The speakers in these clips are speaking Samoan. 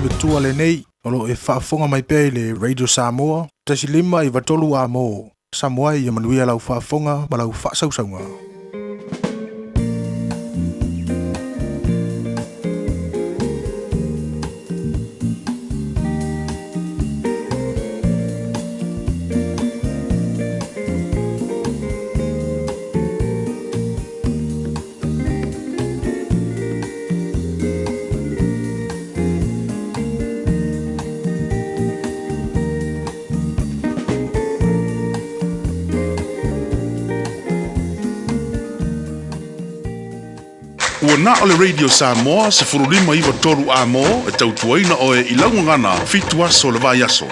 faiva tua lenei, o lo o e faafofoga mai pea i le Radio Samoa, 1 5 93 A mo Samoa ia manuia lau faafofoga ma lau faasausauga. Ua na o le Radio Samoa 15 9 3 A mo e tautuaina oe i lau gagana fitu aso le vaiaso.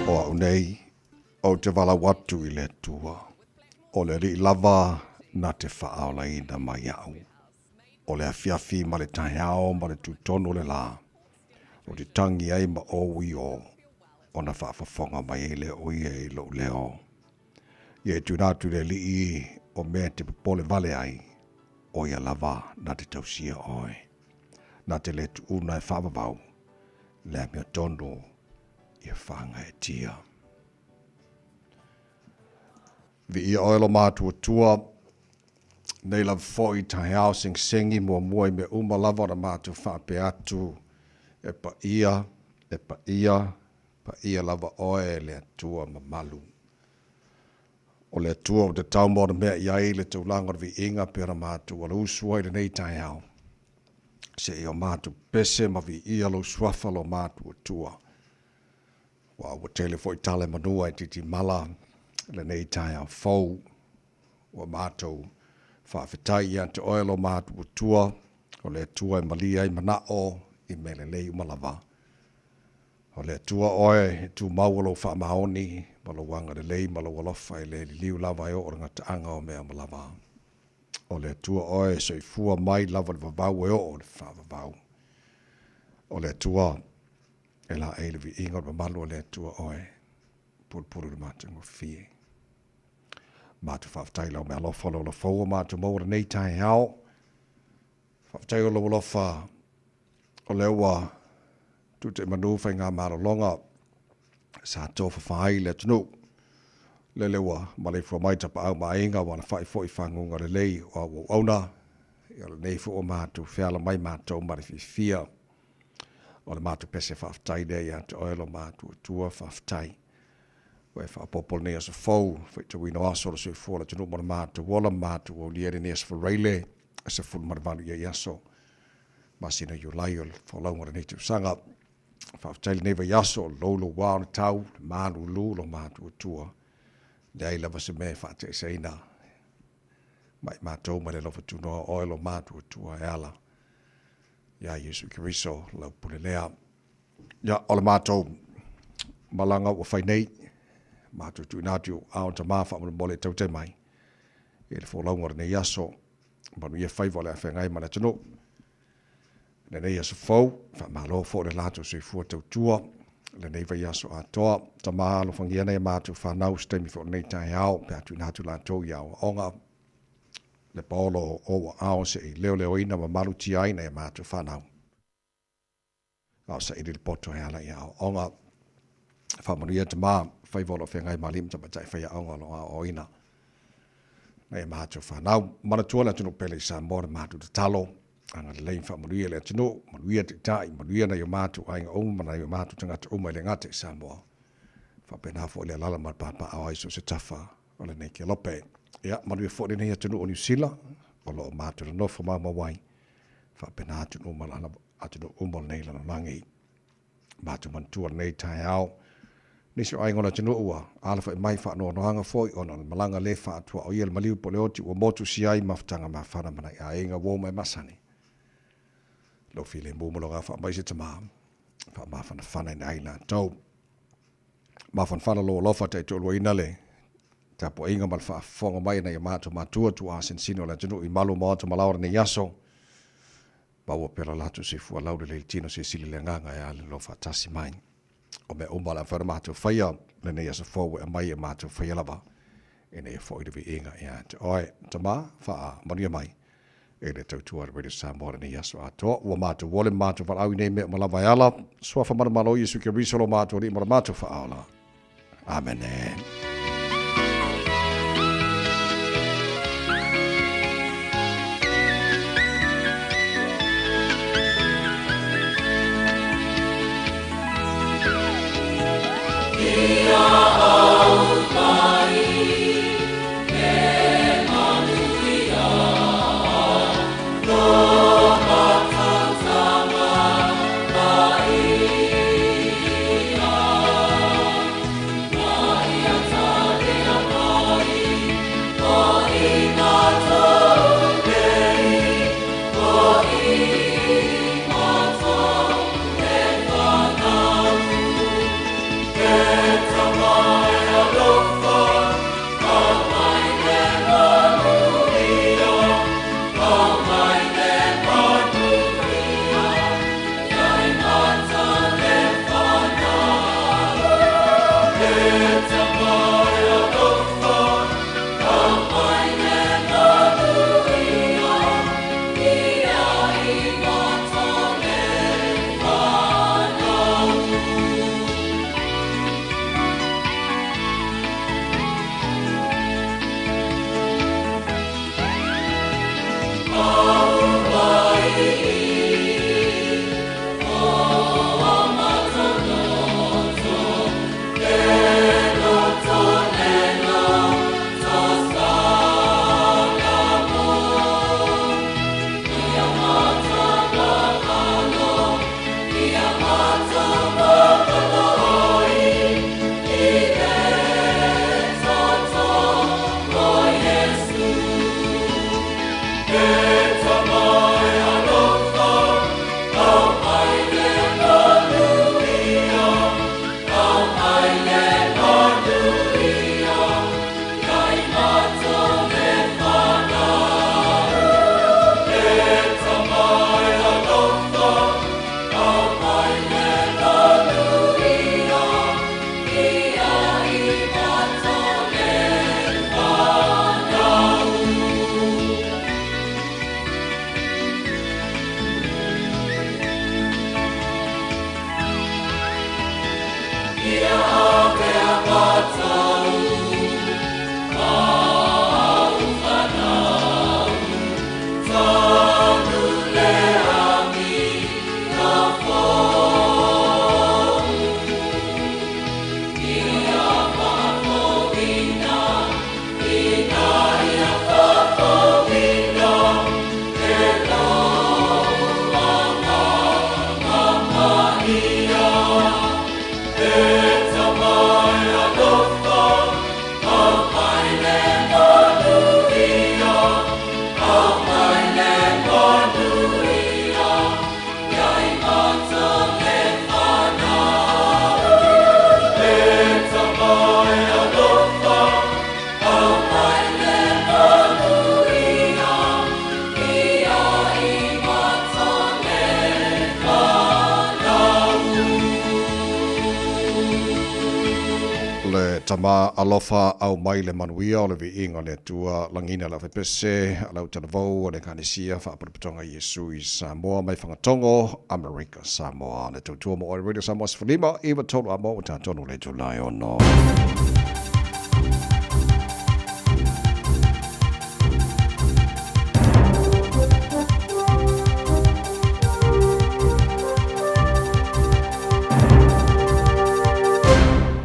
O au nei, ou te valaau atu i le Atua, o le Alii lava na te faaolaina mai iaʻu. O le afiafi ma le taeao ma le tutonu o le lā, ou te tangi ai ma ou i o, ona faafofoga mai ai lea o ia i lou leo. Ia e tuuina atu i le Alii o mea e te popole vale ai, o ia lava na te tausia oe. Na te le tuuna e faavavau le amiotonu ia whāngaetia. Viia oe lo mātuatua, nei lava foi taeao segiseги muamua i mea uma lava ona matou faapea atu, e paia, e paia, paia lava oe le Atua mamalu. O le Atua ua tatau ma ona mea i ai le taulaga o le viiga pei ona matou alausu ai lenei taeao. Se i o matou pese ma viia lou suafa lo matou Atua. Ua ua tele foi tala e manua e titimala lenei taeao fou. Ua matou faafetai ia te oe lo matou Atua, o le Atua e malie ai manao i mea lelei uma lava. O le Atua oe e tumau o lou faamaoni ma lou agalelei ma lou alofa e le liliu lava e oo le gataaga o mea uma lava. O le Atua oe e soifua mai lava le vavau e oo le faavavau. O le Atua e laei le viiga o le mamalu o le Atua oe, pulupulu i le matagofie. Matou faafetai i lau meaalofa o le ola fou o matou maua lenei taeao. Faafetai o lou alofa o lea ua tuutai manu faigamalologa sa tofafa ai le atunuu. Lele ua maleifua mai tapaau ma aiga ua alafai foi faguga lelei o au auauna. Ia lenei foi ua matou feala mai matou ma le fiafia. O le matou pese faafetai lea ia te oe lo matou Atua, faafetai. Ua e faaopoopo lenei aso fou, faitauina o aso o le soifua o le atunuu ma le matou ola ma matou aulia i lenei aso Faraile, 18 ia i aso masina Iulai o le folauga o lenei tausaga. Faafetai lenei vaiaso o lou lou ao na tau, le malulu lo matou Atua. Leai lava se mea e faateeseina ma i matou mai le alofa tunoa o oe lo matuatua e ala iā Iesu Keriso lau pule lea. Ia, o le matou malaga ua fai nei, matou tuuina atu i ou aao Tama faamolemole e tautai mai i le folauga o lenei aso. Manuia faiva o le a feagai ma le atunuu. Lenei aso fou, faamalo foi le latou soifua tautua lenei vaiaso atoa. Tama alofagia nai a matou fanau se taimi foi o lenei taeao pe a tuuina atu latou i aoaoga. Le paolo o ou aao se i leoleoina ma malutia ai nai a matou fanau. A o saili le poto e ala i aoaoga. Faamanuia Tama, faiva o lo o feagai ma alii ma tamaitai faiaoga o lo o aoaoina nai a matou fanau. Manatua le atunuu pele i Samoa le matou tatalo. Agalelei ma faamanuia le atunuu, manuia taitai, manuia nai o matou aiga uma ma nai o matou tagata uma e le gata i Samoa. Faapena foi le alala ma le papaaao ai so o se tafa o lenei kelope. Ia, manuia foi lenei atunuu o Niu Sila o lo o matou nonofo maumau ai. Faapena atunuu ma atunuu uma o lenei lalolagi. Matou manatua lenei taeao, nisi o aiga o le atunuu ua alafai mai faanoanoaga foi ona o le malaga le faatuaoia le maliu po o le oti ua motusia ai mafutaga mafana ma nai aiga uo ma e masani. Lou filemu ma lou agaga faamaise tama, faamafanafana i latou. Mafanafana lou alofa taitoaluaina le tapuaiga ma le faafofoga mai a nai o matou matua tuaa sinosino o le atunuu i malu o maota ma laoa o lenei aso. Maua pea lo latou soifua laulelei i le tino silisili le agaga e ala i lo faatasi mai. O mea uma o le a mafai ona matou faia lenei aso fou e aumai e matou faia lava ina ia foi le viiga ia te oe. Tama, faamanuia mai e le tautua a le Radio Samoa lenei aso atoa. Ua matou ole ma matou valaau i nei mea uma lava e ala suafa manumalo Iesu Keriso lo matou Alii ma lo matou Faaola. Amene. tama alofa aumai le manuia o le viiga o le Atua lagina lau fepese lau talavou o le Ekalesia Faapotopotoga Iesu i Samoa mai Fagatogo Amerika Samoa le tautua mo oe Radio Samoa 15 93 a mo ua tatonu le itula e ono.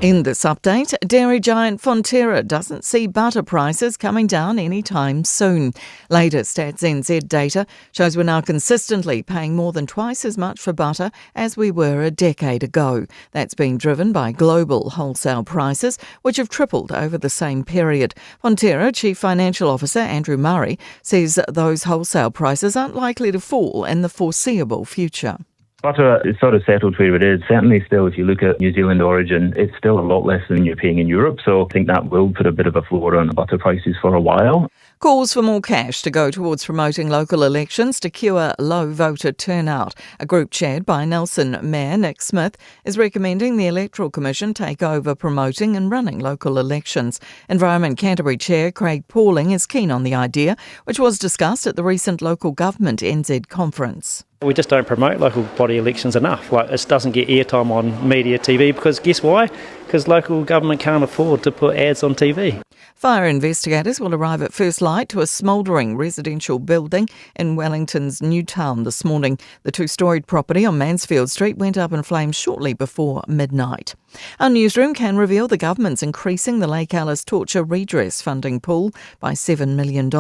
In this update, dairy giant Fonterra doesn't see butter prices coming down anytime soon. Latest Stats NZ data shows we're now consistently paying more than twice as much for butter as we were a decade ago. That's been driven by global wholesale prices, which have tripled over the same period. Fonterra Chief Financial Officer Andrew Murray says those wholesale prices aren't likely to fall in the foreseeable future. Butter is sort of settled where it is. Certainly, still, if you look at New Zealand origin, it's still a lot less than you're paying in Europe. So I think that will put a bit of a floor on butter prices for a while. Calls for more cash to go towards promoting local elections to cure low voter turnout. A group chaired by Nelson Mayor Nick Smith is recommending the Electoral Commission take over promoting and running local elections. Environment Canterbury Chair Craig Pauling is keen on the idea, which was discussed at the recent Local Government NZ conference. We just don't promote local body elections enough. Like, it doesn't get airtime on media TV because guess why? Because local government can't afford to put ads on TV. Fire investigators will arrive at first light to a smouldering residential building in Wellington's Newtown this morning. The two-storied property on Mansfield Street went up in flames shortly before midnight. Our newsroom can reveal the government's increasing the Lake Alice torture redress funding pool by $7 million.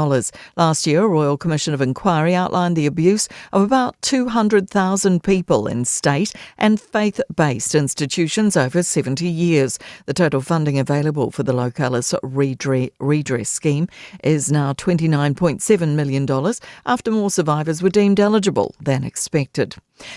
Last year, a Royal Commission of Inquiry outlined the abuse of about 200,000 people in state and faith-based institutions over 70 years. The total funding available for the Lokalis redress scheme is now $29.7 million after more survivors were deemed eligible than expected.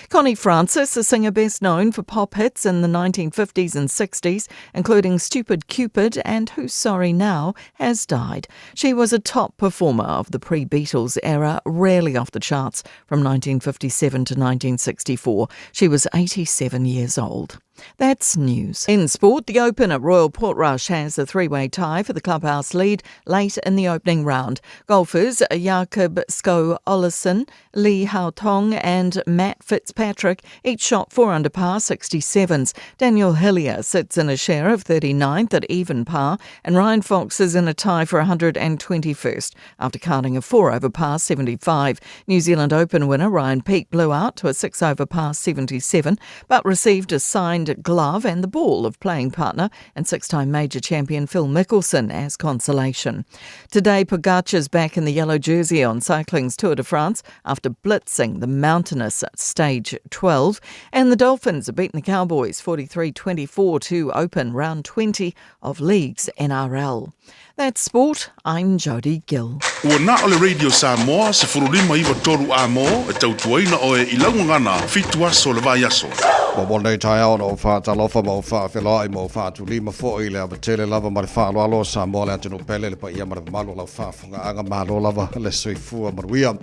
Connie Francis, a singer best known for pop hits in the 1950s and 60s, including Stupid Cupid and Who's Sorry Now, has died. She was a top performer of the pre-Beatles era, rarely off the charts from 1957 to 1964. She was 87 years old. That's news. In sport, the Open at Royal Portrush has a three-way tie for the clubhouse lead late in the opening round. Golfers Jakob Skov Olesen, Li Haotong and Matt Fitzpatrick each shot 4 under par 67s. Daniel Hillier sits in a share of 39th at even par, and Ryan Fox is in a tie for 121st after carding a 4 over par 75. New Zealand Open winner Ryan Peake blew out to a 6 over par 77, but received a signed glove and the ball of playing partner and six-time major champion Phil Mickelson as consolation. Today, Pogacar's back in the yellow jersey on cycling's Tour de France after blitzing the mountainous stage 12. And the Dolphins have beaten the Cowboys 43-24 to open round 20 of League's NRL. That's sport. I'm Jodie Gill. Ua na o le Radio Samoa, 1593 a mo, e tautuaina oe i lau gagana, fitu aso le vaiaso. Ua mo nei taeao na ou faatalofa ma ou faafeiloai ma ou faatulima foi i le ava tele lava ma le faaaloalo o Samoa le atunuu pele le paia ma le mamalu o lau faafofogaaga malo lava le soifua manuia.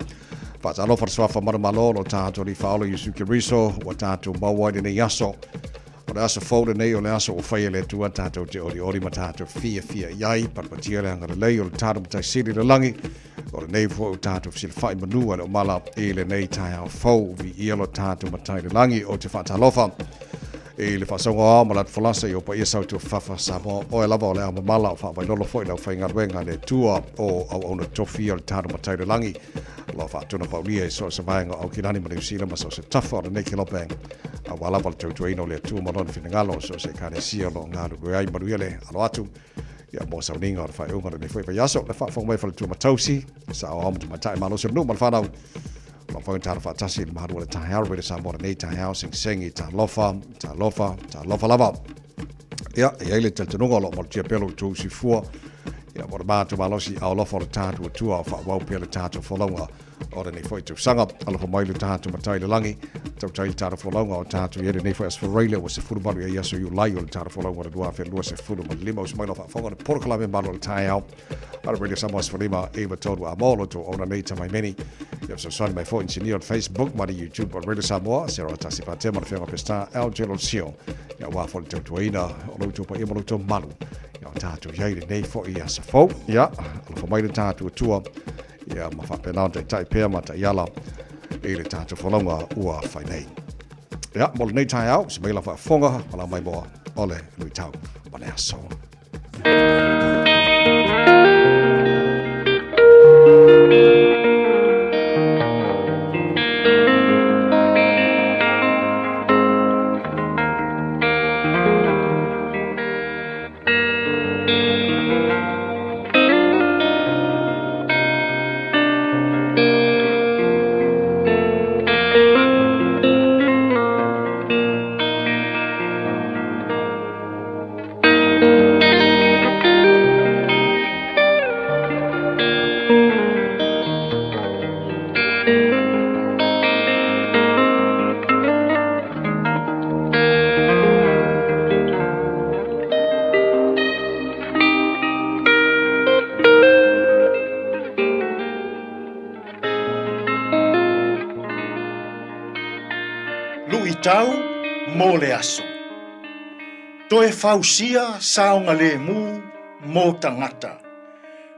Faatalofa le suafa manumalo o lo tatou Alii Faaola Iesu Keriso ua tatou maua ai lenei aso. O le aso fou lenei o le aso ua faia e le Atua tatou te olioli ma tatou fiafia i ai, patepatia le agalelei o le tatou Matai Sili i le lagi. O lenei foi ua tatou fesilafai manu a le omala i lenei taeao fou, viia lo tatou Matai i le lagi. Ou te faatalofa i le faasauga o ao ma le atufolasa i ou paia sautuafafafa Samoa, oe lava o le ao mamala o faavailolo foi le aufaigaluega a le Atua o auauna tofi o le tatou Matai i le lagi. O lo o faatuna paulia i so o se vaega o Aukilani ma Niu Sila ma so o se tafa o lenei kelope, aua lava le tautuaina o le Atua ma lona finagalo, so o se Ekalesia o lo o galulue ai. Manuia le alo atu ia mo sauniga o le faaiuga o lenei foi vaiaso. Le faafofoga mai faletua ma tausi, saoao ma tamaitai malosi o le nuu ma le fanau. O lo o faigata faatasi i le malu o le taeao, Radio Samoa lenei taeao, segisegi, talofa, talofa, talofa lava. Ia, e i ai le talitonuga o lo o malutia pea lo outou soifua, ia, mo le matou malosi alofa o le tatou Atua o faaauau pea le tatou folauga o lenei foi tausaga. Alofa mai lo tatou Matai i le lagi, tautai le tatou folauga o tatou i ai lenei foi aso Faraile ua 18 i ai aso Iulai o le tatou folauga o le 2025. Usu mai lau faafofoga le polokalame malo o le taeao a le Radio Samoa 15 i 3 a mo lo tou ona nei tamai meni. Ia fesoasoani mai foi inisinia o le Facebook ma le YouTube o le Radio Samoa, Sarah Tasi Patea ma le Afioga Peseta L. Gerald Sio. Ia aua foi le tautuaina o lo outou paia ma lo outou mamalu. Ia o tatou i ai lenei foi aso fou. Ia, alofa mai le tatou Atua. Ia ma faapena ona taitai pea ma taiala i le tatou folauga ua fai nei. Ia, mo lenei taeao, se mai la faafofoga, ma la mai moa o le luitau o le aso. Luitau mo le aso. Toe fausia saogalemu mo tagata.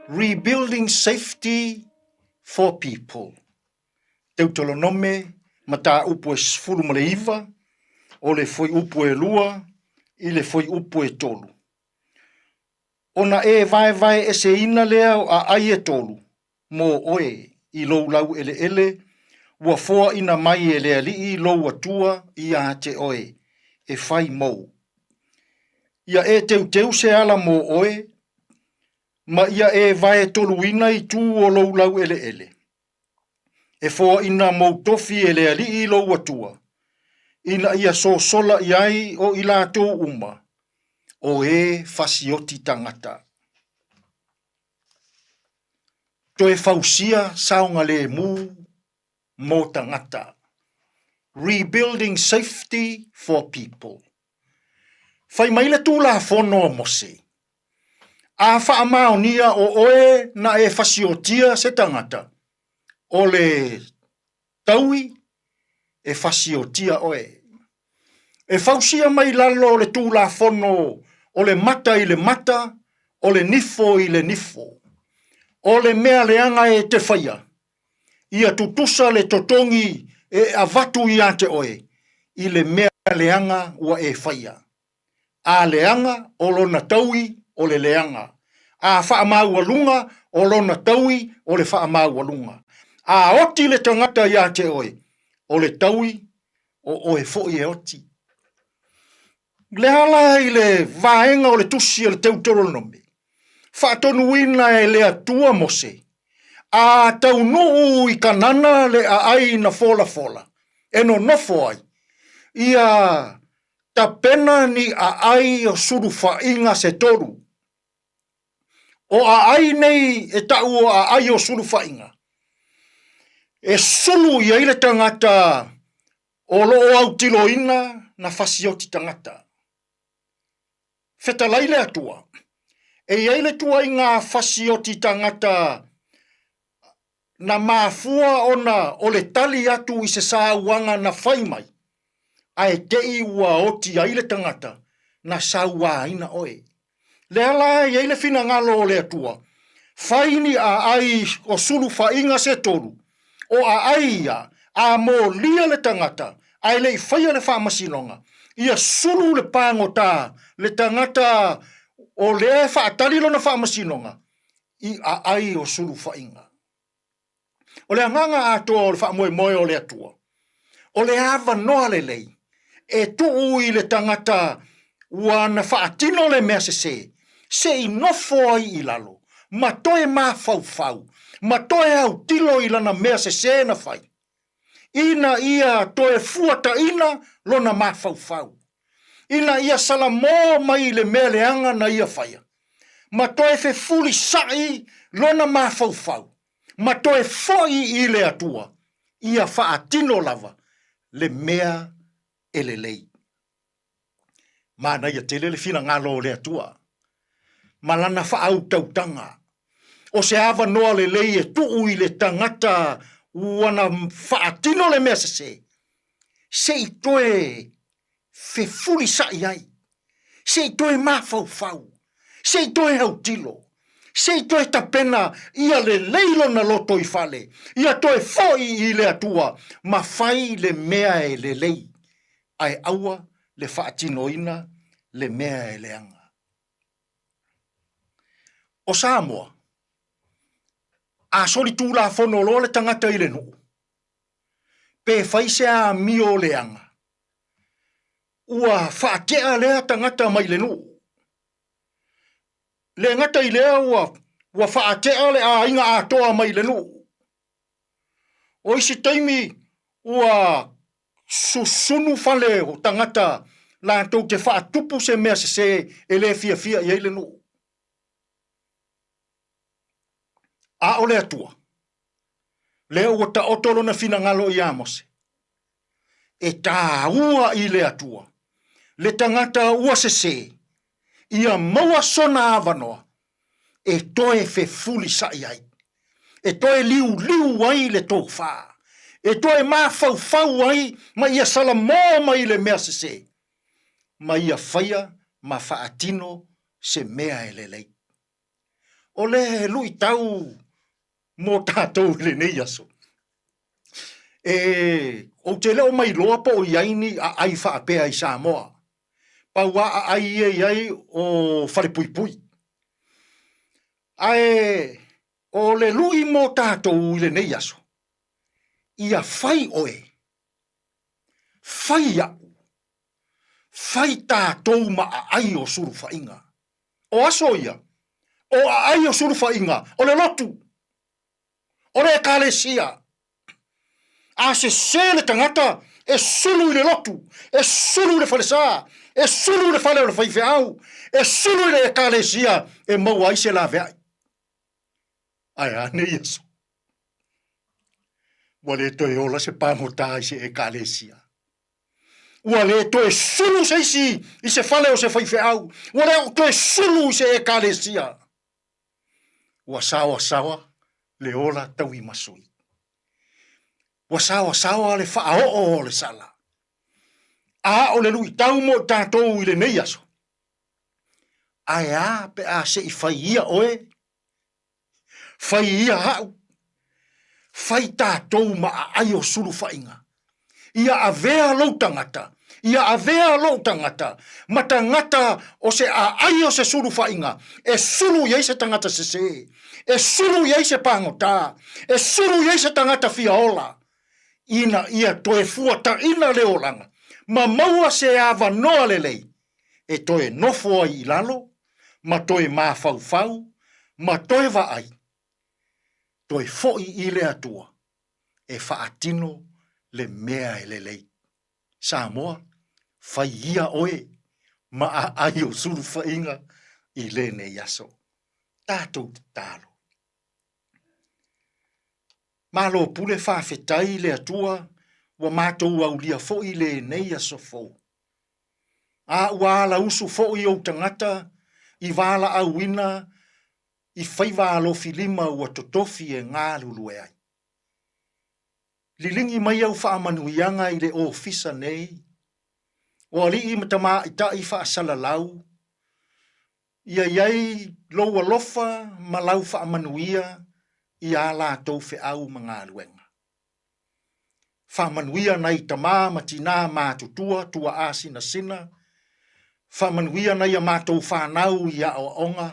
Rebuilding safety for people. Teutelonome, mataupu e 19, o le fuaiupu e 2 i le fuaiupu e 3. Ona e vaevaeeseina lea o aai e tolu mo oe i lou laueleele ua foaina mai e le Alii lou Atua ia te oe, e fai mou. Ia e teuteu se ala mo oe, ma ia e vaetoluina i tu o lou laueleele. E foaina mou tofi e le Alii lou Atua, ina ia sosola i ai o i latou uma, o e fasioti tagata. Toe fausia saogalemu mo tagata. Rebuilding safety for people. Fai mai le Tulafono a Mose, A faamaonia o oe na e fasiotia se tagata, o le taui e fasiotia oe. E fausia mai lalo o le Tulafono o le mata i le mata, o le nifo i le nifo. O le mea leaga e te faia, ia tutusa le totogi e avatu ia te oe i le mea leaga ua e faia. A leaga, o lona taui o le leaga. A faamaualuga, o lona taui o le faamaualuga. A oti le tagata ia te oe, o le taui o oe foi e oti. Le ala i le vaega o le tusi a le Teuteronomi, faatonuina e le Atua Mose, a taunuu i Kanana le aai na folafola, e nonofo ai, ia tapena ni aai o sulufaiga se tolu. O aai nei e taʻu o aai o sulufaiga, e sulu i ai le tagata o lo o autiloina na fasioti tagata. Fetalai le Atua, e i ai le tuaiga fasioti tagata na mafua ona o le tali atu i se sauaga na fai mai, ae te i ua oti ai le tagata na sauaina oe. Lea la e i ai le finagalo o le Atua, fai ni aai o sulufaiga se tolu, o aai ia, a molia le tagata ae le i faia le faamasinoga, ia sulu le pagota le tagata o lea e faatali lona faamasinoga, i aai o sulufaiga. O le agaga atoa o le faamoemoe o le Atua, o le avanoa lelei e tuu i le tagata ua na faatino le mea sese, se i nofo ai i lalo, ma toe mafaufau, ma toe autilo i lana mea sese na fai, ina ia toe fuataina lona mafaufau, ina ia salamo mai i le mea leaga na ia faia, ma toe fefulisaʻi lona mafaufau, ma toe foʻi i le Atua, ia faatino lava le mea e lelei. Manaia tele le finagalo o le Atua ma lana faautautaga. O se avanoa lelei e tuu i le tagata ua na faatino le mea sesē, se i toe fefulisaʻi ai, se i toe mafaufau, se i toe autilo, se i toe tapena ia lelei lona loto i fale, ia toe foʻi i le Atua ma fai le mea e lelei, ae aua le faatinoina le mea e leaga. O Samoa, a solitulafono loa le tagata i le nuu, pe fai se amio leaga, ua faatea lea tagata mai le nuu. Le gata i lea ua, ua faatea le aiga atoa mai le nuu. O isi taimi ua susunu fale o tagata latou te faatupu se mea sese e le fiafia i ai le nuu. A o le Atua, lea ua taoto lona finagalo iā Mose, e tāua i le Atua le tagata ua sesē, ia maua sona avanoa e toe fefulisaʻi ai, e toe liuliu ai le tofā, e toe mafaufau ai ma ia salamo mai le mea sesē, ma ia faia ma faatino se mea e lelei. O le luitau mo tatou i lenei aso, e, ou te le o mailoa po o i ai ni aai faapea i Samoa. Pau lava aai ia e i ai o falepuipui. Ae o le lui mo tatou i lenei aso, ia fai oe, fai au, fai tatou ma aai o sulufaiga. O aso ia, o aai o sulufaiga, o le lotu, o le ekalesia. A sesē le tagata, e sulu i le lotu, e sulu i le falesa, e sulu i le fale o le faifeau, e sulu i le ekalesia e maua ai se laveai. Ae a nei aso? Ua le toe ola se pagota i se ekalesia. Ua le toe sulu se isi i se fale o se faifeau. Ua le toe sulu i se ekalesia. Ua saoasaoa le ola tauimasui. Ua saoasaoa le faaoo o le sala. A o le luitau mo i tatou i lenei aso, ae a pe a se i fai ia oe Fai ia au, fai tatou ma aai o sulufaiga. Ia avea lou tagata, ia avea lou tagata, ma tagata o se aai o se sulufaiga, e sulu i ai se tagata sesē, e sulu i ai se pagotā, e sulu i ai se tagata fia ola, ina ia toe fuataina le olaga, ma maua se avanoa lelei e toe nofo ai i lalo, ma toe mafaufau, ma toe vaai, toe foʻi i le Atua e faatino le mea e lelei. Samoa, fai ia oe ma aai o sulufaiga i lenei aso. Tatou tatalo. Malo pule faafetai i le Atua ua matou aulia foi lenei aso fou. A ua alausu foi ou tagata i valaauina i faiva alofilima ua totofi e galulue ai. Liligi mai au faamanuiaga i le ofisa nei, o alii ma tamaitai faasalalau, ia i ai lou alofa ma lau faamanuia i ā latou feau ma galuega. Faamanuia nai tama ma tinā matutua, tuaa sinasina, faamanuia nai a matou fanau i aoaoga,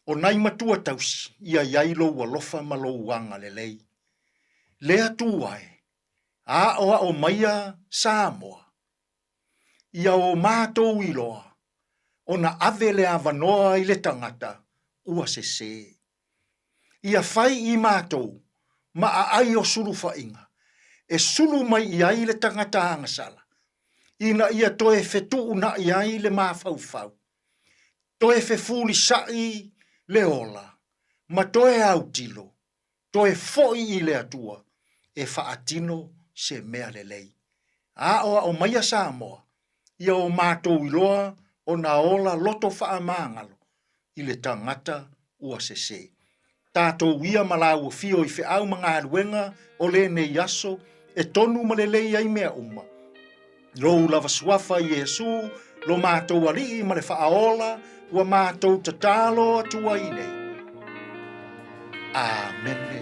o nai matua tausi, ia i ai lou alofa ma lou agalelei. Le Atua e, aoao maia Samoa, ia o matou iloa ona ave le avanoa i le tagata ua sesē. Ia fai i matou ma aai o sulufaiga e sulu mai i ai le tagata agasala, ina ia toe fetuunai ai le mafaufau, toe fefulisaʻi le ola, ma toe autilo, toe foʻi i le Atua e faatino se mea lelei. Aoao maia Samoa, ia o matou iloa ona ola loto faamagalo i le tagata ua sesē. Tatou ia ma lau afio i feau ma galuega o lenei aso e tonu ma lelei ai mea uma. Lou lava suafa Iesu, lo matou Alii ma le Faaola, ua matou tatalo atu ai nei. Amene.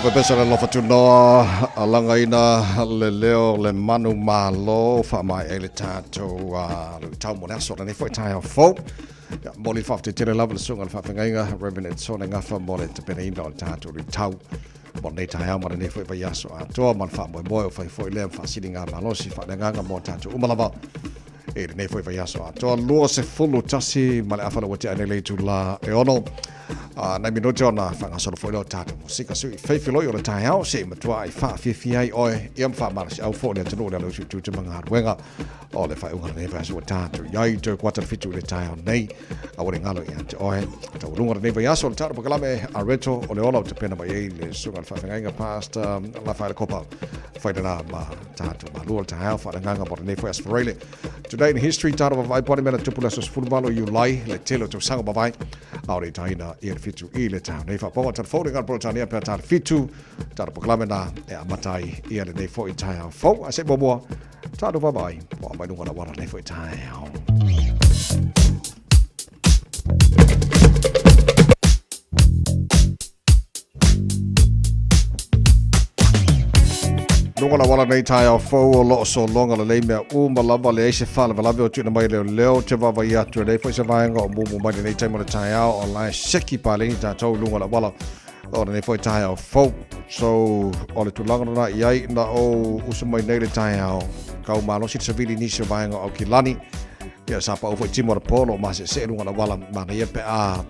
O pepesa le alofa tunoa, alagaina le leo le manu malo, faamaea ai le tatou luitau mo le aso lenei foi taeao fou. Ia, momoli le faafetai tele lava i le susuga i le faafeagaiga Reverend Edsone Gafa mo le tapenaina o le tatou luitau mo lenei taeao ma lenei foi vaiaso atoa ma le faamoemoe o fai foi lea ma faasiligamalosi faaleagaga mo tatou uma lava i lenei foi vaiaso atoa. 21 ma le afa ua tea nei le itula e 6 nai minute ona faagasolo foi lea o tatou musika sui feifiloi o le taeao se i matua ai faafiafia ai oe ia ma faamalosiau foi le atunuu le ala usu i tiute ma galuega o le faaiuga o lenei vaiaso ua tatou i ai toe kuata le 7 i le taeao nei. Aua ne i galo ia te oe taualuga o lenei vaiaso o le tatou polokalame a Reto o le Ola o tapena mai ai le susuga i le faafeagaiga Pastor Rafael Kopa fai lena ma tatou malua o le taeao faaleagaga mo lenei foi Aso Faraile. Today in History, tatou vaavaai po o a ni mea na tupu i le aso 18 Iulai le tele o tausaga mavae a o le itaina ia le 7 i le taeao nei. Faapoga o telefoni ngā Peretania pea tā le 7 tatou polokalame na e amata ai ia lenei foi taeao fou. A se i muamua tatou vaavaai po o a mai luga o le auala lenei foi taeao. Luga o le auala nei taeao fou o lo o sologa lelei mea uma lava, leai se faalavelave o tuuina mai e leoleo. Ou te vaavaai atu e leai foi se vaega o mumu mai lenei taimi o le taeao, o la e seki paleni tatou i luga o le auala o lenei foi taeao fou. So, o le tulaga lena i ai, na ou usu mai nei le taeao, kau malosi le savili i nisi o vaega o Aukilani. Ia, sa pau foi timu o le po o lo o maseesee i luga o le auala, manaia pe a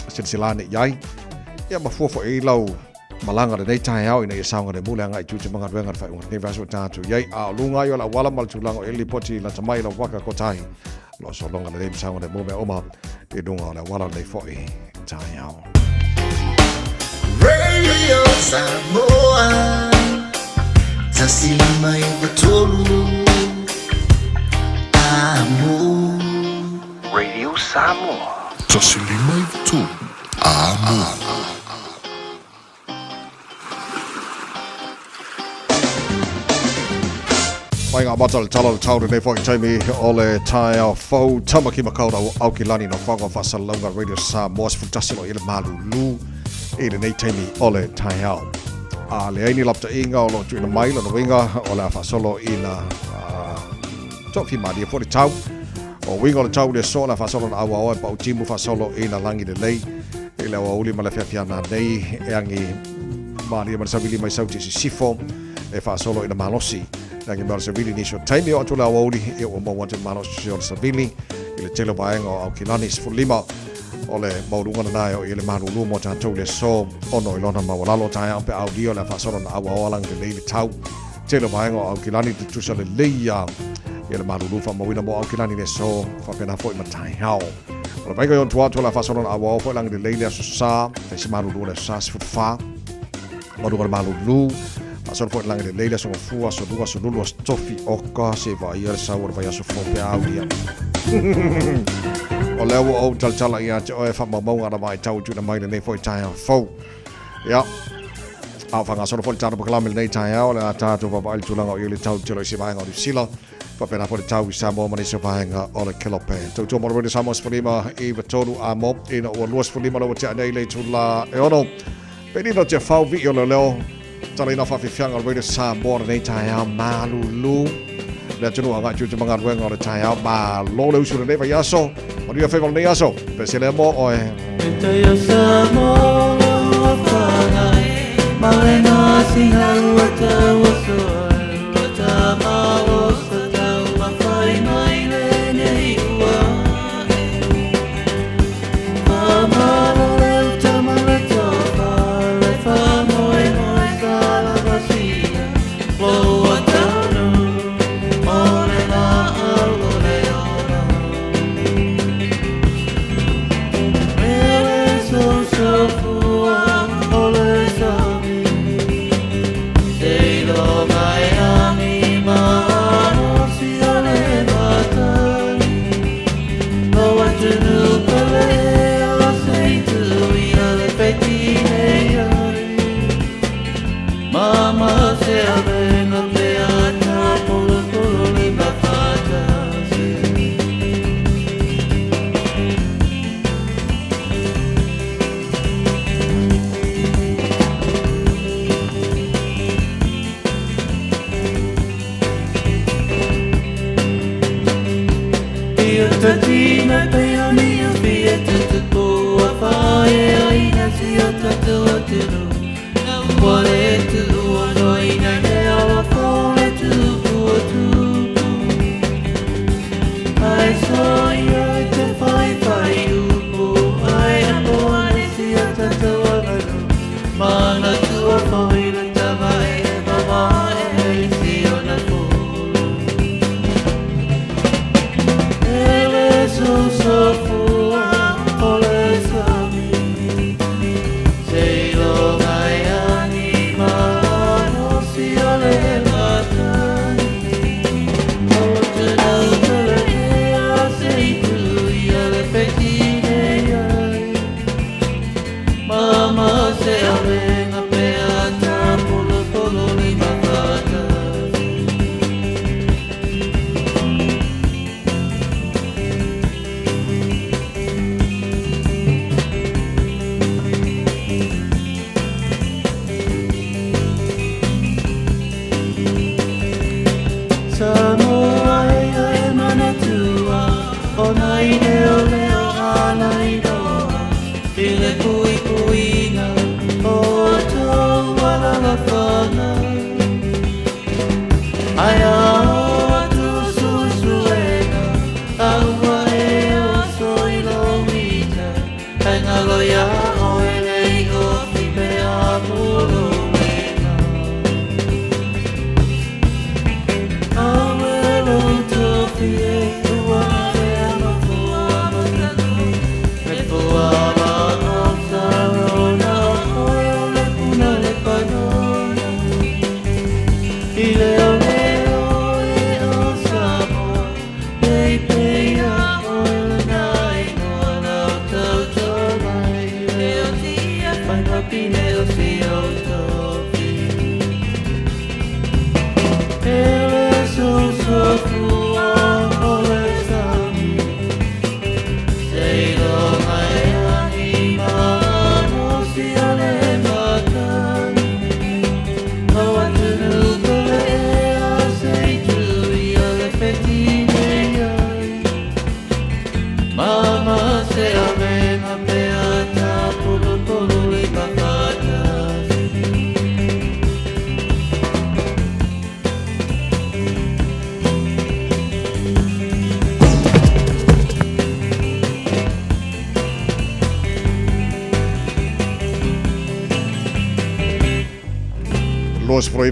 silasila ane i ai. Ia ma fua foi i lau malaga lenei taeao ina ia saogalemu le agai i tiute ma galuega i le faaiuga o lenei vaiaso ua tatou i ai. A o luga ai o le auala ma le tulaga o i ai le lipoti lata mai i lau waka kotahi, o lo o sologa lelei ma saogalemu mea uma i luga o le auala lenei foi taeao. Radio Samoa, 153 Amo. Radio Samoa. 153 Amo. Mai ngā mata le tala o le tau lenei foi taimi o le taeao fou Tamaki Makaurau Aukilani no whango whasalauga Radio Samoa 11 lo i le malulu i lenei taimi o le taeao. A leai ni lapataiga o lo o tuuina mai lona uiga o le a faasolo ina toafimalie foi le tau. O uiga o le tau i le aso o le a faasolo na auaoa e pau timu faasolo ina lagi lelei i le aoauli ma le afiafiana nei e agi malie ma le savili mai sauti i sisifo e faasolo ina malosi. E agi mea o le savili nisi o taimi o atu le aoauli ia ua maua atu le malosi o le savili i le tele o vaega o Aukilani 15 o le maualuga lena e oo i ai le malulu mo tatou i le aso ono i lona maualalo taeao pe aulia o le a faasolo na auaoa lagi lelei le tau. Tele o vaega o Aukilani tutusa lelei ia ia le malulu faamauina mo Aukilani i le aso faapena foi ma taeao. O le vaega i ona tua atu o le a faasolo na auaoa foi lagi lelei le aso Sa, fai se malulu o le aso Sa 14 maualuga o le malulu. Faasolo foi lagi lelei le aso Gafua, aso Lua, aso Lulu, aso Tofi, oka se vaaia le sau o le vaiaso fou pe a aulia. O lea ua ou talatala ia te oe faamaumauga ana vaitau i tuuina mai lenei foi taeao fou. Ia, a o faagasolo foi le tatou polokalame i lenei taeao, o le a tatou vaavaai i le tulaga o i ai le tau tele o isi vaega o Niu Sila, faapena foi le tau i Samoa ma nisi o vaega o le Kelope. Tautua mo le Radio Samoa 15 i 3 a mo, ina ua 25 le ua tea nei le itula e 6. Penina o Tiafau, vi'i o leoleo, talaina o faafiafiaga o le Radio Samoa lenei taeao malulu. Le atunuu agai tiute ma galuega o le taeao, malo le usu lenei vaiaso. Manuia faiva o lenei aso, pese lea mo oe. 29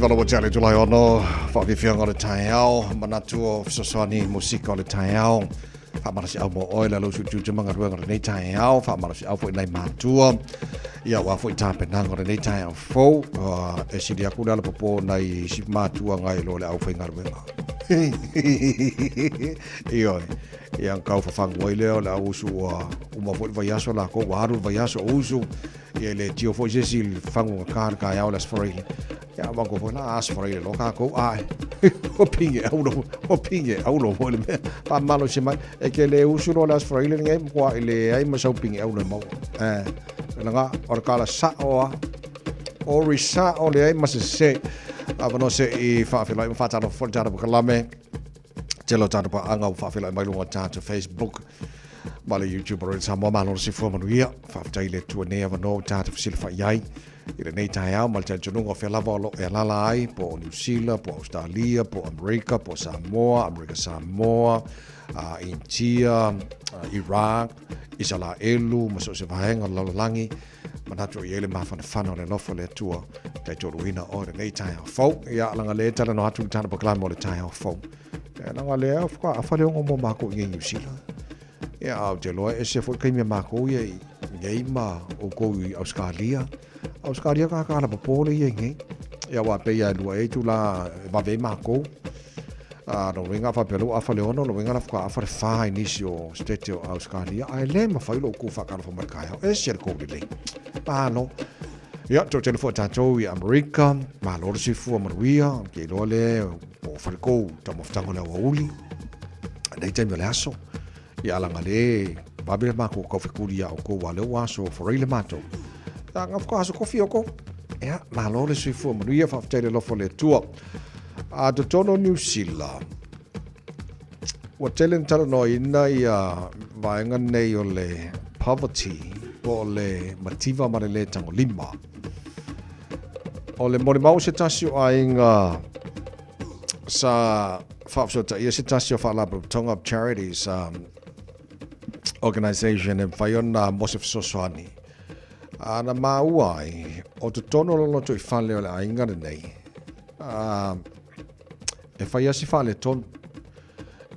lava tale tulai ono whaafifianga o le taeao manatu o fesoasoani musika o le taeao faamalosiau mo oe le alo su'utu galuega o lenei taeao faamalosiau fo'i nai matua ia ua fo'i tapenaga o lenei taeao fou e sili aku le alapopō nai isi matua gai lo le aufaigaluega ioe ia kau fafagu ai lea o le au usu ua uma fo'i le vaiaso lakou ua alu le vaiaso o usu ia le tio fo'i se isi i le faguga ka le taeao le Aso Faraile ia mako foi la Aso Faraile loa kākou ae o pinge au lo o pinge au lo foi le mea faamalo se mai e ke le usu loa le Aso Faraile lenei matua i leai ma sau pinge au lo e maua e laga o le kala sa'o a o risa'o leai ma sesē avanoa se i faafeiloai ma faatalofa foi le tatou pakalame tele o tatou paaga ua faafeiloai mai luga o tatou Facebook ma le YouTube o Radio Samoa. Malo le soifua manuia. Faafetai i le Atua nei avanoa ua tatou fesilafai ai i lenei taeao ma le talitonuga o fea lava o lo o e alala ai, po o Niu Sila, po o Australia, po o Amerika, po o Samoa, Amerika Samoa, Initia, Iraq, Isalaelu ma so o se vaega o le lalolagi. Manatu o i ai le mafanafana o le alofa o le Atua taitoaluina oe lenei taeao fou. Ia, laga le talanoa atu i le tala pakalame o le taeao fou. Ia, laga le faatoa afa le ono mo makou i nei Niu Sila. Ia, a ou te iloa e ese foi taimi a makou ia i nei ma outou i Ausekalia. Ausekalia ka ka alapopo le ia i nei. Ia, aua pei lava e lua ea itula e vave ai makou. A, lona uiga a faapea loa ua afa le ono, lona uiga la faatoa afa le fa i nisi o state o Ausekalia, ae le mafai lo outou faatalofa mai i le taeao. Ese le tou lelei. Malo. Ia, toatele foi tatou i Amerika, malo le soifua manuia, ou te iloa lea po o fai le tou taumafataga o le aoauli, lenei taimi o le aso. Ia, alaga le vave le matou taufetuli ia outou, aua o lea ua aso foreile matou. Ia, na faatoa aso kofi outou. Ia, malo le soifua manuia, faafetai i le alofa o le Atua. A totonu o Niu Sila, Ua tele na talanoaina ia vaega nei o le poverty po o le mativa ma le lē tagolima. O le molimau o se tasi o aiga sa faafesootaia se tasi o faalapotopotoga of charities um, organization e mafai ona mo se fesoasoani. A na maua ai, o totonu o le lotoifale o le aiga lenei, a, e fai lava si faaletonu.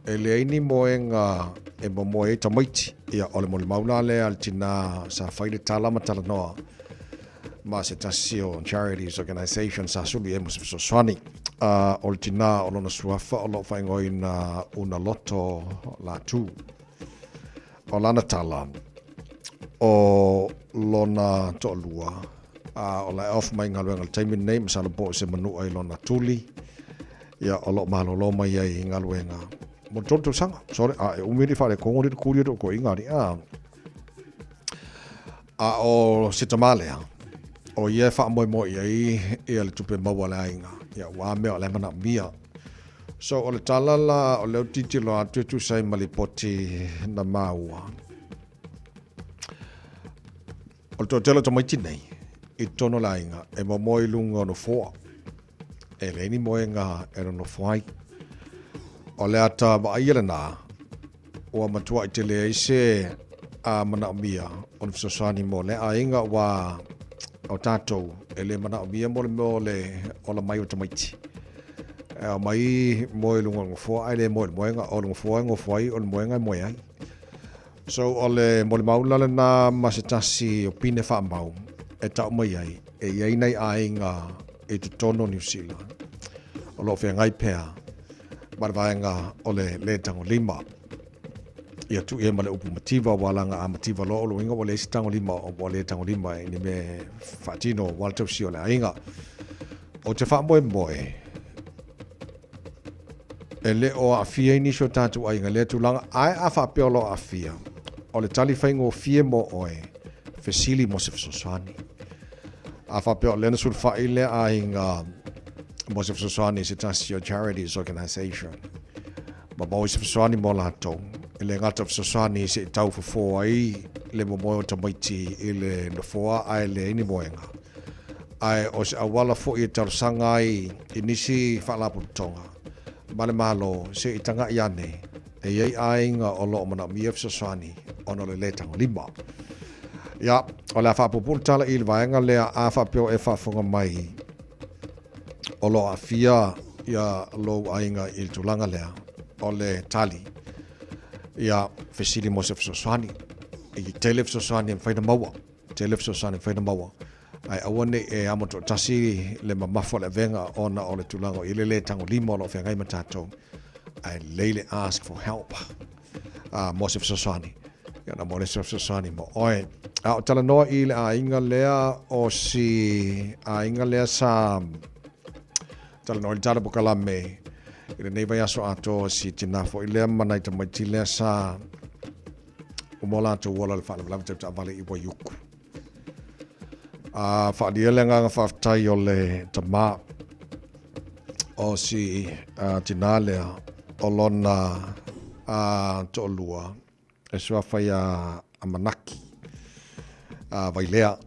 E leai ni moega e momoe ai tamaiti. Ia, o le molimau la lea a le tinā sa fai le tala ma talanoa ma se tasi o charities organization sa sulu i ai mo se fesoasoani. A, o le tinā o lona suafa o lo o faaigoaina Unaloto Latu. O lana tala, o lona toalua, a o la e off mai galuega i le taimi lenei, masalo po o se manua i lona tuli, ia o lo o malolo mai ai i galuega mo le 3 tausaga. Sole, a e umi le faalekogo le kuli o ko inga ali a. A o se tama lea, o ia e faamoemoe i ai ia le tupe maua a le aiga, ia ua mea o la e manaomia. So o le tala la o lea ou tilotilo atu e tusa ai ma lipoti na maua. O le toatele o tamaiti nei i totonu o le aiga e momoe i luga o nofoa. E leai ni moega e nonofo ai. O le ata vaaia lena ua matuai tele ai se a manaomia o le fesoasoani mo lea aiga aua o tatou e le manaomia mo le mea o le ola mai o tamaiti. E omai moe i luga o le nofoa ae le moe i le moega, o le nofoa e nofo ai, o le moega e moe ai. So o le molimau la lena ma se tasi o pine faamau e tau mai ai e i ai nai aiga i totonu o Niu Sila o lo o feagai pea ma le vaega o le lē tagolima. Ia tuu i ai ma le upu mativa aua leaga a mativa loa o lona uiga ua leai se tagolima ua le tagolima i ni mea e faatino aua le tausia o le aiga. Ou te faamoemoe e le o aafia ai nisi o tatou aiga i lea tulaga, ae a faapea o lo o aafia, o le tali faigofie mo oe, fesili mo se fesoasoani. A faapea o lea na sulufai lea aiga mo se fesoasoani i se tasi o charities organization, ma maua se fesoasoani mo latou, e le gata o fesoasoani se i tau fofo ai le momoe o tamaiti i le nofoa ae leai ni moega. Ae o se auala foi e talosaga ai i nisi faalapotopotoga ma le Malo se i taga'i ane e i ai aiga o lo o manaomia fesoasoani ona o le lē tagolima. Ia, o le a faapuupuu le tala i le vaega lea a faapea o e faafofoga mai o lo o aafia ia lou aiga i le tulaga lea, o le tali, ia fesili mo se fesoasoani. E tele fesoasoani e mafai ona maua. Tele fesoasoani mafai ona maua, ae aua ne i e amo toatasi le mamafa o le avega ona o le tulaga o i ai le lē tagolima o lo o feagai ma tatou, ae lelei le ask for help mo se fesoasoani, ia ona maua lea o se fesoasoani mo oe. A o talanoa i le aiga lea o si aiga lea sa talanoa i le tala pokalame i lenei vaiaso atoa, si tinā foi lea ma nai tamaiti lea sa Ua mo latou ola le faalavelave tau taavale i Waiuku. A faaalia le agaga faafetai o le tama o si tinā lea o lona toalua e suafa ia Amanaki Vailea.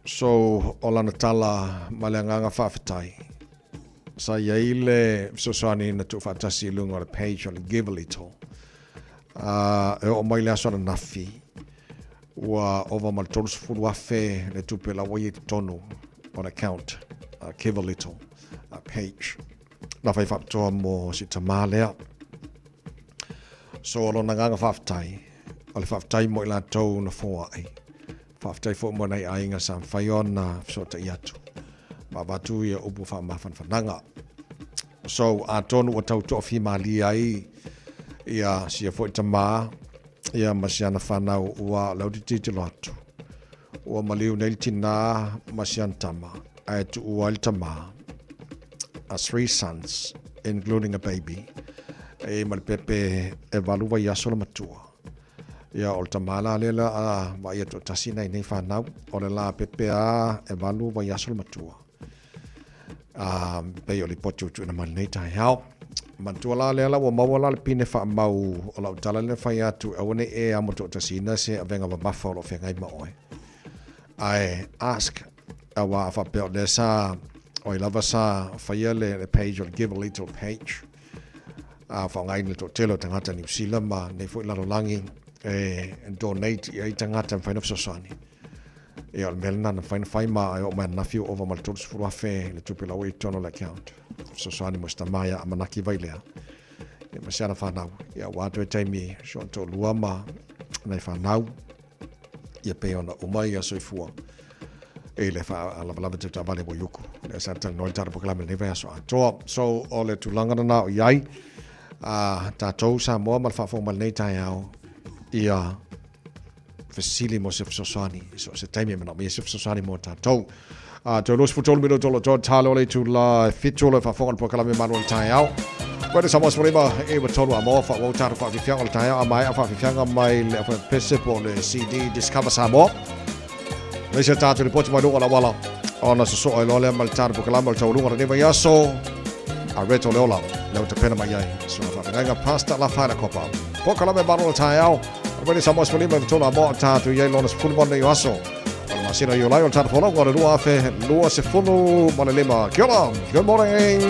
So o lana tala ma le agaga faafetai sa i ai le fesoasoani na tuufaatasi i luga o le page o le Give a Little. A e oo mai le aso ananafi, ua ova ma le 30,000 le tupe la ua i ai totonu o le account a Give a Little a page. Na fai faapitoa mo si tamā lea. So o lona agaga faafetai, o le faafetai mo i latou na foai. Faafetai foi mo nai aiga sa mafai ona fesootai atu ma avatu ia upu faamafanafanaga. So, atonu ua tau toafimalie ai ia sia foi tamā ia ma siana fanau ua o lea ou te tilotilo atu ua maliu nei le tinā ma siana tama ae tuua ai le tamā a three sons including a baby e ma le pepe e valu vaiaso le matua. Ia, o le tama la lea la a vaaia toatasi nai nei fanau, o le la pepe a e valu vaiaso le matua. A pei o lipoti ua tuuina mai lenei taeao. Manatua la lea la ua maua la le pine faamau o lau tala lea na fai atu e aua ne i e amo toatasiina se avega mamafa o lo o feagai ma oe. Ae ask, aua a faapea o lea sa, o ai lava sa faia le, le page o le Give a Little page, a faaaogaina le toatele o tagata Niu Sila ma nei foi lalolagi e donate i ai tagata e mafai ona fesoasoani. Ia, o le mea lena na mafai ona fai ma e oo mai ananafi ua ova ma le 30,000 le tupe la ua i totonu o le account. Fesoasoani mo si tama ia Amanaki Vailea. Ia ma si ana whanau. Ia ua atu e taimi si ona toalua ma nai whanau. Ia pei ona uma ia soifua. E le whaalawalawa te taavale mo iuku. Lea sa talanoa i le tatou polokalame lenei vaiaso atoa. So, o le tulaga lena o i ai. A tatou Samoa ma le faafofoga mai lenei taeao. Ia fesili mo se fesoasoani i so o se taimi e manaomia se fesoasoani mo tatou. A toe 23 minute o lo toa talo o le itula e fitu o lo e faafofoga le polokalame Malu o le Taeao. Koe le Samoa sefululima e iwa tolu a moa faaauau tatou faafiafiaga o le taeao a maea faafiafiaga mai le pese po o le CD Discover Samoa. Le isi a tatou lipoti mai luga o le auala ona sosoo ai loa lea ma le tatou polokalame o le taualuga o lenei vaiaso a Reto Leola lea ua tapena mai ai sona faafeagaiga Pastor Lafaela Kopa. Polokalame Malu o le Taeao. Mai le Samoa 15 i tolu a moa tatou i ai lona 18 nei o aso. O le masina o Iulai o le tatou folauga o le 2025. Kia ora, good morning.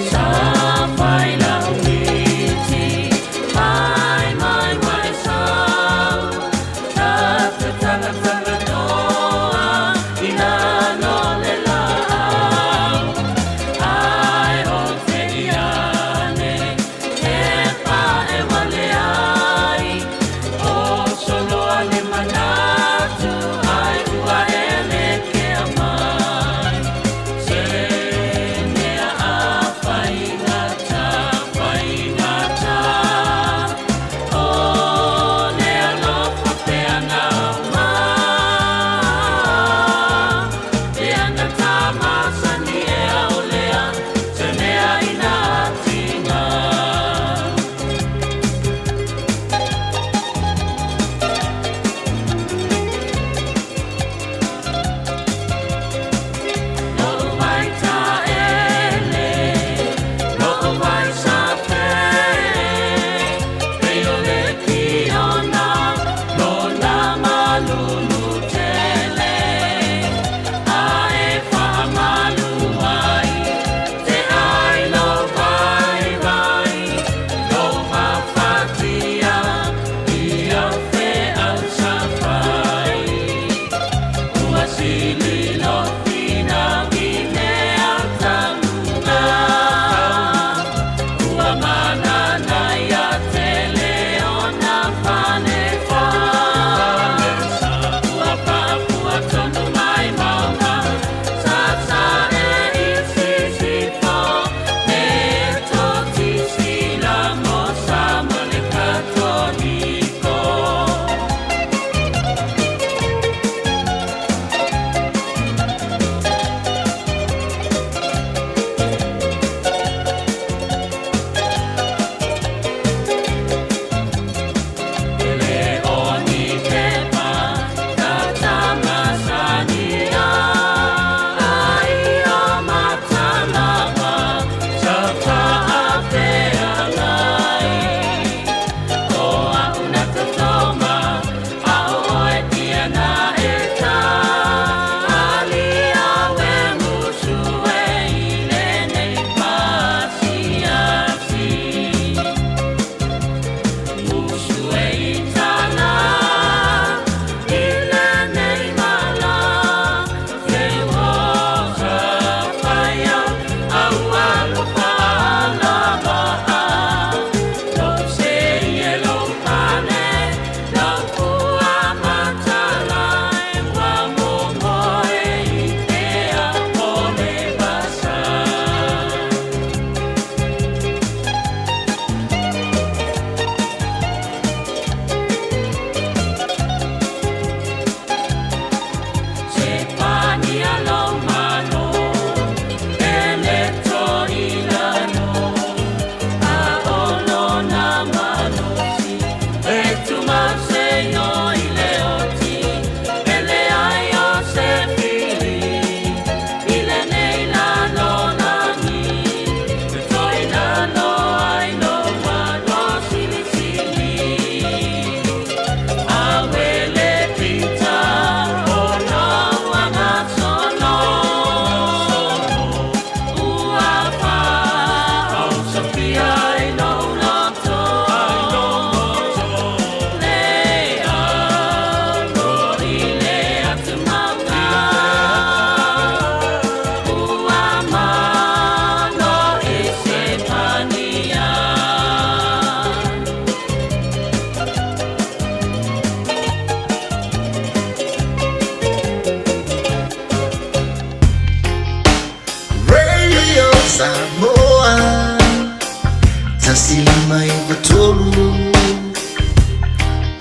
1 5 9 3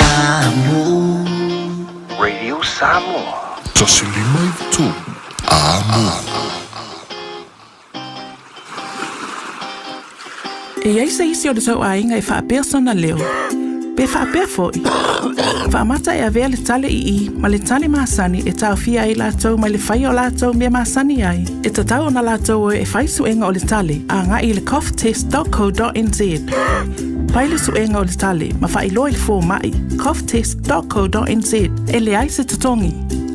Amo. Radio Samoa. 1 5 9 3 Amo. E i ai se isi o le tou aiga e faapea sona leo, pe faapea foi, faamata e avea le tale i i ma le tale masani e taofia ai latou mai le faia o latou mea masani ai, e tatau ona latou o e fai suega o le tale agai i le coughtest.co.nz. Fai le suega o le tale ma faailoa i le fomai, coughtest.co.nz, e leai se totogi.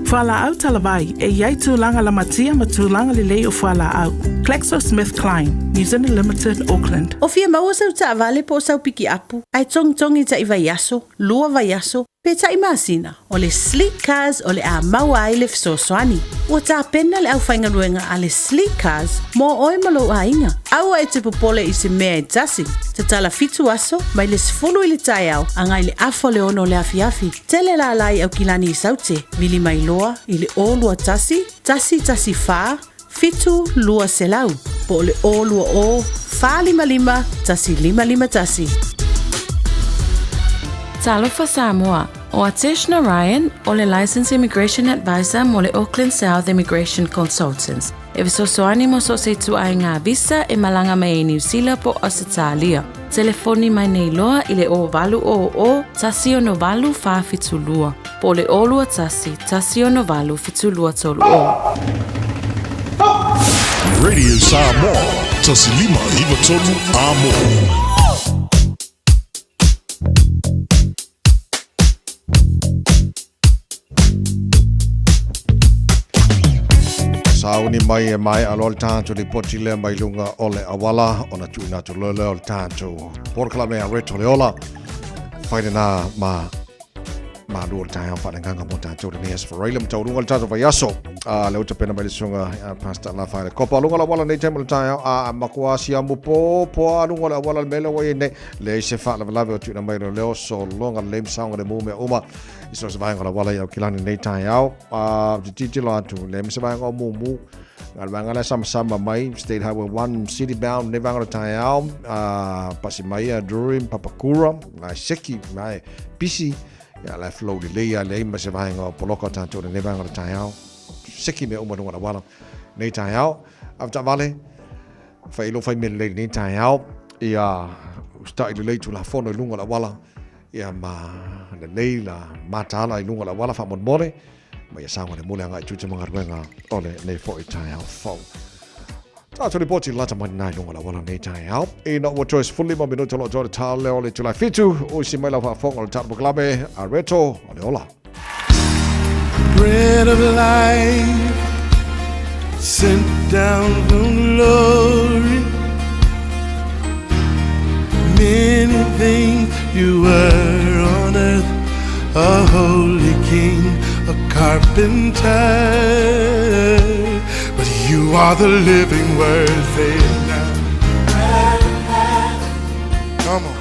Fualaau talavai, e i ai tulaga lamatia ma tulaga lelei o fualaau. GlaxoSmithKline, New Zealand Limited, Auckland. O fia maua sau taavale po o sau pikiapu, ae togitogi taʻi vaiaso, lua vaiaso, pe taʻi masina, o le Sleek Cars o le a maua ai le fesoasoani. Ua tapena le aufaigaluega a le Sleek Cars mo oe ma lou aiga. Aua e te popole i se mea e tasi. Tatala fitu aso, mai le 10 i le taeao agai le afa o le 6 o le afiafi. Tele lala i Aukilani i Saute, vili mai loa i le 021 114 7200 po o le 020 455 1551. Talofa Samoa, ʻO Atesh Narayan, ʻo le Licensed Immigration Advisor mo le Auckland South Immigration Consultants, e fesoasoani mo so o se ituaiga visa e malaga mai ai Niu Sila po o Ausetalia. Telefoni mai nei loa i le 0800 168 472 po o le 021 168 7230. Radio Samoa, 1 5 9 3 Amo. Sauni mai e mai aloa le tatou lipoti lea mai luga o le auala ona tuuina atu loa lea o le tatou polokalame a Reto le Ola. Whai lena ma malu o le taeao faaleagaga mo tatou lenei aso faraile ma taualuga le tatou vaiaso. A le uta pena mai le susuga Pastor La Whaele Kopa. Lunga la wala nei taimi o le taeao a matua siamu po po a lunga le auala le mea lea ua i ai nei. Leai se faalavelave o tuuina mai leo sologa lelei ma saogalemu mea uma i so o se vaega o le auala i Aukilani nei taeao. A te tilotilo atu leai ma se vaega o mumu. Nā le vaega lea samasama mai State Highway 1 City Bound nei vaega o le taeao a pasi mai a Drury Papakura nai seki nai pisi ia la flow lelei a leai ma se vaega o poloka o tatou lenei vaega o le taeao seki mea uma luga o le auala nei taeao a taavale fai lo fai mea lelei lenei taeao ia usita'i lelei Tulafono i luga o le auala ia ma lelei la mataala i luga o le auala faamolemole ma ia saogalemu le agai i tiute ma galuega o lenei foi taeao fou. Tatou lipoti lata mai lena i luga o le auala nei taeao. Ina ua toe 15 minute o lo o toe le tala o le itula e fitu, usi mai lau faafofoga o le tatou polokalame a Reto o le Ola. Bread of life sent down from glory. Many things you were on earth, a holy king, a carpenter. But you are the living word, say it now. Come on.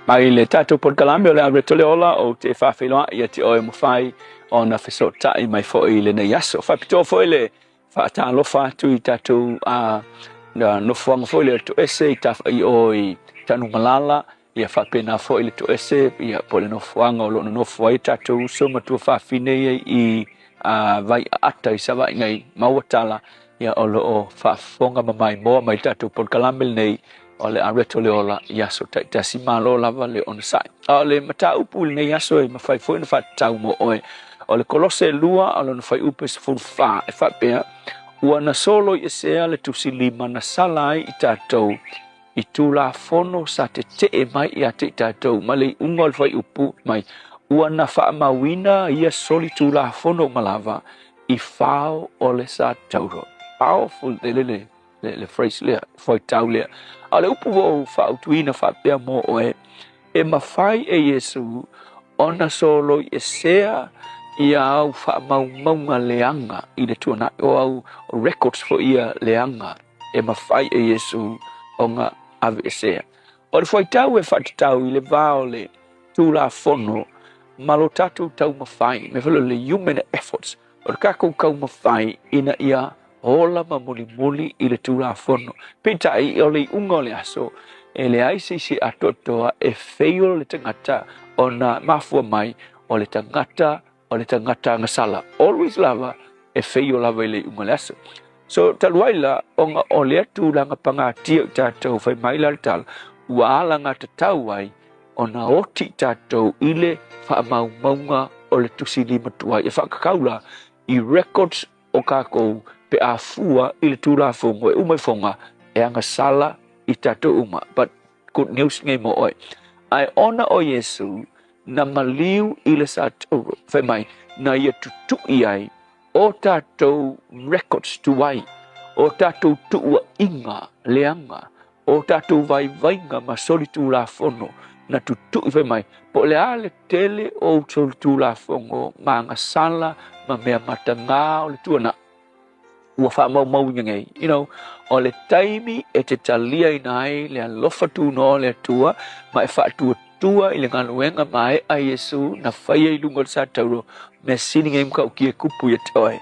Mai le tatou polokalame o le Ave Tole Ola ou te faafeiloai ia te oe mafai ona fesootai mai foi i lenei aso. Faapitoa foi le faatalofa atu i tatou a nofoaga foi le toese i tafai o i Tanumalala ia faapena foi le toese ia po o le nofoaga o lo o nonofo ai tatou uso ma tuafafine ia i Vaiaata i Savaii nei, maua tala ia o lo o faafofoga ma maimoa mai tatou polokalame lenei o le a Reto le Ola i aso taitasi. Malo lava le onosai. A o le mataupu i lenei aso e mafai foi ona faatatau mo oe, o le Kolose 2 o lona fuaiupu e 14 e faapea, Ua na solo i esea le tusi lima na sala ai i tatou i Tulafono sa tetee mai ia te i tatou ma le iuga o le fuaiupu mai, ua na faamauina ia soli Tulafono uma lava i fao o le sa tauro. Powerful tele le, le, le phrase lea, fuaitau lea. A o le upu ua ou faautuina faapea mo oe, e mafai e Iesu ona soloiesea ia au faamaumauga leaga i le tuanai, o au records foi ia leaga e mafai e Iesu ona aveesea. O le fuaitau e faatatau i le va o le Tulafono ma lo tatou taumafai, mea foi lea o le human efforts, o le tatou taumafai ina ia ola ma mulimuli i le Tulafono. Peitai, o le iuga o le aso, e leai se isi atoatoa e fail le tagata ona mafua mai o le tagata o le tagata agasala. Always lava e fail lava i le iuga o le aso. So, talu ai la, ona o lea tulaga pagatia i tatou, fai mai la le tala, ua alagatatau ai ona oti tatou i le faamaumauga o le tusi lima tuai e faatatau la i records o kakou pe a fua i le Tulafono e uma ifoga e agasala i tatou uma. But good news nei mo oe. Ae ona o Iesu na maliu i le satauro, fai mai, na ia tutui ai o tatou records tuai, o tatou tuuaiga leaga, o tatou vaivaiga ma solitulafono na tutui fai mai, po o le a le tele o ou solitulafono ma agasala ma mea matagā o le tuanai ua faamaumauina nei. You know, o le taimi e te taliaina ai le alofa tunoa o le Atua ma e faatuatua i le galuega maea a Iesu na faia i luga o le satauro, mea sili nei matautia e kupu ia te oe.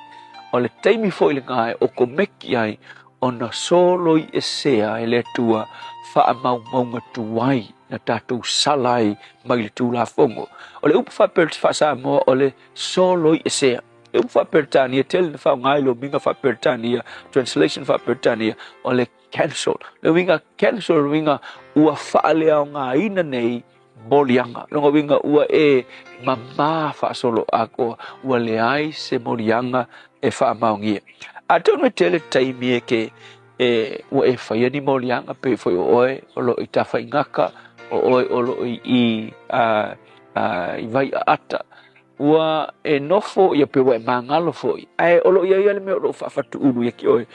O le taimi foi lena e okomeki ai ona soloiesea e le Atua faamaumauga tuai na tatou sala ai mai le Tulafono. O le upu faa-Samoa o le soloiesea. E upu faa-Peretania, tele na faaaoga i lomiga faa-Peretania, translation faa-Peretania, o le cancel. Le uiga cancel, le uiga ua faaleaogaina nei moliaga. Lona uiga ua e mamā faasoloatoa, ua leai se moliaga e faamaonia. Atonu e tele taimi e ke e ua e faia ni moliaga pei foi o oe o loo i Tafaigata, o oe o loo i i a, a, i Vaiaata. Ua e nofo ia pe ua e magalo foi, ae o loo i ai lava le mea o loo faafatuulu ia te oe.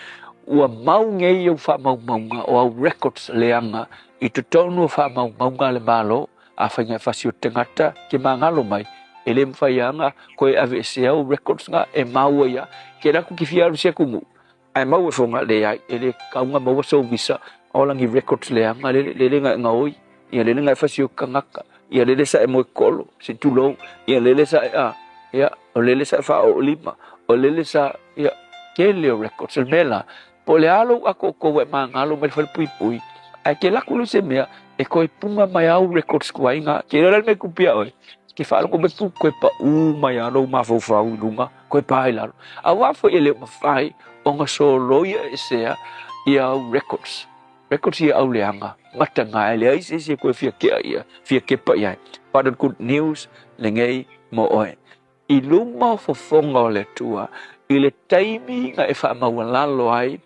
Ua mau nei ou faamaumauga o au records leaga i totonu o faamaumauga a le Malo, afai na e fasi o te tagata ke magalo mai, e le mafai lava ona koe aveesea ou records na e mau ai lava. Ke laku ki fia alu si atunuu, ae mau e foga, leai, e le tatau ona maua sou visa, ola ni records leaga lele, lele na e gaoi, ia lele na e fasi o te tagata, ia lele sa e moe kolo, se tulou, ia lele sa e a, ia, o lele sa e faaoo lima, o lele sa, ia, tele o records. O le mea la, po o le a lou atoatoa ua e magalo mai le falepuipui, ae ke laku loa se mea e toe punga mai au records tuai na, ke iloa la le mea e tupu ia oe, ke faalogo mai pu toe paū mai lava lou mafaufau i luga, toe pa i lalo. Aua foi e le o mafai ona soloia esea ia au records. Records ia au leaga, mataga e leai se isi e toe fia kea ia, fia kepa i ai. But the good news lenei mo oe. I luma o fofoga o le Atua, i le taimi na e faamaualalo ai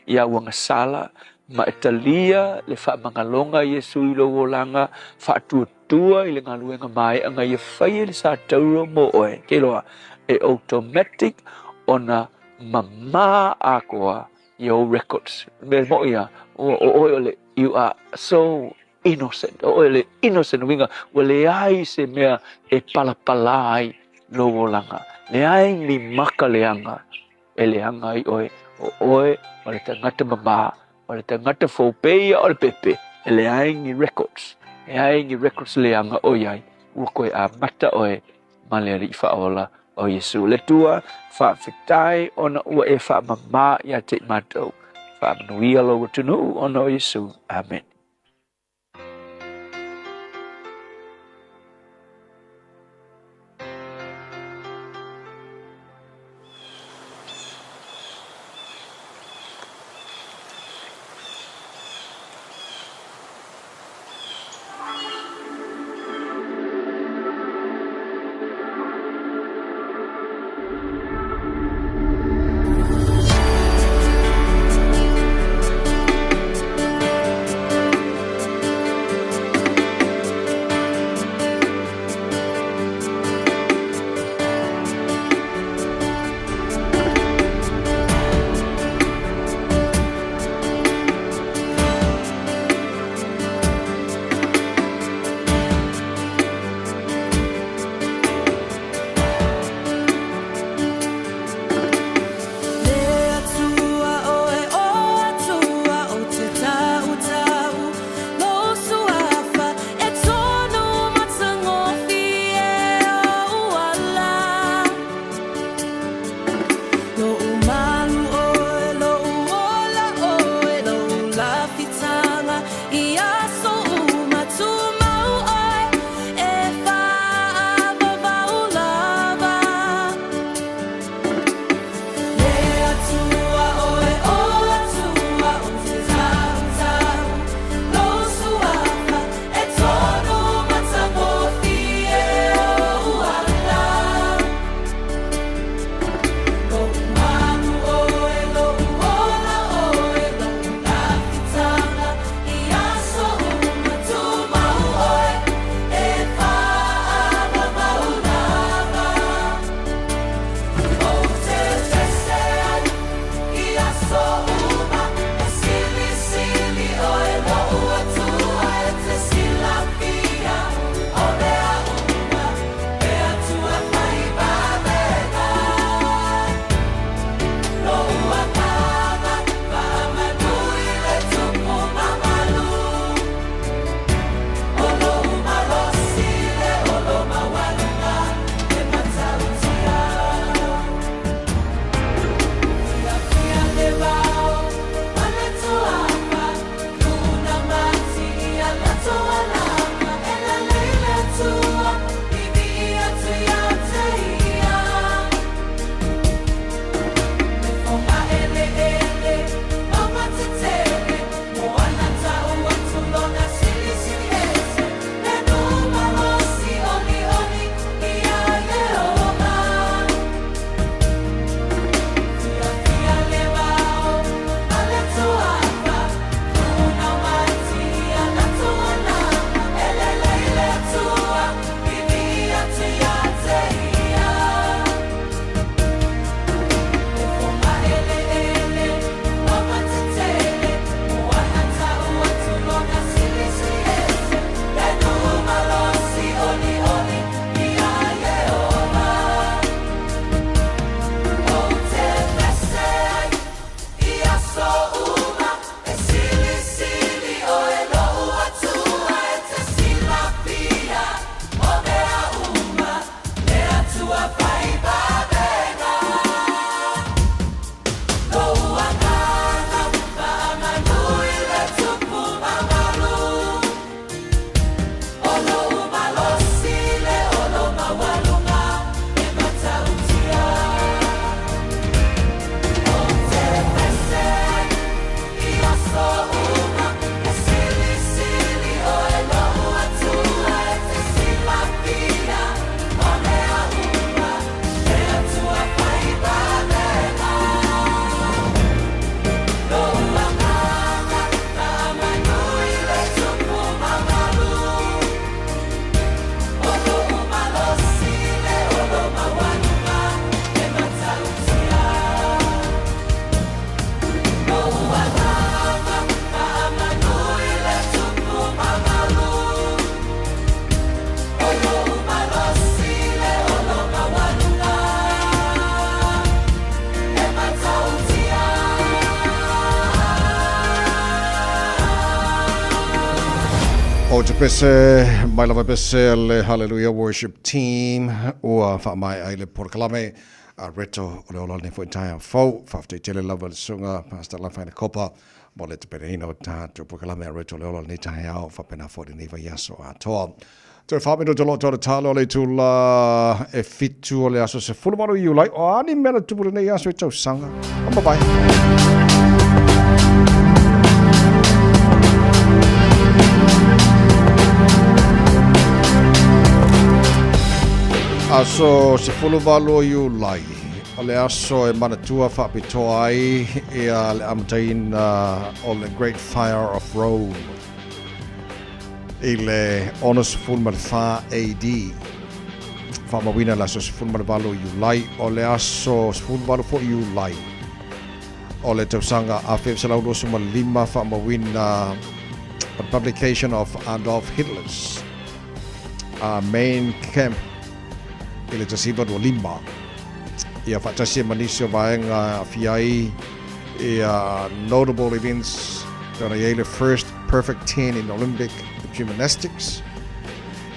i au agasala, ma e talia le faamagaloga a Iesu i lou olaga faatuatua i le galuega maea na ia faia i le satauro mo oe, ke iloa, e automatic ona mamā atoa i ou records. Mea moʻi ia, o oe o le, you are so innocent, o oe le innocent uiga ua leai se mea e palapala ai lou olaga, leai ni maka leaga e leaga ai oe, o oe o le tagata mamā, o le tagata fou pei ia o le pepe, e leai ni records, leai ni records leaga o i ai, ua koe amata oe ma le Alii Faaola o Iesu. Le Atua, faafetai ona ua e faamamā ia te i matou. Faamanuia lou atunuu ona o Iesu. Amene. O te pese, mai lava pese le Hallelujah Worship Team ua whaamai ai le porokalame a reto o le ola nei foi taeao fou. Faafetai tele lava le susuga Pastor Lafaina Kopa mo le tapenaina o tatou porokalame a reto o le ola lenei taeao faapena foi lenei vaiaso atoa. Toe whaamino te loto o le talo o le itula e 7 o le aso 18 o Iulai. O a ni mea na tupu lenei aso i tausaga. Bye bye. Aso 18 o Iulai, o le aso e manatua faapitoa ai ia le amataina o le Great Fire of Rome i le 64 AD. Faamauina le aso 18 o Iulai, o le aso 18 foi Iulai o le tausaga 1925 faamauina the publication of Adolf Hitler's Mein Kampf i le 1925. Ia faatasi ai ma nisi o vaega e aafia ai ia notable events e ona i ai le first perfect 10 in Olympic gymnastics.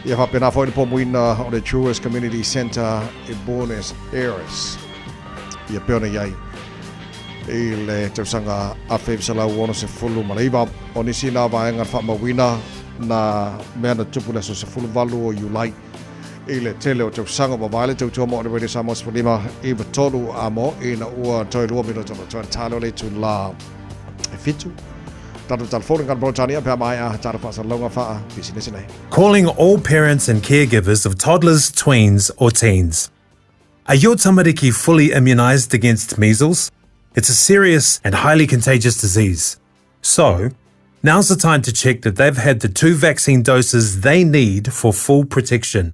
Ia faapena foi le pomuina o le Jewish Community Centre i Buenos Aires. Ia pei ona i ai i le tausaga 1969. O nisi nā vaega na faamauina nā mea na tupu i le aso 18 o Iulai i le tele o tausaga ua mavae le tautua mo le Radio Samoa 15 93 a mo ina ua toe 2 minute o toe talo le itulā e 7. Tatou telefoni ngā Britania pe a maea tātou whaasalauga whaa pisinisi nei. Calling all parents and caregivers of toddlers, tweens or teens. Are your tamariki fully immunised against measles? It's a serious and highly contagious disease. So, now's the time to check that they've had the two vaccine doses they need for full protection.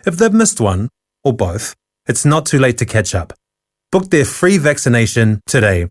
If they've missed one, or both, it's not too late to catch up. Book their free vaccination today.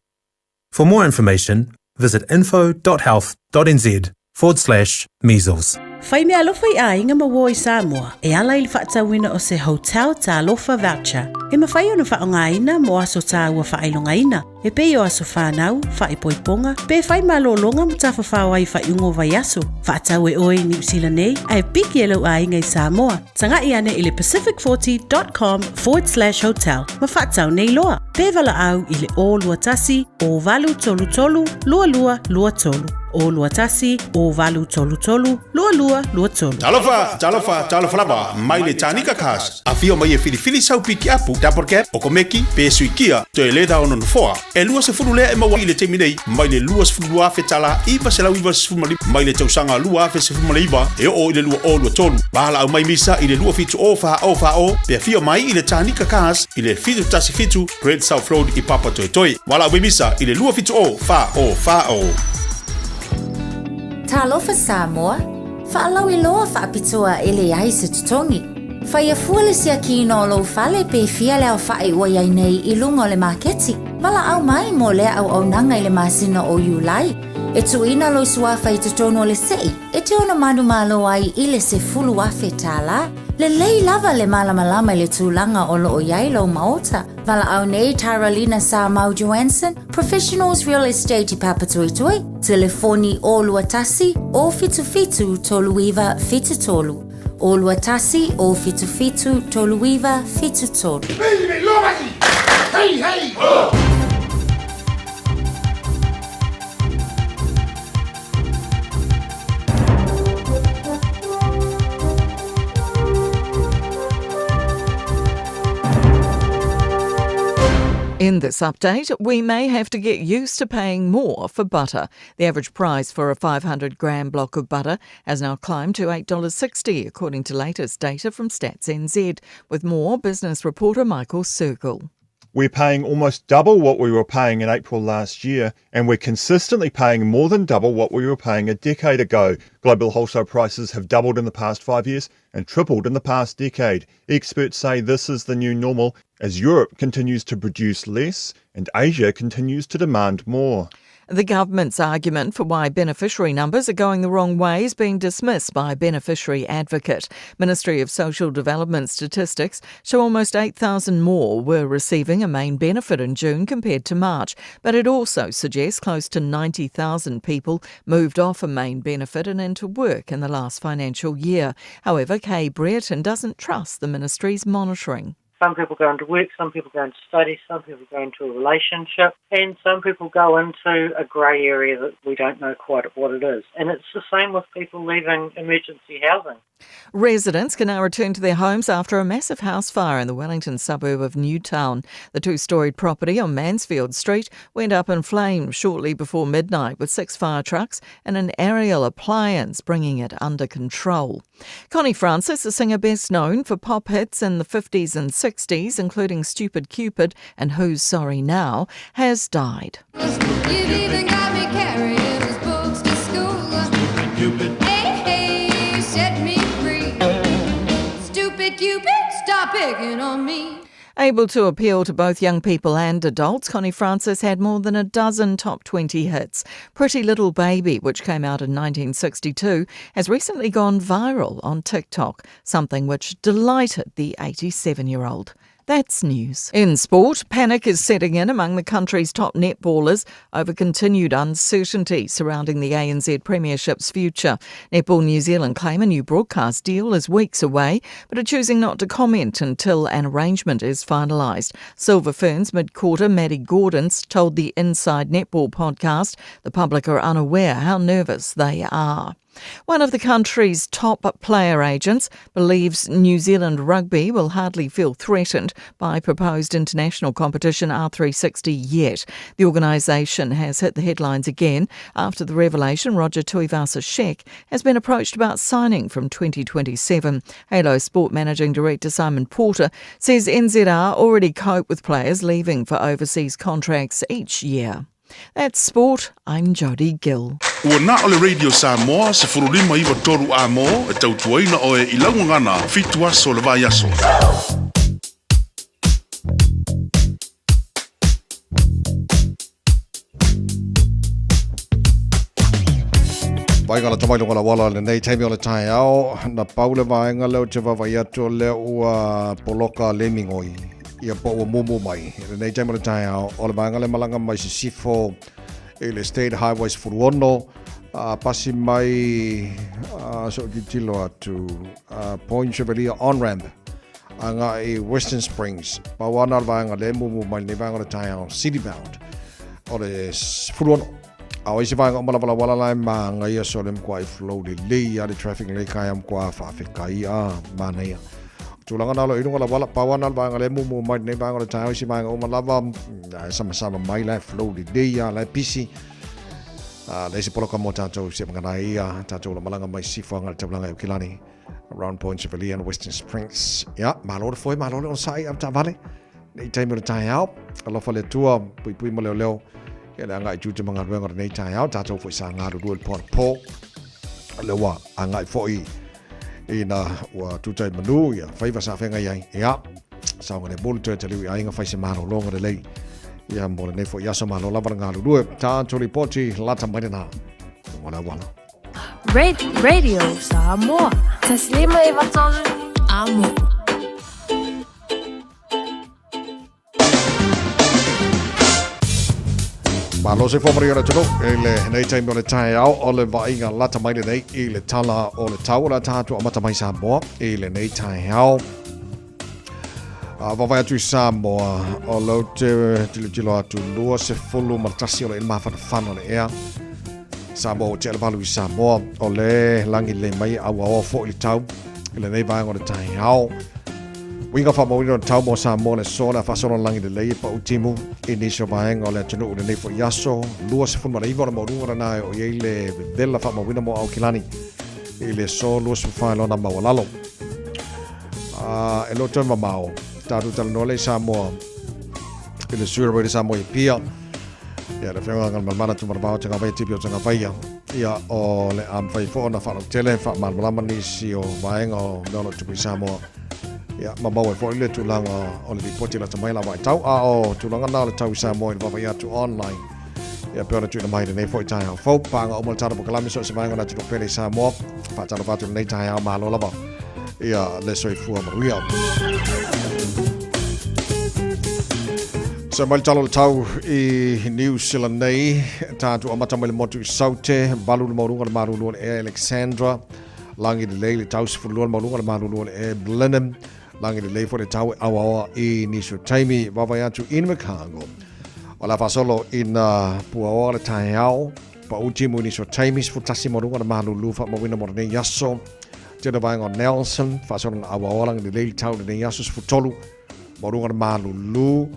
For more information, visit info.health.nz forward slash measles. Fai mea alofa i aiga ma uo i Samoa e ala i le faatauina o se Hotel Talofa Voucher e mafai ona faaaogaina mo aso tāua faailogaina e pei o aso whānau, whaipoiponga, pe whai malōlōga ma tafafao ai faaiuga o vaiaso. Faatau e oe i Niu Sila nei ae piki e lou aiga i Samoa. Taga'i ane i le pacific40.com forward slash hotel ma faatau nei loa. Pe valaau i le 021 0833 2223. 021 0833 2223. Talofa, talofa, talofa lava, mai le Tānika Cars. Afio mai e filifili sau pikiapu, double cab, okomeki, pe sui kia, toe lē tau nonofoa. E 20 lea e maua i le taimi nei, mai le 22,000 tala 995 mai le tausaga 2019 e oo i le 2023. Valaau mai misa i le 27 o 4 o 4 o pe afio mai i le Tānika Cars i le 717 Great South Road i Papatoetoe. Valaau mai misa i le 27 o 4 o 4 o. Talofa Samoa, faalauiloa faapitoa e leai se totogi. Faia fua le siakiina o lou fale pe fia le aofa'i ua i ai nei i luga o le maketi. Valaau mai mo lea auaunaga i le masina o Iulai. E tuuina lou suafa i totonu o le se'i e te ono manumalo ai i le 10,000 tālā. Lelei lava le malamalama i le tulaga o lo o i ai lou maota. Valaau nei Taralina Samau Johansson, Professionals Real Estate i Papatoetoe, telefoni 021 077 3973. 021 077 3973. Hey, hey! Ho! In this update, we may have to get used to paying more for butter. The average price for a 500 gram block of butter has now climbed to $8.60, according to latest data from Stats NZ. With more, business reporter Michael Sergel. We're paying almost double what we were paying in April last year, and we're consistently paying more than double what we were paying a decade ago. Global wholesale prices have doubled in the past 5 years and tripled in the past decade. Experts say this is the new normal as Europe continues to produce less and Asia continues to demand more. The government's argument for why beneficiary numbers are going the wrong way is being dismissed by a beneficiary advocate. Ministry of Social Development statistics show almost 8,000 more were receiving a main benefit in June compared to March, but it also suggests close to 90,000 people moved off a main benefit and into work in the last financial year. However, Kay Brereton doesn't trust the ministry's monitoring. Some people go into work, some people go into study, some people go into a relationship, and some people go into a grey area that we don't know quite what it is. And it's the same with people leaving emergency housing. Residents can now return to their homes after a massive house fire in the Wellington suburb of Newtown. The two storied property on Mansfield Street went up in flames shortly before midnight, with six fire trucks and an aerial appliance bringing it under control. Connie Francis, a singer best known for pop hits in the 50s and 60s, including Stupid Cupid and Who's Sorry Now, has died. You've even got me carrying his books to school. Stupid Cupid. Hey, hey, set me free. Stupid Cupid, stop picking on me. Able to appeal to both young people and adults, Connie Francis had more than a dozen top 20 hits. Pretty Little Baby, which came out in 1962, has recently gone viral on TikTok, something which delighted the 87 year old. That's news. In sport, panic is setting in among the country's top netballers over continued uncertainty surrounding the ANZ Premiership's future. Netball New Zealand claim a new broadcast deal is weeks away, but are choosing not to comment until an arrangement is finalised. Silver Ferns mid-quarter Maddie Gordons told the Inside Netball podcast the public are unaware how nervous they are. One of the country's top player agents believes New Zealand rugby will hardly feel threatened by proposed international competition R360 yet. The organisation has hit the headlines again after the revelation Roger Tuivasa-Sheck has been approached about signing from 2027. Halo Sport Managing Director Simon Porter says NZR already cope with players leaving for overseas contracts each year. That's sport. I'm Jodie Gill. Ua na o le Radio Samoa, 1593 a mo, e tautuaina oe i lauagana, fitu aso le vai aso. Vaega la tamai lunga la wala lenei taimi o le taeao, na pau le vaega leo te vaavaai atu o lea ua poloka le migoi ia po ua mumu mai. I lenei taimi o le taeao, o le vaega le malaga mai sisifo i le State Highway 16, a pasi mai a so tilotilo atu a Point Chevalier on-ramp agai i Western Springs. Pau ana le vaega le mumu mai lenei vaega o le taeao city bound o le 16. A o isi vaega uma lava la wala la e māngaia so le mkua i flow lelei a le traffic lelei kai a mkua whaawhekai a mānaia. Tulaga na lo i lunga la wala pau ana le vaega le mumu mai lenei vaega o le taeao isi vaega uma lava e samasama mai la e flow lelei a la e pisi. A le isi poloka mo tātou se mangana ia tātou la malaga mai sifo anga le taulaga e Aukilani around Point Chevalier and Western Springs. Ia, malo le foe, malo le onosai au taavale. Nei taimi o le taeao, alofa le Atua, puipui ma leoleo, ia le agai tiute ma galuega o lenei taeao, tātou foi sa galulue le po anapo. Le ua agai foi ina ua tutai manu, ia faiva sa whengai ai. Ia, saoga le molu toe taliu i aiga whai se malōlōga lelei. Ia, mo lenei foi aso malo lava le galulue. Tātou ripoti lata mai lena. Wala wala. Radio Samoa. Taslima e vatolu amo. Malo se fomari o le atunuu i lenei taimi o le taeao o le vaaiga lata mai lenei i le tala o le tau o le tatou amata mai Samoa i lenei taeao. A vaavaai atu i Samoa o lou te tilotilo atu 21 o le mafanafana o le ea. Samoa ua tea le valu i Samoa o le lagi lelei mai a ua oa foi le tau i lenei vaega o le taeao. Uiga faamauina o le tau mo Samoa le aso o le a faasolo lagi lelei e pau timu i nisi o vaega o le atunuu i lenei foi aso. 29 o le maualuga lena e oo i ai le vevela faamauina mo Aukilani i le aso 24 lona maualalo. E le o toe mamao, tatou talanoa lea i Samoa i le sui o Samoa i Apia. Ia le afioga Galumalemana Tumanavao Tagavaia Tipi o Tagavaia. Ia o le a mafai foi ona faalautele faamalamalama nisi o vaega o mea o lo o tupu i Samoa. Ia ma maua ai foi le tulaga o le lipoti lata mai la vaitau a o tulaga na o le tau i Samoa i le vaavaai atu online. Ia pe ona tuuina mai lenei foi taeao fou. Paga uma le tatou polokalame so o se vaega o le atunuu pele i Samoa. Faatalofa atu lenei taeao malo lava. Ia le soifua manuia. So mai le talo le tau i New Zealand nei, tātou amata mai le motu i Saute, valu le mauruga le marulu o le ea Alexandra, langi lelei le tau 12 le mauruga le marulu o le ea Blenheim, Langi lelei foi le tau e aoaoa i nisi o taimi, vaavaai atu i Invercargill. O le a faasolo ina puaoa le taeao, pau timu i nisi o taimi, 11 ma luga le malulu faamauina mo lenei aso. Tele vaega o Nelson, faasolo na aoaoa langi lelei le tau lenei aso, 13 ma luga le malulu.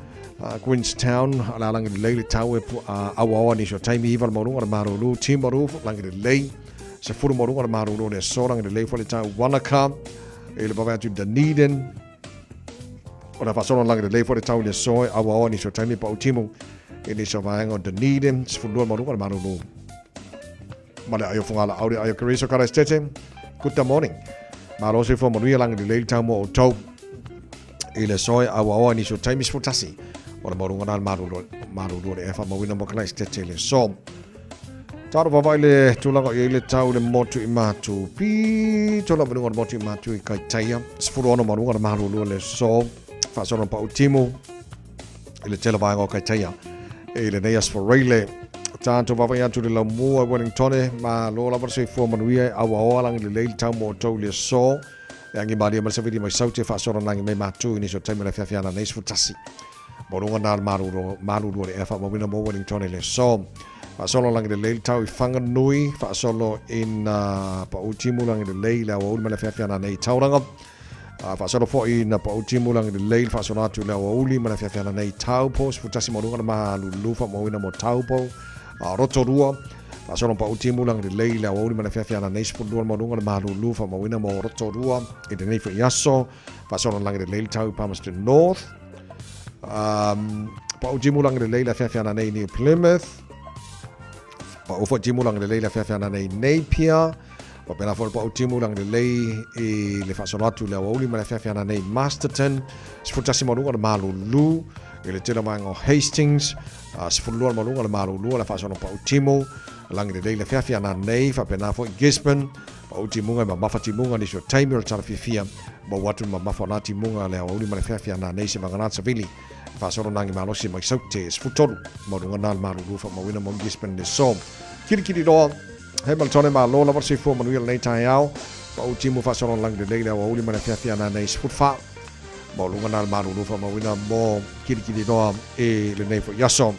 Queenstown, o le a langi lelei le tau e aoaoa nisi o taimi, 9 le maualuga le malulu. Timaru, langi lelei, 10 ma luga le malulu o le aso, langi lelei foi le tau Wanaka. E le vave atu i Dunedin. O le faasolo lagi lelei foi le tau i le aso e auaoa nisi o taimi pau timu i nisi o vaega o Dunedin, 12 ma luga le malulu. Ma le aio fungala au le aio Keriso Karaistete. Good morning. Malo soifua manuia lagi lelei le tau mo outou. I le aso e auaoa nisi o taimi 11 o le maualuga na le malulu, malulu o le e faamauina mo Karaistete i le aso. Taro vavae le tulaga o i ai le tau i le motu i Matu. Pito lava luga o le motu i Matu i Kaitaia. 16 ma luga le malulu le so. Faasolo pau timu i le tele vaega o Kaitaia. I lenei aso Reile. Tātou vavae atu le laumua i Wellingtone. Ma lo lava le soifua manuia e aua oa langi lelei le tau mo outou i le aso. E angi malie ma le sawili mai saute faasolo langi mai Matu i nisi o taimi o le afiafi ana nei 11. Maualuga na le malulu, malulu o le ea faamauina mo Wellington i le aso. Faasolo lagi lelei le tau i Whanganui, faasolo ina pau timu lagi lelei i le aoauli ma le afiafi ana nei i Tauranga. Faasolo foi ina pau timu lagi lelei le faasolo atu i le aoauli ma le afiafi ana nei i Taupo, 11 maualuga le malulu faamauina mo Taupo. Rotorua, faasolo pau timu lagi lelei i le aoauli ma le afiafi ana nei 12 maualuga le malulu faamauina mo Rotorua i lenei foi aso. Faasolo lagi lelei le tau i Palmerston North. Pau timu lagi lelei le afiafi ana nei New Plymouth. Pau foi timu lagi lelei le afiafi ana nei Napier. Faapena foi le pau timu lagi lelei i le faasolo atu i le aoauli ma le afiafi ana nei Masterton. 11 maualuga le malulu i le tele o vaega o Hastings. 12 le maualuga le malulu o le faasolo pau timu lagi lelei le afiafi ana nei. Faapena foi Gisborne. Pau timuga e mamafa timuga nisi o taimi o le tala fiafia maua atu le mamafa o na timuga le aoauli ma le feafea na nei se vagana savili e faasolo nangi malosi mai saute 13 maualuga na le malulu faamauina mo Gisborne le so kilikili loa he maletone malo lava le soifua manuia lenei taeao pau timu faasolo lagi lelei le aoauli ma le feafea na nei 14 maualuga na le malulu faamauina mo kilikili loa i lenei foi aso.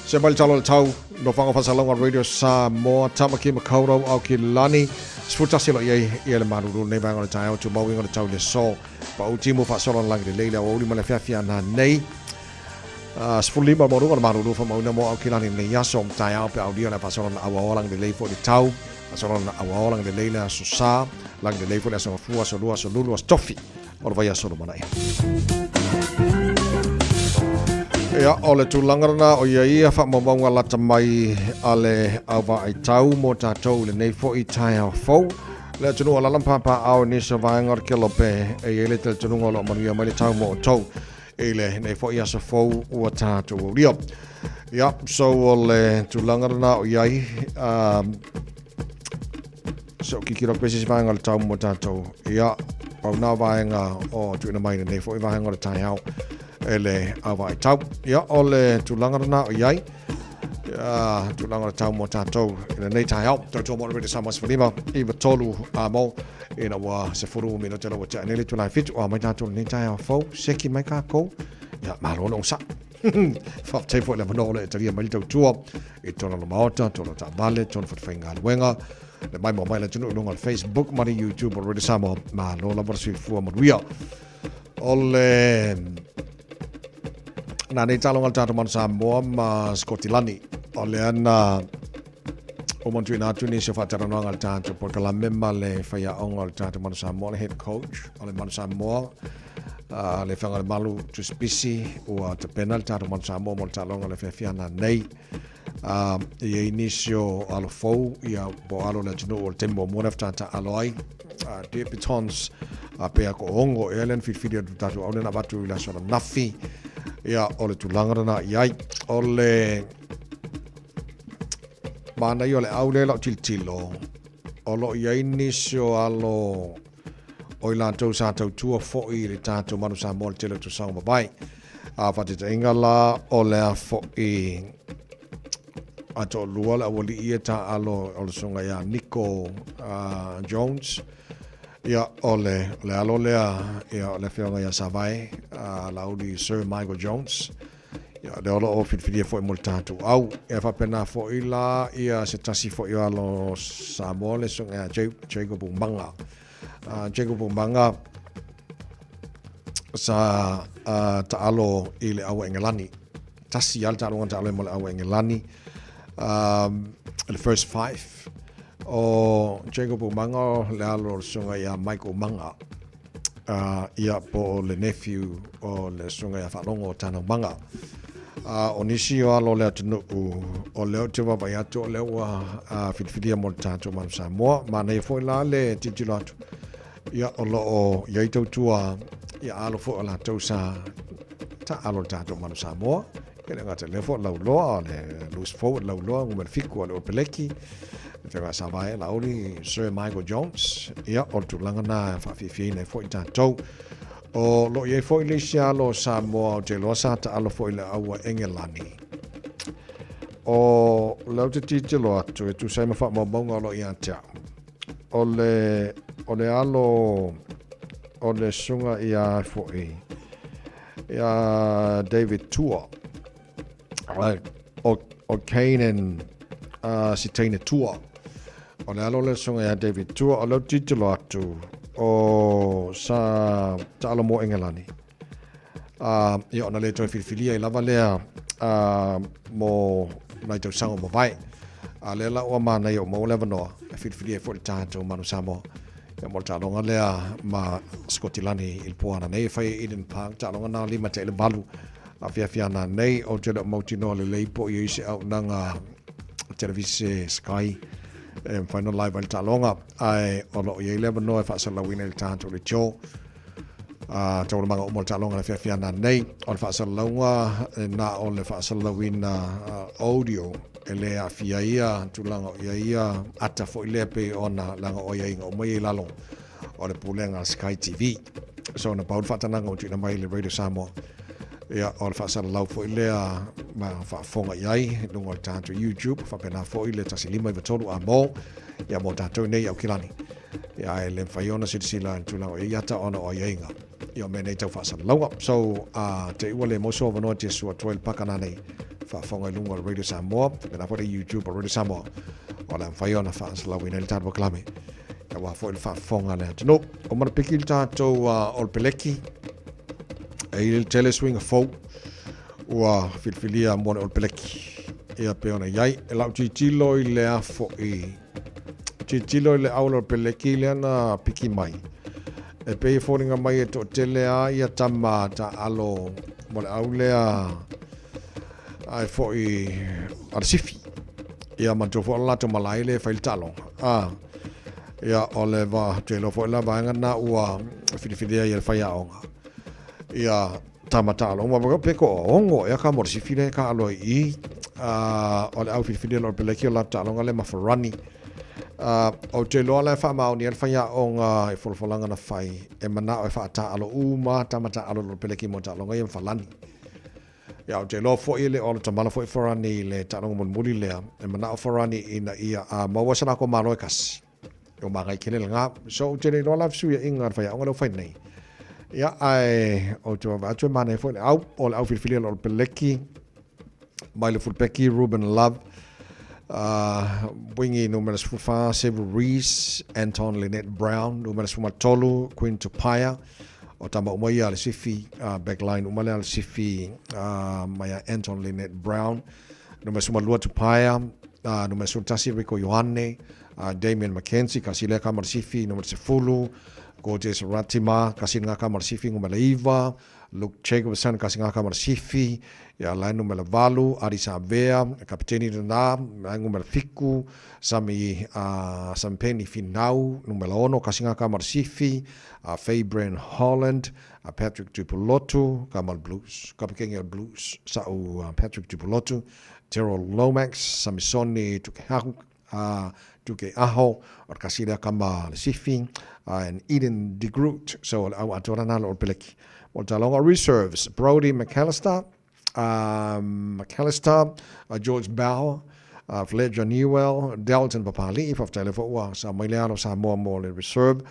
Se mai le talo le tau, no whanga whasalonga Radio Samoa, Tamaki Makaurau, Aoki Lani, 11 lo iai ia le malulu nei vaega o le taeao tu mauinga o le tau le so. Pa u timu whaasolo na langi le leile au auli ma le fiafia na nei. 15 maualuga le malulu whamauna mo Aoki Lani nei aso taeao pe aulia le whaasolo na aua langi le lei fo le tau. Whaasolo na aua langi le leile aso sa, langi le lei fo le aso mafua, aso lua, aso lulu, aso tofi. O le vaiaso lumanai. Ia, o le tulaga lena o ia ia faamaumauga lata mai a le auvaai tau mo tātou i lenei foi taeao fou. Le atunuu o lala ma pāpāao i nisi o vaega o le kelope e i ai le talitonuga o lo o manuia mai le tau mo outou i lenei foi aso fou ua tātou aulia. Ia, so o le tulaga lena o i ai, So kikiro koe se vaega o le tau mo tātou. Ia, pau nā vaega o tuuina mai lenei foi vaega o le taeao e le awa i tau. Ia, o le tulaga lena o iai. Ia, tulaga o le tau mo tātou i lenei taeao. Tautua mo le Radio Samoa 15, iwa tolu a mo. Ina ua 10 minute la ua tea nei le itula e 7 o a mai tātou lenei taeao fou. Seki mai kākou. Ia, malo le onosai. Faafetai foi le avanoa o le e talia mai le tautua i tōna lo maota, tōna taavale, tōna whatawhaingaluega, le maimoa mai le atunuu i luga o le Facebook ma le YouTube o Radio Samoa. Malo lava le soifua manuia. O le nā nei taloga le tātou Manu Samoa ma Skotilani. O le ana o mantuina atu nisi o faatalanoaga a le tātou polokalame ma le faiaoga o le tātou Manu Samoa, le head coach o le Manu Samoa, le Fagalemalu Tusipisi, ua tapena le tātou Manu Samoa mo le taaloga o le fiafiana nei. E i ai nisi o alo fou, ia po alo le atunuu o le taimi muamua lea faatoa taalo ai. Debutants, pea ko ongo ea lea na filifili atu tātou au lea na avatu i le aso ananafi. Ia, o le tulaga lena i ai. O le... Manaia o le au lea i lau tilotilo, o lo o i ai nisi o alo o i latou sa tautua foi i le tatou Manu Samoa i le tele o tausaga mavae. A faataitaiga la, o le a foi a toalua le aualii ia taaalo o le susuga ia Niko Jones, ia o le, o le alo lea ia o le afioga ia Savae Laauli Sir Michael Jones. Ia, lea o lo o filifilia foi mo le tatou au. E faapena foi la ia se tasi foi o alo Samoa le susuga ia Jacob Umaga. Jacob Umaga sa taalo i le aua Engelani. Tasi lava le taaloga na taalo ai mo le aua Engelani. Le first five. O Jacob Umaga o le alo o le susuga ia Michael Umaga. Ia po o le nephew o le susuga ia Faalogo o Tanaumaga. O nisi o alo o le atunuu o lea ou te vaavaai atu o lea ua filifilia mo le tatou Manu Samoa. Manaia foi la le tilotilo atu ia o lo o i ai tautua ia alo foi o latou sa taalo i le tatou Manu Samoa. E le gata i lea foi o Lauloa, o le loose forward Lauloa, numera 7 o le Old Peleki, le Afioga Savae Laauli, Sir Michael Jones. Ia, o le tulaga na e faafiafiaina ai foi tatou. O lo o i ai foi le isi alo o Samoa ou te iloa sa taalo foi i le aua Engelani. O lea ou te tilotilo atu e tusa ai ma faamaumauga o lo o ia te au. O le, o le alo o le susuga ia foi ia David Tua, o, o Kanan Sitaine Tua. O le alo o le susuga ia David Tua, o lea ou te tilotilo atu, o sa taalo mo Engelani. Ia ona le toe filifilia ai lava lea mo nai tausaga ua mavae. A lea la ua manaia ua maua le avanoa e filifilia ai foi le tatou Manu Samoa. Ia mo le taaloga lea ma Sikotilani i le po ananei e fai e Eden Park, taaloga na 7:55 afiafi ananei. Ou te le o mautinoa lelei po o i ai se auaunaga televise Sky e mafai ona live ai le taaloga, ae o lo o i ai le avanoa e faasalalauina i le tatou leitio taualumaga uma o le taaloga i le afiafi ananei. O le faasalalauga na o le faasalalauina audio e le aafia ai ia tulaga o i ai ia ata foi lea pei ona leaga o aiaiga uma ia i lalo o le pulega a Sky TV. So na pau le faatanaga ua tuuina mai i le Radio Samoa, ia o le faasalalau foi lea ma faafofoga i ai i luga o le tatou YouTube, faapena foi le 1593 a mo ia mo tatou nei i Aukilani. Ia ae le mafai ona silasila i le tulaga o i ai ata ona o aiaiga ia o mea nei tau faasalalauga. So, te i ua le maua sou avanoa te sua atu ai le pakana nei faafofoga i luga o le Radio Samoa, faapena foi le YouTube o Radio Samoa, o le a mafai ona faasalalauina ai le tatou polokalame aua foi le faafofoga a le atunuu. O mana piki le tatou o le peleki, e i le tele suiga fou ua filifilia mo le o le peleki. Ia pei ona i ai, e lau tilotilo i le a foi Tilotilo i le aula o Peleki lea na piki mai. E pei e foliga mai e toatele a ia tama taalo mo le au lea ai foi a le sifi. Ia manatua foi o le latou malae lea e fai le taaloga. A, ia o le va, te iloa foi la vaega na ua filifilia ia le faiaoga. Ia tama taaloga ma pe ko ongo ea ka mo le sifi lea ka aloa i i. O le au filifilia o le Peleki o le latou taaloga lea ma Farani. Ou te iloa la e faamaonia le faiaoga i folafolaga na fai e manao e faataalo uma tama taalo o le Peleki mo taaloga ia ma Falani. Ia ou te iloa foi e le o alo tamala foi Farani i le taaloga mulimuli lea e manao Farani ina ia a maua se lako malo e kasi. O magai kele lena. So ou te le iloa la fesuiaiga a le faiaoga lea ua fai nei. Ia ae ou te vaavaai atu e manaia foi le au o le au filifilia o le Peleki mai le fulupeki Ruben Love wingi numera 14 Several Rees, Anton Lynette Brown numera 13 Queen Tupaia o tama uma ia a le sifi backline uma lea a le sifi mai a Anton Lynette Brown numera 12 Tupaia numera 11 Rico Ioane Damian McKenzie kasi lea ka ma le sifi numera 10 Gorgeous Ratima kasi nga ka ma le sifi numera 9 Luke Jacobson kasi nga ka ma le sifi ia lae numera 8 Adi Savea kapiteni lena lae numera 7 Sami Sampeni Finau numera 6 kasi nga ka ma le sifi Fabian Holland Patrick Tupulotu ka ma le Blues kapikenge o le Blues sa'u Patrick Tupulotu. Gerald Lomax, Samisoni Tukeahu, Tukeaho, o le kasi lea kama le Sifi, and Eden de Groot. So o le au atoa lana le All Peleki. Mo le taaloga reserves, Brody McAllister, McAllister, George Bauer, Fletcher Newell, Dalton Papali'i, faafetai lea foi ua sa mai le alo Samoa mo le reserve,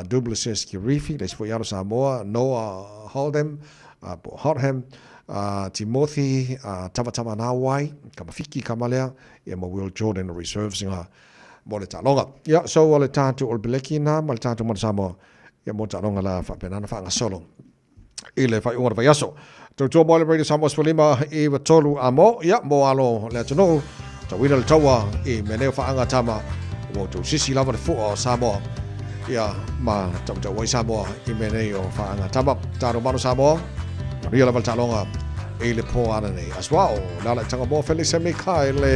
Duplessis Kirifi, le isi foi alo Samoa, Noah Holdem, po o Hotham, Timothy Tavatavanawai, Kamafiki kama lea, ia ma Will Jordan reserves nga mo le taaloga. Ia, so o le tatou All Blacki na ma le tatou Mana Samoa, ia mo taaloga la faapena na faagasolo i le faaiuga o le vaiaso. Tautua mo le Radio Samoa 15 i 3 a mo, ia, mo alo le atunuu, tauina le taua i mea nei o faaga tama, ua outou sisi lava le fua o Samoa, ia, ma tautau ai Samoa i mea nei o faaga tama. Taro mano Samoa, manuia lava le taaloga i le pō ana nei. As well, le ala i tanga mo Felise Mikaele.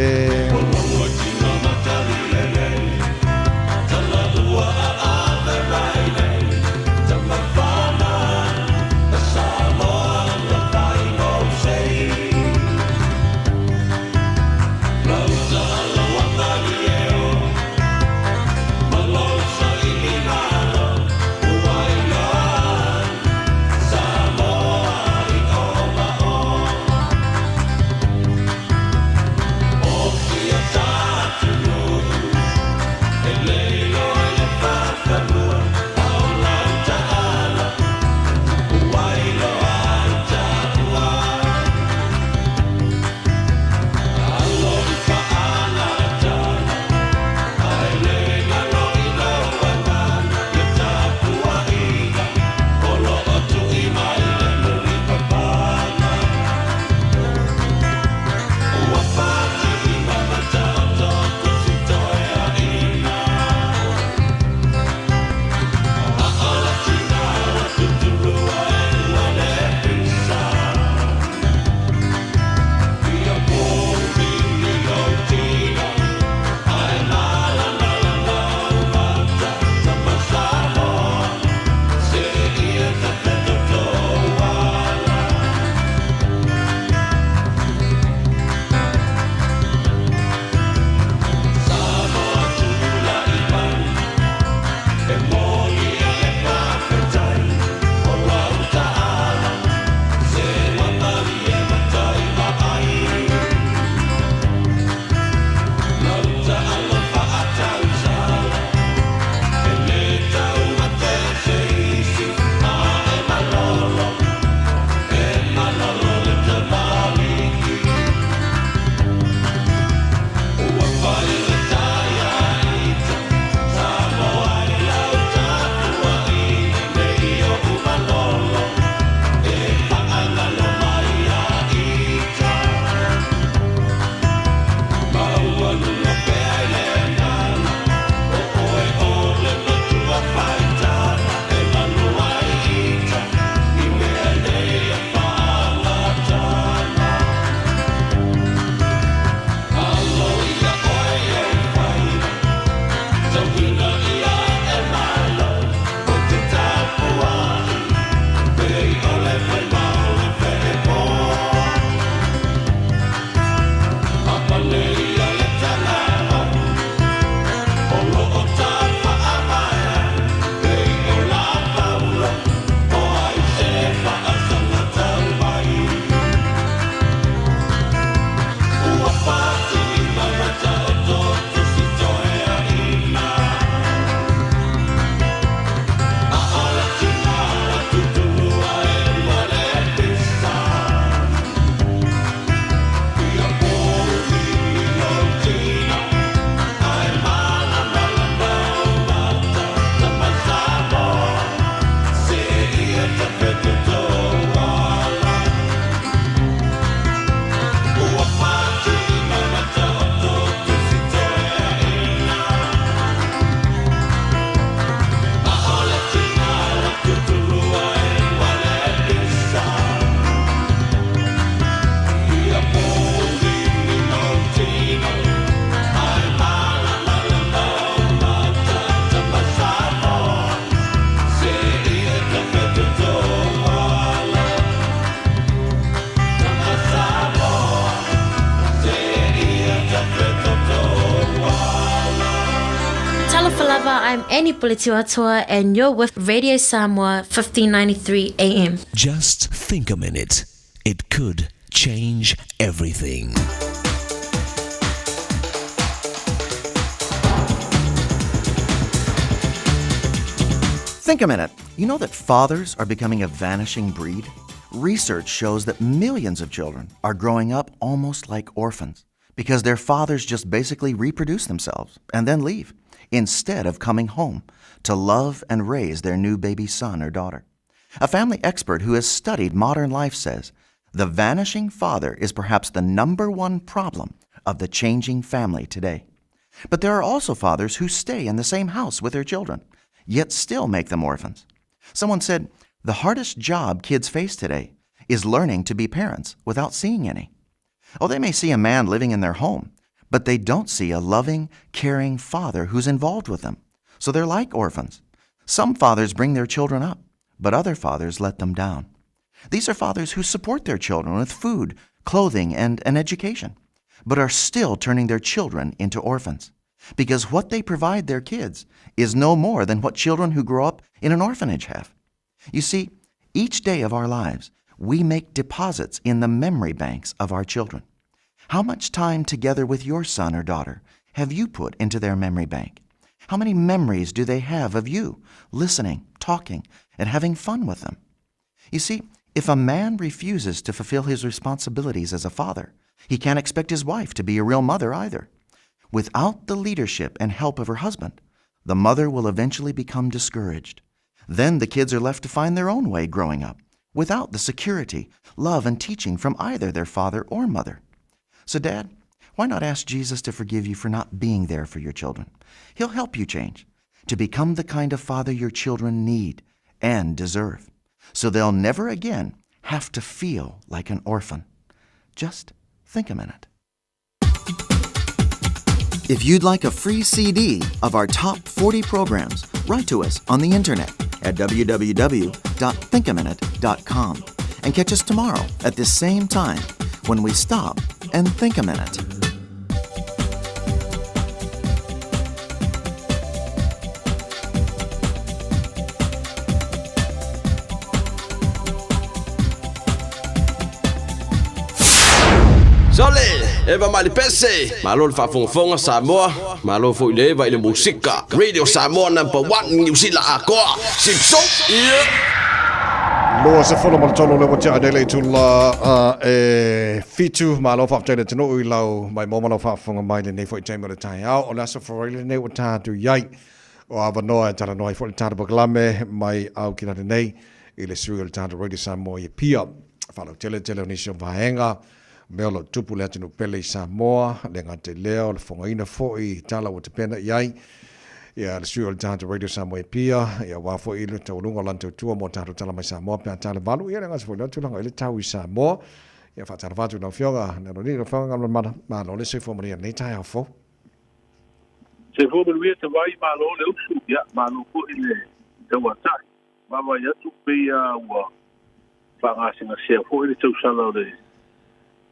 Talofa lava, I'm Annie Puletiuatoa and you're with Radio Samoa 1593 AM. Just think a minute. It could change everything. Think a minute. You know that fathers are becoming a vanishing breed? Research shows that millions of children are growing up almost like orphans because their fathers just basically reproduce themselves and then leave instead of coming home to love and raise their new baby son or daughter. A family expert who has studied modern life says the vanishing father is perhaps the number one problem of the changing family today. But there are also fathers who stay in the same house with their children, yet still make them orphans. Someone said, the hardest job kids face today is learning to be parents without seeing any. Oh, they may see a man living in their home, but they don't see a loving, caring father who's involved with them. So they're like orphans. Some fathers bring their children up, but other fathers let them down. These are fathers who support their children with food, clothing, and an education, but are still turning their children into orphans because what they provide their kids is no more than what children who grow up in an orphanage have. You see, each day of our lives, we make deposits in the memory banks of our children. How much time together with your son or daughter have you put into their memory bank? How many memories do they have of you listening, talking, and having fun with them? You see, if a man refuses to fulfill his responsibilities as a father, he can't expect his wife to be a real mother either. Without the leadership and help of her husband, the mother will eventually become discouraged. Then the kids are left to find their own way growing up, without the security, love, and teaching from either their father or mother. So, Dad, why not ask Jesus to forgive you for not being there for your children? He'll help you change to become the kind of father your children need and deserve, so they'll never again have to feel like an orphan. Just think a minute. If you'd like a free CD of our top 40 programs, write to us on the internet at www.thinkaminute.com and catch us tomorrow at this same time when we stop and think a minute. Sole, Eva Malipese, malo le faafogafoga Samoa, malo foi le Eva i le musika. Radio Samoa number 1 New Zealand akoa. Sipso, yeah. 23 le ua tea nei le itula e 7. Malo faafetai le atunuu i lau maimoa ma lau faafofoga mai lenei foi taimi o le taeao. O le aso Faraile lenei ua tatou i ai o avanoa e talanoa ai foi le tatou polokalame mai Aukilani nei i le sui o le tatou Radio Samoa i Apia. Faalautele tele o nisi o vaega mea o lo o tupu le atunuu pele i Samoa, le gata i lea o le fogaina foi i tala ua tapena i ai ia le sui o le tatou Radio Samoa i Apia, ia aua foi le taualuga o lana tautua mo tatou tala mai Samoa pe a tala valu, ia le gata foi lea tulaga i le tau i Samoa. Ia faatalofa atu i lau Afioga, Leonard, lau Afioga Galumalemana, malo le soifua manuia i lenei taeao fou. Soifua manuia Tavai, malo le usu, ia malo foi le tauatai. Vaavaai atu pei a ua faagasegasea foi le tausala o le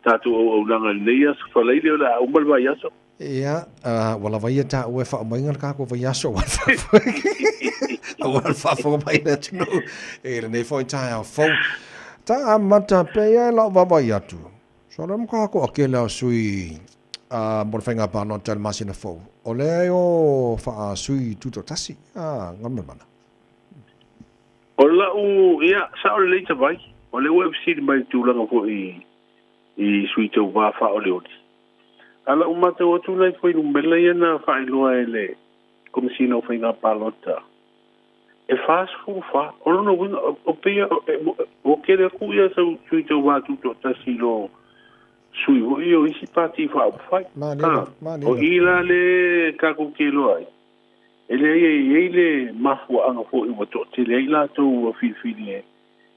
tatou auaunaga i lenei aso. Falaile o le a uma le vaiaso. Ia, ua lava ia taua e faaumaina le kākou vaiaso aua le faafofoga mai le atunuu i lenei foi taeao fou. Ta amata pea e lau vaavaai atu. So le kākou akele o sui mo le faiga pālota i le masina fou. O lea e o faasui tutoatasi. Galumalemana. O lau, ia, sao lelei Tavai, o lea ua e fesili mai i le tulaga foi i sui tauva faaolioli. A lau matau atu nai fuainumera ia na faailoa e le Komesina o Faiga Palota, e 44. O lona uiga, o pei ua tele atu ia sui tauva tutoatasi i lo sui foi o isi pati faaupufai. O i la le tatou te iloa ai, E leai e i ai le mafuaaga foi ua toatele ai latou ua filifili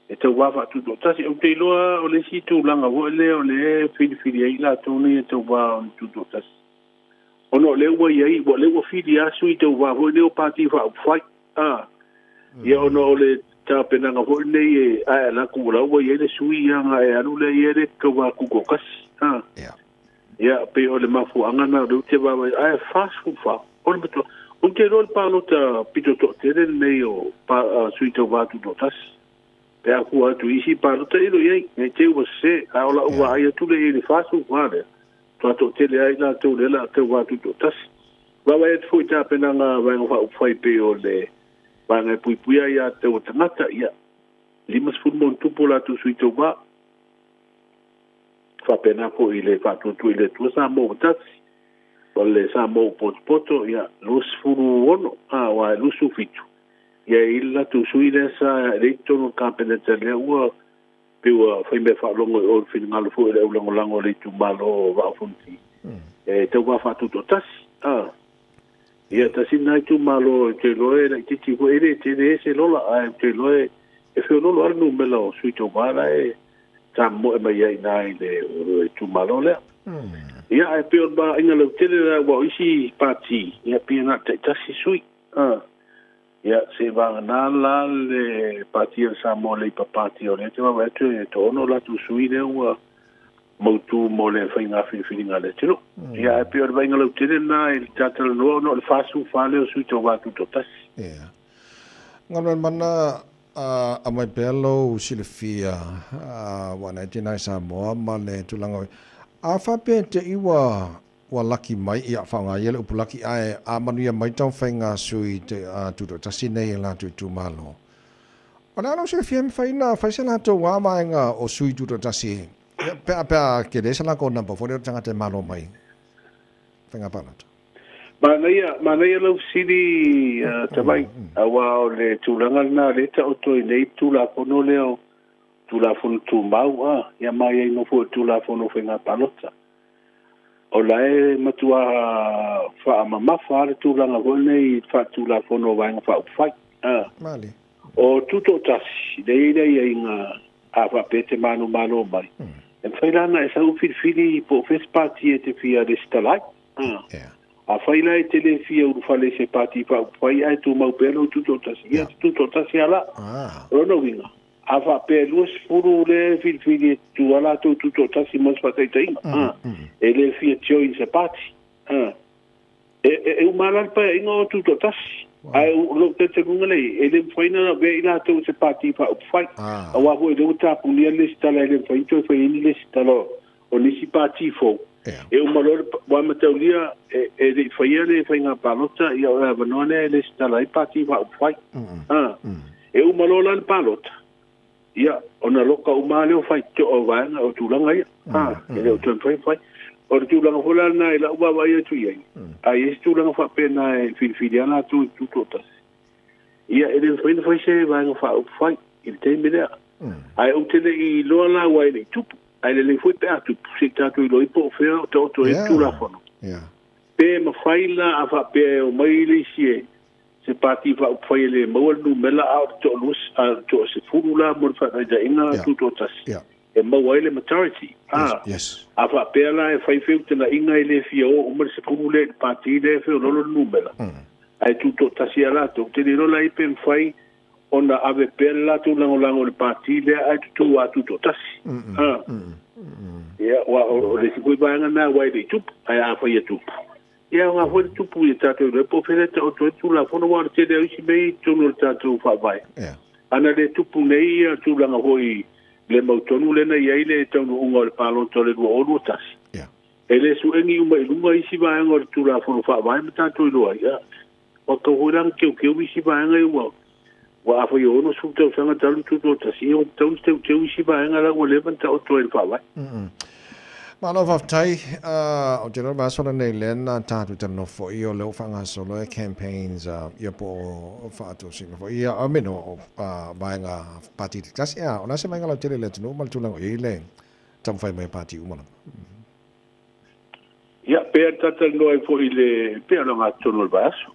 e tauva faatutoatasi. Ou te iloa o le isi tulaga foi lea o lea e filifili ai latou nei e tauva o le tutoatasi, ona o lea ua i ai, o lea ua fili lava sui tauva foi nei o Pati Faaupufai. A, ia ona o le tapenaga foi lenei e ae alu atu o la ua i ai le sui ia ona e alu lea ia le tauva tutoatasi. A, ia pei o le mafuaaga lena o lea ou te vaavaai, ae 44, o le matua. Ou te iloa le palota pito toatele lenei o pa, sui tauva tutoatasi. Pe a fua atu i isi palota ilo i ai, nei te ua sese, a o lau vaai atu lea i le 44 lea, faatoa toatele ai latou lea la tauva tutoatasi. Vaavaai atu foi i tapenaga a Vaega Faaupufai pei o le vaega e puipuia ai ia te tagata, ia, 50 ma ono tupu o latou sui tauva. Faapena foi i le Faatuatua i le Atua Samoa ua Tasi, o le Samoa ua Potopoto, ia, 26, a, ua 27, ia e i le latou sui lea sa e le i totonu o le Kapeneta lea ua pei ua fai mea faalogo i o i le finagalo foi o le aulagolago a le itumalo o Vaa o Fonoti e tauva faatutoatasi. A, ia, tasi lena itumalo ou te iloa e laitiiti foi, e le tele se lola, ae ou te iloa e feoloolo lava le numera o sui tauva la e tamomoe mai ai i ina i le itumalo lea. Ia, ae pei o le vaaiga lautele la, ua o isi pati, ia, pei na o le taitasi sui. A, ia, seivagana la le pati o le Samoa Labour Party, o lea te vaavaai atu e toaono latou sui lea ua mautu mo le faiga filifiliga a le atunuu. Ia, ae pei o le vaaiga lautele lena i le talatalanoa ona o le 44 lea o sui tauva tutoatasi. Ia. Galuemaimana, aumai pea lou silafia ua 99 Samoa ma le tulaga a faapea te i ua ua laki mai, ia faaaoga ia le upu laki, ae a manuia mai taumafaiga a sui tutoatasi nei e latou itumalo. O le a lou silafia e mafai ona fai se latou a vaega o sui tutoatasi ia pe a pe a tele se latou number foi lea o tagata e malo mai faiga palota. Manaia, manaia lau fesili, Tavai, aua o le tulaga lena lea e taoto ai nei le Tulafono lea o Tulafono Tumau, a, ia ma i ai nofo o le Tulafono o Faiga Palota. O la e matua faamamafa lava le tulaga foi lenei i le faatulafono o Vaega Faaupufai. A. Mali. O Tutoatasi, lea e i ai le aiaiga a faapea e te manumalo mai, e mafai la ona e sau filifili po o fea se pati e te fia resitala ai. Afai la e te le fia ulufale i se pati faaupufai ae tumau pea lou Tutoatasi, ia te Tutoatasi lava la. O lona uiga, a faapea e 20 lea e filifili e tutu lava latou Tutoatasi mo se faataitaiga, e le fia join se pati. E uma la le paeaiga o Tutoatasi. Ae o lou talitonuga lea e le mafai ona avea i latou i se pati faaupufai. Aua foi o lea ua tapunia le lesitala, e le mafai ona toe fai ai ni lesitala o nisi pati fou. E uma loa ua mataulia e le i faia le faiga palota, ia o le avanoa lea e lesitala ai pati faaupufai. E uma loa la le palota, ia, ona loka uma lava lea o faitotoa o vaega o tulaga ia. E le o toe mafai ona fai. O le tulaga foi la lena i lau vaavaai atu i ai, a i ai se tulaga faapena e filifili lava latou i tutoatasi, ia, e le mafai ona fai se vaega faaupufai i le taimi lea. Ae ou te le i iloa la aua e le i tupu. Ae lelei foi pe a tupu, se i tatou iloa ai po o fea o taoto ai le Tulafono. Pe mafai la a faapea e omai le isi e se pati faaupufai e le maua le numera a o le toalua a o le toasefulu la mo le faataitaiga tutoatasi e maua ai le majority. A a faapea la e fai feutagaiga e le fia o uma le 10 lea i le pati lea e feoloolo le numera ae tutoatasi lava latou, ou te le iloa la i pe mafai ona ave pea le latou lagolago i le pati lea ae tutu lava tutoatasi. A ia, aua o le isi foi vaega lena aua e le i tupu, ae afai e tupu, Ia aoga foi le tupu i a tatou iloa po o fea lea e taoto ai le Tulafono, aua o le tele o isi mea i totonu o le tatou Faavae. Ana le tupu nei ia tulaga foi le mautonu lea na i ai le taunuuga o le palota o le 2021, e le suegi uma i luga isi vaega o le Tulafono Faavae ma tatou iloa ai. Ia, ua tatau foi la ona teuteu isi vaega ia ua afai e 60 tausaga talu tutoatasi, ia ua tatau ona teuteu isi vaega la ua leva ona taoto ai i le Faavae. Malo faafetai. Ou te iloa le vaiaso lenei lea na tatou talanoa foi o lea ua faagasolo e campaigns ia po o faatosina foi ia I mean o vaega pati taitasi. O le a se vaaiga lautele i le atunuu ma le tulaga o i ai le taumafai mai o pati uma lava? Ia, pea talatalanoa ai foi i le, pea o le ogatotonu o le vaiaso,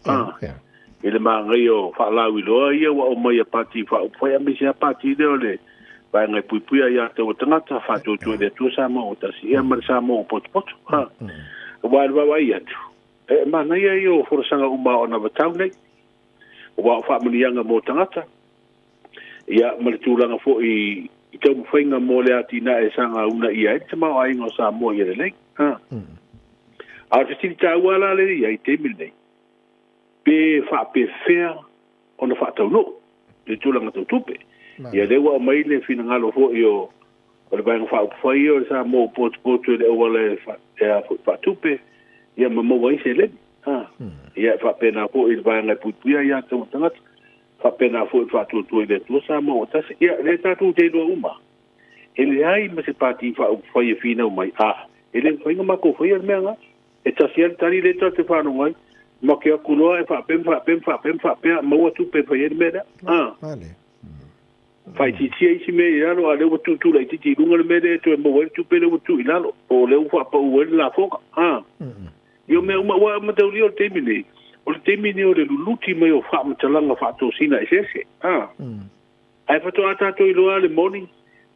i le manaia o faalauiloa ia ua aumai a Pati Faaupufai aemaise lava Pati lea o le Vaega e Puipuia Aia Tatau a Tagata, Faatuatua i le Atua Samoa ua Tasi, ia ma le Samoa ua Potopoto. Aua i le vaavaai atu, e manaia ia o folasaga uma o anavatau nei, aua o faamanuiaga mo tagata, ia ma le tulaga foi i taumafaiga mo le atinae e saga uunaia ai le tamaoaiga o Samoa ia lelei. A o le fesili taua la lea e i ai i le taimi lenei, Pe faapefea ona faataunuu le tulaga tau tupe. Ia lea ua aumai le finagalo foi o o le Vaega Faaupufai ia o le Samoa ua potopoto i le auala e e a foi faatupe ia ma maua ai seleni. Ha. Ia e faapena foi i le vaega e puipuia ai aiatatau a tagata, faapena foi i le faatuatua i le Atua Samoa ua tasi. Ia lea tatou te iloa uma, e leai ma se Pati Faaupufai e finau mai, a, e le mafai ona matou faia le mea lena. E tasi lava le tali lea tatou te faalogo ai, make atu loa e faapea ma faapea ma faapea ma faapea, maua tupe e fai ai le mea lea. A. Faaitiitia isi mea i lalo, a o lea ua tuutuu laitiiti i luga le mea lea e toe maua ai le tupe lea ua tuu i lalo, po o lea ua faapau ai le lafoga. A. Ia o mea uma, aua e mataulia o le taimi nei, o le taimi nei o le luluti mai o faamatalaga faatosina eseese. A. Ae faatoa tatou iloa le moni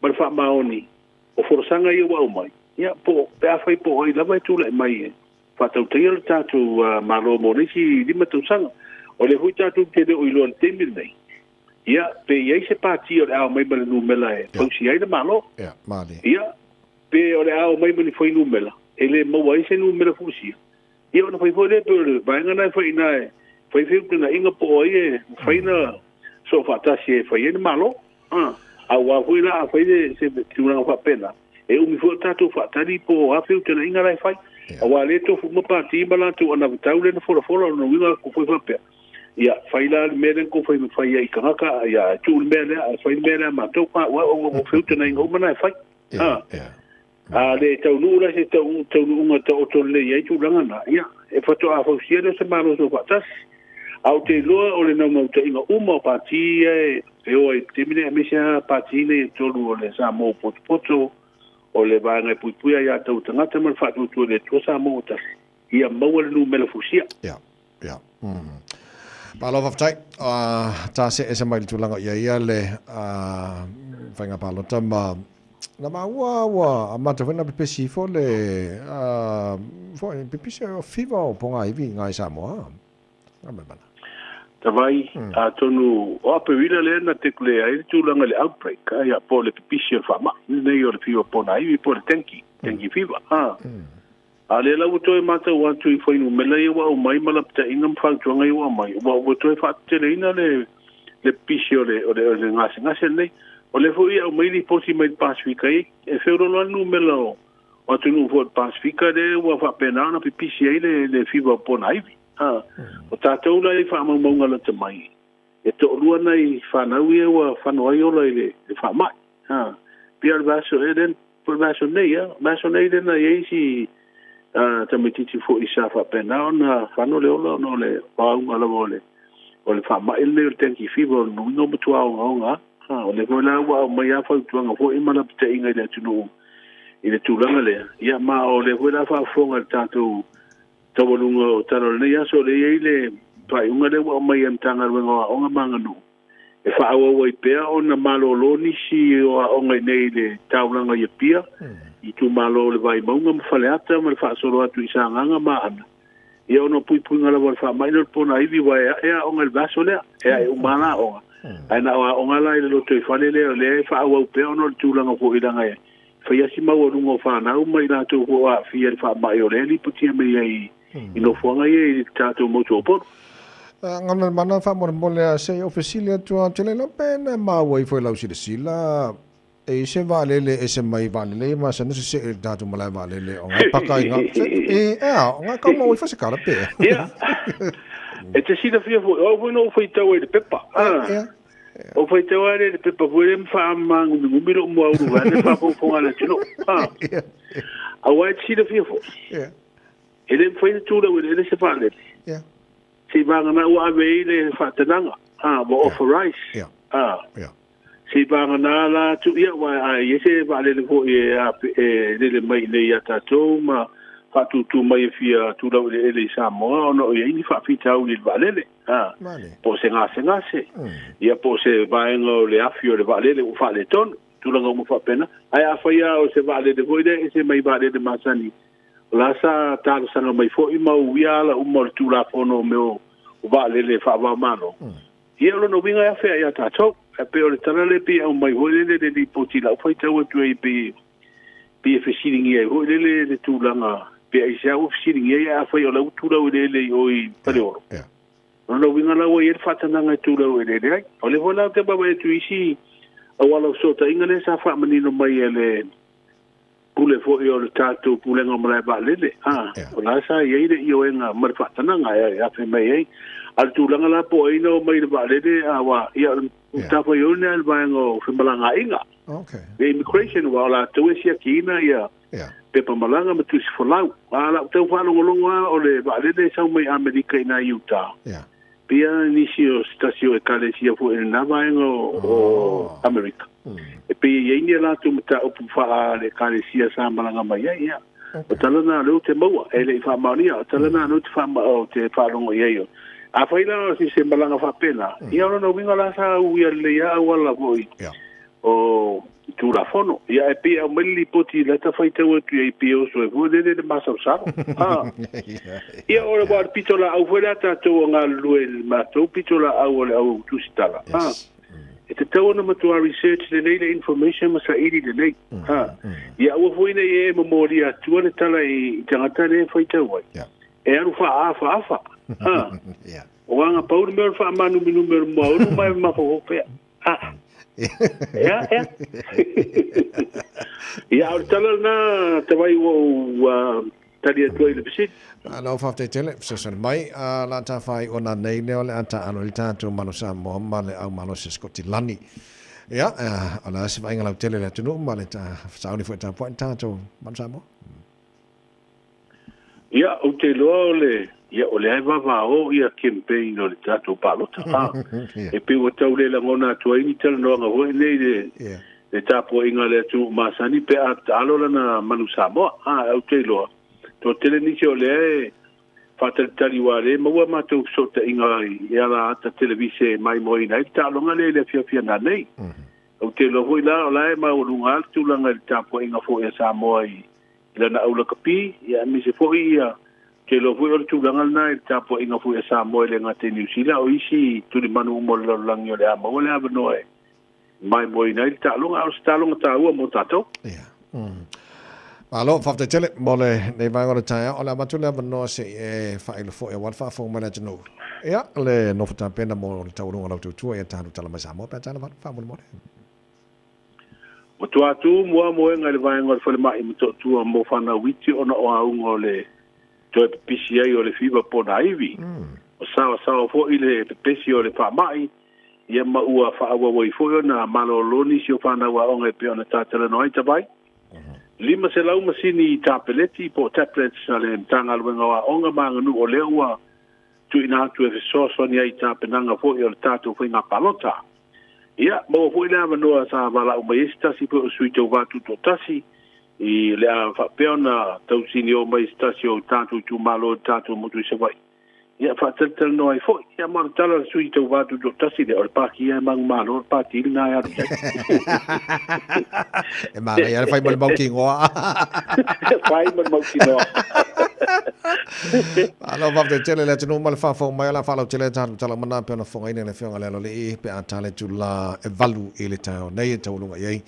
ma le faamaoni o folasaga ia ua aumai, ia, po, pe afai po o ai lava e tulai mai e faatautaia le tatou Malo mo le isi 5 tausaga. O lea foi tatou te le o iloa i le taimi lenei, ia, pe i ai se pati o le a omai ma le numera e fausia ai le Malo. Ia, malie. Ia, pe o le a omai ma ni fuainumera e le maua ai se numera fusia. Ia ona fai foi lea pei o le vaega lena e fai i ina e fai feutagaiga po o ai e mafai ona soofaatasi e fai ai le Malo. A, aua foi la a fai le, se tulaga faapena, e umi foi o tatou faatali po o a feutagaiga la e fai. Aua o lea e tofu uma pati ma latou anavatau lea na folafola, o lona uiga ua fai faapea, ia, fai la le mea lea na tou fai, fai ai i tagata, ia, tuu le mea lea, ae fai le mea lea a matou. A, aua o feutagaiga uma na e fai. A. A le taunuu la se taunuuga taoto lelei ai tulaga na, ia, e faatoa fausia lea o se Malo Soofaatasi. A ou te iloa o le naunautaiga uma o pati ia e o ai i le taimi nei, aemaise lava pati nei e tolu o le Samoa ua potopoto, o le Vaega e Puipuia Aiatatau a Tagata ma le Faatuatua i le Atua Samoa ua Tasi, ia maua le numera fusia. Ia, ia. Malo faafetai. Ta see ese mai le tulaga o i ai ia le faiga palota ma na maua ua amata foi na pepesi ifo le foi pepesi o fiva o pogaivi i ngai Samoa. Nga mai mana. Tavai, atonu o Aperila lea na declare ai le tulaga i le outbreak, ia, po o le pepisi o le faamai lenei o le fiva pogaivi po o le dengue, dengue fever. A o lea la ua toe matau atu i fuainumera ia ua aumai ma lapataiga ma fautuaga ia ua aumai, ua toe faateteleina le le pipisi o le o le o le gasegase lenei. O lea foi e aumai lipoti mai le Pasefika e e feoloolo lava le numera o o atunuu foi o le Pasefika lea ua faapena ona pipisi ai le le fiva o ponaivi. A, o tatou la i faamaumauga lata mai, e toalua nai fanau ia ua fano ai ola i le le faamai. Ha, pia o le vaiaso ea lea, po o le vaiaso nei a, vaiaso nei lea na i ai isi tamaitiiti foi sa faapena ona fano le ola ona o le vaauga lava o le o le faamai lenei o le dengue fever o le uiga o matua ogaoga lava. Ha, o lea foi la ua aumai lava fautuaga foi ma lapataiga i le atunuu i le tulaga lea, ia ma o lea foi la faafofoga i le tatou taualuga o tala o lenei aso, lea e i ai le faaiuga lea ua aumai e le Matagaluega o Aoga ma Aganuu e faaauau ai pea ona malolo nisi o aoga i nei i le taulaga i Apia, i itumalo o le Vaimauga ma Faleata ma le faasolo atu i Sagaga ma Aana, ia ona o puipuiga lava o le faamai lea o le ponaivi ua e ae aoga i le vaiaso lea, e ae uma lava la aoga. Ae na o aoga la i le lotoifale lea o lea e faaauau pea ona o le tulaga foi leaga e fai lava si maualuga o fanau ma i latou foi o aafia i le faamai o lea e lipotia mai ai i nofoaga ia i le tatou motu o Upolu. Gana mana faamolemole a se i ou fesili atu a tele lau pe na maua ifo i lau silasila e i se vaalele ese mai vaalele ia masani se see i le tatou malae vaalele o ngai paka i nga e ea o ngai kau maua ifo se kala pe. Ia, e te silafia foi, o au foi na ou faitau ai i le pepa. Ia. Ou faitau ai lea i le pepa foi lea ma faamagumigumi lou muaulu vaeane faafogafoga a le atunuu. Aua e te silafia foi. Ia. E le mafai ona tu laueleele se vaalele. Yeah. Seivagana ua ave ai le faatanaga, a, ua authorize. Yeah. A. Yeah. Seivagana la atu, ia, ua a i ai se vaalele foi e, a, e lele mai i nei ia tatou ma faatūtū mai e fia tu laueleele i Samoa ona o i ai ni faafitauli i le vaalele. A. Po o se gasegase. Ia po o se vaega o le afi o le vaalele ua faaletonu. Tulaga uma faapena. Ae afai lava o se vaalele foi lea e ese mai vaalele masani, O la sa talosaga mai foi ma uia ala uma o le Tulafono o mea o vaalele faava-o-Malo. Ia o lona uiga e afea ia tatou. Ae pei o le tala lea pei e aumai foi lele le lipoti i lau faitau atu ai pei pei e fesiligia ai foi lele le tulaga pe aisea ua fesiligia ai ae afai o la ua tu laueleele i o i Faleolo. O lona uiga la ua i ai le faatanaga e tu laueleele ai. O lea foi la ou te vaavaai atu i isi auala o fesootaiga lea sa faamanino mai e le Pule foi o le tatou Pulega o Malae Vaalele, a, o la sa i ai le ioega ma le faatanaga e afe mai ai. A o le tulaga la po o ai na o mai i le vaalele, a ua, ia, o le matafaioi lena i le vaega o femalagaaiga. Okay. Le immigration, aua o latou e siakiina ia pepa malaga ma tusi folau. A o lau tau faalogologo lava o le vaalele e sau mai Amerika i ina i Utah. Pia nisi o se tasi o ekalesia foi i lena vaega o Amerika. E pei e i ai ni a latou mataupu faa le ekalesia sa malaga mai ai. Ia. O tala na lea ou te maua, e le i faamaonia, o tala na lea ou te faama, ou te faalogo i ai. Afai la o se malaga faapena, ia o lona uiga la sa uia lelei lava auala foi o Tulafono. Ia, e pei e aumai le lipoti la ta faitau atu i ai pei e oso ai foi lele le masalosalo. Ha. Ia, o le wā le pito laau foi lea tatou o galulue i le matou pito laau o le au tusitala. Ha. E tatau ona matua research lelei le information ma saili lelei. Ha. Ia aua foi nei e momolia atua le tala i tagata lea e faitau ai. E alu faaafaafa. Ha. O aga pau le mea o le faamanuminumi o le moaulu ma e mafaufau pea. Ah. Ea, ea. Ia, o le tala lena, Tavai, ua ou tali atu ai i le fesili. Malo faafetai tele, fesoasoani mai. A la ta whai o nā nei leo le ata alo i tātou malo Samoa ma le au malosi o Skotilani. Ia, o le a se vaaiga lautele le atunuu ma le ta sauni foi tapuai tātou malo Samoa. Ia, ou te iloa o le, ia, o lea e vavao ia campaign o le tatou palota, a. E pei ua tau le lagona atu ai ni talanoaga foi nei le, le tapuaiga a le atunuu masani pe a taalo lana manu Samoa, a. Ou te iloa, toatele nisi o lea e faatalitali aua o lea e maua a matou fesootaiga i ala ata televise e maimoaina ai le taaloga lea i le afiafi ana nei. Ou te iloa foi la, o la e maualuga lava le tulaga i le tapuaiga foi a Samoa i i lana aulakapi, ia aemaise foi ia, ou te iloa foi o le tulaga lena i le tapuaiga foi a Samoa e le gata i Niu Sila, o isi tulimanu uma o le lalolagi o le a maua le avanoa e maimoaina ai le taaloga, a o se taaloga taua mo tatou. Ia. Malo, faafetai tele mo lenei vaega o le taeao. O le avatu le avanoa se i e faailo foi aua le faafofoga mai le atunuu. Ia, le nofo tapena mo le taualuga o lau tautua ia talu tala mai Samoa pe a tala faamolemole. Ua tua atu mua moega i le vaega o le falemai i Motootua mo fanau iti ona o auga o le toe pepesi ai o le fiva po o nā ivi. Ua saoasaoa foi le pepesi o le faamai, ia ma ua faaauau ai foi ona malolo nisi o fanau aoga e pei ona tatalanoa ai Tavai. 500 masini tapeleti po o tablets a le Matagaluega o Aoga ma Aganuu o lea ua tuuina atu e fesoasoani ai i tapenaga foi o le tatou faiga palota. Ia, maua foi le avanoa sa valaau mai ai se tasi foi o sui tauva tutoatasi i le a faapea ona tausinio mai se tasi o tatou itumalo i le tatou motu i Savaii. Ia, faatalitalinoa ai foi. Ia, ma o le tala a le sui tauva tutoatasi lea, o le pati ia e manumalo, o le pati lena e alu i ai. E manaia le fai ma le mautinoa. Fai ma le mautinoa. Malo faafetai tele le atunuu ma le faafofoga mai o le a faalautele ai tatou tala uma na pei ona fofogaina e le Afioga i le Aloalii pe a tale tula e 8 i le taeao nei e taualuga i ai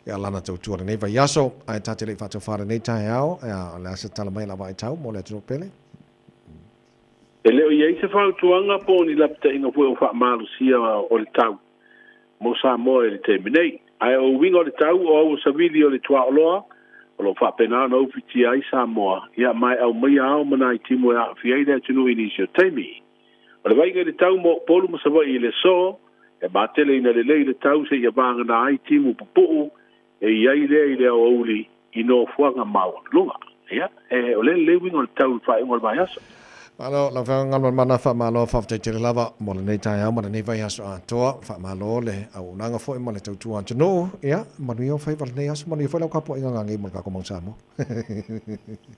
ia lana tautua lenei vaiaso. Ae ta te le i faatofā lenei taeao, o le a se tala mai a lau vaitau mo le atunuu pele? E le o i ai se fautuaga po o ni lapataiga foi o faamalosia o le tau mo Samoa i le taimi nei. Ae o uiga o le tau o aua savili o le tuaoloa o lo o faapena ona ufitia ai Samoa, ia ma e aumaia ao ma nai timu e aafia ai le atunuu i nisi o taimi. O le vaaiga i le tau mo Upolu ma Savaii i le aso, e matele ina lelei le tau seia vagana ai timu pupuu e i ai lea i le aoauli i nofoaga maualuluga. Ia, e, o lea lelei uiga o le tau i le faaiuga o le vaiaso. Malo, lau Afioga Galumalemana, faamalo, faafetai tele lava mo lenei taeao ma lenei vaiaso atoa. Faamalo le auaunaga foi ma le tautua atunuu. Ia, manuia ou faiva lenei aso, manuia foi lau tapuaiga gagei mo le tatou Mount Samoa.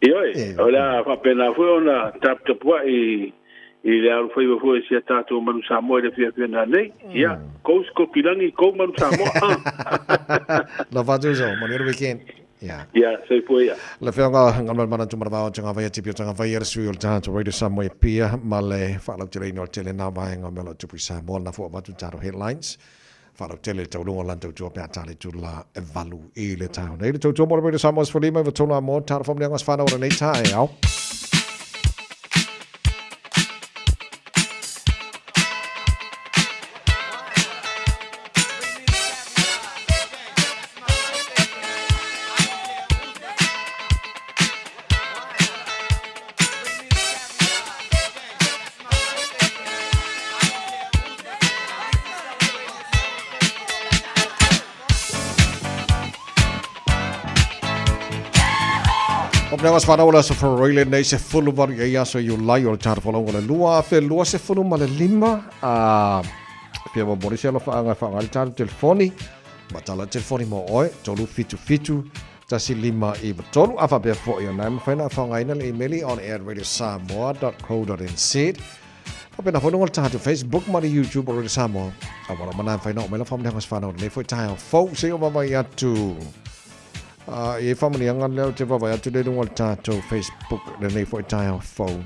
Ioe, o le a faapena foi ona taputapuai i le alofaiva foi o si a tatou manu Samoa i le afiafi ana nei. Ia, kou Sikotilagi, kou manu Samoa. Ah. Alofa atu uso, manuia le weekend. Ia. Ia, soifua ia. Le Afioga Galumalemana Tumanavao o Tagavaia Tipi o Tagavaia, le sui o le tatou Radio Samoa i Apia ma le faalauteleina o le tele na vaega o mea o lo o tupu i Samoa, lena foi ua avatu tatou headlines. Faalautele le taualuga o lana tautua pe a tali tula e 8 i le taeao nei. Le tautua mo le Radio Samoa 15 i 3 mo talo whamulianga o se whanau o lenei taeao. Faapena aso fanau o le aso Faraile lenei 18 i ai aso Iulai o le tata folauga o le 2025 a fia momoli se alofaaga e faaaoga ai le tatou telefoni matala telefoni mo oe 377 1593 a faapea foi ona e mafai ona faaaogaina le email on air@radiosamoa.co.nz faapena foi luga o le tatou Facebook ma le YouTube o Radio Samoa a wala mana mafai na oo mai lau faamanuiaga se fanau lenei foi taeao fou se i o vaavaai atu i e faamanuiaga lea ou te vaavaai atu lea i luga o le tatou Facebook lenei foi taeao fou.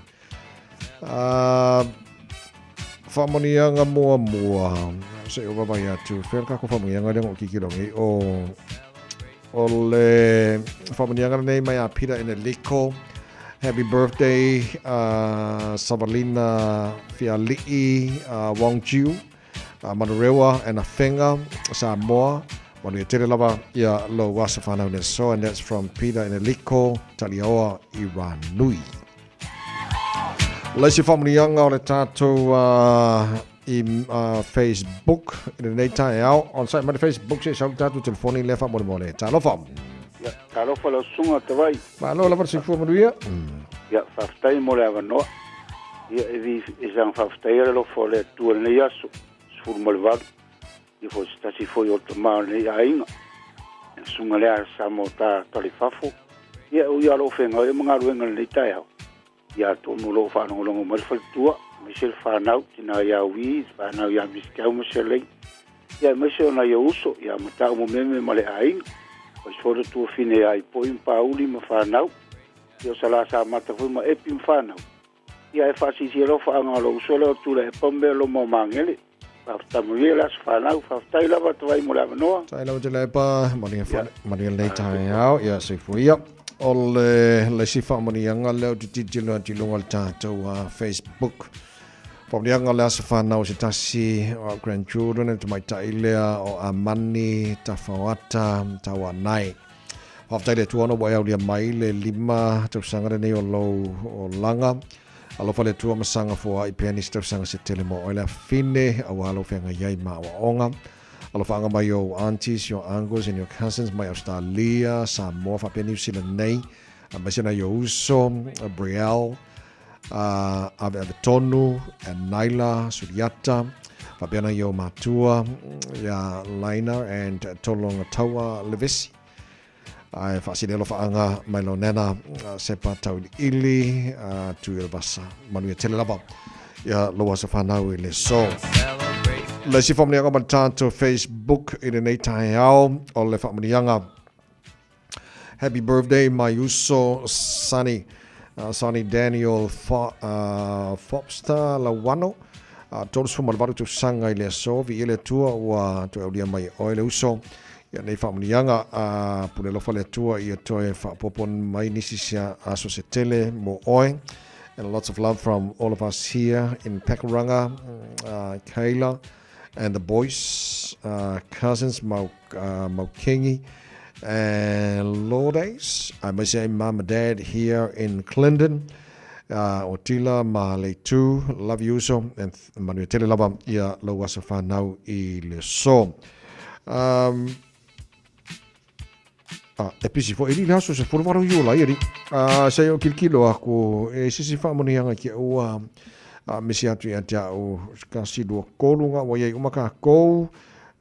Faamanuiaga muamua se i ou vaavaai atu fea le tatou faamanuiaga lea na ou tilotilo nei o le faamanuiaga lenei mai a Peter Eneliko. Happy birthday Savalina Fiali'i Wong Jiu Manurewa and Afenga Samoa. Manuia tele lava ia lou aso fanau le aso and that's from Peter Eneliko Taliaoa i Ranui. Le isi faamanuiaga o le tatou i Facebook i lenei taeao. On site mai le Facebook se i sau le tatou telefoni lea faamolemole. Talofa. Ia, talofa lau susuga Tavai. Malo lava le soifua manuia. Ia, faafetai mo le avanoa. Ia, e vi e saga faafetaia le alofa o le Atua i lenei aso, 18. Ia foi se tasi foi o tama o lenei aiga. Le susuga lea sa mo ta talifafo. Ia, o ia lo whenga ia mga ruenga lenei taeao. Ia atonu o lo o faalogologo mai le faletua, aemaise le fanau, tina ia Wi, fanau ia Misikau ma Selei, ia aemaise o nai ou uso, ia Matau Momeme ma le aiga, o foi le tuafine ia Ipoi ma Pauli ma fanau, ia o Salā Samata foi ma Epi ma fanau, ia e faasilisili alofaaga o lou uso lea o Tuilaepa ma Mealoma o Magele. Faafetai manuia le aso fanau, faafetai lava Tavai mo le avanoa. Faafetai lava Tuilaepa, manuia foi, manuia lenei taeao, ia soifua ia. O le, le isi faamanuiaga lea ou te tilotilo atu i luga o le tatou Facebook. Faamanuiaga o le aso fanau se tasi o au grandchildren, le tamaitai lea o Amani Tafaoata Tauanai. Faafetai le Atua ona ua e aulia mai le 5 tausaga lenei o lou olaga. Alofa le Atua ma saga foai pea nisi tausaga se tele mo oe le afine aua lou feagai ai ma aoaoga. Alofaaga mai ou aunties, your uncles and your cousins mai Australia, Samoa faapea New Zealand nei, aemaise nai ou uso, Brielle, Ave Ave Tonu, and Naila, Suriata, faapea nai ou matua, ia Laina and Tolonga Taua Levesi. Ae faasili alofaaga mai lau nena Sepa Tauiliili Tuilavasa. Manuia tele lava ia lou aso fanau i le aso. Le isi faamanuiaga ma le tatou Facebook i lenei taeao o le faamanuiaga Happy birthday my uso Sonny Sonny Daniel Fopster Lawano 38 tausaga i le aso viia le Atua ua toe aulia mai e oe le uso Ia nei faamanuiaga a pule alofa le Atua ia toe faaopoopo mai nisi sia aso se tele mo oe. And lots of love from all of us here in Pakuranga, Kayla and the boys, cousins Mau, Maukengi and Lourdes. Aemaise ai mum and dad here in Clinton. O Tila ma Leitu, love you uso, and manuia tele lava ia lou aso whanau i le so. Um, a, e pisi fo ili le aso se fulu waro i eri. A, se o kilkilo aku, e sisi whaamunianga ki ua, a, misi atu i ate au, ka si lua kolu ngā wai ai uma ka kou,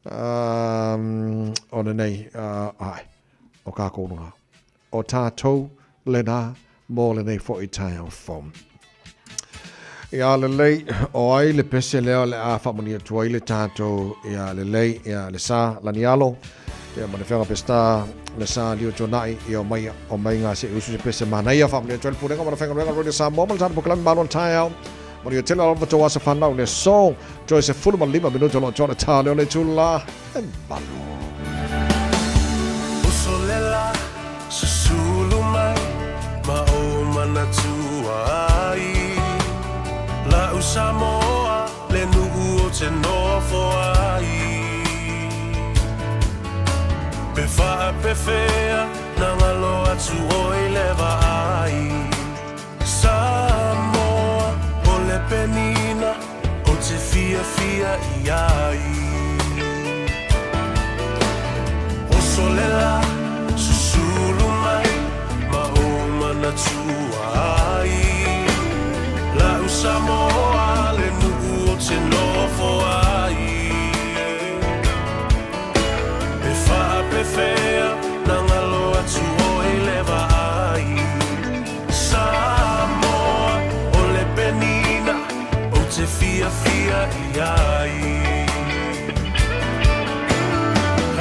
um, o lenei, ai, o kā kou ngā. O tātou, lena, mō lenei foi taeao fou. Ia lelei, o ai le pese lea o le a faamanuia atu ai le tatou ia lelei, ia le sa lanialo, ia ma le feoga pesta, le sa lio tuanai, ia o mai, o mai ngā se usu se pese manaia faamanuia atu ai le pulega ma le faigaluega Radio Samoa ma le tatou polokalame malo le taeao. Manuia tele lava tou aso fanau le aso. Toe 15 minuto lo toa le tā leo le tula e malu. Usolela susulu mai ma o manatua ai La'u Samoa le nu'u o te nofo ai Pe faapefea na ngalo atu oi le vaai Samoa o le penina o te fiafia i ai Oso le la, susulu mai ma o manatua. manatua ai La'u Samoa le nuu ou te nofo ai Pe faapefea na galo atu oe i le vaai Samoa o le penina ou te fiafia i ai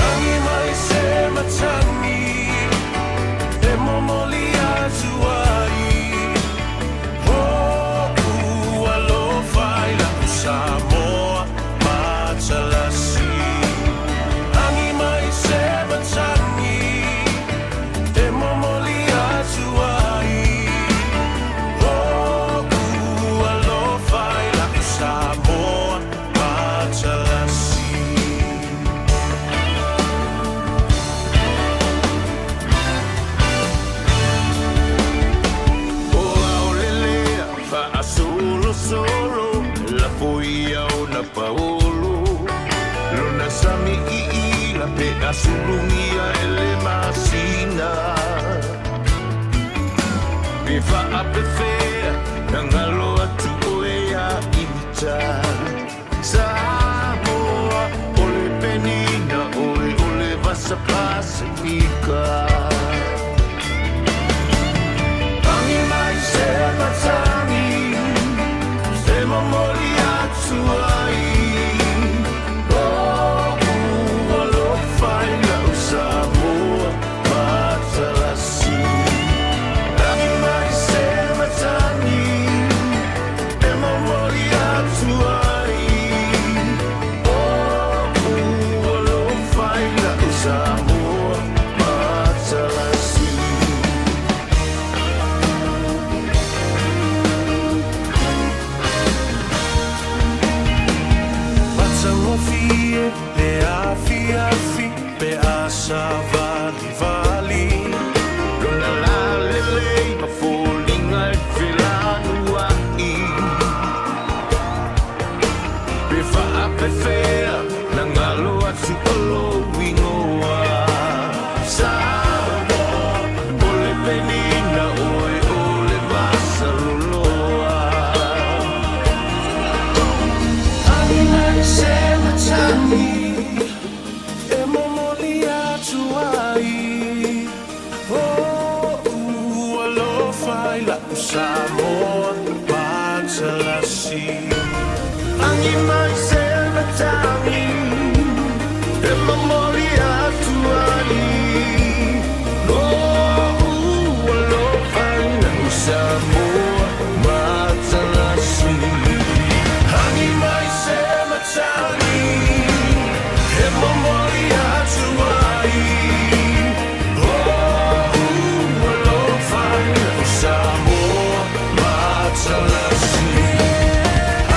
Agi mai se matagi e momoli atu ai O'u alofa i la'u Samoa matalasi Agi mai se matagi e momoli atu ai O'u alofa i la'u Samoa matalasi. O ao lelea faasolosolo lafo ia ona paolo lona sami iila pe a sulugia e le masina pe faapefea na galo atu oe ia ita Samoa o le penina oe o le vasa Pasifika Agi mai se matagi e momoli atu ai O'u alofa i la'u Samoa matalasi Agi mai se matagi e momoli atu ai O'u alofa i la'u Samoa matalasi. Matagofie le afiafi pe a savalivali Lona lalelei ma foliga e felanua'i Pe faapefea na galo atu o lou igoa Samoa o le penina oe o le vasaloloa Agi mai se matagi e momoli atu ai O'u alofa i la'u Samoa matalasi Agi mai se matagi e momoli atu ai O'u alofa i la'u Samoa matalasi Agi mai se matagi e momoli atu ai O'u alofa i la'u Samoa matalasi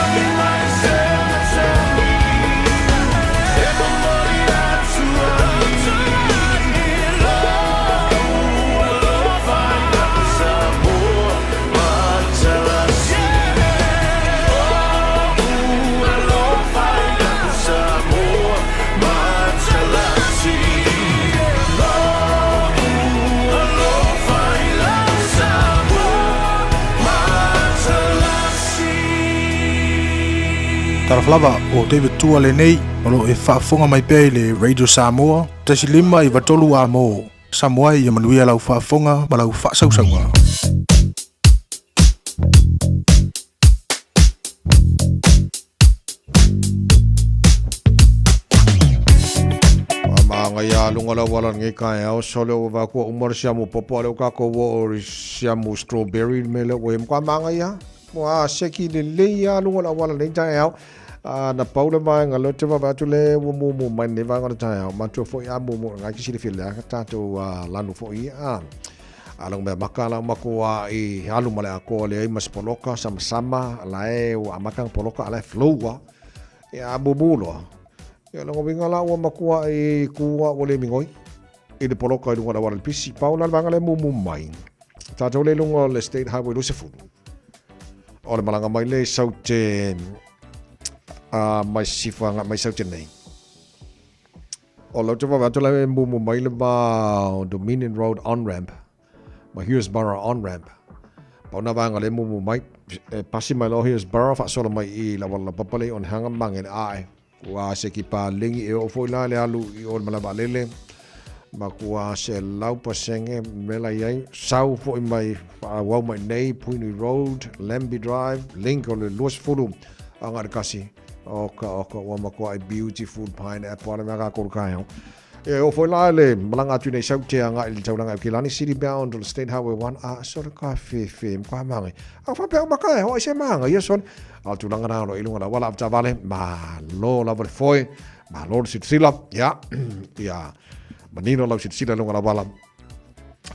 Agi mai se matagi e momoli atu ai O'u alofa i la'u Samoa matalasi O'u alofa i la'u Samoa matalasi O'u alofa i la'u Samoa matalasi. Talofa lava, o David Tua lenei, o lo o e faafofoga mai pea i le Radio Samoa, 1.5 93 amo Samoa ia manuia lau faafofoga ma lau faasausauga. Maangai a lunga la wala nge ka e ao sole o va kua umar siamu popo ale o kako wo o siamu strawberry me le o em kwa maangai a mo a seki le lei a lunga la wala nei tae ao a na paula mai nga lote va atu le wo mu mu mai ne va nga tae ao matua foi a mu mu nga ki sile file a tatou a lanu foi a a longa mea maka la mako a i alu ma le akoa le ai mas poloka sama sama la e o amaka poloka ala e flow a e a mumu loa e longa winga la ua makua i kua ua le mingoi i le poloka i lunga la wala le pisi pau la vanga le mumu mai tātou le lunga le State Highway 20 o le malanga mai le saute a mai sifa nga mai saute nei o lau te wawe atu lai e mumu mai le va Dominion Road on-ramp. ma Hillsborough on-ramp. Pau na vaega lea e mumu mai, e pasi mai loa Hillsborough faasolo mai i le auala laupapa lea i Onehunga ma Magele ae. Ua se kipaligi e oo foi la le alu i o i le malae vaalele ma kua 100% mea la i ai. Sau foi mai faaauau mai nei Puhinui Road, Lambie Drive, link o le 20 agai le kasi. Oka oka ua matuai beautiful pineapple ale mea kākou le taeao. E oo foi la le malaga atu nei sau te agai i le taulaga i Aukilani City bound o le State Highway 1 a sole ka fefe ma ka mange. A faapea uma ka e hoa i se manga ia sole. A o tulaga na o lo i lunga la wala avtavale ma lo lava le foe ma lo le silasila ia ia manino lau silasila i lunga la wala.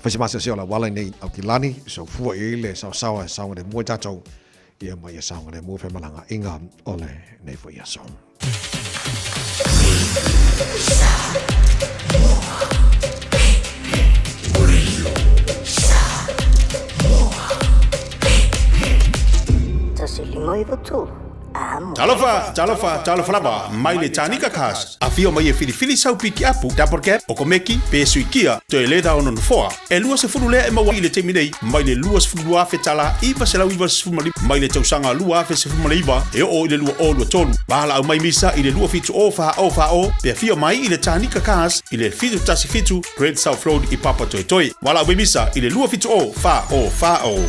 Fai se maseoseo la wala nei Aukilani so fua i le saosaoa e saogalemu ai tatou ia ma ia saogalemu femalagaaiga o lenei foi aso. Talofa, talofa, talofa lava, mai le Tanika Cars. Afio mai e filifili sau pikiapu, double cab, okomeki, pe suikia, toe leda ono nofoa. E 20 lea e maua i le taimi nei, mai le 22,000 tala 995 mai le tausaga 2019 e oo i le 2023. Valaau mai misa i le 27 o 4 o 4 o pe afio mai i le Tanika Cars i le 717 Great South Road i Papatoetoe. Valaau mai misa i le 27 o 4 o 4 o.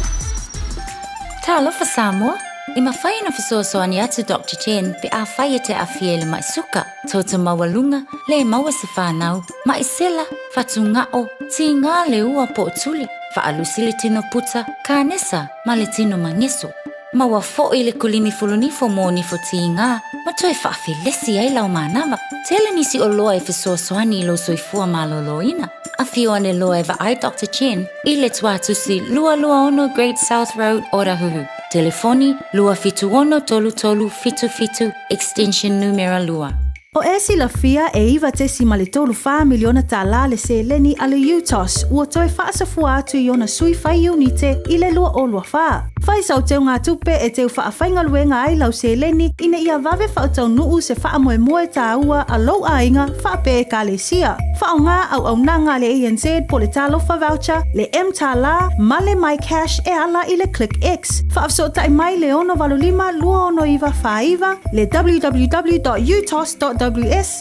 Talofa Samoa! E mafai ona fesoasoani atu Doctor Chen pe afai e te aafia i le mai suka, toto maualuga, le maua se fanau, mai sela, fatugao, tiga le ua po o tuli, faalusi le tino puta, kanesa ma le tino mageso. Maua foi le kulimi fulunifo mo nifo tiga ma toe faafelesi ai lau manava. Tele nisi oloa e fesoasoani i lou soifua malōlōina. Afio ane loa e vaai Doctor Chen i le Tuatusi 226 Great South Road, Otahuhu. Telefoni, 276 3377, extension numera 2. O e silafia e 9.34 miliona tālā le seleni a le UTOS ua toe faasafua atu i ona sui fai iunite i le 2024. Fai sau teugatupe e teu faafaigaluega ai lau seleni ina ia vave faataunuu se faamoemoe tāua a lou aiga faapea Ekalesia. Faaaoga auaunaga a le ANZ po le Talofa Voucher, le mTālā ma le MyCash e ala i le ClickX. Faafesootai mai le 685 269 49, le www.utos.ws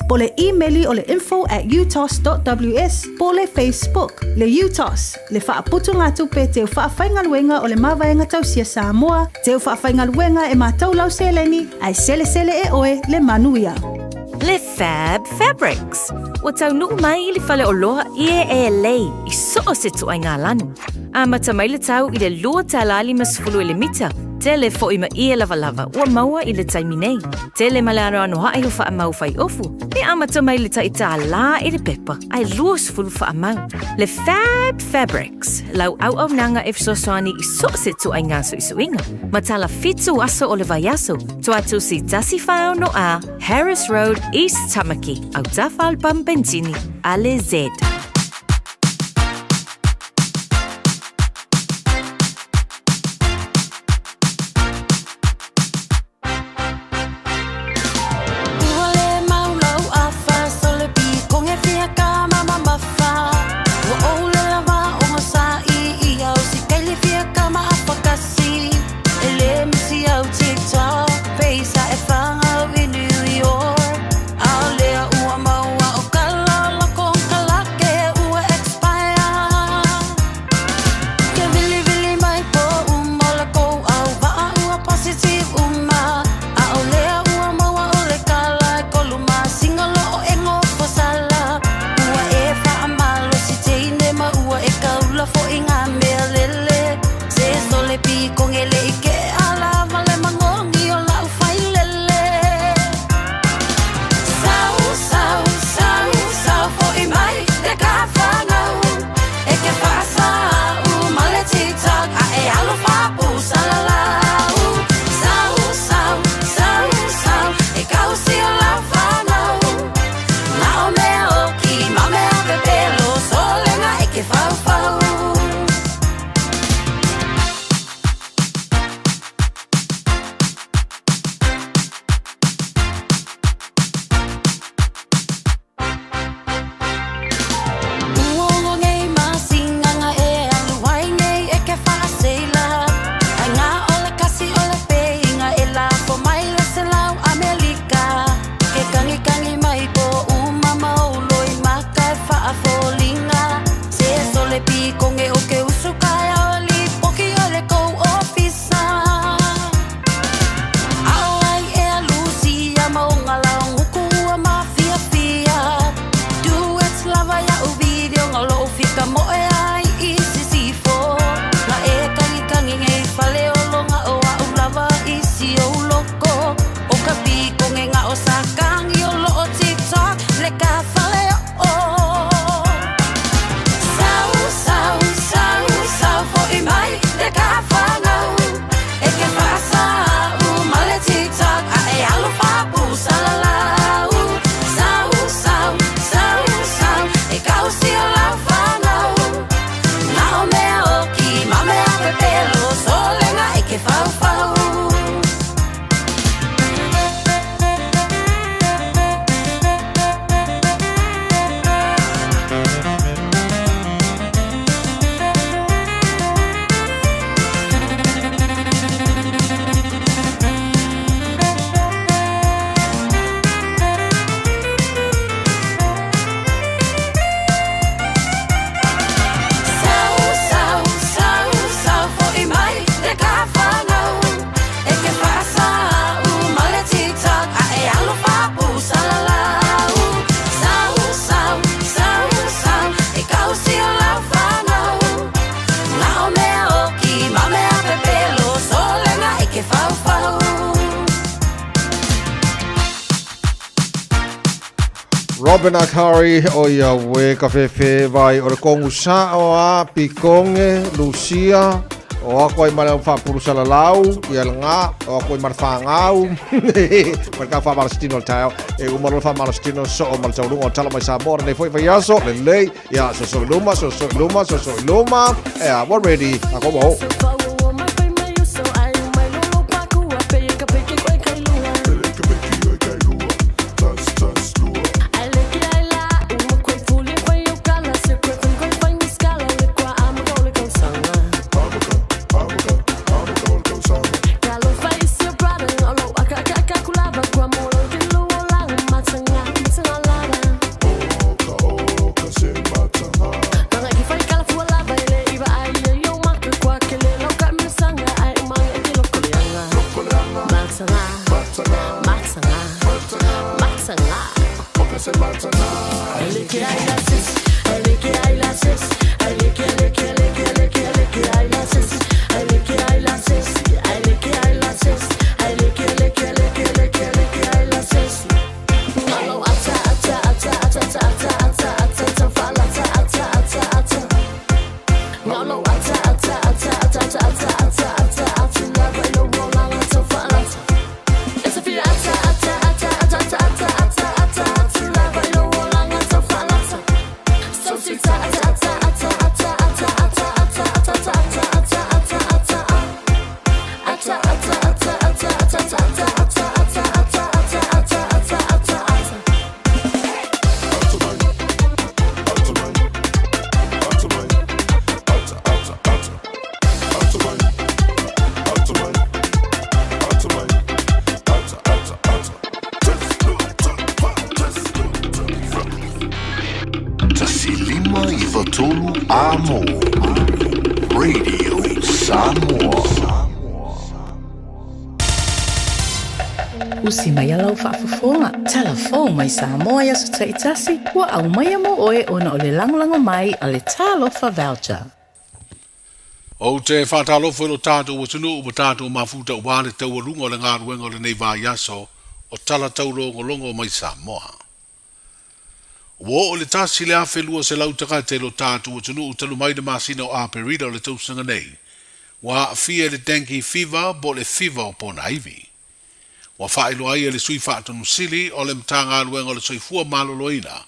po le imeli o le info at utos.ws po le Facebook. Le UTOS, le faaputugatupe teu faafaigaluega o le Mavaega Tausia Samoa, teu faafaigaluega e matou lau seleni, ae selesele e oe le manuia. Le Fab Fabrics. Ua taunuu mai i le faleoloa ie e lei i so o se ituaiga lanu. Amata mai le tau i le $2.50 i le mita, tele foi ma ie lavalava ua maua i le taimi nei. Tele ma le anoanoaʻi o faamau fai ofu, e amata mai le tai tālā i le pepa ae 20 faamau. Le Fab Fabrics, lau auaunaga e fesoasoani i so o se ituaiga suisuiga, ma tala fitu aso o le vaiaso, Tuatusi 14 A, Harris Road, East Tamaki, autafa o le pamu penisini a le Z. Robin Akari o ia we ka fefe vai o le kongu sao a Pikonge, Lucia, o ako ai male whaapuru salalau, ia le ngā, o ako ai male whaangau, male ka whaamalastino le tao, e umalo le whaamalastino so o male taulunga o tala mai Samoa, nei foi vaiaso, le lei, ia so so luma, so so luma, so so luma, ea, we're ready, ako mo. Usi mai ala o faafofoga, talafou mai Samoa i aso taitasi, ua aumaia mo oe ona o le lagolago mai a le Talofa Voucher. Ou te faatalofa i lo tatou atunuu ma tatou mafuta aua le taualuga o le galuega o lenei vaiaso o tala taulogologo mai Samoa. Ua oo i le 1,200 tagata i lo tatou atunuu talu mai le masina o Aperila o le tausaga nei, ua aafia i le dengue fever po o le fiva o ponaivi. Ua faailoa ai e le Sui Faatonu Sili o le Matagaluega o le Soifua Maloloina,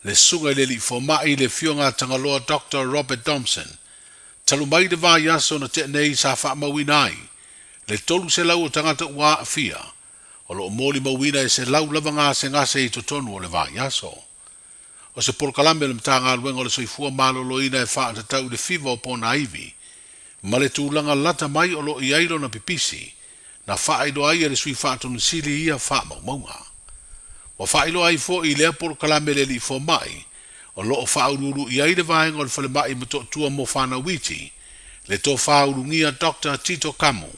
le Susuga i le Alii Fomai le Afioga a Tagaloa Doctor Robert Thompson, talu mai le vaiaso na tea nei sa faamauina ai le 300 o tagata ua aafia, o lo o molimauina e 100 lava gasegase i totonu o le vaiaso. O se polokalame o le Matagaluega o le Soifua Maloloina e faatatau i le fiva o ponaivi ma le tulaga lata mai o lo o i ai lona pipisi, na faailoa ai e le Sui Faatonu Sili ia faamaumauga. Ua faailoa ai foi i lea polokalame le Alii Fomai o lo o faauluulu i ai le vaega o le Falemai Motootua mo Fanau Iti, le Tofa Ulugia Doctor Tito Kamu,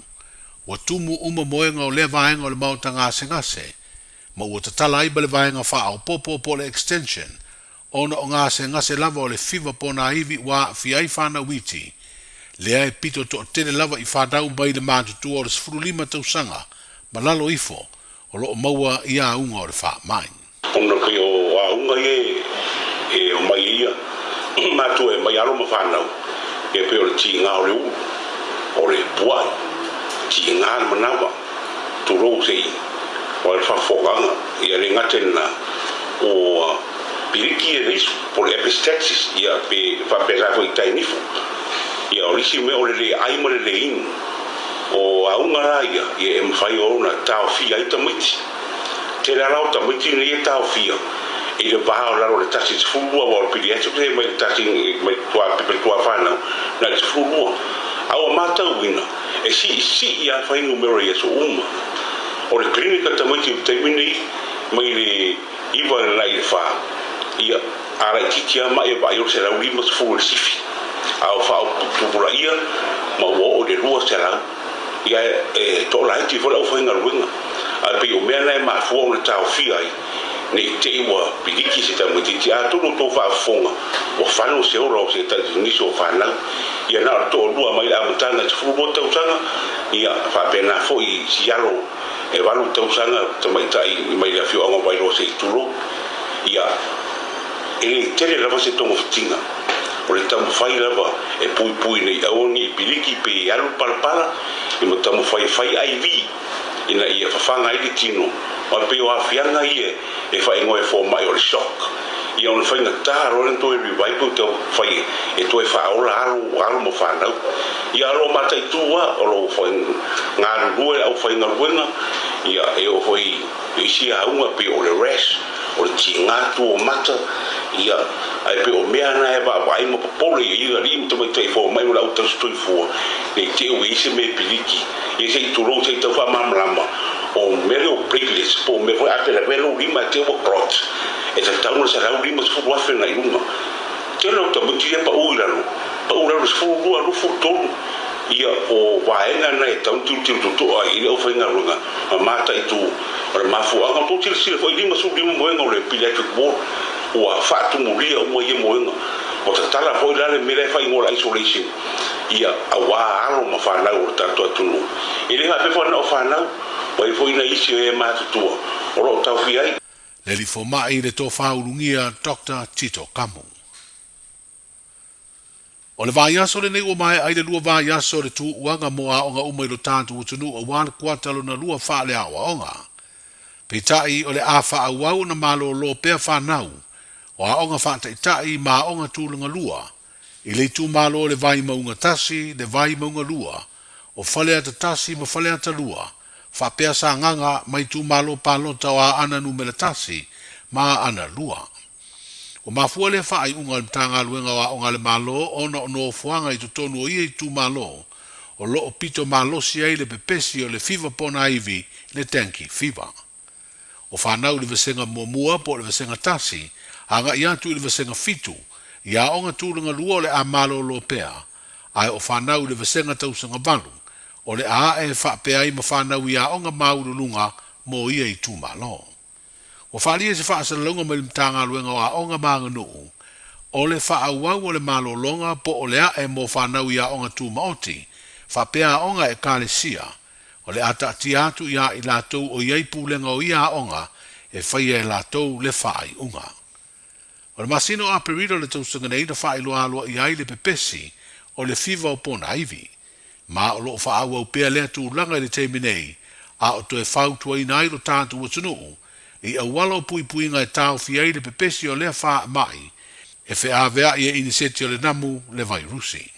ua tumu uma moega o lea vaega o le maota gasegase ma ua tatala ai ma le vaega faaopoopo po o le extension ona o gasegase lava o le fiva ponaivi ua aafia ai fanau iti, lea e pito toatele lava i fanau mai le matutua o le 15 tausaga ma lalo ifo o lo o maua i auga o le faamai. Ona pei o auga ia e omai ai ia matua e aumai alo ma fanau, e pei o le tiga o le ulu, o le puai, tiga le manawa, tulou se i o le faafofogaga, ia le gata i lena, o piliki e le isu, po o le epistaxis, ia pe faapena foi i tai nifo. Ia o le isi mea o le le ai ma le le inu. O auga la ia, ia e mafai ona taofia ai tamaiti. Tele lava o tamaiti nei e taofia i le va o lalo o le 1 i le 12, aua o le pediatric e mai le 1 mai le tuafanau na i le 12. A ua matauina e siisii lava fuainumera i aso uma. O le clinic a tamaiti i le taimi nei mai le 9 agai i le 4, ia, a laitiiti lava mai e vaai o le 150 i le sifi, a o faaoputupulaia ma ua oo i le 200, ia e toalaiti foi le aufaigaluega. Ae pei o mea na e mafua ona taofia ai, ne i te i ua piliki se tamaitiiti. Atonu o tou faafofoga ua fano se ola o se tasi nisi o fanau, ia na o le toalua mai le amataga i 12 tausaga, ia faapena foi i si alo e 8 tausaga tamaitai mai le afioaga o Vailoa se i tulou. Ia, e le tele lava se togafitiga, o le taumafai lava e puipui ina i aua ne i piliki pe i alu le palapala, ia ma taumafai e fai IV ina ia fafaga ai le tino, aua e pei o aafiaga ia e faaigoa e fomai o le shock. Ia ona faigata loa lea ona toe revive pe taumafai e toe faaola alo, alo ma fanau. Ia o lo o mataitu lava, o lo o galulue le aufaigaluega, ia e oo foi i isi auga pei o le rash, o le tiga tu o mata, ia, ae pei o mea na e vaavaai ma popole i ai alii ma tamaitai fomai ma le au tausisoifua, ne i te i ua i ai se mea e piliki, ia se i tulou se i tau faamalamalama, o mea lea o platelets po o mea foi a te lavea lou lima e te ua clot, e tatau ona $150,000 agai i luga. Tele o tamaiti ia pau i lalo, pau i lalo i le 12, 23, ia o vaega na e tatau ona tilotilo totoa ai i le aufaigaluega ma mataitu. O le mafuaaga, tou silasila foi, 55 moega o le pediatric ward ua faatumulia uma ia moega. Ua tatala foi la le mea la e faaigoa o le isolation, ia, aua alo ma fanau o le tatou atunuu. E le faapea foi na o fanau, ua i ai foi nai isi o e matutua o lo o taofia ai. Le alii fomai i le tofa ulugia Doctor Tito Kamu. O le vaiaso lenei ua maea ai le lua vaiaso o le tuuaga mo aoga uma i lo tatou atunuu aua le kuata lona lua faaleaoaoga. Peitai, o le a faaauau ona malolo pea fanau o aoga faataitai ma aoga tulaga lua i le itumalo o le Vaimauga 1, le Vaimauga 2, o Faleata 1 ma Faleata 2, faapea Sagaga ma itumalo palota o Aana Numera 1 ma Aana 2. Ua mafua lea faaiuga a le Matagaluega o Aoga a le Malo ona o nofoaga i totonu o ia itumalo o lo o pito malosi ai le pepesi o le fiva ponaivi, le dengue fever. O fanau i le vasega muamua po o le vasega tasi agai atu i le vasega fitu i aoga tulaga lua o le a malolo pea, ae o fanau i le vasega tausaga valu o le a ae faapea ai ma fanau i aoga maualuluga mo ia itumalo. Ua faaalia se faasalalauga mai le Matagaluega o Aoga ma Aganuu, o le faaauau o le malologa po o le ae mo fanau i aoga tumaoti, faapea aoga Ekalesia, o le a taatia atu iā i latou o i ai pulega o ia aoga e faia e latou le faaiuga. O le masina o Aperila o le tausaga nei na faailoa aloaia ai le pepesi o le fiva o Ponaivi, ma o lo o faaauau pea lea tulaga i le taimi nei, a o toe fautuaina ai lo tatou atunuu i auala o puipuiga e taofi ai le pepesi o lea faamai e feaveai e iniseti o le namu le vairusi.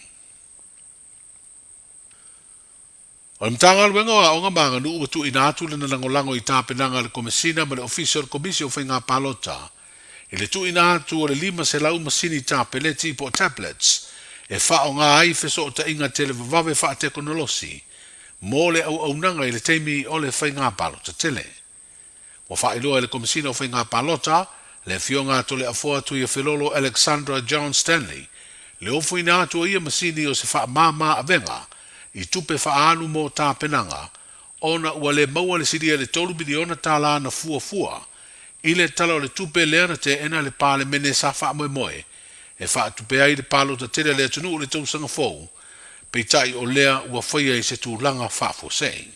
O le Matagaluega o Aoga ma Aganuu ua tuuina atu lana lagolago i tapenaga a le Komesina ma le Ofisa o le Komisi o Faiga Palota i le tuuina atu o le 500 masini tapeleti po o tablets e faaaoga ai fesootaiga televavave faatekonolosi mo le auaunaga i le taimi o le faiga palota tele. Ua faailoa e le Komesina o Faiga Palota, le Afioga a Toleafoa Tuiafelolo Alexandra John Stanley, le ofoina atu o ia masini o se faamama avega i tupe faaalu mo tapenaga ona ua le maua le silia i le $3 miliona na fuafua i le Tala o le Tupe lea na teena e le Palemene sa faamoemoe e faatupe ai le palota tele a le atunuu i le tausaga fou, peitai o lea ua faia i se tulaga faafuasei.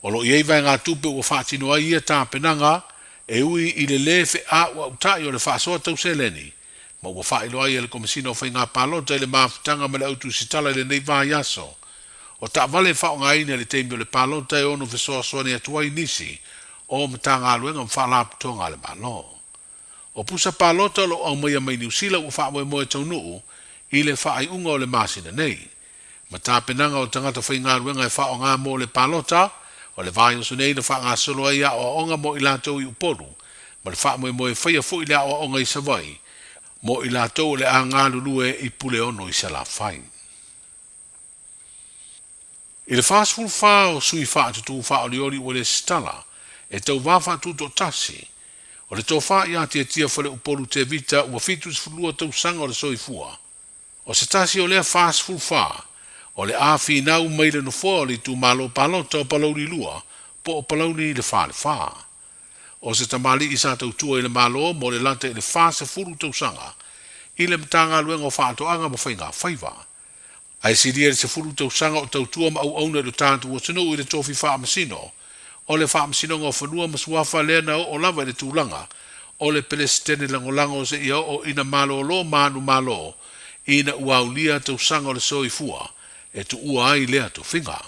O lo o i ai vaegatupe ua faatino ai ia tapenaga e ui i le lē feʻauʻautai o le faasoa tau seleni, ma ua faailoa ai e le Komesina o Faiga Palota i le mafutaga ma le autusitala i lenei vaiaso. O taavale e faaaogaina i le taimi o le palota e ono fesoasoani atu ai nisi o Matagaluega ma Faalapotopotoga a le Malo. O pusa palota o lo o aumaia mai Niu Sila ua faamoemoe taunuu i le faaiuga o le masina nei. Ma tapenaga o tagata faigaluega e faaaoga mo le palota, o le vaiaso nei na faagasolo ai aoaoga mo i latou i Upolu, ma le faamoemoe e faia foi le aoaoga i Savaii mo i latou o le a galulue i Puleono i Salafai. I le 44 o sui faatutū faaolioli ua lesitala e tauva faatutoatasi, o le tofa ia Tiatia Faleupolu Tevita ua 72 tausaga o le soifua. O se tasi o lea 44, o le a finau mai le nofoa o le itumalo palota o Palauli 2 po o Palauli le Falefa. O se tamalii sa tautua i le Malo mo le lata i le 40 tausaga i le Matagaluega o Faatoaga ma Faiga Faiva. Ae silia i le 10 tausaga o tautua ma auauna i lo tatou atunuu i le tofi faamasino o le Faamasinoga o Fanua ma Suafa lea na oo lava i le tulaga o le Peresetene Lagolago seia oo ina malōlō manumalo ina ua aulia tausaga o le soifua e tuua ai lea tofiga.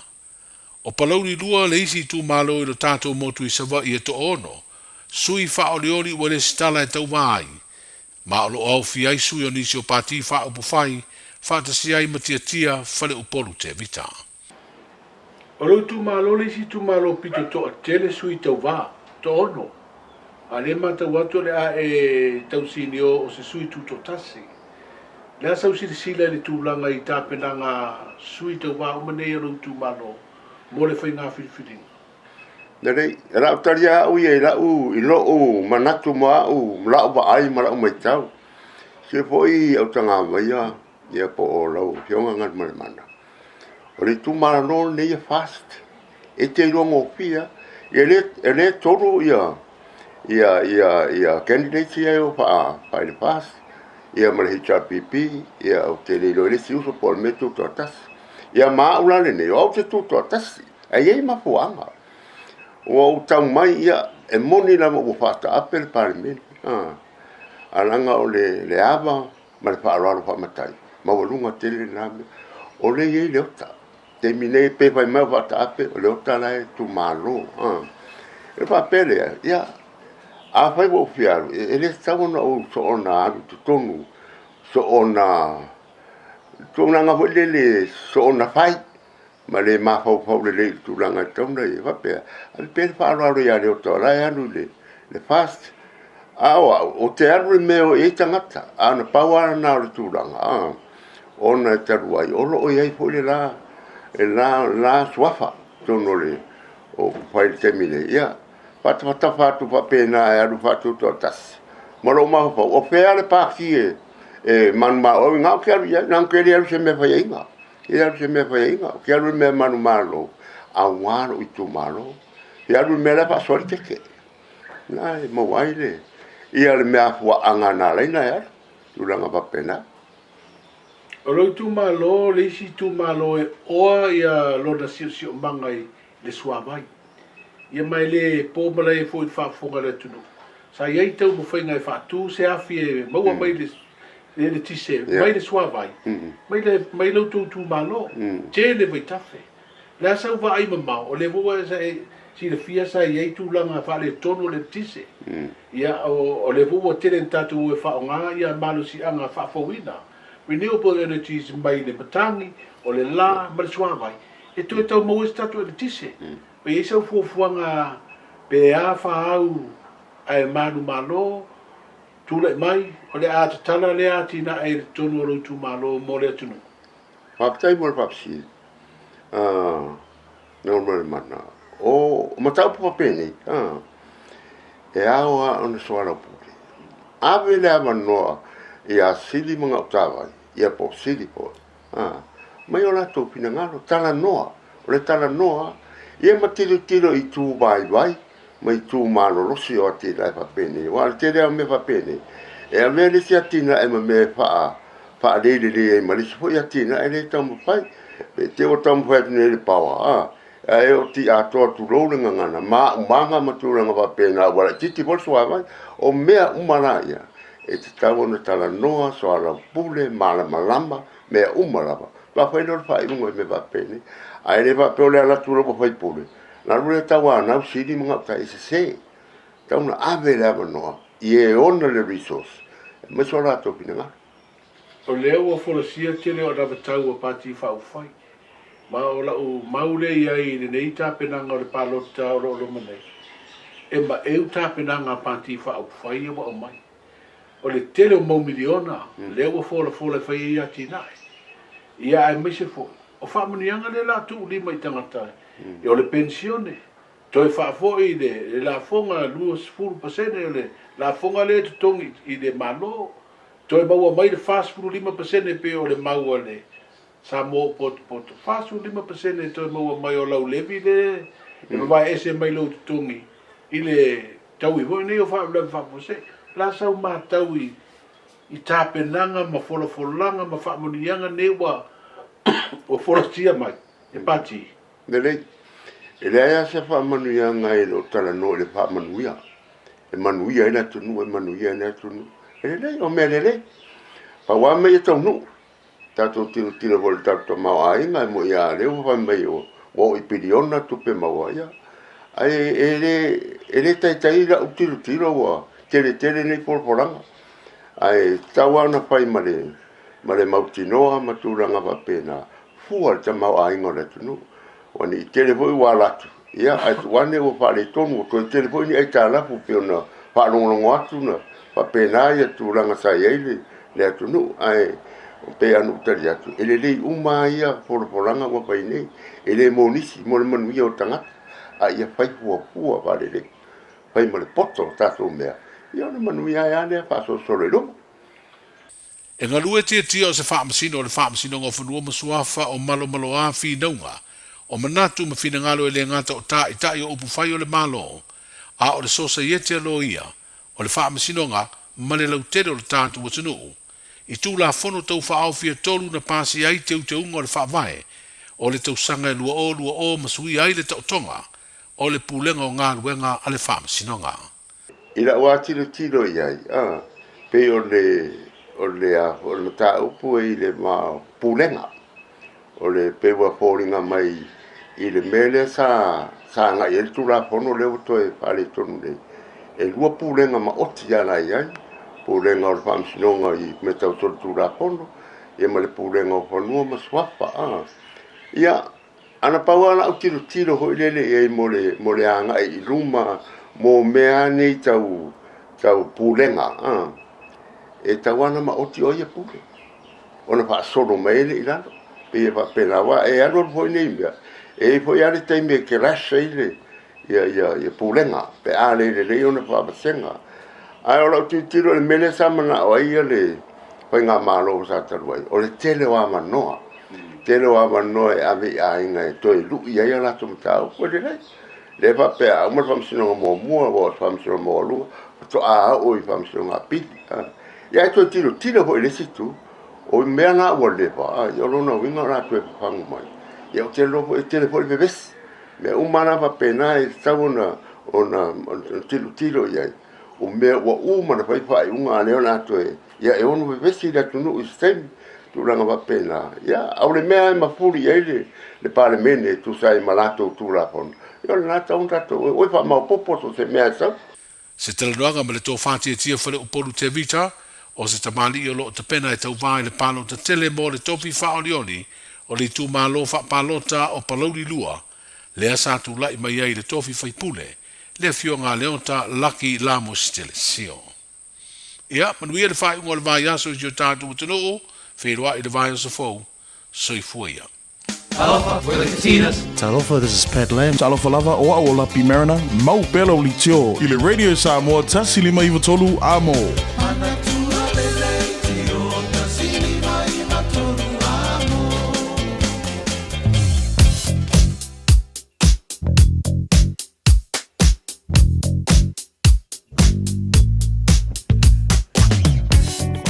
O Palauli 2 le isi itumalo i lo tatou motu i Savaii e toaono sui faaolioli ua lesitala e tauva ai, ma o lo o aofia ai sui o nisi o pati faaupufai faatasi ai ma Tiatia Faleupolu Tevita. O lou itumalo le isi itumalo pito toatele sui tauva, toaono, a o lea e matau atu o le a e tausinio o se sui tutoatasi. O le a sau silasila i le tulaga i tapenaga a sui tauva uma nei o lou itumalo mo le faiga filifiliga? Lelei, o le a ou talia au ia i lau, i lou manatu ma au, ma lau vaai ma lau matau. Se foi au tagamaia ia po o lau Afioga Galumalemana. O le itumalo lenei e FAST. E te iloa gofie lava. E le, e le tolu ia, ia, ia, ia candidates ia e o faa, faa i le FAST, ia ma le HRPP, ia ou te le iloa i le isi uso po o le mea tutoatasi. Ia ma au la lenei, o au te tutoatasi. Ae i ai mafuaaga. Ua ou tau mai, ia, e moni lava ua faataape le Palemene, a, a leaga o le, le ava ma le faaaloalo faamatai, maualuga tele lena mea. O lea e i ai Leota. Taimi nei pe fai mai o faataape, o Leota la e tumalo. A. E faapea lea, ia, afai ua ou fia alu, e le tatau ona ou soona alu i totonu, soona tulaga foi lele, soona fai ma le mafaufau lelei i le tulaga e tatau ona i ai. Faapea, ave pea le faaaloalo ia Leota o la e alu i le, le FAST. A o au, ou te alu i le mea o i ai tagata, a na pau lava lena o le tulaga, a, ona e talu ai, o lo o i ai foi le la, le la, le la suafa i totonu o le, o upufai i le taimi nei. Ia, faatafatafa atu faapena e alu faatutoatasi. Ma lou mafaufau, o fea le pati e, e manumalo ai, na ou te alu i ai, na ou te le alu i se mea faiaina. E alu se mea faiaina, ou te alu i le mea manumalo, aua lou itumalo. E alu i le mea la e faasoa le keke. Na e maua ai le, ia le mea afuaaga na ala ai ona e alu, tulaga faapena. O lou itumalo le isi itumalo e oa ia lona siosiomaga i le suavai. Ia ma e le po malae foi i le faafofoga a le atunuu. Sa i ai taumafaiga e faatu se afi e maua mai le eletise mai le suavai mai le mai lo outou itumalo. Tele vaitafe. O le a sau vaai mamao, o lea foi ua e silafia sa i ai tulaga faaletonu o le eletise. Ia, o lea foi ua tele ina tatou o e faaaoga ia malosiaga faafouina, renewable energies, mai le matagi, o le la ma le suavai, e toe tau maua ai se tatou eletise. Pe i ai sau fuafuaga pe a fa au ae manumalo, tulai mai, o le a tatala lea atinae i totonu o lou itumalo mo le atunuu. Faafetai mo le faafesili. Galumalemana, o mataupu faapenei, e ao lava ona soalaupule. Ave le avanoa ia Sili ma Gautavai, ia po o Sili foi, mai o latou finagalo, talanoa, o le talanoa, ia ma tilotilo i itu vaivai ma itu malolosi o atinae faapenei. Aua o le tele lava o mea faapenei, e avea le isi atinae ma mea e faa, faalelelei ai ma le isi foi atinae lea e taumafai. Pe te ua taumafai atu nei le power, a, ae oti atoa tulou le gagana, maumaga ma tulaga faapena, ua laitiiti foi le suavai. O mea uma la ia, e tatau ona talanoa, soalaupule, malamalama, mea uma lava. Faatoa fai lea o le faaiuga i mea faapenei. Ae le faapea o le alu atu loa ma faipule, na alu lea tauanau sili ma gauta e sese. Tatau ona ave le avanoa i e ona le resource, aemaise o latou finagalo. O lea ua folasia tele o anavatau a Pati Faaupufai, ma o lau mau lea i ai i lenei tapenaga o le palota o lo o loma nei, e maeu tapenaga a Pati Faaupufai ia ua aumai. O le tele o mau miliona lea ua folafola e fai ai atinae, ia aemaise foi o faamanuiaga lea o le a tuulima i tagata o le penisione, toe faafoi le lafoga 20% o le lafoga lea e totogi i le Malo, toe maua mai le 45% pei o le mau a le Samoa o potopoto, 45% e toe maua mai o lau levy lea e vavae ese mai lou totogi i le taui foi nei o faalavelave faafuasei. O le a sau matau i i tapenaga ma folafolaga ma faamanuiaga nei ua folasia mai e Pati? Lelei. E leai lava se faamanuiaga e le o talanoa i le faamanuia. e manuia ai le atunuu, e manuia ai le atunuu. E lelei, o mea lelei. Pau lava mea ia taunuu. Tatou tilotilo foi i le tatou tamaoaiga, e moni lava o lea ua fai mai ua oo i piliona tupe maua, ia, ae e le, e le taitai lau tilotilo ua tele tele nei folafolaga. Ae tatau lava ona fai ma le, ma le mautinoa ma tulaga faapena, fua i le tamaoaiga o le atunuu. Ua ne i tele foi ua ala atu, ia, ae tuu ane ua faaletonu, ua toe tele foi ni aitalafu e pei ona faalogologo atu na faapena ia tulaga sa i ai le, le atunuu. Ae pei lava ona ou tali atu, e lelei uma lava ia folafolaga ua fai nei, e le mo nisi, mo le manuia o tagata, a ia fai fuafua faalelei, fai ma le poto o tatou mea, ia ona manuia ai lava lea faasolosolo i luma. E galue tiatia o se Faamasino o le Faamasinoga o Fanua ma Suafa o Malomaloa Finauga, o manatu ma finagalo e le gata o Taitai o upufai o le Malo, a o le Sosaiete a Loia, o le Faamasinoga ma le lautele o le tatou atunuu, i Tulafono Tau Faaofi e 3 na pasia ai teuteuga o le Faavae o le tausaga e 2020 ma suia ai le taotoga o le Pulega o Galuega a le Faamasinoga. I lau lava tilotilo i ai, a, pei o le, o le, a, o le mataupu e i le ma pulega, o le, pei ua foliga mai i le mea lea sa, sa agai ai le Tulafono lea ua toe faaletonu nei, e lua pulega maoti lava la i ai, Pulega o le Faamasinoga i mea tau solitulafono, ia ma le Pulega o Fanua ma Suafa, a. Ia, A na pau lava lau tilotilo foi lele i ai mo le, mo le agai i luma mo mea lava nei tau, tau pulega, a, e tatau lava ona maoti o ai e pule, ona faasolo mai ai lea i lalo. Pei e faapena, aua e alualu foi nei mea, e i ai foi lava le taimi e clash ai le, ia, ia, ia pulega, pe a le lelei ona faavasega. Ae o lau tilotilo i le mea lea sa manao ai ia le faigamalo sa talu ai, o le tele o avanoa, tele o avanoa e ave i aiga e toe lui ai a latou mataupu. E lelei. Lea faapea a uma le faamasinoga muamua, ua oo i le faamasinoga maualuga, faatoa oo i faamasinoga apili. Ia ae toe tilotilo foi i le isi itu, o mea na ua leva, ia o lona uiga o le a toe fafagu mai. Ia ou te iloa foi e tele foi le vevesi. Mea uma lava faapena e tatau ona ona tilotilo i ai, o mea ua uma ona fai faaiuga a o lea o le a toe, ia e ono vevesi le atunuu i se taimi, tulaga faapena. Ia, a o le mea e mafuli i ai le, le Palemene e tusa ai ma latou Tulafono, ia o lena e tatau ona tatou, oi faamaopoopo so o se mea e sau. Se talanoaga ma le tofa tiatia Faleupolu Tevita, o se tamalii o lo o tapena e tauva i le palota tele mo le tofi faaolioli o le itumalo faapalota o Palauli 2, lea sa tulai mai ai i le tofi faipule, le Afioga a Leota Lucky Lamos Telesio. Ia, manuia le faaiuga o le vaiaso i si o tatou atunuu, feiloai i le vaiaso fou. Soifua ia. Talofa, we're the Katinas. Talofa, this is Pat Lam. Talofa lava, o au o Lapi Mariner, mau pea lau litio i le Radio Samoa 153 Amo.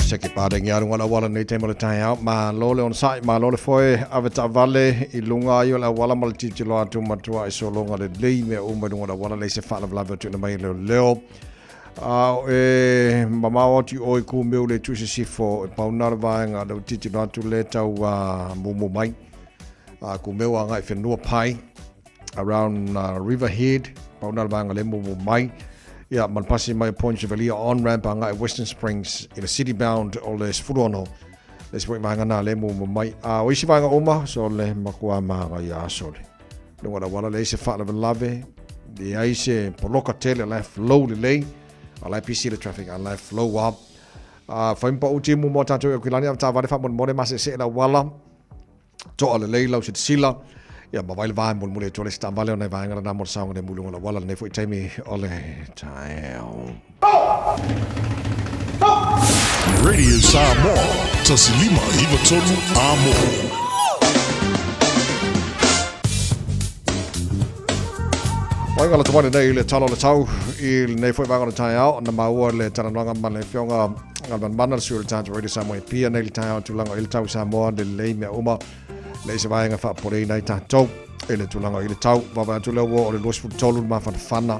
Se ke pārengi aru ngā wala nei te mo le tae au ma lo le on sai ma lo le foe ave ta vale i lunga ai o le wala ma le titilo atu matua i solonga le lei me o mai lunga le wala le se whaalavelave atu na mai leo leo a e mamao atu o i ku meu le tuise sifo e pauna le vaenga le titilo atu le tau mumu mai a ku meu a ngai whenua pai around Riverhead, pauna le vaega le mumu mai. Ia, ma le pasi mai o Point Chevalier on ramp a ngai Western Springs i le city bound o le 16. Le isi foi vaega na le mumu mai. A o isi vaega uma, so le makua maga ia aso le. Lunga la wala le isi faalavelave, le ai se poloka tele la flow lelei, a la pisi le traffic, a la flow up. A whaimpa o timu mo tātou e Okilani, a tāware whamonmone masese la wala. Toa lelei lau silasila, ia ma vai le vae mulimuli atu o le isi taavale ona e vaega lena mo le saogalemu i luga o le auala i lenei foi taimi o le taeao. Radio Samoa, 153 Amo. Wai ngala tawani nei le tala o le tau i lenei foi vaega o le taeao na maua le talanoaga ma le afioga Galumalemana le sui o le Tātou Radio Samoa e pia nei le taeao tulaga i le tau Samoa le lelei mea uma le isi vaega faapopoleina ai tatou i le tulaga i le tau. Vaavaai atu lea ua o le 23 le mafanafana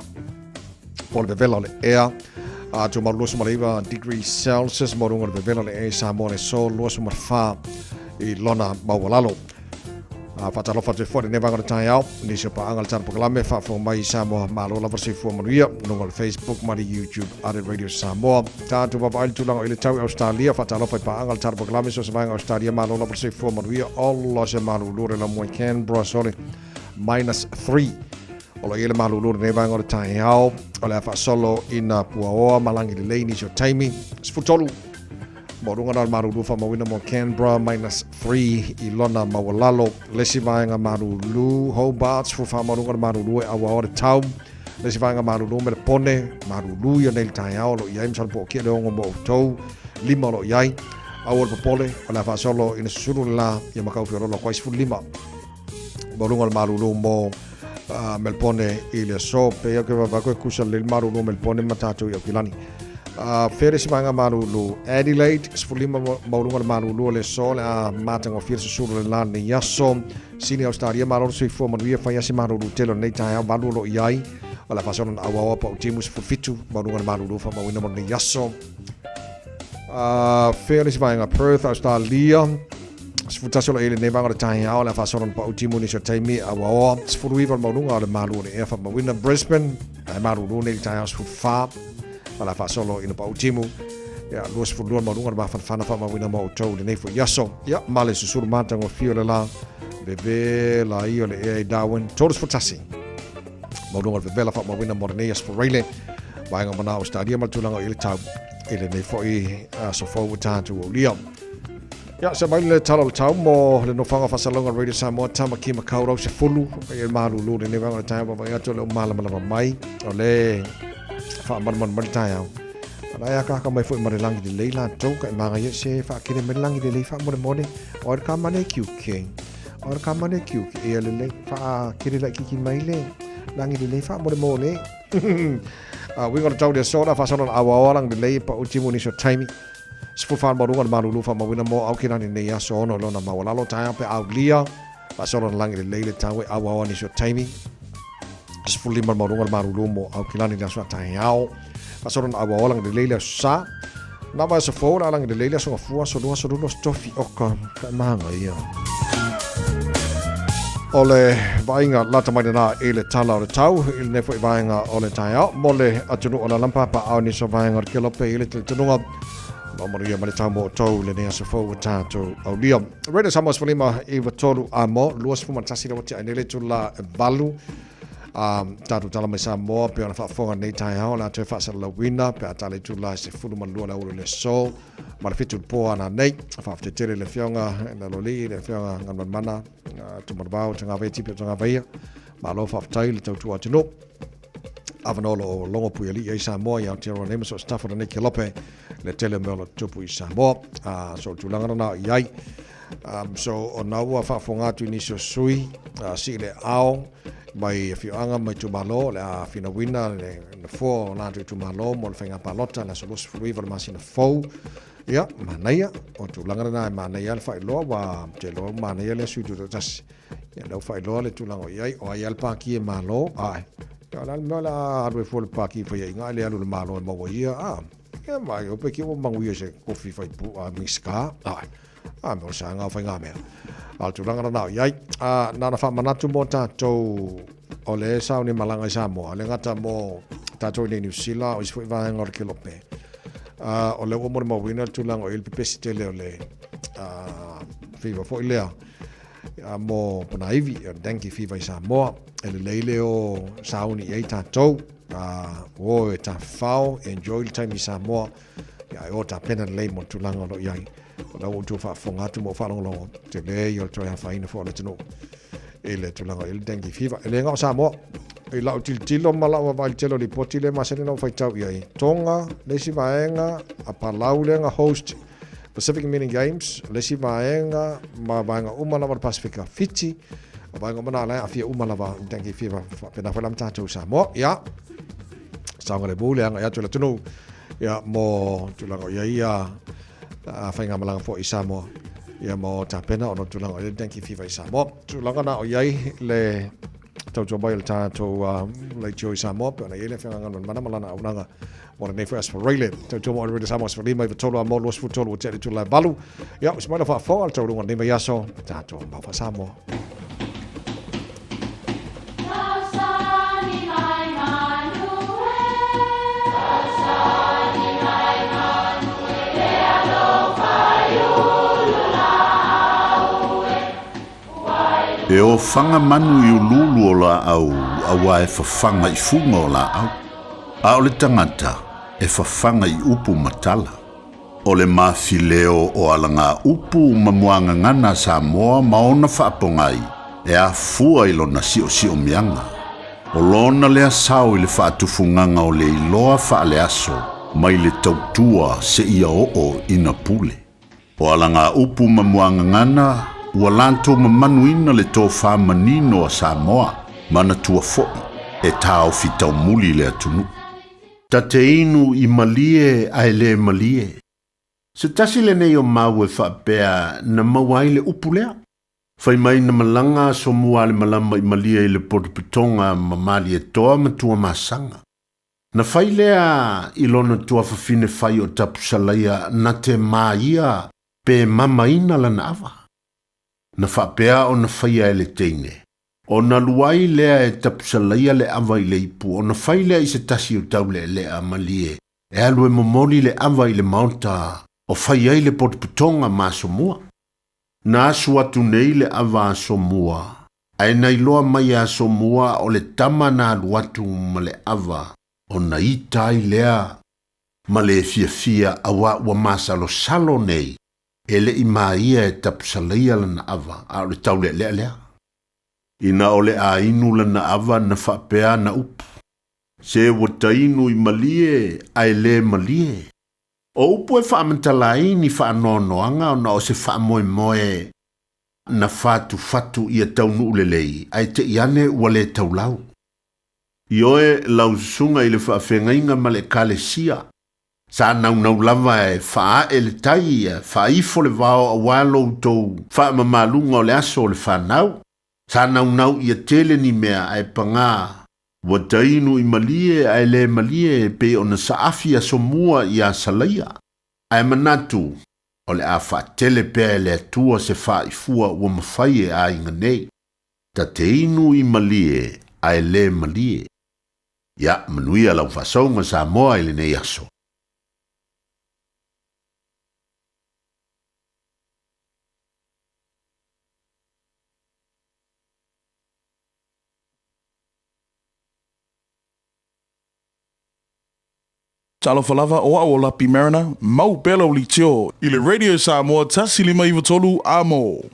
Po le vevela o le ea, a tumau 29 degrees Celsius mo luga o le vevela o le ea i Samoa le aso 24 i lona maualalo. A faatalofa atu ai foi lenei vaega o le taeao, nisi o paaga le tala polokalame faafofoga mai i Samoa malo lava le soifua manuia luga o le Facebook ma le YouTube a le Radio Samoa. Tatou vaavaai le tulaga i le tau i Australia, faatalofa i paaga le tala polokalame so se vaega Australia malo lava le soifua manuia ola se malulu le laumua i Canberra sole minus 3. O lo i ai le malulu lenei vaega o le taeao, o le a faasolo ina puaoa malangi lelei nisi o taimi. 13 Maualuga na o le malulu faamauina mo Canberra minus 3 i lona maualalo. Le isi vaega malulu Hobart 14 maualuga le malulu e auaoa le tau. Le isi vaega malulu Melepone malulu ia nei le taeao o lo o i ai masalo po o kia le ogo mo outou. Lima o lo o i ai. Aua le popole o le a faasolo ina susulu le la ia makau fiololo atu ai 15 maualuga le malulu mo Melbourne i le aso. Pei au ke vavaku e kusa le malulu Melbourne ma tātou i Aukilani. Fea le isi vaega malulu Adelaide, 15 maualuga le malulu o le aso, le a matagofie le susulu le la nei aso. Sydney, Australia, malo le soifua manuia fai ase malulu tele o lenei taeao valu o lo o i ai. O le a faasolo na auaoa pa utimu 17 maualuga le malulu faamauina mo lenei aso. Fea le isi vaega Perth, Australia, 11 o lo o i ai lenei vaega o le taeao, le a faasolo na pau timu nisi o taimi a ua oa. 19 o le maualuga o le malu o le ea faamauina Brisbane, ae malulu nei le taeao 14, o le a faasolo ina pau timu. Ia, 22 le maualuga o le mafanafana faamauina mo outou i lenei foi aso. Ia, ma le susulu matagofie o le la, vevela ia o le ea i Darwin, 31. Maualuga o le vevela faamauina mo lenei aso Faraile, vaega o manao Australia ma le tulaga o i le tau i lenei foi aso fou ua tatou aulia. Ia, se mai le tala o le tau mo le nofoaga o Faasalauga Radio Samoa, Tamaki Makaurau 10, i le malulu lenei vaega o le taeao, vaavaai atu o le o malamalama mai, o le faamalumalu mai le taeao. Ala e akaka mai foi ma le langi lelei latou, ka e magaia se whaakere mai le langi lelei whaamolemole, o ai ka mane kiuke, o ai ka mane kiuke, ia lelei, whaakere lai kiki mai le langi lelei whaamolemole. Winga o le tau le aso, la whaasona na awaoa langi lelei pa utimu nisi o taimi. 14 maualuga le malulu faamauina mo Aukilani nei aso ono lona maualalo taeao pe aulia faasolo na lagi lelei le tau e auaoa nisi o taimi. 15 maualuga le malulu mo Aukilani le aso a taeao faasolo na auaoa lagi lelei le aso sa. Na vai aso fou la lagi lelei le aso gafua aso lua aso lulu aso tofi oka ka maga ia. O le vaaiga lata mai lena i le tala o le tau i lenei foi vaega o le taeao mo le atunuu o Lalampapa ao nisi o vaega o le Kelope i le talitonuga Lo manuia ma le tau mo outou i lenei aso fou ua tatou aulia. Radio Samoa 15 i 3 a mo 21 le ua tia ai nei le itula e valu. Tatou tala mai Samoa pe ona faafofoga nei taeao le a toe faasalalauina pe a tala itula e 12 le aoauli o le aso ma le 7 le po ana nei. Faafetai tele i le Afioga i le Aloalii, le Afioga Galumalemana Tumanavao Tagavaia Tipi o Tagavaia. Malo faafetai le tautua atunuu. Avanoa o lo o logo puialii ai Samoa i Aotearoa nei ma so o se tafa o lenei kelope le tele o mea o lo o tutupu i Samoa. So o le tulaga lena o i ai. So o na ua faafofoga atu i nisi o sui sii le ao mai afioaga mai itumalo o le a finauina le nofoa o latou itumalo mo le faiga palota le aso 29 o le masina fou. Ia, manaia, o tulaga lena e manaia le faailoa ua te iloa manaia le sui tutoatasi. Ia, lea ua faailoa le tulaga o i ai, o ai lava le pāki e malo, ae. Ia, o le a le mea o le a alu ai fua le pāki i faiaʻiga ae le alu i le Malo e maua ia, a. Ia, ma ai ope ki ua manuia se kofi fai pu a Minisita, ae. A, me o le saga o faigamea. A o le tulaga lena o i ai. A, na ona faamanatu mo tatou o le sauni malaga i Samoa, le gata mo tatou i nei Niu Sila, o isi foi vaega o le Kelope. A, o lea ua molimauina le tulaga o i ai le pepesi tele o le a, fever foi lea mo ponaivi, o le dengue fever i Samoa. E lelei le o sauni i ai tatou, o e tafafao, enjoy le taimi i Samoa, ia e o tapena lelei mo le tulaga o lo o i ai. O la ua outou faafofoga atu ma ou faalogologo, tele ia o le toe afaina foi o le atunuu i le tulaga i le dengue fever. E le gao Samoa, i lau tilotilo ma lau vaavaai i le tele o lipoti lea masani ona ou faitau i ai, Tonga, le isi vaega, a Palau lea na host Pacific Mini Games, le isi vaega ma vaega uma lava o le Pasifika, Fiti, o vaega uma na la e aafia uma lava i le dengue fever, faapena foi la ma tatou i Samoa. Ia, saogalemu le agai atu i le atunuu, ia, mo tulaga o i ai ia faigamalaga foi i Samoa, ia mo tapena ona o tulaga o i ai le dengue fever i Samoa. Tulaga na o i ai le tautua mai o le tatou Leitio i Samoa, pe ona i ai le Afioga Galumalemana ma lana auaunaga mo lenei foi Aso Faraile. Tautua mo Radio Samoa 15 93 a mo 23 ua tea le itula e 8. Ia, usi mai lau faafofoga le taualuga o lenei vaiaso, tatou mau faa-Samoa. E ofaga manu i uluulu o laau auā e fafaga i fuga o laau, a o le tagata e fafaga i upu ma tala. O le mafileo o alagaupu ma muagagana a Samoa ma ona faapogai e afua i lona siosiomiaga. O lona lea sao i le faatufugaga o le iloa faaleaso mai le tautua seia oo ina pule. O alagaupu ma muagagana ua latou mamanuina le tofa manino a Samoa, manatua foi e taofi taumuli le atunuu. Ta te inu i malie ae le malie. Se tasi lenei o mau e faapea na maua ai le upu lea. Fai mai na malaga aso mua a le malama i Malie i le potopotoga ma Malietoa ma Tuamasaga. Na fai lea i lona tuafafine fai o Tapusalaia na te ma ia pe mamaina lana ava. Na faapea ona faia e le teine. Ona alu ai lea e Tapusalaia le ava i le ipu ona fai lea i se tasi o Taulealea Malie e alu e momoli le ava i le maota o fai ai le potopotoga ma Asomua. Na asu atu nei le ava Asomua, ae na iloa mai e Asomua o le tama na alu atu ma le ava ona ita ai lea ma le fiafia auā ua masalosalo nei e le i ma ia e Tapusalaia lana ava a o le Taulealea lea. Ina o le a inu lana ava na faapea ana upu, Se ua tainu i malie ae le malie. O upu e faamatala ai ni faanoanoaga ona o se faamoemoe na fatufatu ia taunuu lelei ae te i ane ua le taulau. Ioe, lau susuga i le faafeagaiga ma le Ekalesia, sa naunau lava e faaae le tai, faaifo le vao auā lo outou faamamaluga o le aso o le fanau. Sa naunau ia tele ni mea ae pagā ua tainu i malie ae le malie e pei ona saafi aso mua iā Salaia. Ae manatu, o le a faatele pea e le Atua se faaifua ua mafai e aiga nei. Ta te inu i malie ae le malie. Ia, manuia lau faasauga Samoa i lenei aso. Talofa lava, o au o Lapi Mariner, mau pea lau leitio i le Radio Samoa 1593 amo.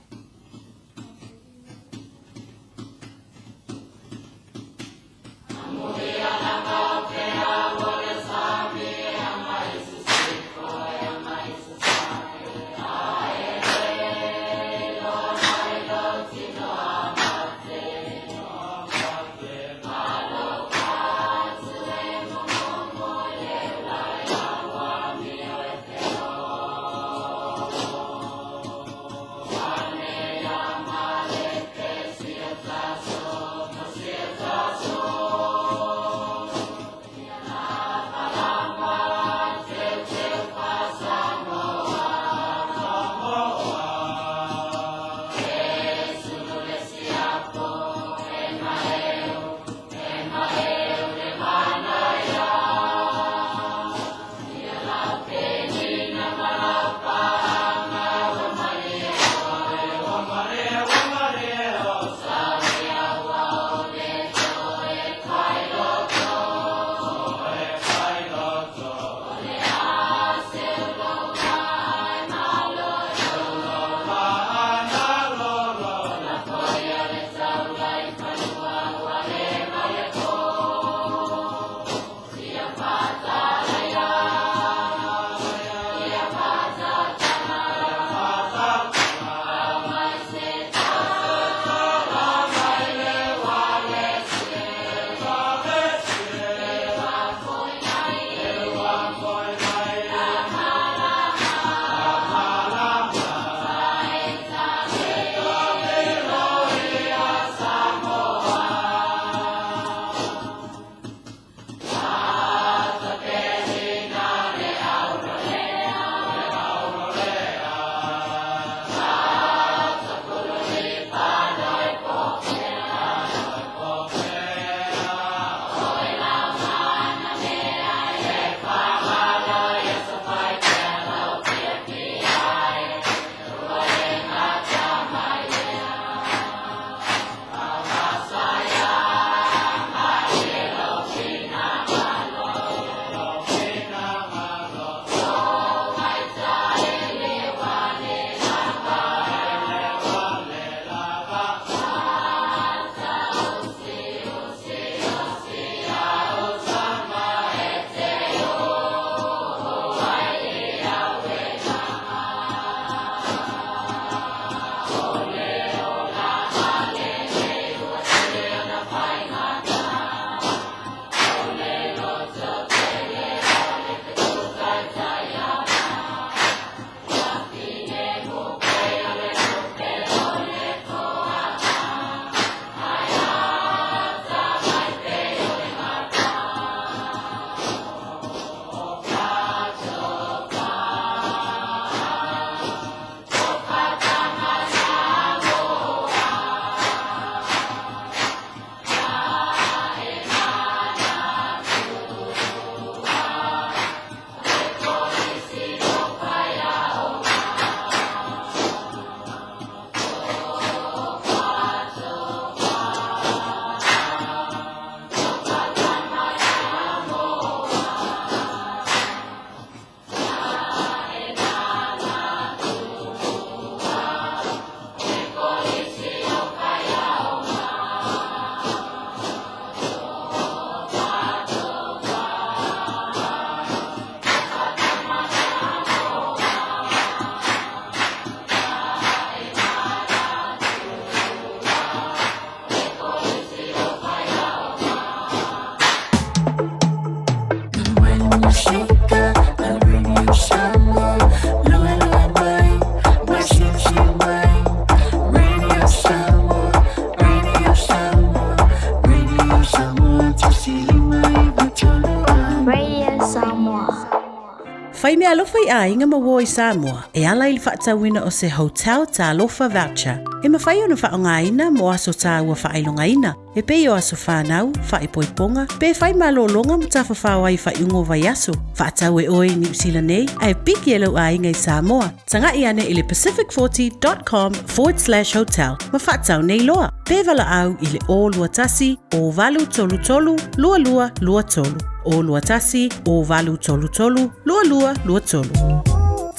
Fai meaalofa i aiga ma uo i Samoa e ala i le faatauina o se Hotel Talofa Voucher e mafai ona faaaogaina mo aso tāua faailogaina e pei o aso whānau, whaipoiponga, pe whai malōlōga ma tafafao ai faaiuga o vaiaso. Faatau e oe i Niu Sila nei, ae piki e lou aiga i Samoa. Taga'i ane i le pacific40.com forward slash hotel ma faatau nei loa. Pe valaau i le 021 0833 2223. 021 0833 2223.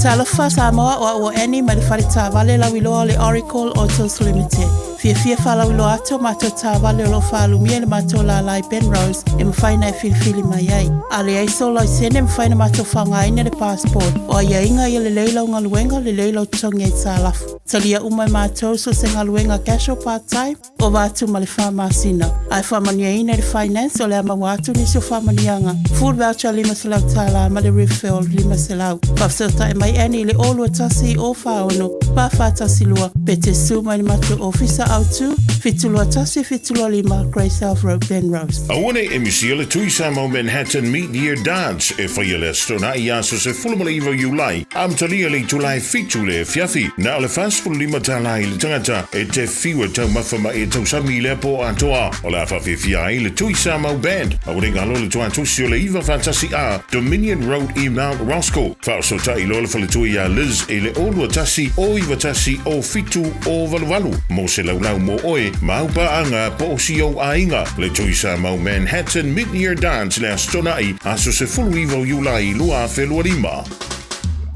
Talofa Samoa o au o Annie mai le fale taavale lauiloa o le Oracle Autos Limited. Fiafia faalauiloa atu o matou taavale o lo o faalumia i le matou lālā i Penrose e mafai ona e filifili mai ai. A leai sou laisene e mafai ona matou faaaogaina le passport. O aiaiga ia lelei lau galuega, lelei lau totogi aitalafu. Talia uma e matou so o se galuega casual part time, ova atu ma le fa masina. Ae faamanuiaina i le finance o le a maua atu nisi o faamanuiaga, food voucher $500 ma le refill $500. Faafesootai mai Annie i le 021 046 4412 pe te susu mai i le matou ofisa autu 721 725 Grey South Road, Penrose. Aua nei e misia le Tui Samoa Manhattan Mid-Year Dance e faia le Aso Toonai i aso 19 o Iulai, amatalia i le itula e 7 le afiafi. Na o le $45 i le tagata e te fiu e taumafa ma e tausami i lea pō atoa. O le a faafiafia ai le Tui Samoa Band. Aua nei galo le tuatusi o le 9 faatasi A, Dominion Road i Mount Roskill. Faaosootai loa le faletua iā Liz i le 0 21 0 91 0 7 0 8 8 mo se laulau mo oe ma au paaga po o si ou aiga. Le Tui Samoa Manhattan Mid-Year Dance le Aso Toonai, aso 19 o Iulai 2025.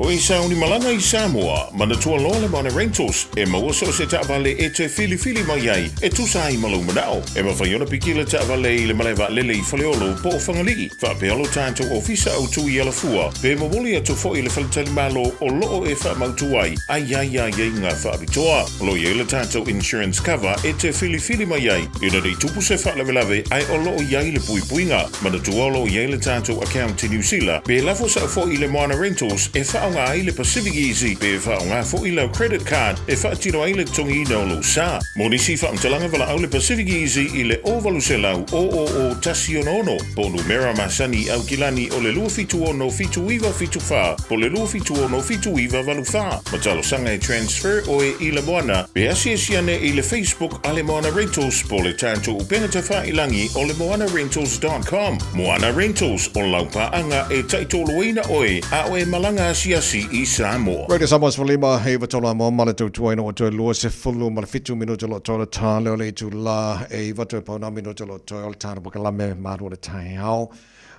O e sauni malaga i Samoa, manatua loa le Moana Rentals, e maua so o se taavale e te filifili mai ai e tusa ai ma lou manao. E mafai ona piki le taavale i le malae vaalele i Faleolo po o Fagalii, faapea lo tatou ofisa autu i Alafua, pe momoli atu foi i le faletalimalo o loo e faamautu ai a i ai aiaiga faapitoa. O lo o i ai le tatou insurance cover e te filifili mai ai ina nei tupu se faalavelave ae o lo o i ai le puipuiga. Manatua o lo o i ai le tatou account i Niu Sila, pe lafo sao foi i le Moana Rentals e faaaoga ai le Pacific Easy pe faaaoga foi lau credit card e faatino ai le totogiina o lou sa. Mo nisi faamatalaga valaau le Pacific Easy i le 0800 000 166 po o numera masani i Aukilani o le 276 7974 po o le 276 7984. Ma talosaga e transfer oe i le Moana pe asiasi ane i le Facebook a le Moana Rentals po o le tatou upega tafailangi o le moanarentals.com. Moana Rentals, o lau paaga e taitoloina oe a o e malaga asiasi i Samoa. Radio Samoa 15 he iwa tolu a moa ma le tautuaina ua toe 27 minute o lo o toe o le tā lea o le itulā e iwa toe pauna minute o lo o toe o le tā polokalame malu o le taeao.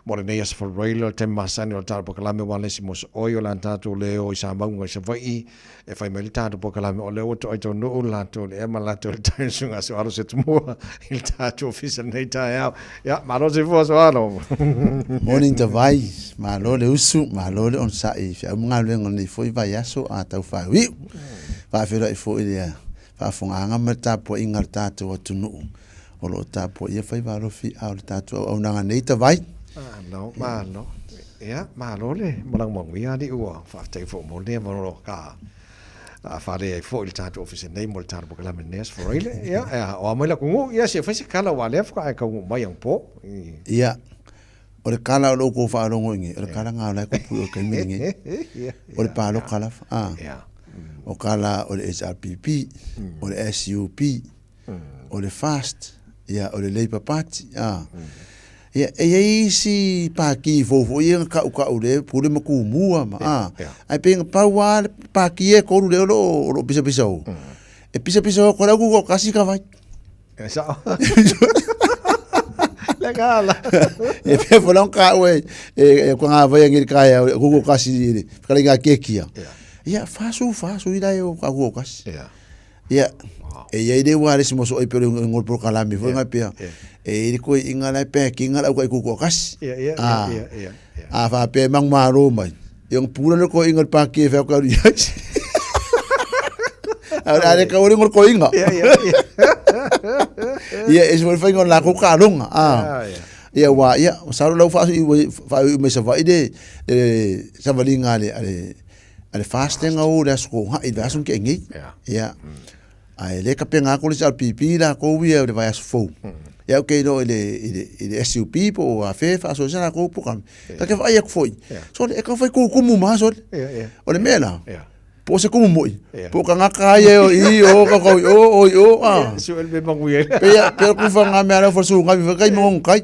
Mo lenei aso Faraile o le taimi masani o le tatou polokalame ua le isi mo se oi o le tatou leo i Samauga i Savaii e fai mai le tatou polokalame o lea ua toai taunuu le latou le ea ma latou le tai suga so alo se tumua i le tatou ofisa lenei taeao. Ia, malo se fua so alo. Morning Tavai, malo le usu, malo le onosai i feau ma galuega o lenei foi vaiaso a tau faauiu. Faafeiloai foi le faafofogaaga ma le tapuaiga a le tatou atunuu o lo o tapuaia faiva alofi a o le tatou auaunaga nei Tavai. Malo, malo. Ia, malo le malaga manuia alii ua faafetai foi mo lea ma lo ka a fale ai foi le tatou ofisa nei mo le tatou polokalame lenei Aso Faraile. Ia, e o a mai la kugu, ia se fai se kala ua lea faatoa e taunuu mai anapo. Ia, o le kala o lo outou faalogo i nei, o le kala na o la e kupu i o taimi lenei. O le paloka lava. A. O kala o le HRPP, o le SUP, o le FAST, ia, o le Labour Party. A. Ia, e i ai isi pākī fou foi ia na kaʻukaʻu le pule ma tumua ma, a. Ae pei na pau lava le pākī e tolu lea o lo o, o lo o pisapisa o. E pisapisa o ko le au kasi ka vai. E sao. Le gala. E pea fo lang ka ue e ko ngā vai ngi ka ya ku ko kasi ni ka le ngā kekia. Ia fasu fasu ila yo ka ku kasi. Ia. Ia e ia ile wa le simo so e pele ngol pro kalami fo ngai pea. E ile ko inga la pe ki inga la ku ku kasi. Ia ia ia ia. A fa pe mang maro mai. Iong pula le ko inga pa ki fe ka ri. A le ka ori ngol ko inga. Ia ia ia. Ia e se fai ngol la ko ka longa. Ah. Ia wa ia sa lau fa i fa i me sa va i le sa va linga le ale ale fast nga o le aso ko ha i le aso ke ngi. Ia. Ai le ka penga ko le sa pipi la ko wi le vai aso fou. Ia au ke iloa i le i le i le SUP po o afe faasoa se lakou polokalame. Ka ke vaai atu foi. Sole e taumafai tutumu ma sole. O le mea la. Po o se kumu moi. Po o tagata lava ia e o i o ka i o o i o a. Sue le mea manuia. Pei pei ku fa nga mea la fo su nga mi kai mo kai.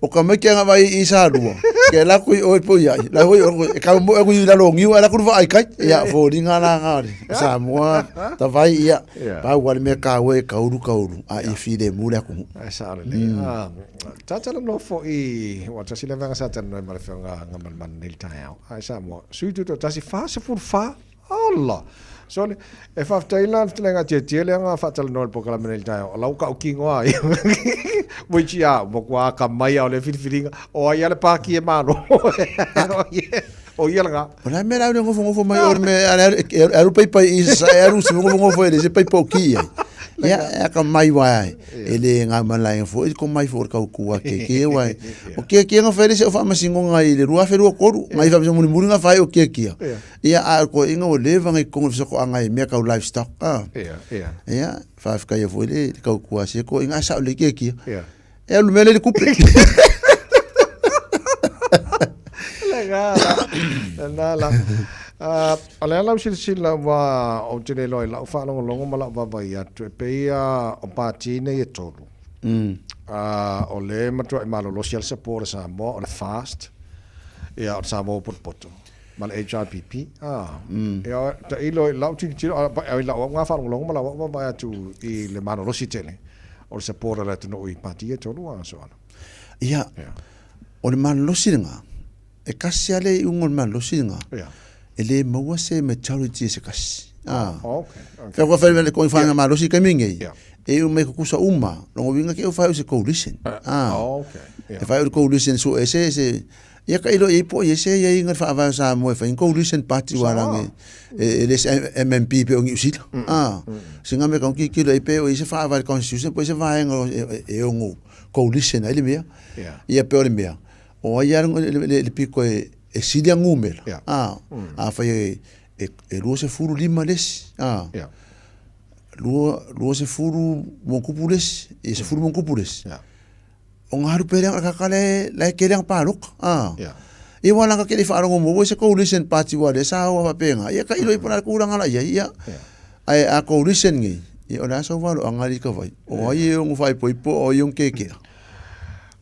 O ka mai ke nga vai i sa lua. Ke la ku o po ia. La hoi o e ka mo e ku la lo ngiu ala ku va ai kai. Ia fo ringa la nga le. Samoa ta vai ia. Pau wa le mea ka we ka uru ka uru a i file mu le ku. Ai sa le. Ah tata no fo i wa tasi le vanga sa tano ma le fanga nga man man nil taeao. Ai Samoa, sui tuto tasi fa se fulu fa, ala. Sole, e faafetai la le fetalaiga Tietie lea na faatalanoa i le polokalame nei i le taeao, o lau tautino a ia. Which ia, ua matua akamai lava o lea filifiliga, o ai lava le pāti e malo. O ia lena. O le a mea la au le nofonofo mai o le mea e alu paipai i sasae alu si nofonofo e le se paipa o ki ai. Ia, e akamai wae ai. E le ngā malae foi ko mai foi kau kua ke ke wai. O ke ke nga fele se o faamasinoga i le 2023 ngai faamasinoga mulimuli nga fai o ke kia. Ia a ko inga o leva ngai kongo so anga i mea kau livestock. Ah. Ia, ia. Ia, faafetai foi le kau kua se ko inga sa o le ke kia. Ia. E alu mele le kupe. Le ga la. La la. O le ala o silasila ua ou te le iloa i lau faalogologo ma lau vaavaai atu, e pei lava o pati nei e tolu. O lea e matuai malolosi lava le support a Samoa, o le FAST, ia, o le Samoa ua potopoto, ma le HRPP. Ia, tailo i lau tilotilo, i lau au faalogologo ma lau au vaavaai atu i le malolosi tele o le support a le atunuu i pati ia e tolu a Soala. Ia, o le malolosi lena, E kasi lava le iuga o le malolosi lena. E le maua se majority e se kasi. Ah. Oh, okay. Okay. Fea kua whai ko whanga malosi i kaimi ngei. E u mai kukusa uma. Longo winga ke u whai u se coalition. Ah. Oh, okay. Yeah. E whai u coalition su e se se ia ka ilo i po i se ia inga wha avai sa mo e whai coalition party wa rangi e le se MMP pe o ngi usila. Ah. Singa me ka ki kilo i pe o i se wha avai constitution po i se vaenga e o ngu coalition ai le mea. Ia pe o le mea. O ai a le piko e e sili a ngumela. Yeah. A, a fai e, e, e 25 le isi. A, yeah. 20 mo kupu le isi, e 10 mo kupu le isi. Yeah. O ngā haru pere ka kale lai kere ang palok. A. Yeah. I wala ka kere whaarongo mo se coalition party wa le sa wa penga. Ia ka ilo i pona kuranga la ia ia. Yeah. Ai a coalition ngi. Ia o la sa walo angari ka vai. O ai e ongu whai poipo o i ong kekea.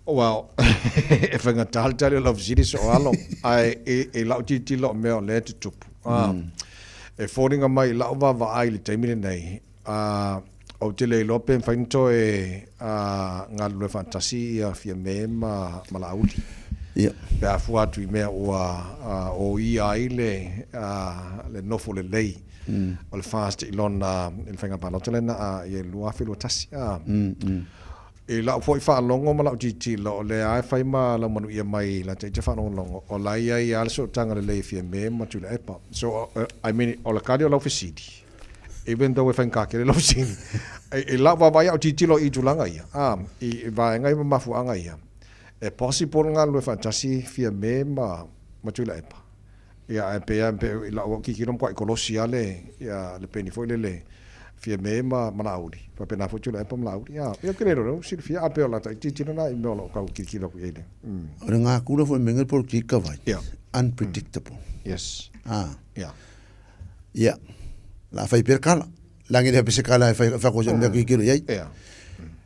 Well, e whaingatalitali o lau fesili so alo, ae e, e lau tilotilo o mea o lea e tutupu. Ah, E foliga mai i lau vaavaai i le taimi lenei, ah, ou te le iloa pe mafai ona toe ah, galulue faatasi ia Fiame ma, ma Laauli. Ia. Pe a fua atu i mea ua ah, oia ai le, ah, le nofo lelei o le FAST i lona, i le faiga palota lena ah, i le 2021. Ah. I lau foi faalogo ma lau tilotilo, o lea lava e fai ma laumanuia mai la ta ita faalogologo, o la e i ai lava le sootaga lelei e Fiame ma Tuilaepa. So, I mean, o le kali o lau fesili, even though e faigata tele lau fesili, i lau vaavaai a o tilotilo i tulaga ia, a, i vaega ia ma mafuaaga ia, e possible le galulue faatasi Fiame ma Tuilaepa. Ia, ae pei lava, pei i lau tilotilo matuai kolosi lava le, ia, le peni foi lele, Fiame ma, ma Laauli. Faapena foi Tuilaepa ma Laauli. Ia, ia ou te le iloa lea ua silafia, a pei o lata i tilotilo na i mea o lo o tau tilotilo atu i ai le. O le gakula foi mea le polokiki ka vai. Yeah. Unpredictable. Yes. Ah. Yeah. Ia. La fai pea le kala. Lagi le hape se kala e fai fa ko se mea kikilo iai. Yeah.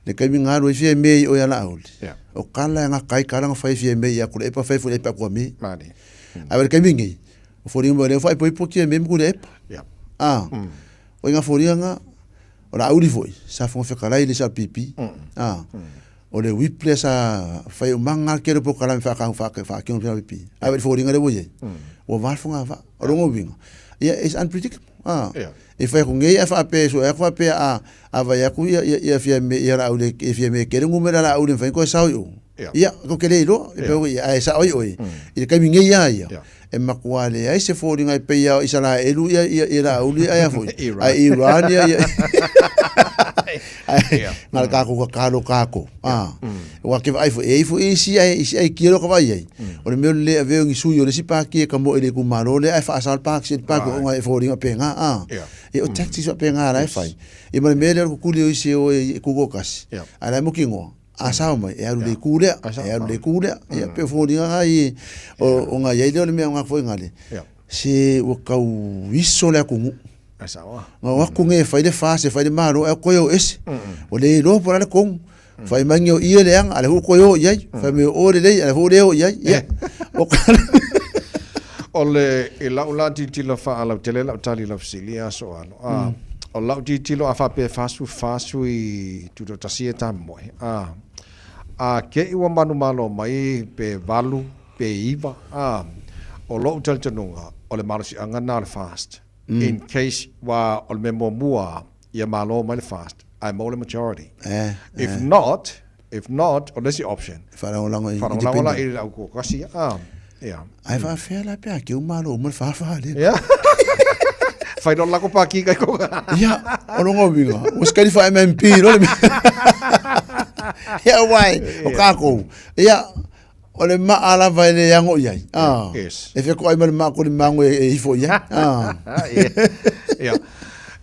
Le kaimi ngalu e fia me i o ia Laauli. Yeah. O kala e ngaka ai kala nga fai fia me i aku le epa fai fo le epa kua me. Mani. A le kaimi ngi. O fori mo le fai poipo ki me mku le epa. Yeah. Ah. O inga fori nga o Laauli foi sa fonga fekalai le sa pipi. Ah. O le whip le sa fai o manga ke le po kala fa ka fa ka fa ki o pipi. A le fori nga le wo ye. O va fonga va o longo winga. Ia is unpredictable. Ah. Yeah. E fai ku ngei a fa pe so e fa pe a a vai aku ia ia ia fia me ia la ule e fia me ke le ngumela la ule fai ko sa o. Yeah. Ia ko ke le ilo e pe ia e sa oi oi. I le kaimi ngei ia ia. E makua le ai se fori ngai pe ia i sala elu ia ia ia la uli ai foi. Iran. Ai Iran ia ia. Ai Yeah. ngā le kākou ka kalo kākou. Ah. Wa ke ai fo e fo e si ai si ai kilo ka vai ai. O le mea le aveu ngi sui o le si pāki e ka mo e le ku malo le ai fa asal pāki se pāki o ngai fo ringa pe ngā. Ah. Yeah. E o tactics wa pe ngā la e fai. E ma le mea le o kukuli o isi o e kuko kasi. Yeah. Ai la e moki ngoa. A sao mai, e alu le itu lea, e alu le itu lea. Ia, pe o foliga nga i, o nga iai lea o le mea o nga foi ngale. Se ua kau iso le atunuu. Nga o atu nei e fai le FAST, e fai le Malo, ae koe o ese. Ua le iloa po o le a le tonu. Fai mai nei o ia le aga, a o lea foi ua toe o i ai. Fai mai o oe lelei, a o lea foi ua le o i ai. Ia, o ka O le, i lau la tilotilo faalautele lau tali i lau fesili ia aso alo. A, o lau tilotilo a faapea e 44 sui tutoatasi ia e tamomoe, a, a te i ua manumalo mai pe 8 pe 9, a, o lou talitonuga, o le malosiaga lena o le FAST. In case, ua o le mea muamua ia malo mai le FAST, ae maua le majority. If not, if not, o le isi option, Faalagolago i faalagolago la i le au tuatasi, a, ia. Ae faafefea la pe a keu malo uma le 44 lea? Ia. Fai loa le lako paki kai ko. Ia, o lona uiga, ua sekali fa MMP loa le mea. Ia wai, o kākou. Ia, o le maa lava e le ago i ai. Ah, Yes. E wheko ai ma le maa ko le mango e ifo i ai. Ah. Ia.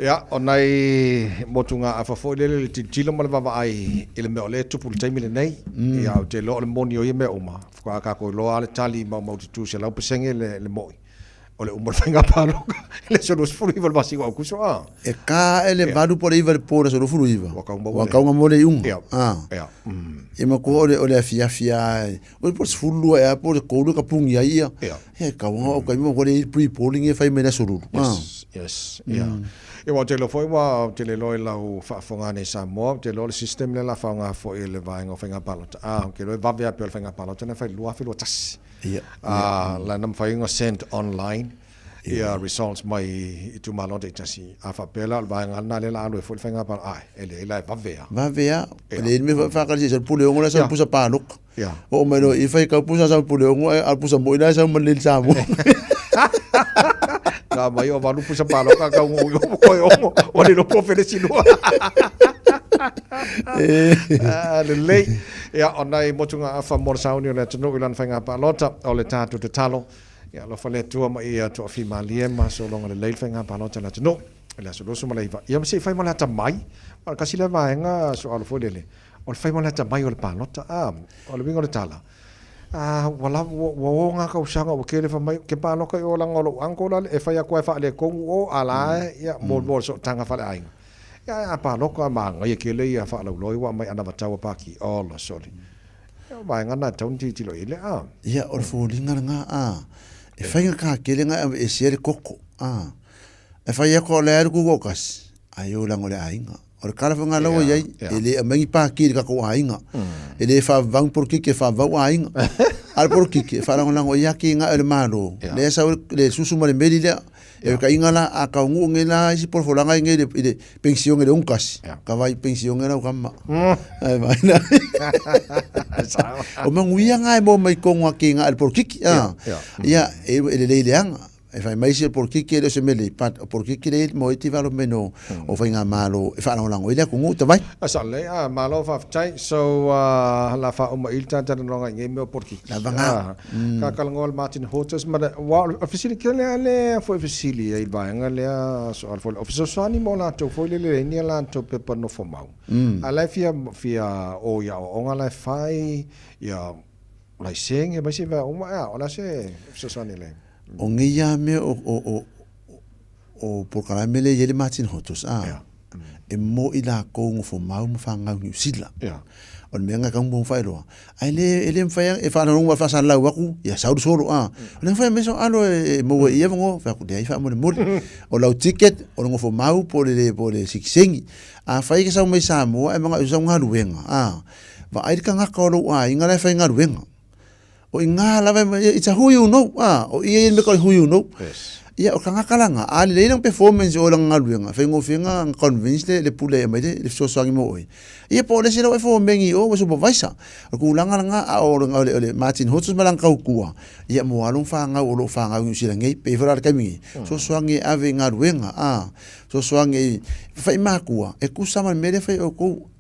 Ia, o nai motuga afa foi lele le tilotilo ma le vaavaai i le mea o lea e tupu i le taimi lenei. Ia, ou te iloa o le moni o ia mea uma, faatoa tatou iloa lava le tali maumaututu 100% le moi o le uma o le faiga palota i le aso 29 o le masina o Aokuso. A. E ka ae le 8 po o le 9 i le po i le aso 29, ua tau mo le iuga. Ia. Ia matua o le afiafi lava, o le po o le 12 ea po o le 3 e kapugi ai ia. Ia e tau lava o taimi ua le i ai le pre-polling ia e fai mai le aso Lulu. Yes, yes, ia. Ia aua ou te iloa foi ua ou te le iloa i lau faafofoga nei Samoa, ou te iloa o le system lea o le a faaaoga foi e le vaega o faiga palota. A, ou te iloa e vave lava pei o le faiga palota na fai i le 2021. Ia. A, la na mafai ona send online ia results mai itumalo taitasi. A faapea la o le vaega lena lea o le a alu ai foi le faiga palota, ae, e leai la e vave lava. Vave lava. E leai le mea foi e faakali se i Puleono la e sau i pusa palota. Oo mai loa i i fai kau pusa sau i Puleono ae a o le pusa moi la e sau ma le Samoa. Na mai o valu pusa palota kau ngo i o koe ongo, ua lilo po felesi lua. Ah, lelei. Ia, o nai motuga afa mo le sauni o le atunuu i lana faiga palota, o le tatou tatalo. Ia, alofa le Atua ma ia toafimalie ma sologa lelei le faiga palota a le atunuu i le aso 29. Ia, ma se i fai ma le atamai, ma o le tasi lea vaega soalo foi lele, o le fai ma le atamai o le palota. A, o le uiga o le tala, a, ua lava, ua, ua o ngā tausaga ua kele fai mai, ke palota i o leaga o lou uncle la e fai atu ai faaletonu o, a la e, ia, mo, mo le sootaga faaleaiga. Ia, ae a palota, manaia kele ia faalauiloa ua aumai anavatau a Paki. Ola, soli. Ia, o vaega na e tatau ona tilotilo i ai le, a. Ia, o le foliga lena, a, e faigata tele ona e aveesea le koko, a. E fai atu o lea e alu tutoatasi, ai o leaga o le aiga. O le tala foi lena ua i ai, e le aumai ni paki i le tatou aiga. E le faavavau ni polokiki e faavavau aiga. A o le polokiki, e faalagolago i ai atinae o le Malo. Lea e sau ai le susu ma le meli lea. E kaiga la, a taunuu nei la isi polofolaga nei i le penisione i le 61, ka vai penisione lau tama. Ai vai la. O manuia na e maua mai tonu atinae o le polokiki. Ia, e lelei leaga. E fai mai isi o le polokiki e le o se mea lelei, but o polokiki lea e mo ai development o faigamalo e faalagolago ai le atunuu tavai. A sao lelei, a malo faafetai. So, la faauma i le talatalanoaga i nei mea o polokiki. Lava na. Ka talanoa le Martin Hortus ma le, aua o le fesili tele lava lea foi e fesili ai i le vaega lea so al foi le fesoasoani mo latou foi lele leai ni a latou pepa nofo mau. A la e fia fia o i aoaoga la e fai ia laisene ma isi mea uma ea, o le a se fesoasoani le. O nei lava mea o o o o polokalame lea e i ai le Martin Hortus a, e mo i lakou nofo mau ma fanau Niu Sila. O le mea lena e tatau ona faailoa. Ae le, e le mafai e faalogologo ma faasalalau atu, ia sau le solo a. O le mafai mai sau alo e maua i ia avanoa, fai atu, leai faamolemole. O lau ticket, o le nofo mau po o le, po o le sikisengi. Afai e te sau mai Samoa ae manao e sau galuega, a, vaai le tagata o lou aiga la e faigaluega. O i ngā lava e, it's a who you know, a, o ia ia le mea who you know. Yes. Ia, o tagata la ngā, a lelei lana performance o lana galuega, faigofie na convince le, le pule e aumai le, le fesoasoani mo oe. Ia, po o le isi lau e fomeni i o, ua supervisor. O le tulaga lena, a o le, o le, o le Martin Hutchins ma lana tautua, ia, mo alo ma fanau o lo o fanau i Niu Sila nei, pei foi la le taimi nei, fesoasoani e ave i galuega, a, fesoasoani e, fai matua, e tusa ma le mea lea e fai e outou,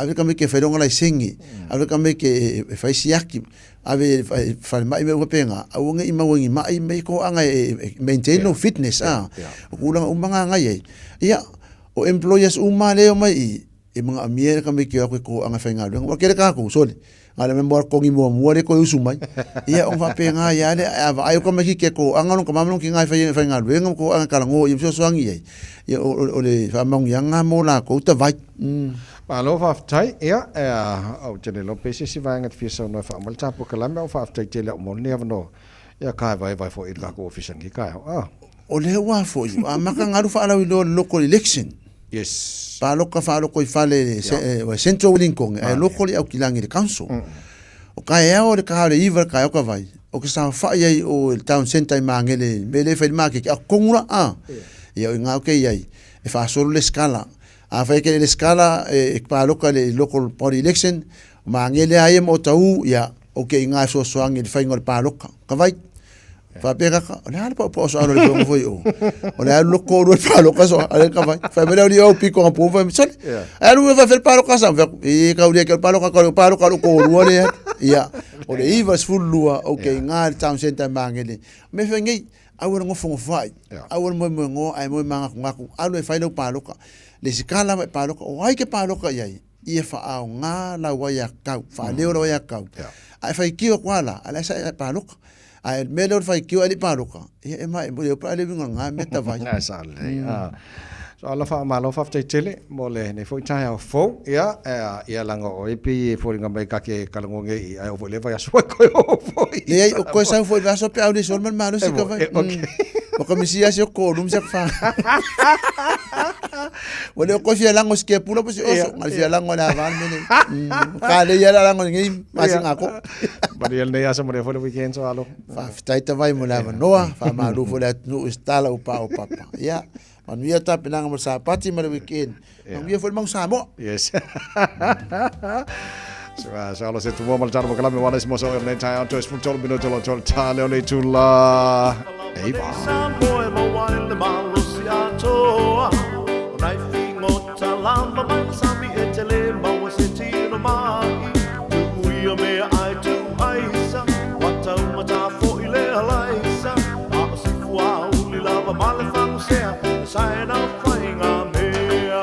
ave tamaiti e fai lona laisene, ave tamaiti e fai siaki, ave e falemai mea uma faapena, aua ne i maua i ni mai ma i toaga e maintain lou fitness a. O tulaga uma na na i ai. Ia, o employers uma lea e omai i i, E manaomia e le tamaiti e o atu e toaga e faigaluega. Ua tele tatou, sole, na o le mea o le togi muamua lea e toe usu mai. Ia ona faapena ai lava lea, ae a vaai o tamaiti e toaga lona tama ma lona tina e faigaluega ma toaga e talanoa i ai ma fesoasoani i ai, ia o le faamanuiaga lena mo latou tavai. Malo faafetai. Ia, ou te le iloa pe se isi vaega e te fia saunoa e faauma le ta polokalame, ae faafetai tele au mo lenei avanoa. Ia, ka e vaevae foi i le tatou ofisa nei taeao. Ah. O lea ua foi, ua amata ona alu faalauiloa i le local election. Yes. Paloka faaloko i fale le Central Wellington, ae loko le Aukilani i le council. O kaeao o le taeao le 9 le taeao ka vai, o ke saofai ai o le town centre i Magele, mea lea e fai le maketi, a totonu la, a. Ia o i ina ou te i ai, e faasolo le skala. Afai e te le skala e paloka i le local body election, o Magele lava ia ma Otahuhu, ia, ou te i ina e fesoasoani i le faiga o le paloka. Ka vai. Faapea kaka, o le a le paupau so alo le fongo foi o. O le alu loko ru paloka so ale ka vai. Fai mai le au piko nga po fai sole. Alu e fai paloka sa fai e ka uri ke paloka ka paloka lo ko ru le. Ia, o le 92 o ke nga le town center mangele. Me fai ngai aua le ngofongofai, aua le moemoegoa ae moe magakugaku, alu e fai lau paloka. Le isi ka lava e paloka, o ai ke paloka i ai, ia faaaoga lau aiatatau, faaleo lau aiatatau. Ae faitio atu lava la, a o la e sae paloka. Ae o le mea lea o le faitio ae le i paloka, ia e ma e le iloa le uiga o lena mea tavai. Ae sa lelei. So ala faamalo faafetai tele mo lenei foi taeao fou. Ia, ia leaga o oe pei e foliga mai ka te talanoa nei i ae oo foi i lea vaiaso e toe oo foi. Leai, o koe sau foi i le vaiaso pe au le solo ma le malosi ka vai. Okay. O ka misi ia si o kolu ma si aku wha. Ua le o koe fia lango si ke pula po si oso. Nga le fia lango le avan mene. Ka le ia la lango ngi masi nga ko. Maria lenei aso maria foi le weekend so alo. Faafetai tavai mo le avanoa, faamalo foi le atunuu i se tala ua pao papa. Ia, manuia tapenaga mo le Sapati ma le weekend. Manuia foi le mau Samoa. Yes. So, so alo se tumua ma le tala mo kalame wala isi mo so lenei taeao toe 13 minuto lo tolu tā leo le itula. Eiva. Samoa e maua ai le malosi atoa O nai figota lava mai le sami e te le maua se tino ma'i Tu'u ia mea ai tu'u aisa Ua taumata fo'i le alaisa A o si fuauli lava ma le fagusea E saena faiga mea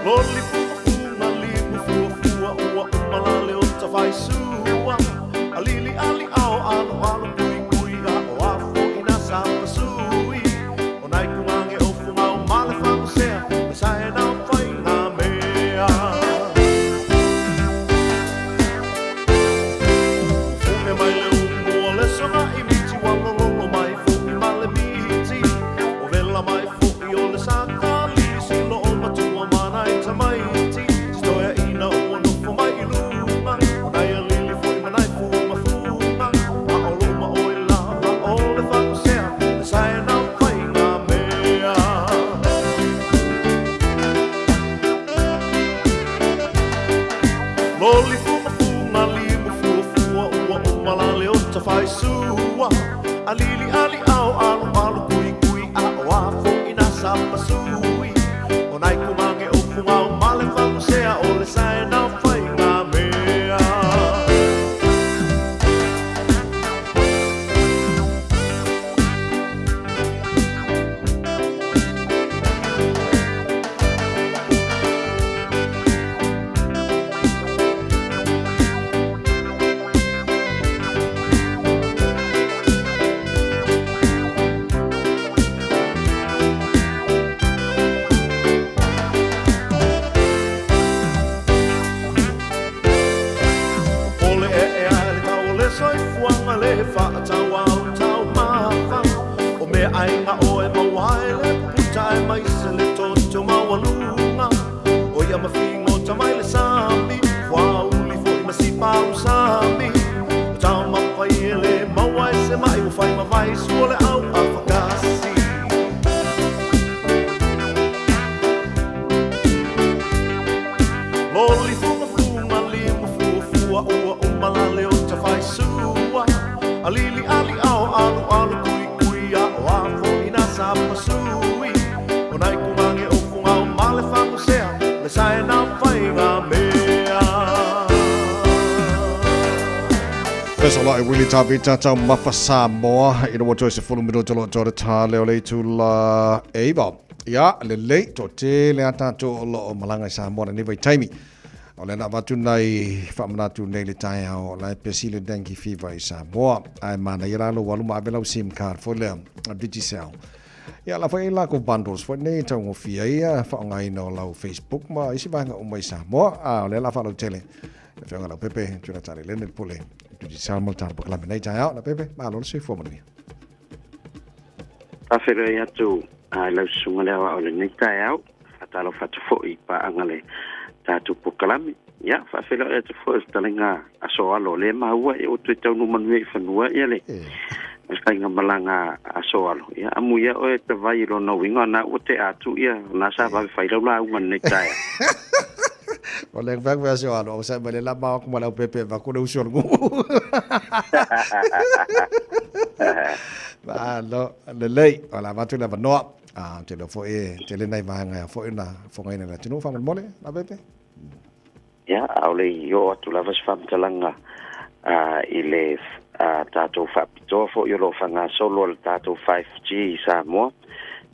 Loli fugafuga limu fuafua Ua uma la le ota faisua Alili ali ao alo alo kui kui A o a fo'i na sapasui O nai kumange o fugao ma le fagusea Le saena faiga mea Ua fu'e mai le umu o le soga'i miti Ua lololo mai fo'i ma le miti Ua vela mai fo'i o le sakali Silo o matua ma nai tamaiti Si toeaina ua nofo mai i luga O nai alili fo'i ma nai fugafuga A o lo'u ma oe lava o le fagusea Le saena faiga mea Loli fugafuga limu fuafua Ua uma la le ota faisua Alili ali ao alo alo kui kui A o a fo'i na sapasui O nai kumange o fugao ma le fagusea O le saena faiga mea Popole ee ae le tau o le soifuaga le faatauau taumafa O meaaiga oe maua ai le puta aemaise le toto maualuga O ia mafigota mai le sami Fuauli foi ma sipau sami O taumafa ia le maua ai se ma'i ua fai ma vai sua le au afakasi Loli fugafuga limu fuafua Ua uma la le ota faisua Alili ali ao alu alu kui kui A o a fo'i na sapasui O nai kumange o fugao ma le fagusea Le saena faiga mea. Fesoloai Willie Tavita taumafa Samoa ina ua toe 10 minuta o lo o toa le ta lea o le itula 9. Ia, lelei, toatele a tatou o lo o malaga i Samoa i lenei vaitaimi. O lea na avatu nai faamanatu nei i le taeao, o la e pesi le dengue fever i Samoa. Ae manaia la lou alu ma ave lau sim card foi lea, Digicel. Ia, la foi e i ai lakou bundles foi nei e taugofie ai le faaaogaina o lau Facebook ma isi vaega uma i Samoa. A o lea o le a faalautele le Afioga Leaupepe Jonathan Elene le Pule Digicel mo le tatou polokalame nei taeao. Leaupepe, malo le soifua manuia. Faafeiloai atu i lau susuga le aoao i lenei taeao. Faatalofa atu foi i paaga le tatou polokalame. Ia, faafeiloai atu foi i le fetalaiga a Soalo o lea e maua ua toe taunuu manuia i fanua ia le faiga malaga a Soalo. Ia, amuia oe e tavai i lona uiga o na ua tea atu ia o na sa vave fai lau lauga i lenei taeao. O le fai atu Soalo, o sa mai le la ma aku ma lau pepe va ku le uso le nuu. Malo, lelei, o le avatu le avanoa. A, ou te iloa foi e tele nai vaega e ao foi ona fofogaina e le atunuu faamolemole, Leaupepe. Ia, ʻaʻole i oo atu lava se faamatalaga i le tatou faapitoa foi o lo o faagasolo a le tatou 5G i Samoa.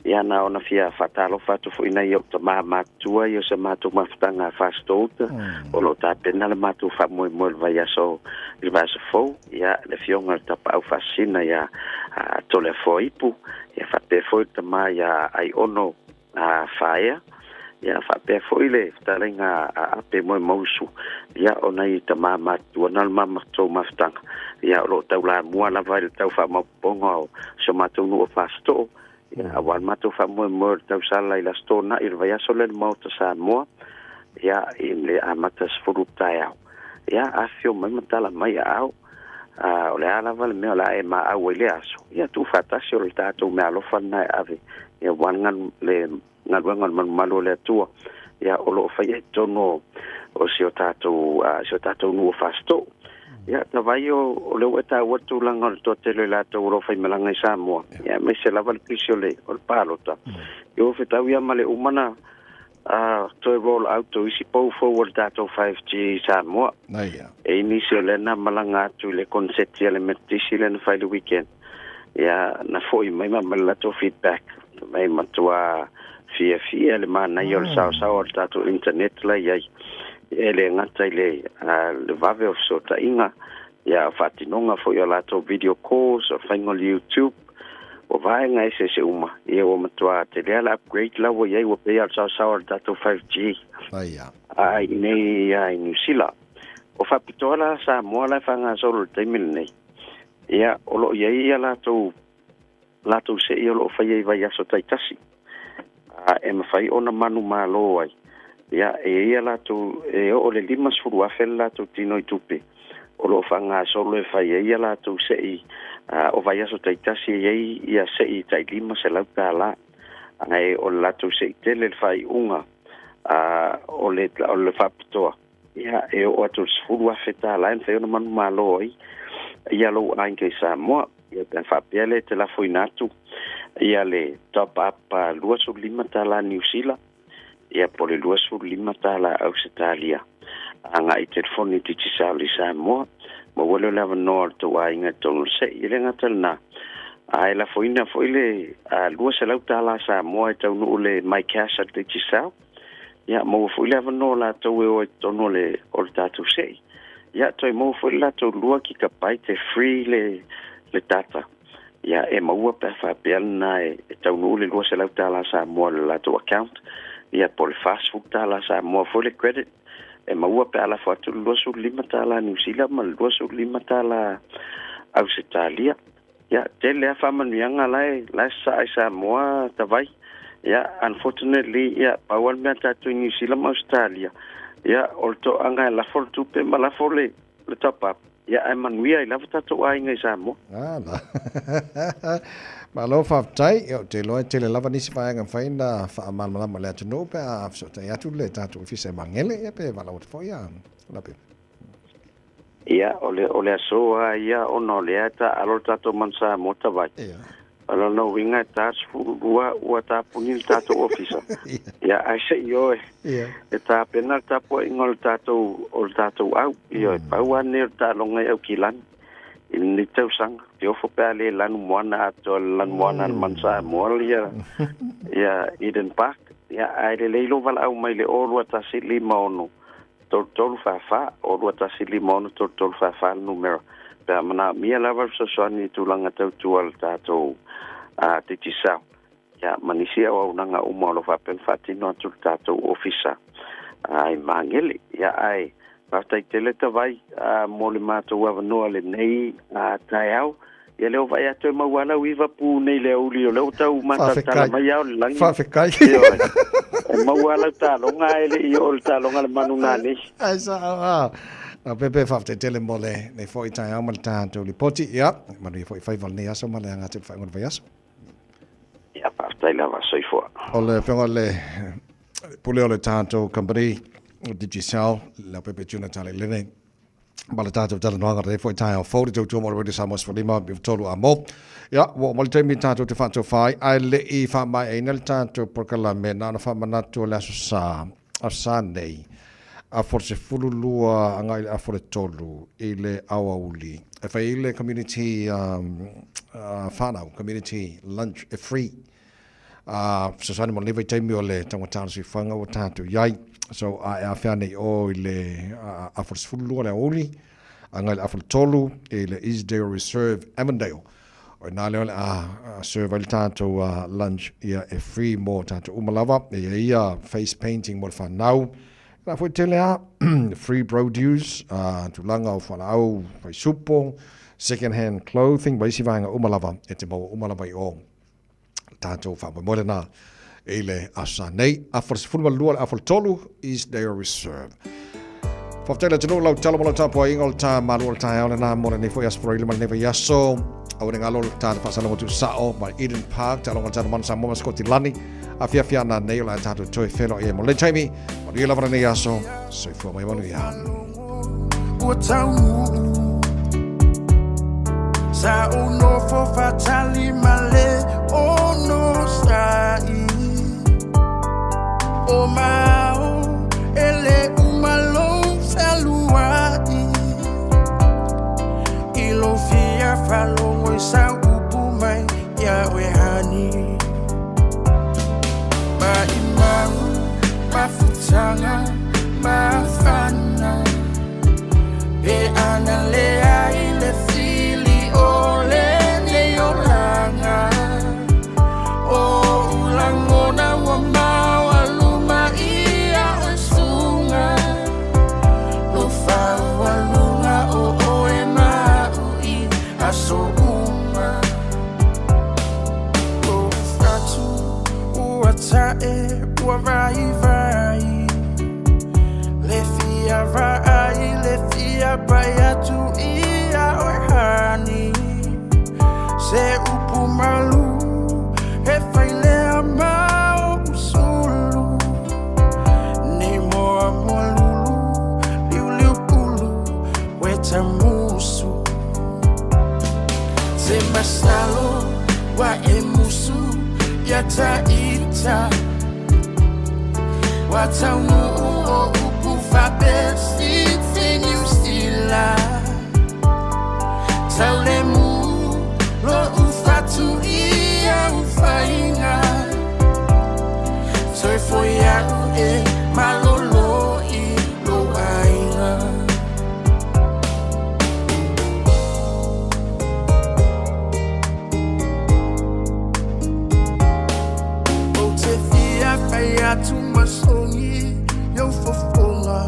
Ia, na ona fia faatalofa atu foi i nai ou tama matutua ia o se matou mafutaga a Fasitouta, o lo o tapena le matou faamoemoe i le vaiaso i le vaiaso fou. Ia, le afioga i le Tapaau Faasisina ia Toleafoa Ipu, ia faapea foi le tama ia Aiono Faea, ia faapea foi le fetalaiga a Ape Moemausu, ia o nai tama matutua na o le matou mafutaga, ia o lo o taulamua lava i le tau faamaopoopoga o si o matou nuu o Fasitoo, ia aua le matou faamoemoe o le tausala i le Aso Toonai o le vaiaso lea i le Maota Samoa, ia i le amata 10 taeao. Ia afifio mai ma tala mai aao. A o le a lava le mea o le a e maau ai i lea aso, ia tuufaatasi o le tatou meaalofa lena e ave, ia aua le galuega o le malumalu o le Atua, ia o lo o faia i totonu o si o tatou, si o tatou nuu o Fasitoo. Ia, tavai o lea ua e taua le tulaga o le toatele o i latou o lo o faimalaga i Samoa, ia aemaise lava le pisi o le palota. Ia ua fetau ia ma le uma na toe roll out o isi pou fou o le tatou 5G i Samoa. E i nisi o lea na malaga atu i le konseti a le Metotisi lea na fai i le weekend. Ia, na foi mai ma aumai le latou feedback. Mai matua fiafia le manaia o le saosao o le tatou internet la i ai. E le gata i le, le vave o fesootaiga, ia, o faatinoga foi o latou video calls, o faiga o le YouTube, o vaega eseese uma, ia ua matua tele lava le upgrade la ua i ai, ua pei lava o le saosaoa o le tatou 5G. A i inei i Niu Sila. O faapitoa la Samoa la e faagasolo i le taimi lenei, ia o lo o i ai ia latou latou se'i o lo o faia i vaiaso taitasi, a e mafai ona manumalo ai. Ia, e i ai a latou, e oo i le 50,000 le latou tino i tupe o lo o faagasolo e fai ai a latou se'i o vaiaso taitasi e i ai ia se'i tai $500. Ae o le latou se'i tele le faaiuga o le o le faapitoa, ia, e oo atu i le $10,000 e mafai ona manumalo ai ia lou aiga i Samoa. Ia, pe a faapea lea e te lafoina atu ia le top up $25 Niu Sila, ia po o le $25 Ausetalia agai i telefoni Digicel i Samoa, maua lea o le avanoa o le tou aiga i totonu o le se'i. E le gata i lena, ae lafoina foi le $200 Samoa e taunuu le MyCash a le Digicel, ia maua foi le avanoa o latou e o ai i totonu o le, o le tatou se'i. Ia, toe maua foi le latou 2 gigabyte e free le, le data. Ia, e maua pe a faapea lena e taunuu le $200 Samoa i le latou account, ia po o le $40 Samoa foi le credit e maua pe a lafo atu le $25 Niu Sila ma le $25 Ausetalia. Ia, tele lava faamanuiaga la e, la e sasaa i Samoa tavai. Ia, unfortunately, ia, pau lava le mea a tatou i Niu Sila ma Ausetalia, ia, o le toaga e lafo le tupe ma lafo le, le top up, Ia, ae manuia ai lava tatou aiga i Samoa. Ala. Malo faafetai. Ia, ou te iloa e tele lava nisi vaega e mafai ona faamalamalama i le atunuu pe a fesootai atu le tatou Ofisa i Magele, ia pe valaau atu foi ia Lape. Ia, o le, o le aso lava ia ona o lea e taaalo le tatou Manu Samoa Tavai. Ia. O lona uiga e ta 12 ua tapuni le tatou ofisa. Ia, ae se i o e, e tapena le tapuaiga o le tatou, o le tatou au. Ioe, pau lava lenei o le taaloga i Aukilani. I lenei tausaga te ofo pe a lē lanumoana atoa le lanumoana a le manu Samoa ia ia Eden Park. Ia ae lelei lou valaau mai le 0 21 56 33 44, 0 21 56 33 44 le numera pe a manaomia lava le fesoasoani i tulaga tautua le tatou a Digicel ia ma nisi auaunaga uma o lo faapea ona faatino atu le tatou ofisa ai Magele. Ia ae faafetai tele tavai mo le matou avanoa lenei taeao. Ia lea o vaai atu e maua lau iva pu nei le auli o lea ua tau matalatala mai ao le lagi. Faafetai. E maua lau taloga e le i oo le taloga le manu nanei. Ai sa a. Na pepe faafetai tele mo le nei foi taeao ma le tatou lipoti. Ia, manuia foi faiva o lenei aso ma le aga atu i le faaiuga o le vaiaso. Ia faafetai lava, soifua. O le afioga le pule o le tatou company Digicel, Leaupepe Juna Talalelei, ma le tatou talanoaga lenei foi taeao fou le tautua mo le Radio Samoa 15 93 a mo. Ia, ua oo mai le taimi tatou te faatofa ai, ae le i faamaeaina le tatou polokalame, na ona faamanatu o le aso sa, aso sa nei, afa o le 12 agai i le afa o le 3 i le aoauli. E fai ai le community whanau, community lunch e free. A fesoasoani mo lenei vaitaimi o le taugata o le soifuaga ua tatou i ai. So, a e afea nei o i le afa o le 12 le aoauli, agai i le afa o le 3 i le Easdale Reserve, Avondale. O ina lea o le a serve ai le tatou lunch ia e free mo tatou uma lava. E i ai ia face painting mo le whanau. La foi tele a free produce, tulaga o fualaau faisupo, second hand clothing, ma isi vaega uma lava e te maua uma lava i o. Tatou faamoemoe lena i le aso sa nei. Afa o le 12 le afa o le 3, Eastdale Reserve. Faafetai le atunuu lau talo ma lau tapuaiga o le ta malu o le taeao lena mo lenei foi aso Faraile ma lenei vaiaso. Aua ne galo le ta faasalaga tuusao mai Eden Park, taloga le tatou manu Samoa ma Sikotilani. Afiafi ana nei o le a tatou toe feiloai ai mo lenei taimi. Manuia lava lenei aso. Soifua mai manuia. Ua taunuu Sa ou nofo faatali ma le onosai O mao e le uma lou fealuai I lou fia faalogo i sau upu mai ia oe hani Maʻimau mafutaga mafana Pe ana leai le fili o lenei olaga O oʻu lagona ua maualuma ia oe suga Lou faualuga o oe ma aʻu i aso uma Lou fatu ua tae ua vaivai Le fia vaai le fia pai atu ia oe hani Se upu malu e fai lea ma oʻu sulu Nei moa moa lulu liuliu pulu ueta musu Se masalo ua e musu ia taita Ua taunuu o upu faapesitsi Niu Sila Taulemu loʻu fatu i au faiga Toe foi aʻu e malolo i lou aiga. Ou te fia fai atu ma sogi i ou fofoga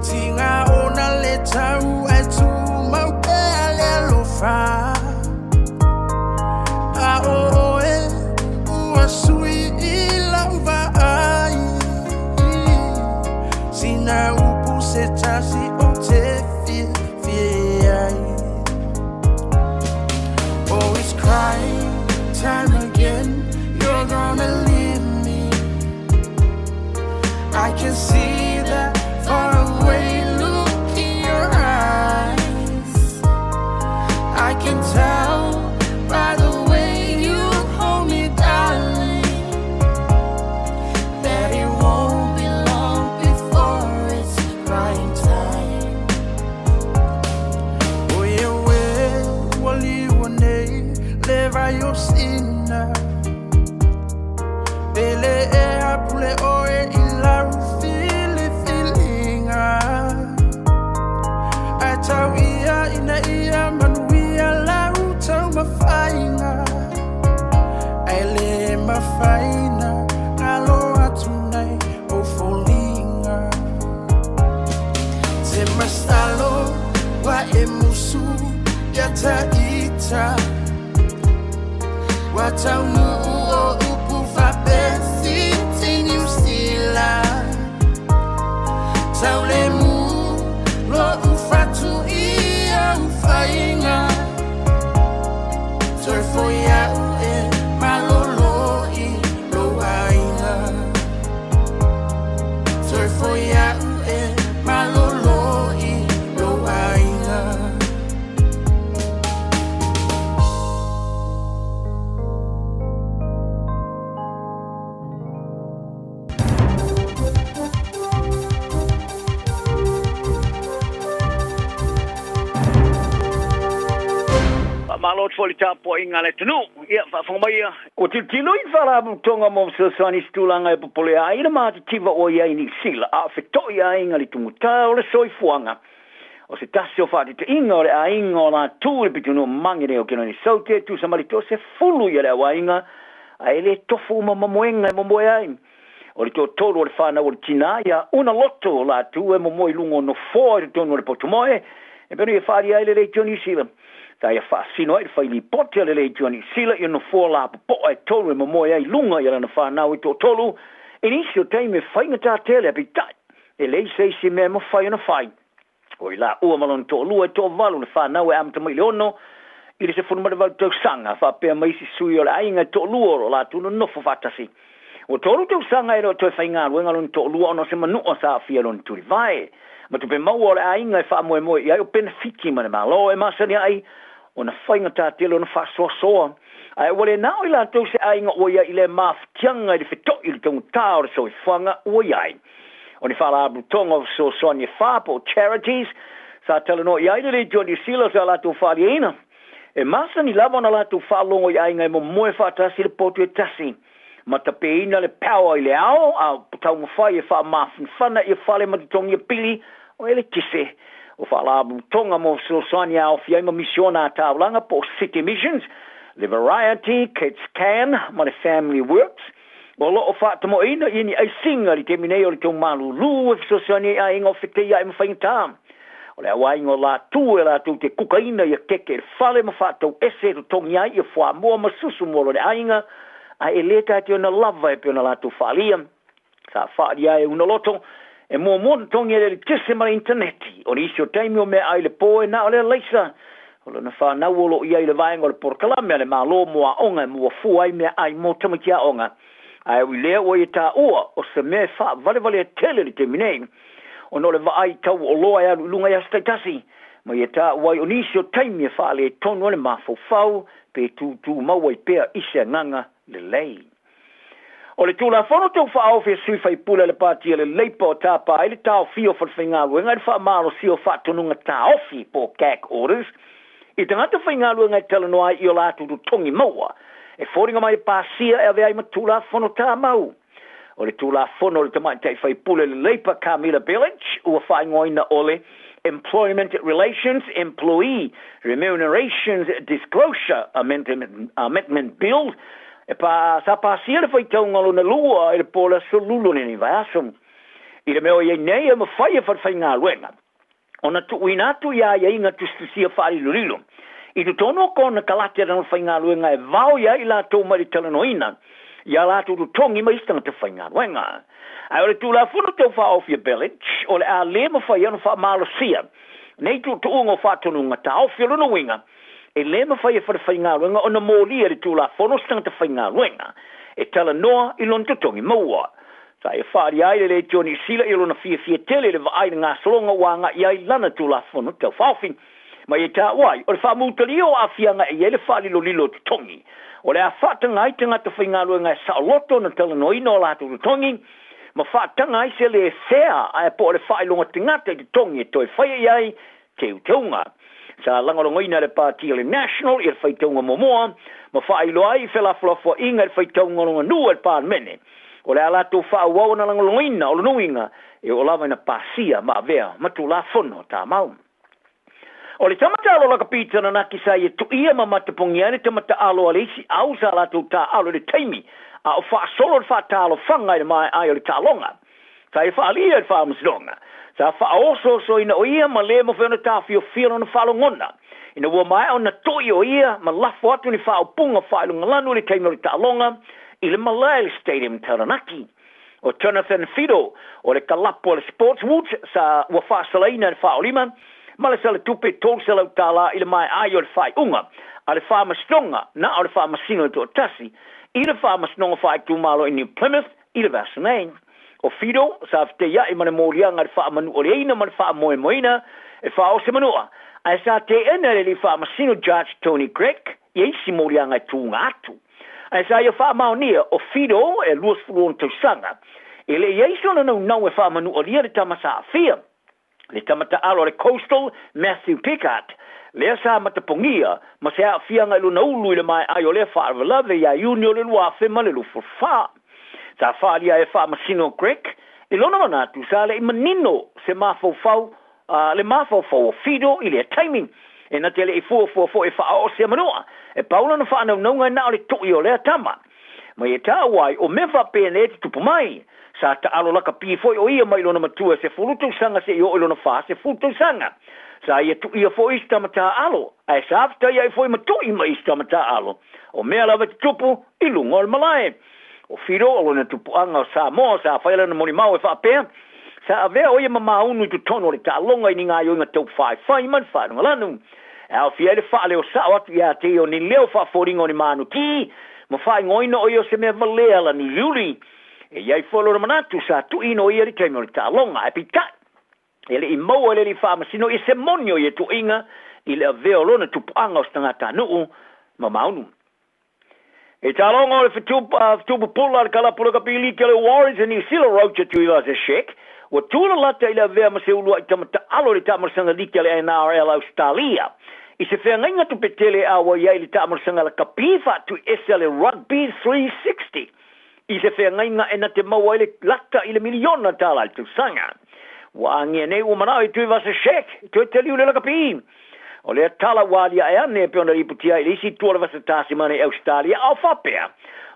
Tiga ona le tau ae tumau pea le alofa A o oe ua sui i lau vaai Sina upu se tasi ou te fiafia ai Oh, it's crying time again. You're gonna leave me. I can see that far away look in your eyes. I can tell by the way you hold me, darling, that it won't be long before it's crying time. E masalo wa e musu ia ta ita Wa taunu o upu whapesi ti New Zealand Tau le mu lo ufatu i au whainga Toi fo ia u e malolo i lo ainga Toi fo ia u e malolo i lo ainga Faamalo atu foi i le tapuaiga a le atunuu. Ia, faafofoga mai ia. Ua tilotilo i Faalapotopotoga mo Fesoasoani i se tulaga e popole ai le matitiva ua i ai i Niu Sila, a o feto'i aiga i le tugata o le soifuaga. O se tasi o faateteiga o le aiga o latou i le pitonuu mage nei o Kenoni Soute e tusa ma le toasefulu ia le auaiga, a e le tofu uma ma moega e momoe ai. O le toatolu o le fanau o le tinā ia una loto o latou e momoe i luga o nofoa i totonu o le potumoe, e pei ona ia faaalia ai le Leitio Niu Sila. Sa ia faasino ai le fai lipoti a le Leitio Niu Sila i nofoa lapopoa e tolu e momoe ai i luga i lana fanau e toatolu, i nisi o taimi e faigata tele, peitai, e leai se isi mea e mafai ona fai. O i laua ma lona toalua e toavalu le fanau e amata mai i le 6 i le 18 tausaga, faapea ma isi sui o le aiga e toalua o lo o latou nonofo faatasi. Ua 3 tausaga e le o toe faigaluega lona toalua ona o se manua sa aafia lona tulivae. Ma tupe maua o le aiga e faamoemoe i ai o penefiti ma le Malo e masani ai ona faigata tele ona faasoasoa. Ae ua le na o i latou se aiga ua i ai i lea mafatiaga i le feto'i i le taugata o le soifuaga ua i ai. O ni faalapotopotoga o fesoasoani e fa po o charities sa talanoa i ai le Leitio Niu Sila sa latou faaliaina. E masani lava ona latou faalogo i aiga e momoe faatasi i le potu e tasi, ma tapeina le power i le ao a o taumafai e faamafanafana ia fale ma totogi pili o eletise. O faalapotopotoga mo fesoasoani e aofia ai ma misiona a taulaga po o City Missions, le Variety, Kids Can ma le Family Works. O lo o faatamoeina i ni aisiga i le taimi nei o le tou malūlū e fesoasoani ai aiga o feteia'i ma faigata. O le auaiga o latou e latou te kukaina ia keke i le fale ma faatau ese e totogi ai ia fuamoa ma susu mo lona aiga, ae e lē tatou ona lava e pei ona latou faaalia. Sa faaalia ai e una loto e muamua totogi e le eletise ma le initaneti. O nisi o taimi o meaai i le pō e na o le alaisa o lona fanau o lo o i ai i le vaega o le polokalame a le Malo mo aoga e maua fua ai meaai mo tamaiti aoga. Ae ui lea ua ia taua o se mea e faavalevalea tele i le taimi nei ona o le vaai i tau o oloa e alu i luga i aso taitasi, ma ia taua ai o nisi o taimi e faaletonu ai le mafaufau pe tūtūmau ai pea i se agaga lelei. O le Tulafono Tau Faaofi a sui faipule a le Pati a le Leipa o tapa ai le taofia o falefaigaluega i le faamalosia o faatonuga taofi po o gag orders i tagata faigaluega e talanoa ai i o latou totogi maua e foliga mai e pasia e avea ai ma Tulafono Tamau. O le Tulafono a le tamaitai faipule le Leipa Carmela Belich ua faaigoaina o le Employment Relations Employee Remunerations Disclosure Amendment Bill e pa, sa pasia le faitauga lona lua i le po o le aso Lulu o lenei vaiaso. I le mea o i ai nei e mafai e falefaigaluega ona tuuina atu i aiaiga tusitusia faalilolilo i totonu o kona kalate a lana faigaluega e vao i ai i latou mai le talanoaina i a latou totogi ma isi tagata faigaluega. Ae o le Tulafono Tau Faaofi a Belich, o le a lē mafai ai ona faamalosia nei tuutuuga o faatonuga taofi. O lona uiga, e lē mafai e falefaigaluega ona molia i le Tulafono se tagata faigaluega e talanoa i lona totogi maua. Sa ia faaalia ai le Leitio Niu Sila i lona fiafia tele i le vaai i le gasologa ua agai ai lana Tulafono Tau Faaofi. Ma ia taua ai, o le faamutalia o aafiaga e i ai le faalilolilo o totogi. O le a faataga ai tagata faigaluega e saoloto ona talanoaina o latou totogi, ma faataga ai se lē fea ae po o le faailoga tagata i totogi e toe faia i ai teuteuga. Sa lagolagoina e le Pati o le National i le faitauga muamua, ma faailoa ai i felafolafoaiga i le faitauga lona lua i le Palemene. O le a latou faaauau ona lagolagoina o lona uiga e oo lava ina pasia ma avea ma Tulafono Tamau. O le tama taalo lakapi Taranaki sa ia tuia ma matapogia ai le tama taalo a le isi au sa latou taaalo i le taimi a o faasolo le faataalofaga i le maeae o le taaloga. Sa ia faaalia i le Faamasinoga. Sa faaosoosoina o ia ma lē mafai ona taofiofia lona faalogona, ina ua maea ona to'i o ia ma lafo atu ni faaupuga faailogalanu i le taimi o le taaloga i le malae i le Stadium Taranaki. O Jonathan Fido, o le kalapu a le Sportswood sa ua faasalaina e le faaolima ma le salatupe $300 tala i le maeai o le faaiuga a le Faamasinoga na o le Faamasino e toatasi i le Faamasinoga Faaitumalo i New Plymouth i le vaiaso nei. O Fido sa feteiai ma le moliaga i le faamanuoleina ma le faamoemoeina e faaoo se manua, ae sa teena e le alii faamasino Judge Tony Grech ia isi moliaga e tuga atu. Ae sa ia faamaonia o Fido e 26 tausaga, e le i ai sona naunau e faamanualia le tama sa aafia, le tama taalo a le Coastal Matthew Pickard, lea sa matapogia ma se aafiaga i lona ulu i le maeai o lea faalavelave ia Iuni o le 2024. Sa faaalia ai e Faamasino Grech i lona manatu sa le i manino se mafaufau le mafaufau o Fido i lea taimi, e na te le i fuafua foi e faaoo se manua, e pau lona faanaunauga e na o le to'i o lea tama. Ma ia taua ai, o mea faapenei e tutupu mai. Sa taalo lakapi foi o ia mai lona matua e 10 tausaga seia oo i lona 40 tausaga. Sa ia tuia foi isi tama taaalo, ae sa fetaiai foi ma to'i ma isi tama taaalo. O mea lava e tutupu i luga o le malae. O Fido, o lona tupuaga o Samoa, sa fai lana molimau e faapea, Sa avea o ia ma maunu i totonu o le taaloga i ni gaoioiga tau faifai ma le faanogalanu. E aofia ai le faaleo sao atu ia te ia o ni leo faafoliga o ni manukī, ma faaigoaina o ia o se mea valea lanuliuli. E i ai foi lona manatu sa tuuina o ia i le taimi o le taaloga, ae peitai, e le i maua e le alii faamasino ia se moni o ia tuuaiga i le avea o lona tupuaga o se tagatanuu ma maunu. E taaloga o le fetu pupula a le kalapu lakapi liki a le Warriors e Niu Sila Roger Tuivasa-Sheck ua tulalata i le avea ma se uluai tama taalo i le taamalosaga liki a le NRL Ausetalia i se feagaiga tupe tele e auai ai i le taamalosaga lakapi faatuiese a le Rugby 360 i se feagaiga e na te maua ai le lata i le miliona tala i le tausaga. Ua agia nei ua manao i Tuivasa-Sheck e toe taliu i le lakapi. O lea tala ua aliae ane e pei ona lipotia ai i le isi itu o le vasa Tasimana i Ausetalia, a o faapea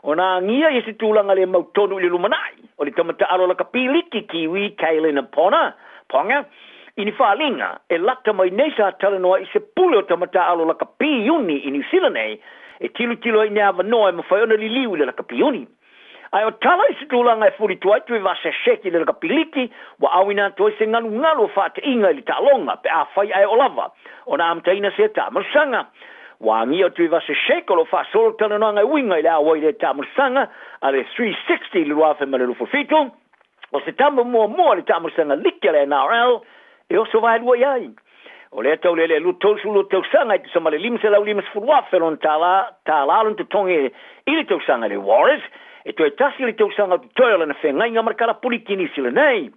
ona agia ia se tulaga le mautonu i le lumanai o le tama taalo lakapi liki Kiwi Kaylin Ponga, Ponga, i ni faaliga e lata mai nei sa talanoa ai i se pule o tama taalo lakapi iuni i Niu Sila nei e tilotilo ai i ni avanoa e mafai ona liliu i le lakapi iuni. Ae o tala i se tulaga e fulitu ai Tuivasa-Sheck i le lakapiliki, ua auina atu ai se galugalu o faateiga i le taaloga pe afai ae o lava ona amataina sea taamalosaga. Ua agia o Tuivasa-Sheck o lo o faasolo talanoaga e uiga i le auai i lea taamalosaga a le 360 i le 2027, o se tama muamua o le taamalosaga liki a le NRL e oso vaelua i ai. O lea taulele e 32 tausaga e tusa ma le $550,000 lona tala, tala lona totogi i le tausaga i le Warriors, e toe tasi le tausaga o totoe o lana feagaiga ma le kalapuli Kinisi lenei.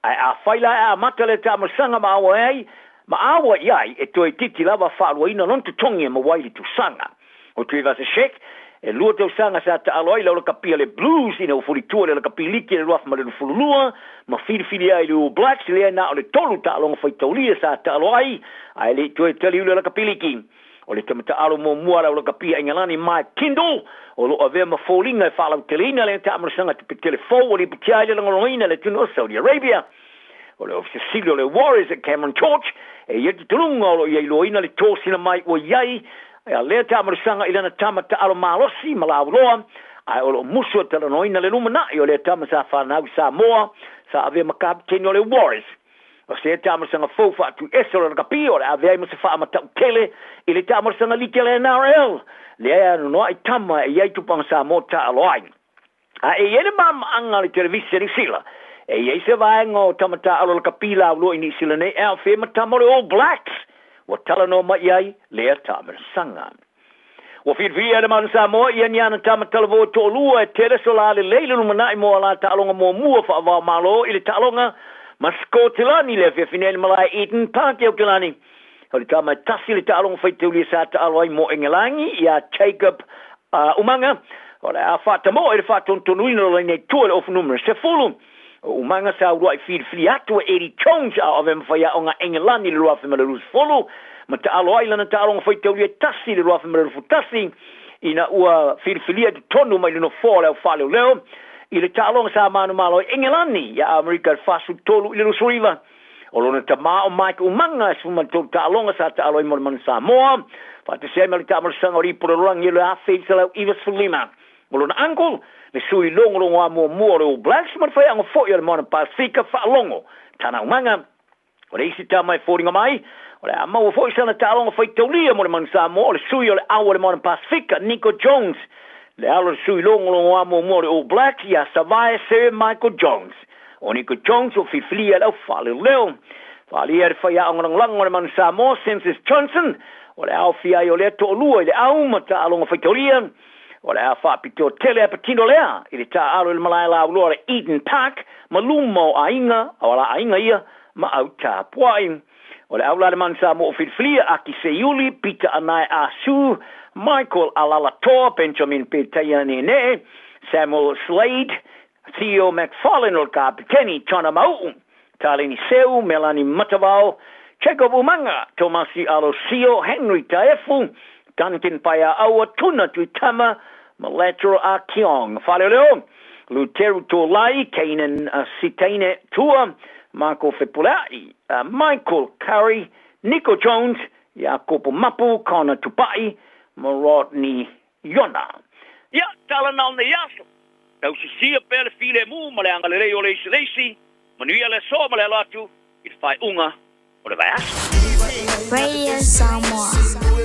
Ae afai la e amata lea taamalosaga ma auai ai, ma auai i ai, e toe itiiti lava faaluaina lona totogi e maua ai le tausaga. O Tuivasa-Sheck, e lua tausaga sa taalo ai le lakapi a le Blues ina ua fulitua le lakapi liki i le 2022 ma filifili ai i le All Blacks lea na o le tolu taaloga faitaulia sa taalo ai ae le i toe taliu le lakapi liki. O le tama taalo muamua a le aulakapi a Ingelani Mike Tindall o lo o avea ma foliga e faalauteleina le taamalosaga tupe tele fou ua lipotia ai le lagolagoina e le atunuu o Saudi Arabia. O le Ofisa Sili o le Warriors e Cameron George e i ai talitonuga o lo o ia iloaina le tosina mai ua i ai a lea taamalosaga i lana tama taalo malosi ma lauloa, ae o lo o musu e talanoaina le lumanai o lea tama sa fanau i Samoa sa avea ma kapeteni o le Warriors. O sea taamalosaga fou faatuiese o le lakapi o le avea ai ma se faamatau tele i le taamalosaga liki a le NRL lea e anoanoai tama e i ai tupaga Samoa taalo ai. A e i ai le maamaaga a le televise a Niu Sila, e i ai se vaega o tama taaalo lakapi lauloa i Niu Sila nei e aofia ai ma tama o le All Blacks ua talanoa mai i ai lea taamalosaga. Ua filifili e le Manu Samoa ia ni ana tama talavou e toalua e tele so la lelei le lumanai mo a la taaloga muamua faavaomalo i le taaloga ma Sikotilani i le afiafi nei i le malae Eden Park i Aotelani. O le tama e tasi le taaloga faitaulia sa taalo ai mo Engelangi iā Jacob Umaga, o le a faatamoe i le faatonutonuina o lana tua i le ofu numera 10. O Umaga sa uluai filifili atu e Eddie Jones a o avea ma faiaoga Engelani i le 2020, ma taalo ai lana taaloga faitaulia e tasi i le 2021, ina ua filifilia i totonu mai le nofoa o le au faaleoleo i le taaloga sa manumalo ai Engelani iā Amerika i le 43 i le 29. O lona tamā o Mike Umaga e 13 taaloga sa taalo ai mo le Manu Samoa, faatasi ai ma le taamalosaga o le Ipu o le Lalolagi i le 1995. O lona uncle, le sui logologoa muamua o le All Blacks ma le faiaoga foi o le Moana Pasifika Faalogo Tana Umaga. O le isi tama e foliga mai, o le a maua foi sana taaloga faitaulia mo le Manu Samoa, o le sui o le Au o le Moana Pasifika, Nico Jones, le alo o le sui logologoa muamua o le All Blacks ia Savae Sir Michael Jones. O Nico Jones ua filifilia e le au faaleoleo. Faaalia e le faiaoga lagolago o le Manu Samoa, Census Johnson, o le a aofia ai o lea toalua i le au ma taaloga faitaulia. O le a faapitoa tele a patino lea i le taaalo i le malae lauloa o le Eden Park ma luma o aiga, o ala aiga ia, ma au tapuai. O le au la le Manu Samoa o filifilia, Aki Seiuli, Pita Anae Ah Su, Michael Alalatoa, Benjamin Petaia Neenee, Samuel Slade, Theo McFarlane o le Kapiteni, Chana Mau'u, Taleni Seu, Melani Matavao, Jacob Umaga, Tomasi Alosio, Henry Taefu, Duncan Paia'aua, Tuna Tuitama ma Lateral Ah Keong. Faaleoleo, Luteru Tolai, Kanan Sitaine Tua, Marco Fepulea'i, Michael Curry, Nico Jones, Iakopo Mapu, Connor Tupa'i ma Rodney Iona. Ia, tala na o nei aso. Tausisia pea le filemu ma le agalelei o le isi le isi, manuia le aso ma le alo atu i le faaiuga o le vaiaso. Radio Samoa.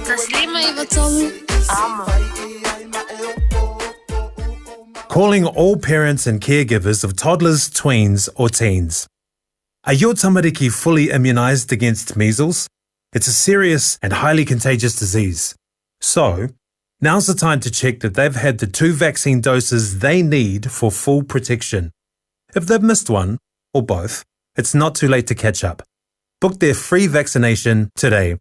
153 Amo. Calling all parents and caregivers of toddlers, tweens, or teens. Are your tamariki fully immunised against measles? It's a serious and highly contagious disease. So, now's the time to check that they've had the two vaccine doses they need for full protection. If they've missed one, or both, it's not too late to catch up. Book their free vaccination today.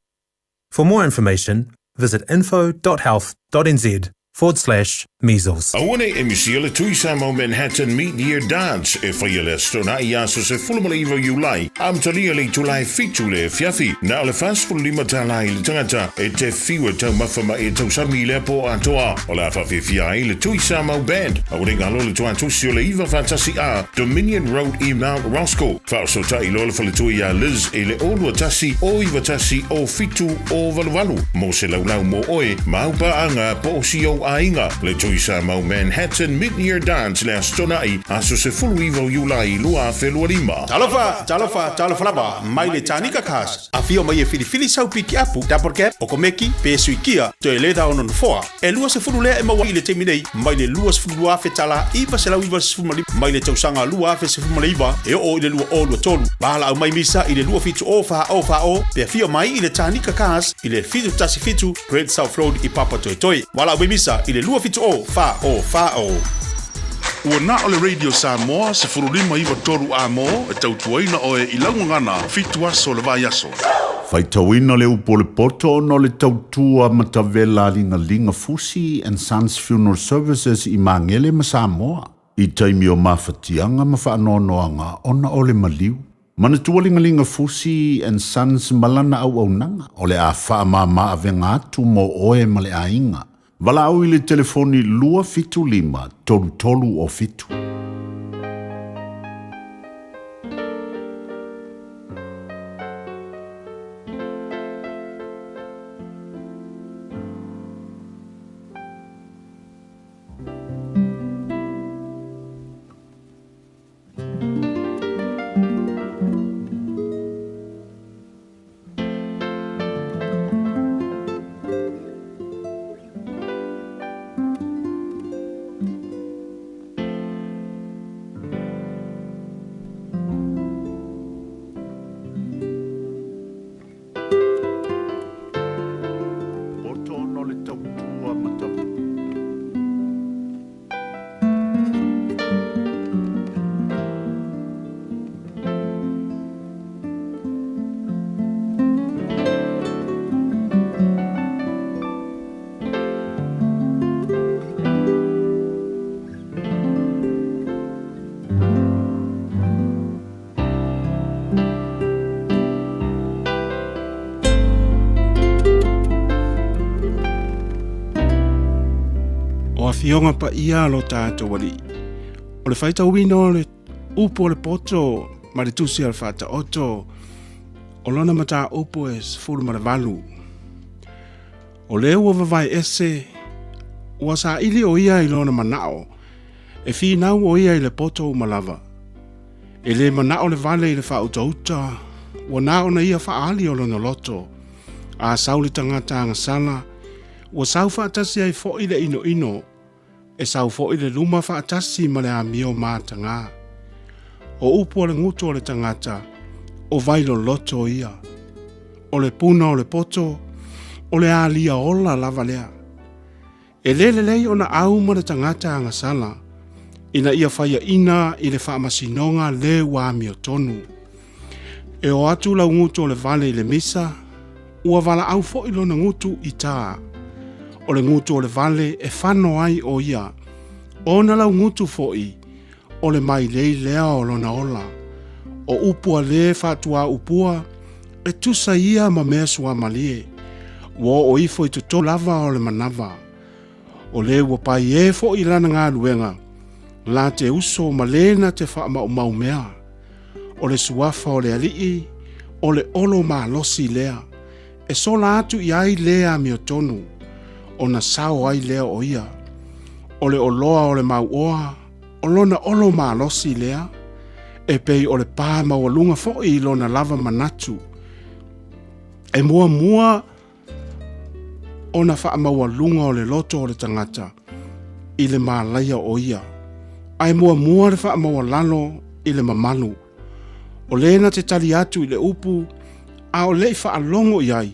For more information, visit info.health.nz forward slash measles. Aua nei e misia le Tui Samoa Manhattan Mid-Year Dance e faia le Aso Toonai aso 19 Iulai, amatalia le itula e fitu le afiafi. Na o le 45 tala i le tangata e te whiu e taumafa ma e tausami i lea po atoa. O le a whawhiwhia ai le Tui Samoa Band. Aua nei ngalo le tuatusi o le iva whātasi a Dominion Road i Mount Roskill. Whaosotai loa le faletua iā Liz i le 0 21 0 91 07 0 88 mō se laulau mō oe, māu pāanga po o si ou aiga. Le Tui Samoa Manhattan Mid-Year Dance le Aso Toonai, aso 19 o Iulai 2025. Talofa, talofa, talofa lava mai le Tanika Cars. Afio mai e filifili sau pikiapu, double cab, okomeki, pe suikia, toe leda o nofoa. E 20 lea e maua i le taimi nei, mai le 22,000 tala 995 mai le tausaga 2019 e oo i le 2023. Valaau mai misa i le 27 o 4 o 4 o pe afio mai i le Tanika Cars i le 717 Great South Road i Papatoetoe. Valaau mai misa i le 27 o 4 o 4 o. Ua na o le Radio Samoa 15 93 A-mo e tautuaina oe i lau gagana fitu aso o le vaiaso. Faitauina le upu o le poto ona o le tautua matavela a Ligalinga Fusi and Sons Funeral Services i Magele ma Samoa i taimi o mafatiaga ma faanoanoaga ona o le maliu. Manatua Ligalinga Fusi and Sons ma lana auaunaga o le a faamama avega atu mo oe ma le aiga. Valaau i le telefoni 275 33 o 7. Poto ona o le tautua ma O afioga paia a lo tatou Alii, o le faitauina o le upu o le poto ma le tusi a le Faataoto. O lona mataupu e 18. O lē ua vavae ese, ua saʻili ʻo ia i lona manaʻo, e finau ʻo ia i le poto uma lava. E lē manaʻo le vale i le faautauta, ua na ona ia faaali o lona loto. A sau le tagata agasala, ua sau faatasi ai foʻi le ʻinoʻino, E sau foʻi le luma faatasi ma le amio matagā. O upu a le gutu o le tagata, o vai loloto ia. O le puna o le poto, o le alia ola lava lea. E lē lelei ona au ma le tagata agasala, ina ia faiaʻina i le faamasinoga lē ua amiotonu. E o atu lau gutu o le vale i le misa, ua valaau foʻi lona gutu i tā. O le gutu o le vale e fano ai o ia. Ona lau gutu foʻi, o le mailei lea o lona ola. O upu a lē faatuaupua, e tusa ia ma mea suamalie. Ua oo ifo i totonu lava o le manava. O lē ua paiē foʻi lana galuega, la te uso ma lē na te faamaumau mea. O le suafa o le alii, o le olo malosi lea, e sola atu i ai lē amiotonu, ona sao ai lea o ia. O le oloa o le mauoa, o lona olo malosi lea, e pei o le pā maualuga foʻi i lona lava manatu. E muamua ona faamaualuga o le loto o le tagata i le malaia o ia, ae muamua le faamaualalo i le mamalu. O lē na te tali atu i le upu, a o leʻi faalogo i ai,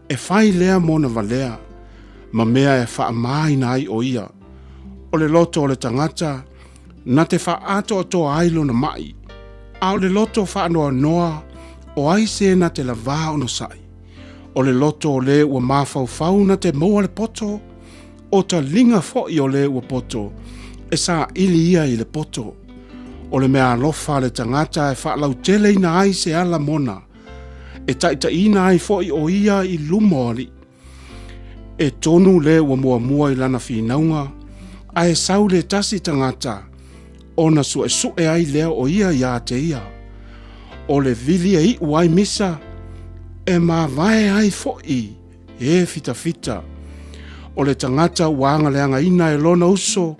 e fai lea mona valea, ma mea e faamāina ai o ia. O le loto o le tagata na te faaatoatoa ai lona maʻi, a o le loto faanoanoa o ai se na te lavā onosaʻi. O le loto o lē ua mafaufau na te maua le poto, o taliga foʻi o lē ua poto, e saʻili ia i le poto. O le mea alofa a le tagata e faalauteleina ai se ala mona, e taʻitaʻiina ai foʻi o ia i luma o alii. E tonu lē ua muamua i lana finauga, ae sau le tasi tagata, ona suʻesuʻe ai lea o ia iā te ia. O le vili e iʻu ai misa, e mavae ai foʻi e fitafita. O le tagata ua agaleagaina e lona uso,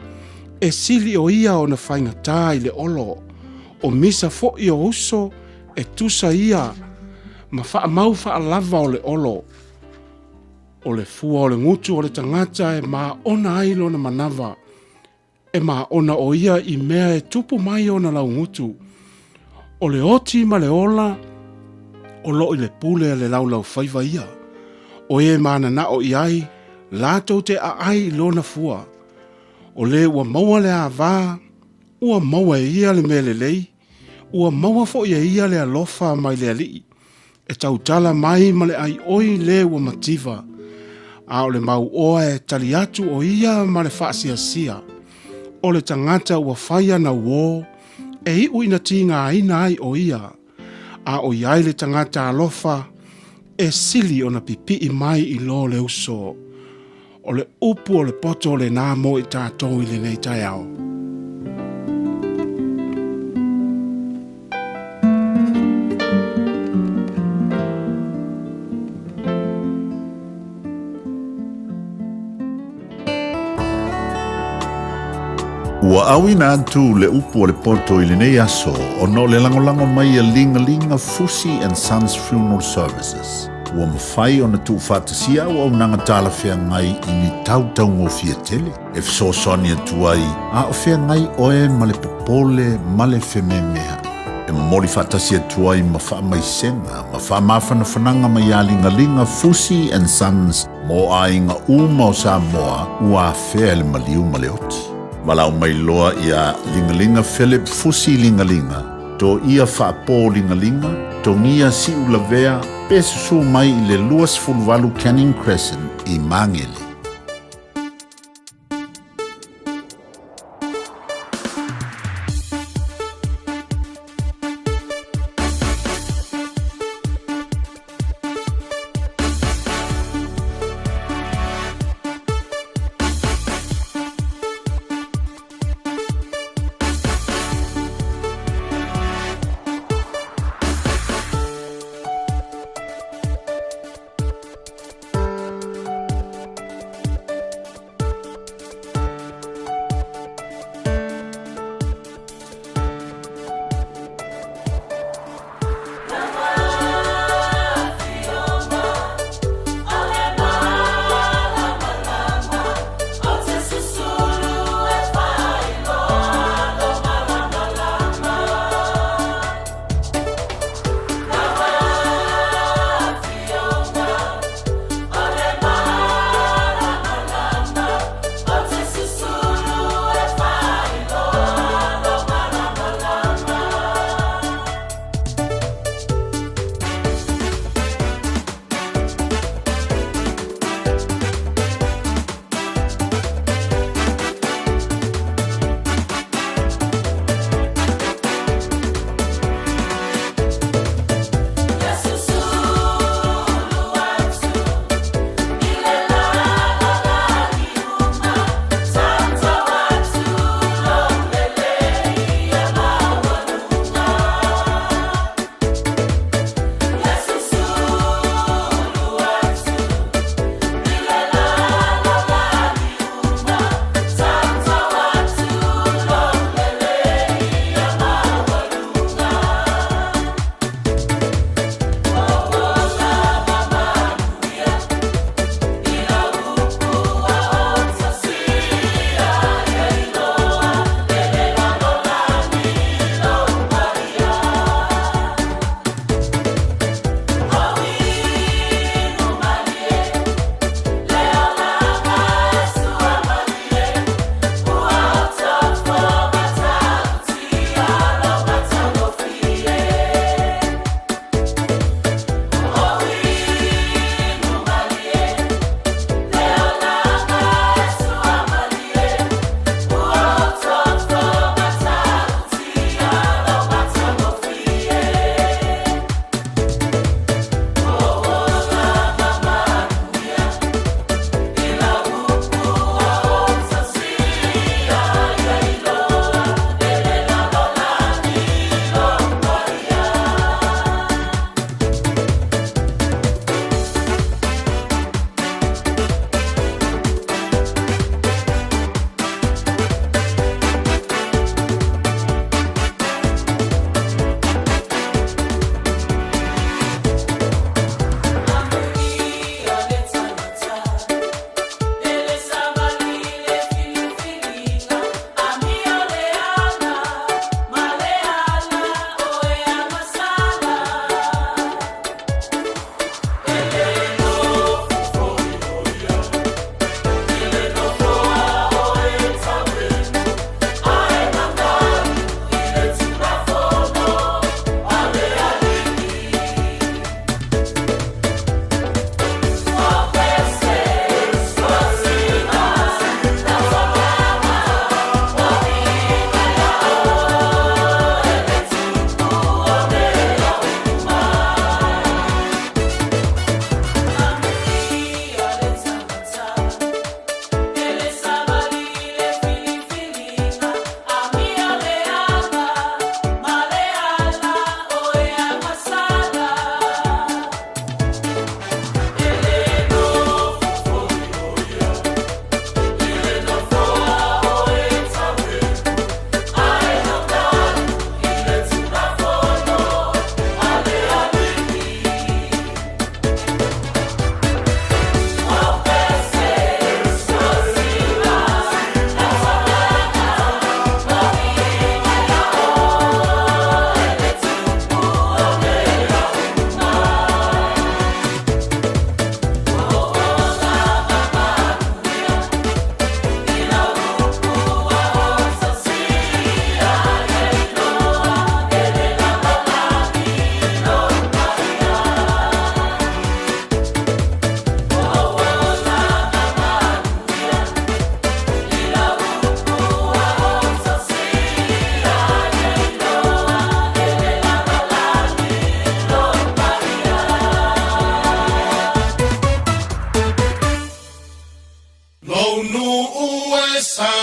e sili o ia ona faigatā i le olo. O misa foʻi o uso e tusa ia ma faamau faalava o le olo. O le fua o le gutu o le tagata e maona ai lona manava, E māʻona ʻo ia i mea e tupu mai ona laugutu. O le oti ma le ola, o loo i le pule a le laulaufaiva ia. ʻO e mananaʻo i ai, lātou te ʻaʻai i lona fua. O lē ua maua le āwā, ua maua e ia le mea lelei, ua maua foʻi e ia le alofa mai le aliʻi. E tautala mai ma le ʻaiʻoi lē ua mativa, a o le mauoa e tali atu ʻo ia ma le faasiasia. O le tagata ua fai ana uō, e iʻu ina tīgāina ai ʻo ia, a ʻoiai le tagata alofa, e sili ona pipiʻi mai i lō le uso. O le upu o le poto lenā mo i tātou i lenei taeao. Ua auina atu le upu o le poto i lenei aso ona o le lagolago mai a Ligalinga Fusi and Sons Funeral Services. Ua mafai ona tuufaatasia auaunaga talafeagai i ni tautaugofie tele e fesoasoani atu ai a o feagai oe ma le popole ma le fememeaʻi. E momoli faatasi atu ai ma faamaisega ma faamafanafanaga mai iā Ligaliga Fusi and Sons mo aiga uma o Samoa ua afea e le maliu ma le oti. Valaau mai loa iā Ligaliga Philip Fusi Ligaliga, Toia Faapō Ligaliga, Togia Siulavea, pe susū mai i le 28 Canning Crescent i Magele.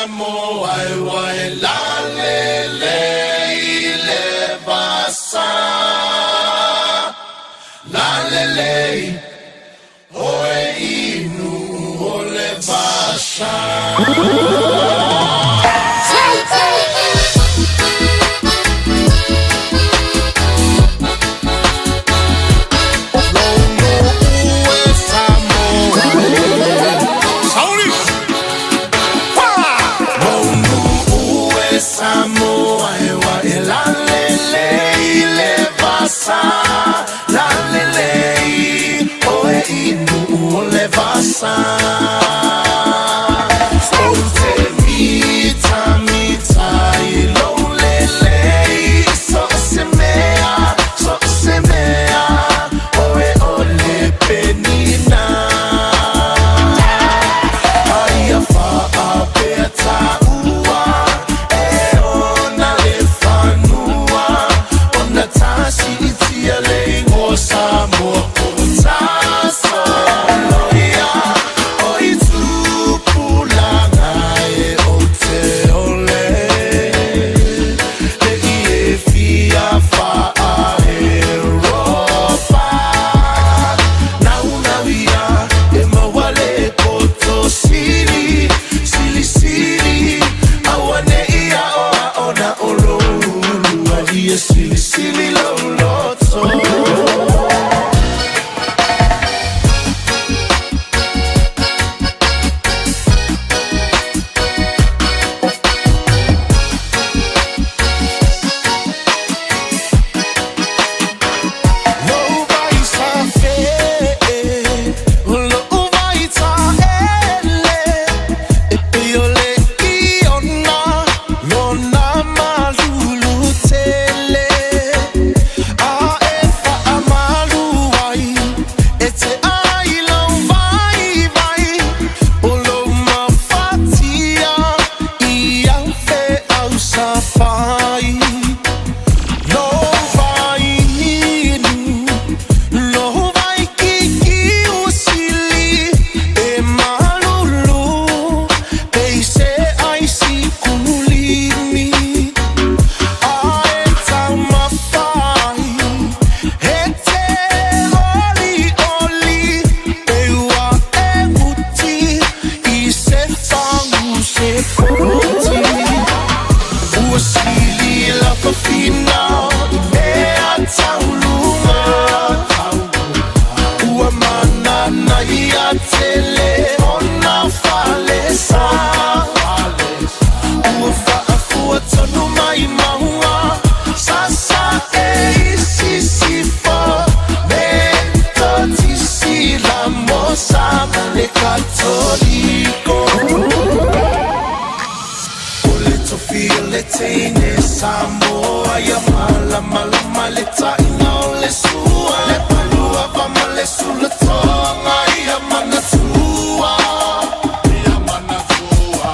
Samoa e wa e lalele i le vasa. Lalele oe inu o le vasa. Samoa e wa e lalele i le vasa. Lalele oe inu o le vasa. O te mita mita i lou lelei. So se mea, so se mea, oe o le penina. Aia faapea taua, e ona le fanua. Ona tasi i tia le ingoa Samoa o tasoloia. O i tupulaga e o te ole. Le i e fia faa-Europa. Nau nau ia e maua le poto sili, sili sili. Aua ne i ao ao na o lou lua ia sili sili lou loto. Lou vai sa fe, lou vai ta ele. E pe o le iona, lona malulu tele. A e whaamalu ai, e te ai lau vai vai. O lou mafatia, i au fe au sa whai. Lou vai inu, lou vai kiki usili. E malulu, pe i se ai si kulimi. A e taumafai, e te oli oli. Pe ua e uti, i se fangu se poti. Ua sili la fafina, i mea taulunga. Ua manana ia tele, ona falesa. Ua faafua tonu mai maunga, sasa e isisifa. Me totisi la mosa, le katoliko. O le tofi o le teine Samoa, ia malamalama le taina o le sua. Le palua va ma le sulatoga, ia manatua. Ia manatua.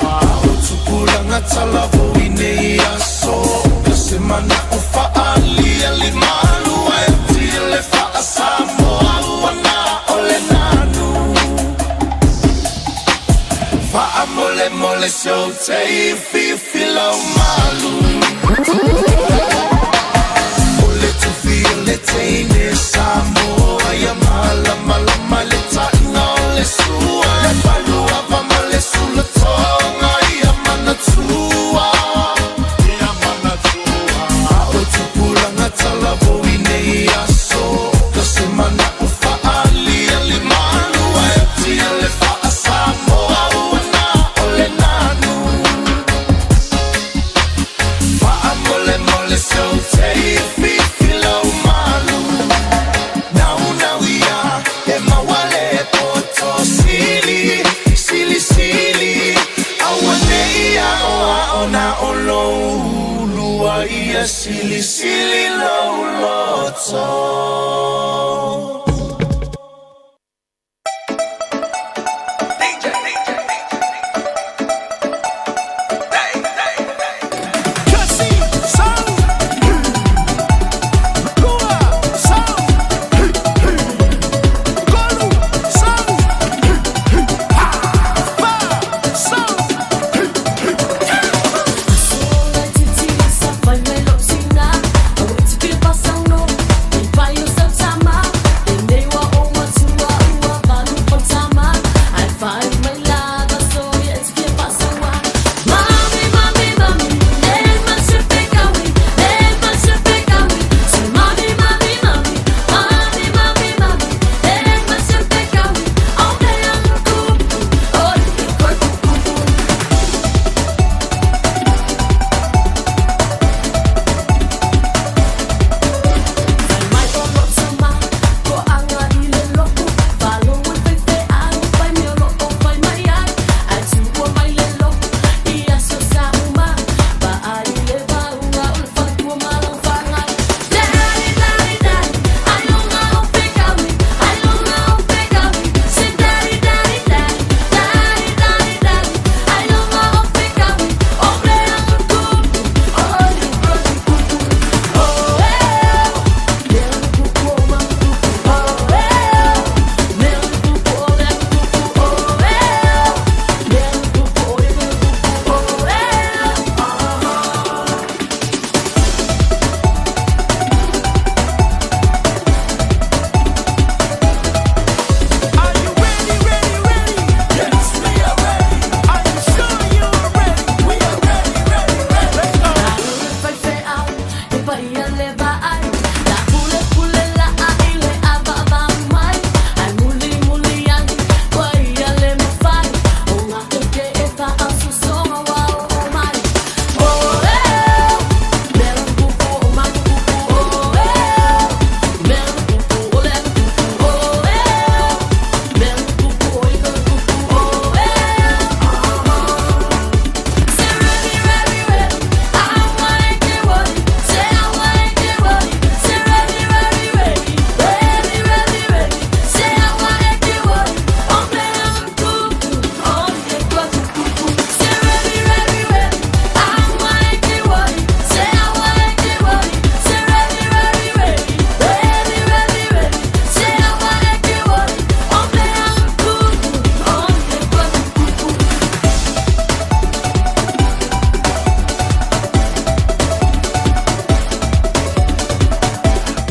O tupulaga talavou i nei aso, ka se mana o faalia li malua e tile faasamoa ua na o le nanu. Faamolemole se o te i fifi lau malu. O le tofi o le teine Samoa, ia malamalama le taina o le sua. Le palua va ma le sulatoga, ia manatua. Ia manatua. O tupulaga talavou i nei aso, ka se mana o faalia li malua e tia le faasamoa ua na o le nanu. Faamolemole se o te i fifi lau malu. Nau nau ia e maua le poto sili, sili sili. Aua ne i ao ao na o lou lua ia sili sili lou loto.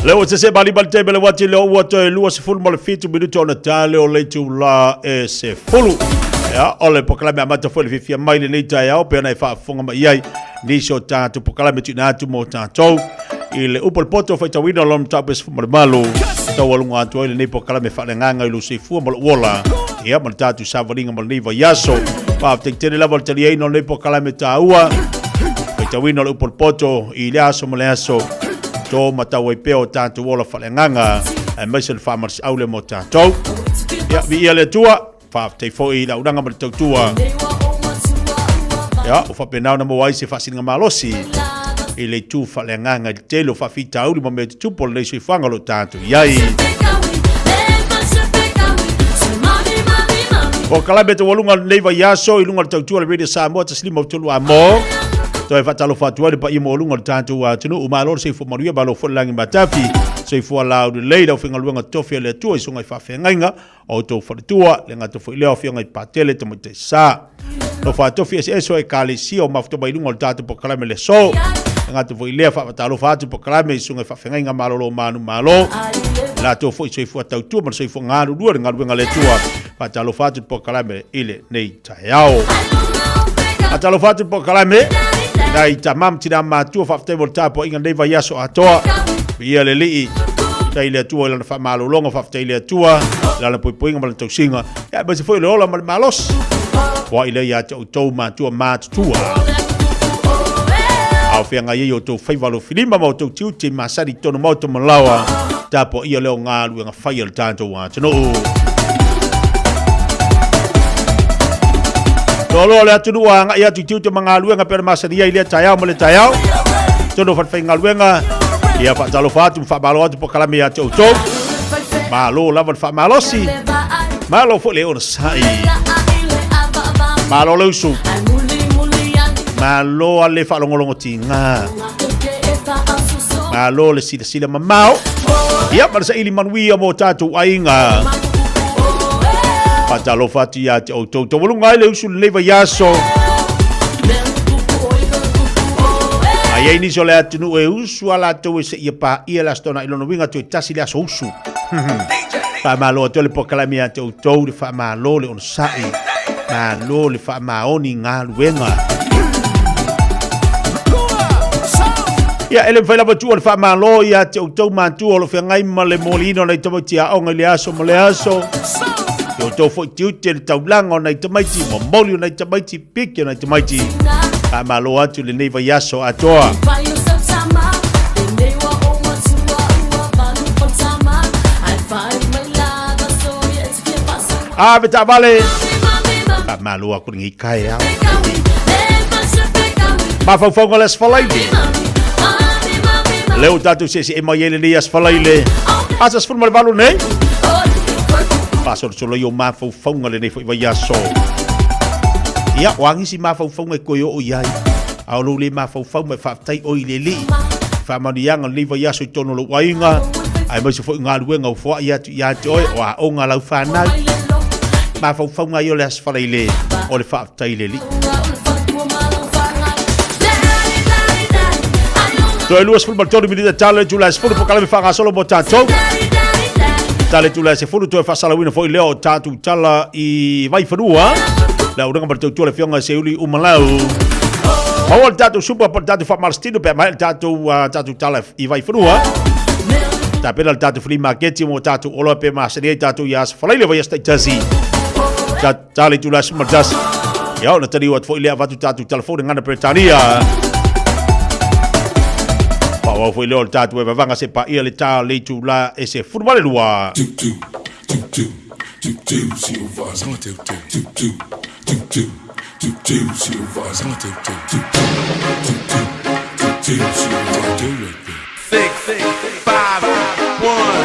Lea ua sese malima le taimi le uati lea ua toe 27 minute ona tale o le itulā e 10. Ia, o le polokalame amata foi le fiafia mai lenei taeao pe ona e faafofoga mai ai nisi o tatou polokalame tuuina atu mo tatou i le upu o le poto faitauina o lona mataupu e 18 taualuga atu ai lenei polokalame faaleagaga i lou soifua ma lou ola ia ma le tatou savaliga ma lenei vaiaso. Faafetai tele lava le taliaina o lenei polokalame taua faitauina o le upu o le poto i le aso ma le aso tō matau ai pea o tatou ola faaleagaga aemaise le faamalosiau lea mo tatou. Ia, viia le Atua, faafetai foi i le aunaga ma le tautua. Ia, ua faapena ona maua ai se faasiliga malosi i le itu faaleagaga i le tele o faafitauli ma mea tutupu o lenei soifuaga o lo o tatou i ai. Polokalame taualuga o lenei vaiaso i luga o le tautua o le Radio Samoa 153 Amo. Toe faatalofa atu ai le paia maualuga o le tatou atunuu. Malo le soifua manuia, malo foi le lagi matafi. Soifua laulelei le aufaigaluega tofi a le Atua i susuga i faafeagaiga o outou faletua, le gata foi lea o afioga i patele tamaitai sa. Alofa tofi eseese o ekalesia o mafuta mai luga o le tatou polokalame le aso. Le gata foi lea faafatalofa atu polokalame i susuga i faafeagaiga malolo o manu malo. Latou foi soifua tautua ma le soifua galulue le galuega a le Atua. Faatalofa atu polokalame i lenei taeao. Faatalofa atu polokalame nai tama ma tina matua faafetai mo le tapuaiga lenei vaiaso atoa. Viia le Alii, faafetai i le Atua i lana faamalologa, faafetai i le Atua i lana puipuiga ma lana tausiga, ia aemaise foi o le ola ma le malosi. Foai lea ia te outou matua matutua. A o feagai ai outou faiva alofilima ma outou tiute masani i totonu maota ma laoa, tapuaia lea o galuega fai a le tatou atunuu. Loaloa le atunuu a agai atu i tiute ma galuega pe ona masani ai lea taeao ma le taeao. Tonu o falefaigaluega, ia faatalofa atu ma faamalo atu polokalame ia te outou. Malo lava le faamalosi, malo foi le onosai. Malo le usu, malo a le faalogologo tiga. Malo le silasila mamao. Ia, ma le saili manuia mo tatou aiga. Faatalofa atu ia te outou. Taualuga ai le usu lenei vaiaso. A i ai nisi o le atunuu e usu a latou e seia paia le Aso Toonai lona uiga toe tasi le aso usu. Faamalo atu le polokalame ia te outou le faamalo le onosai. Malo le faamaoni i galuega. Ia, e le mafai lava tuua le faamalo ia te outou matua o lo o feagai ma le moliina o nai tamaiti aoga i le aso ma le aso. Ia outou foi tiute le taulaga o nai tamaiti, momoli o nai tamaiti, piki o nai tamaiti. Faamalo atu lenei vaiaso atoa. Ave taavale. Faamalo aku lenei taeao. Mafaufauga o le Aso Faraile. Lea ua tatou seese'e mai ai lenei Aso Faraile. Aso 18 nei. Faasolosolo ai o mafaufauga lenei foi vaiaso. Ia, o a nisi mafaufauga e toe oo i ai. A o lou le mafaufau mai faafetai oe i le Alii. Faamanuiaga o lenei vaiaso i totonu o lou aiga, aemaise foi galuega ua foai atu ia te oe, o aoga a lau fanau. Mafaufauga ia o le Aso Faraile, o le faafetai i le Alii. Toe 23 minute talo le itula e 10 polokalame faagasolo mo tatou. Tala itula e 10 toe faasalauina foi lea o tatou tala i Vaifanua. Le auaunaga ma le tautua le afioga i Seiuli Umalau. Maua le tatou supa po le tatou faamalositino pe a maea le tatou, tatou tala i Vaifanua. Tapena le tatou flea market mo tatou oloa pe masani ai tatou i Aso Faraile vaiaso taitasi. Tala itula e 11. Ia, ona taliu atu foi lea avatu tatou telefoni gana Peretania. Faaauau foi lea o le tatou e vavaga se paia le ta le itula e 12. Six, five, one.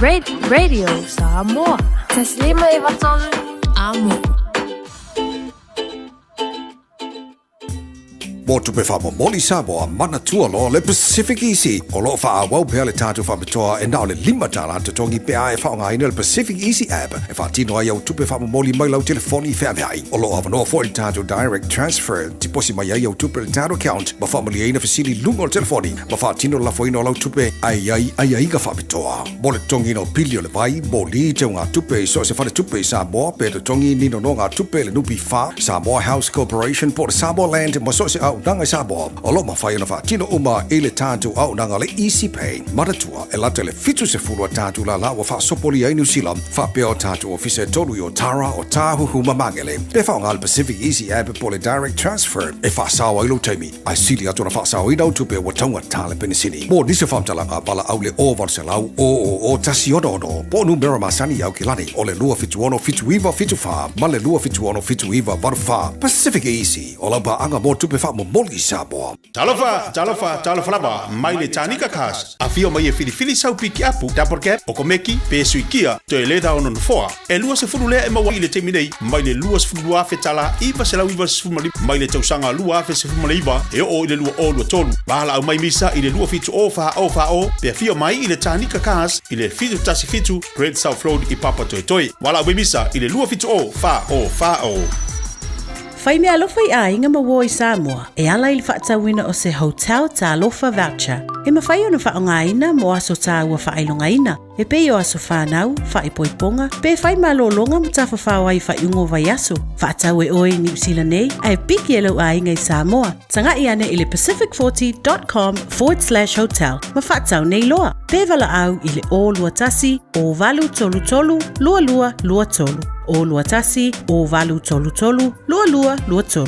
Radio Samoa. 1 5 93 Amo. Mo tupe faamomoli Samoa, manatua loa le Pacific Easy. O loo faaauau pea le tatou faapitoa e na o le $5 totogi pe a e faaaogaina le Pacific Easy app e faatino ai au tupe faamomoli mai lau telefoni feaveai. O loo avanoa foi le tatou direct transfer, tiposi mai ai au tupe i le tatou account ma faamalieina fesili i luga o le telefoni ma faatino le lafoina o lau tupe ae i ai aiaiga faapitoa. Mo le totogiina o pili o le vai, moli, teugatupe i so o se faletupe i Samoa pe totogi ni nonogatupe i le NPF, Samoa House Corporation po o le Samoa Land ma so o se auaunaga i Samoa, o lo o mafai ona faatino uma i le tatou auaunaga le Easy Pay. Manatua, e lata i le 70 a tatou lala ua faasopolia ai Niu Sila, faapea o tatou ofisa e tolu i Otara, Otāhuhu ma Magele. Pe faaaoga le Pacific Easy App po o le Direct Transfer e faasao ai lou taimi, ae sili atu ona faasaoina au tupe ua taugata le penisini. Mo nisi o faamatalaga, valaau le 0800 000 166 po o numera masani i Aukilani o le 276 7974 ma le 276 7984. Pacific Easy, o lau paaga mo tupe faamomoli i Samoa. Talofa, talofa, talofa lava, mai le Tanika Cars. Afio mai e filifili sau pikiapu, double cab, okomeki, pe sui kia, toe leda o nofoa. E 20 lea e maua i le taimi nei, mai le $22,995 mai le tausaga 2019 e oo i le 2023. Valaau mai misa i le 27 o 4 o 4 o, pe afio mai i le Tanika Cars i le 717 Great South Road i Papatoetoe. Valaau mai misa i le 27 o 4 o 4 o. Fai meaalofa i aiga ma uo i Samoa e ala i le faatauina o se Hotel Talofa Voucher e mafai ona faaaogaina mo aso taua faailogaina e pei o aso fanau, faaipoipoga, pe fai malōlōga ma tafafao ai i faaiuga o vaiaso. Faatau e oe i Niu Sila nei ae piki e lou aiga i Samoa. Taga'i ane i le pacific40.com forward slash hotel ma faatau nei loa. Pe valaau i le 021 0833 2223. 021 0833 2223.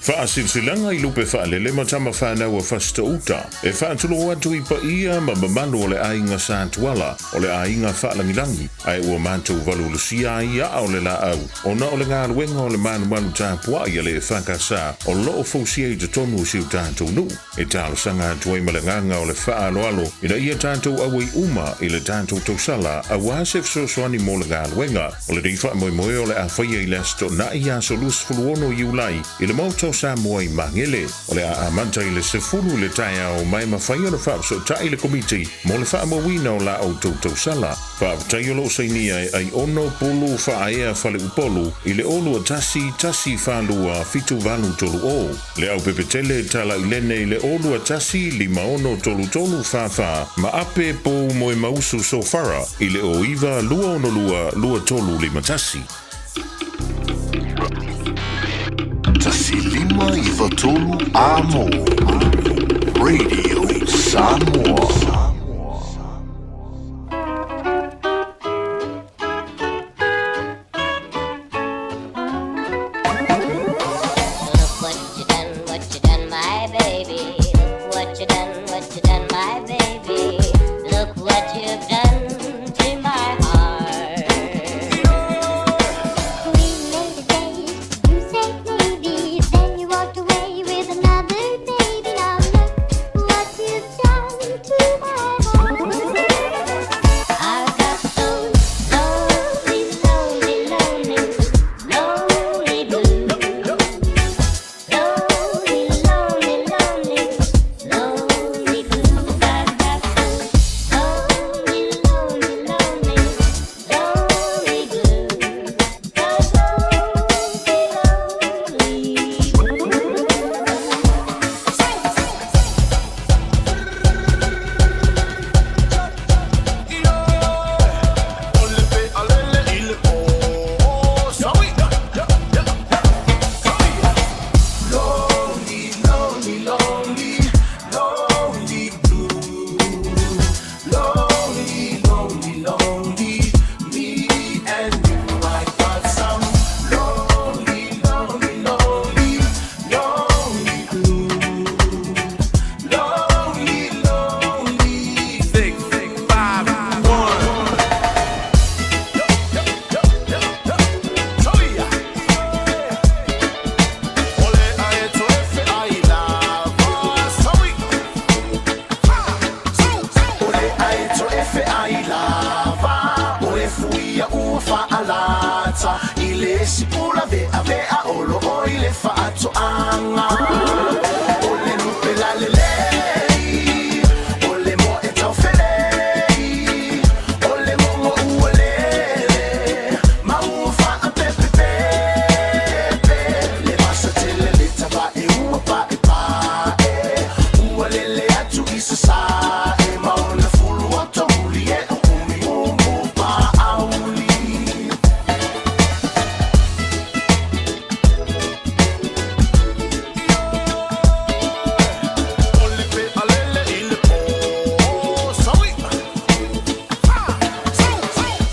Faasilasilaga i lupe faalele ma tama fanau a Fasitoo-uta, e faatulou atu i paia ma mamalu o le aiga Sa Tuala, o le aiga faalagilagi, ae ua matou valuvalusia ai aa o le laau, ona o le galuega o le malumalu tapuai a le EFKS o lo o fausia i totonu o si o tatou nuu. E talosaga atu ai ma le agaga o le faaaloalo ina ia tatou auai uma i le tatou tausala aua se fesoasoani mo le galuega. O lenei faamoemoe o le a faia i le Aso Toonai aso 26 Iulai i le Maota o Samoa i Magele. O le a amata i le 10 i le taeao ma e mafai ona faafesootai le Komiti mo le faamauina o la outou tausala. Faafetai o lo o sainia e Aiono Pulu Faaea Faleupolu i le 0 21 42 78 30. Le Aupepetele Talailene i le 0 21 56 33 44 ma Ape Pou Moemausu Sofara i le 09 262 23 51. 1 5 9 3 Amo Radio Samoa. Look what you done, what you done, my baby. Look what you done, what you done, my baby. Look what you've done to my heart. We made a date, you said maybe, then you walked away with another baby. Now look what you've done to my heart. I got those lonely, lonely, lonely, lonely blues. Lonely, lonely, lonely, lonely blues. I got those lonely, lonely, lonely, lonely blues. Those lonely, lonely blues. Lonely, lonely, lonely, lonely blue. Lonely, lonely, lonely, me and you. I got some lonely, lonely, lonely, lonely blue. Lonely, lonely. 6, 5, 1. Ole aeto efe ai lava sawi. Ole aeto efe ai lava. fa'alata i le isi pula ve'ave'a o lo'o i le fa'ato'aga o le lupe lalelei o le moe taufelei o le mogo ua lele ma ua fa'apepepepe le vasa tele le tava'e ua pa'epa'e ua lele atu i sasa'e ma ona fulu oto muli e o umi umu pa'auli.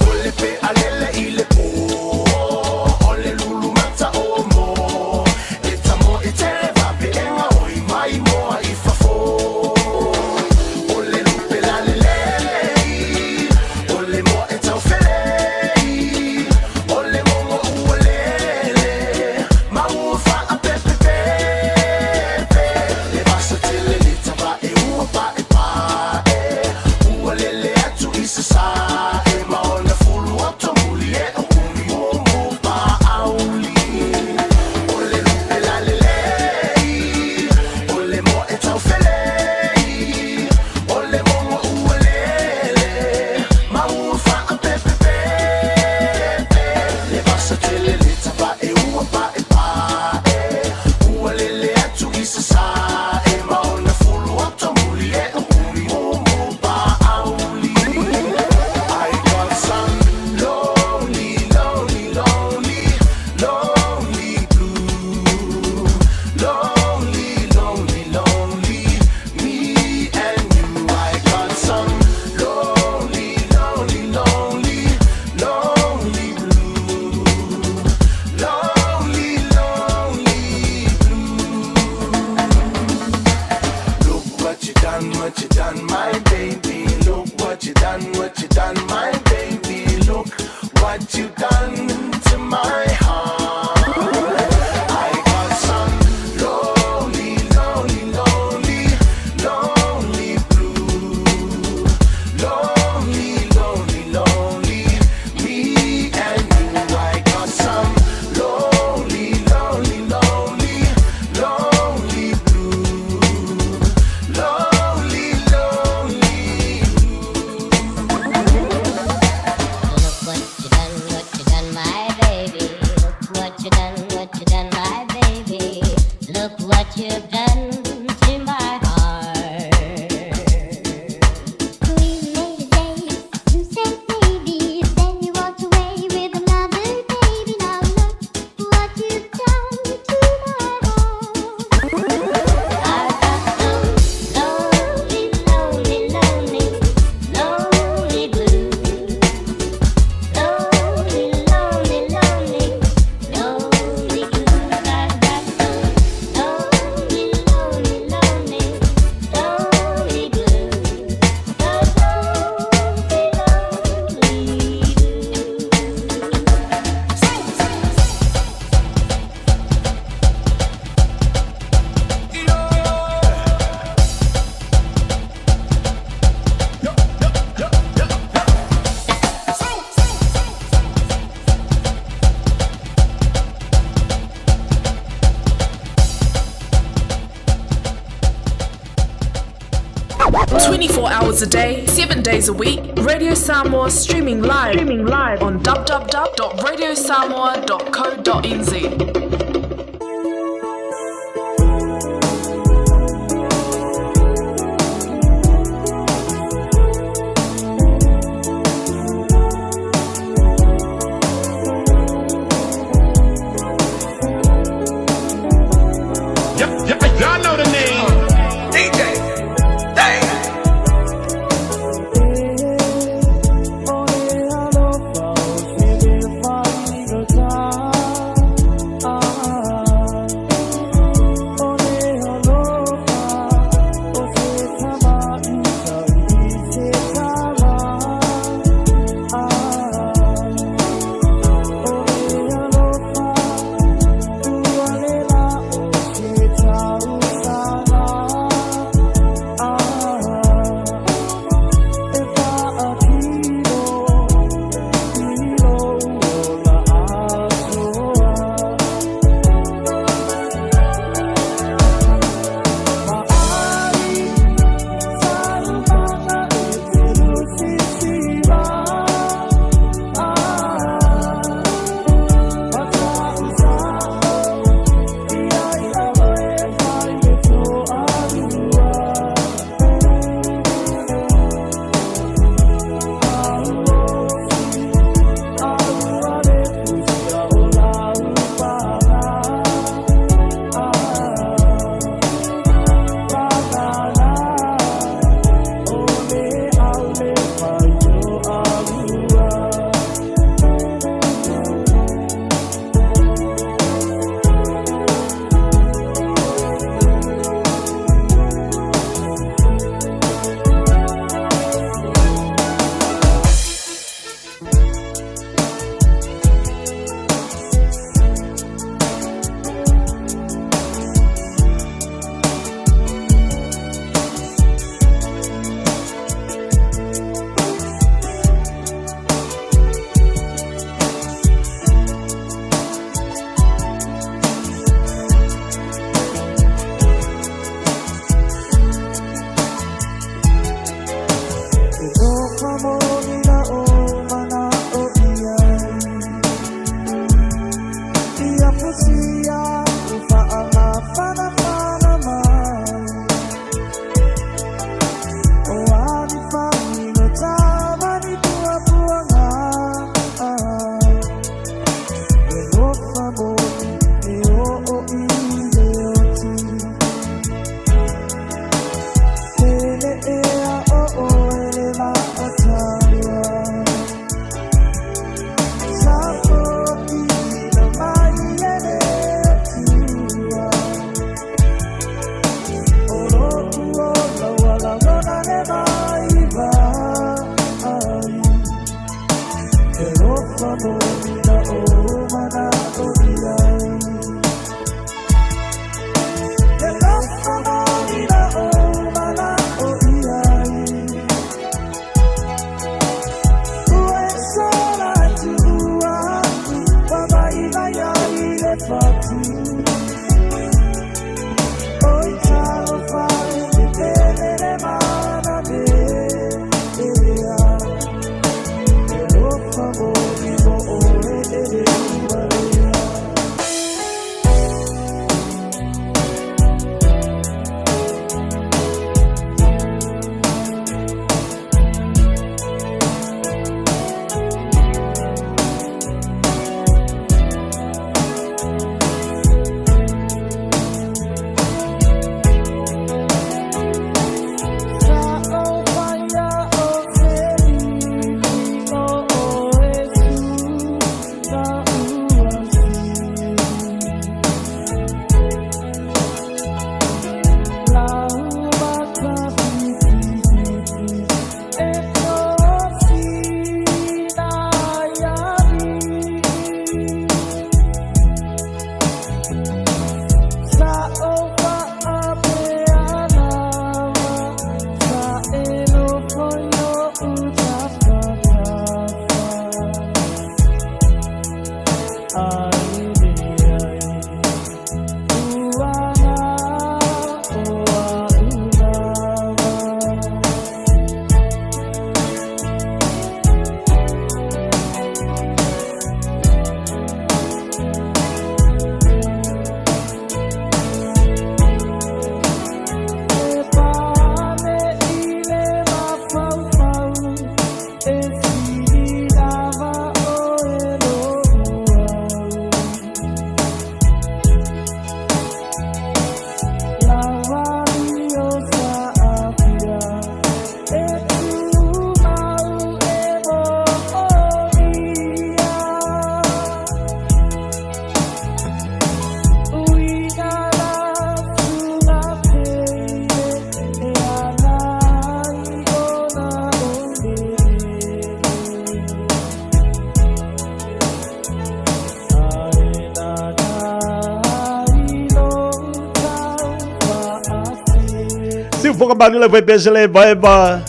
O le pe alele i le pō O le lulu mata o mō E tamo e tele vape'ega o i mai moa i fafo O le lupe lalelei O le moa e taufelei O le mogo ua lele Ma ua fa'apepepepe Le vasa tele le tava'e ua pa'epa'e Ua lele atu i sasa'e Ma ona fulu oto muli e o umi umu pa'auli O le lupe lalelei O le moe taufelei O le mogo ua lele Ma ua fa'apepepepe Le vasa tele le tava'e ua pa'epa'e Ua lele atu i sasa'e Ma ona fulu oto muli e o umi umu pa'auli I got some lonely, lonely, lonely, lonely blue. Lonely, lonely, lonely, me and you. I got some lonely, lonely, lonely, lonely blue. Lonely, lonely blue. Look what you done, what you done, my baby. Look what you done, what you done, my baby. Look what you done to my heart. I got some lonely, lonely, lonely, lonely blue. Lonely, lonely, lonely, me and you. I got some lonely, lonely, lonely, lonely blue. Lonely, lonely. Look what you done, what you done, my baby. Look what you done, what you done, my baby. Look what you've done to my heart. We made a day, you said maybe, then you walked away with another baby. Now look what you've done to my heart. I've got some lonely, lonely, lonely, lonely blues. Lonely, lonely, lonely, lonely blues. I've got some lonely, lonely, lonely, lonely blues. The lonely, lonely Hours a day, 7 days a week. Radio Samoa streaming live on www.radiosamoa.co.nz. Y'all know the name. DJ. Dang. Ah. Siufoga manu le fai pese le vai ba.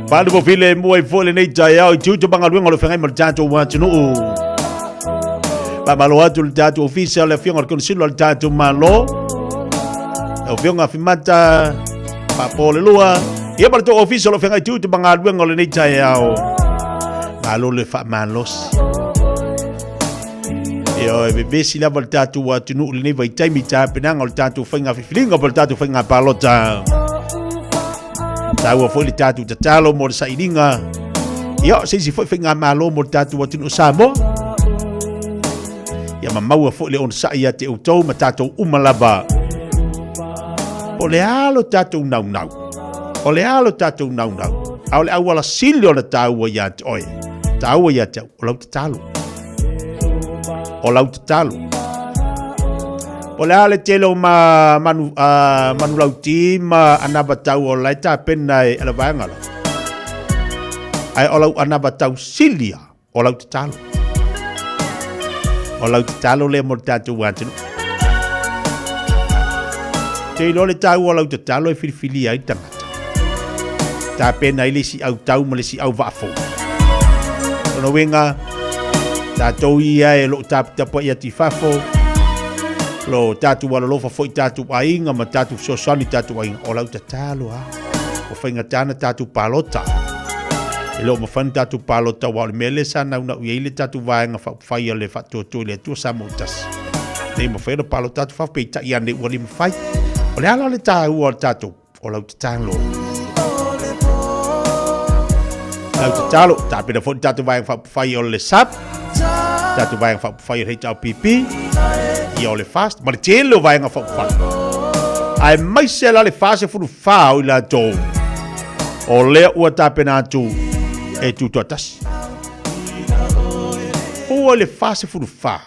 Palu mo file mua i fo le nei taeao i tiute o magaluega o le feagai ma le tatou atunuu. Faamalo atu le tatou ofisa o le afioga o le Konesilo a le tatou Malo. Lau afioga Afimata Faapo le lua. Ia ma le tou ofisa o lo feagai tiute ma galuega o lenei taeao. Malo le faamalosi. Ia e vevesi lava le tatou atunuu i lenei vaitaimi i tapenaga o le tatou faiga filifiliga po o le tatou faiga palota. Taua foi le tatou tatalo mo le sailiga. Ia, o se isi foi faigamalo mo le tatou atunuu Samoa. Ia ma maua foi le onosai ia te outou ma tatou uma lava. O le a lo tatou naunau. O le a lo tatou naunau. A o le auala sili ona taua ia te oe. Taua ia te au, o lau tatalo. O lau tatalo. O le a le tele o ma manu, manulauti ma anavatau o la e tapena e ala vaega la. Ae o lau anavatau silia o lau tatalo. O lau tatalo lea mo le tatou atunuu. Te iloa le taua o lau tatalo e filifilia ai le tagata. Tapena ai le isi autau ma le isi auvaafou. Lona uiga, tatou ia e loo taputapuai atu i fafo, lo tatou alolofa foi tatou aiga ma tatou fesoasoani tatou aiga, o lau tatalo a, ua faigata na tatou palota. E le o mafai ona tatou palota aua o le mea lea sa naunau i ai le tatou vaega faaupufai a le Faatuatua i le Atua Samoa Tasi. Nei mafai ona palota atu fafo, peitai ane ua le mafai. O le a la le taua o le tatou o lau tatalo. Lau tatalo, tapena foi le tatou vaega faaupufai o le SAP, tatou vaega faaupufai o le HRPP, ia o le FAST, ma le tele o vaega faaupufai. Ae maise la le 44 o i latou o lea ua tapena atu e tutoatasi. Fua i le 44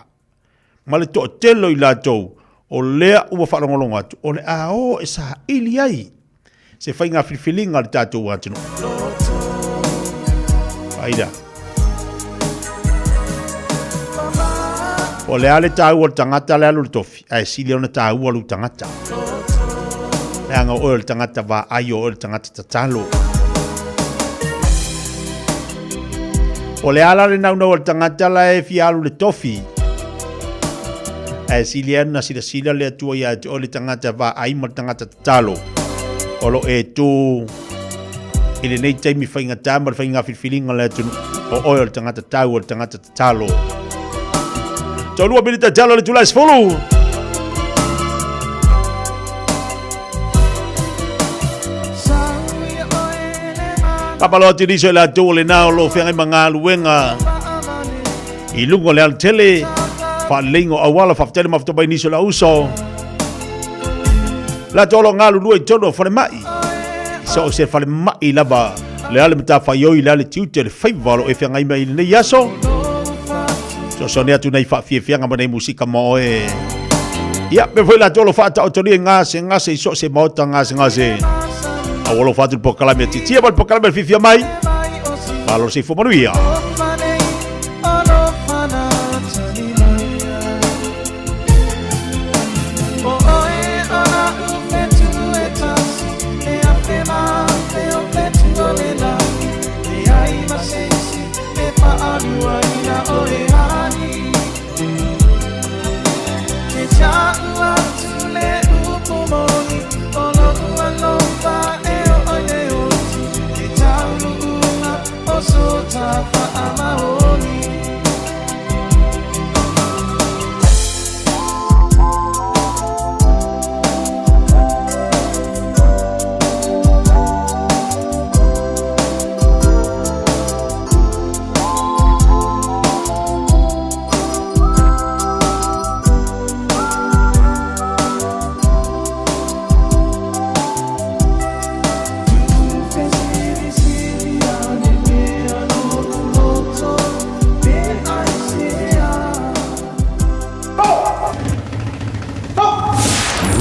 ma le toatele o i latou o lea ua faalogologo atu, o le a o e saili ai se faiga filifiliga a le tatou atunuu. Faida. O le a le tāua o le tagata le alu i le tofi, ae sili ona tāua lou tagata. Leaga o oe o le tagata vaai, o oe o le tagata tatalo. O le ala le naunau o le tagata la e fia alu le tofi, ae sili ona silasila le Atua ia te oe le tagata vaai ma le tagata tatalo. O lo e tū i lenei taimi faigata ma le faiga filifiliga o le atunuu, o oe o le tagata tau, o le tagata tatalo. Tolua minita talo le itula e 10. Papaloa atu nisi o i latou o lena o lo o feagai ma galuega i luga o le alatele, faaleleiga o auala, faafetai le mafuta mai nisi o le auso. Latou o lo o galulue i totonu o falemai, so o se falemai lava, le a le matafaioi, le a le tiute, le faiva o lo o e feagai mai i lenei aso. Fesoasoani atu nei faafiafiaga ma nei musika ma oe. Ia, pe foi latou o lo o faataotolia i gasegase i so o se maota gasegase. A ua alofa atu le polokalame a Titia ma le polokalame a le Fiafia Mai. Malo le soifua manuia.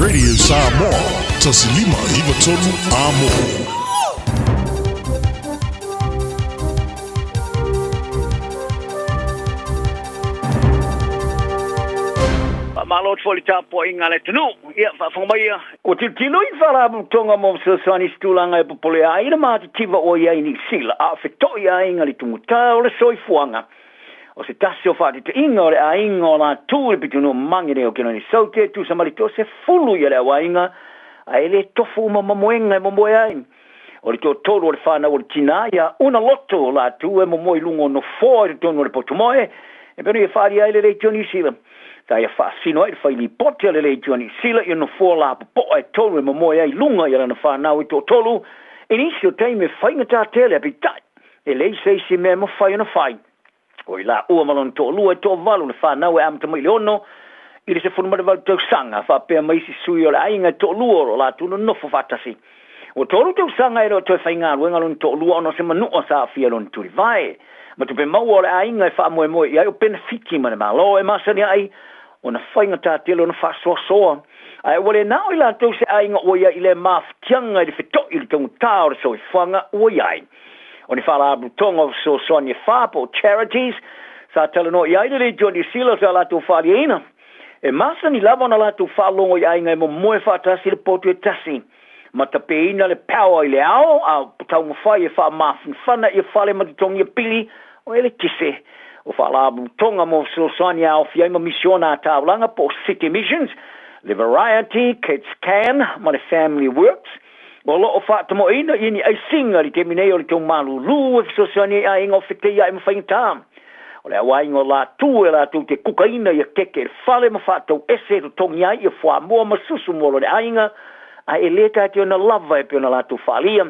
Radio Samoa, 1593 Amo. Faamalo atu foi i le tapuaiga a le atunuu. Ia, faafofoga mai ia. Ua tilotilo i Faalapotopotoga mo Fesoasoani i se tulaga e popolea ai le matitiva ua i ai i Niu Sila, a o feto'i aiga i le tugata o le soifuaga. O se tasi o faateteiga o le aiga o latou i le pitonuu mage nei o Kenoni Saute e tusa ma le toasefulu ia le auaiga, a e le tofu uma ma moega e momoe ai. O le toatolu o le fanau o le tinā ia una loto o latou e momoe i luga o nofoa i totonu o le potumoe, e pei ona ia faaalia ai le Leitio Niu Sila. Sa ia faasino ai le fai lipoti a le Leitio Niu Sila i nofoa lapopoa e tolu e momoe ai i luga ia lana fanau e toatolu i nisi o taimi e faigata tele, a peitai, e leai se isi mea e mafai ona fai. O i laua ma lona toalua e toavalu le fanau e amata mai i le 6 i le 18 tausaga, faapea ma isi sui o le aiga e toalua o lo o latou nonofo faatasi. Ua tolu tausaga e le o toe faigaluega lona toalua ona o se manua sa aafia i lona tulivae. Ma tupe maua o le aiga e faamoemoe i ai o penefiti ma le Malo e masani ai ona faigata tele ona faasoasoa. Ae ua le nao i latou se aiga ua i ai i lea mafatiaga i le feto'i i le taugata o le soifuaga ua i ai. O ni faalapotopotoga o fesoasoani e fa po o charities sa talanoa i ai le Leitio Niu Sila sa latou faaliaina. E masani lava ona latou faalogo i aiga e momoe faatasi i le potu e tasi. Ma tapeina le power i le ao a o taumafai e faamafanafana ia fale ma totogi ia pili o eletise. O faalapotopotoga mo fesoasoani e aofia ai ma misiona a taulaga po o City Missions, le Variety, Kids Can ma le Family Works. O lo o faatamoeina ia ni aisiga i le taimi nei o le tou malūlū e fesoasoani ai aiga o feteiaʻi ma faigata. O le auaiga o latou e latou te kukaina ia keke i le fale ma faatau ese e totogi ai ia fuamoa ma susu mo lona aiga, ae e le tatou ona lava e pei ona latou faaalia.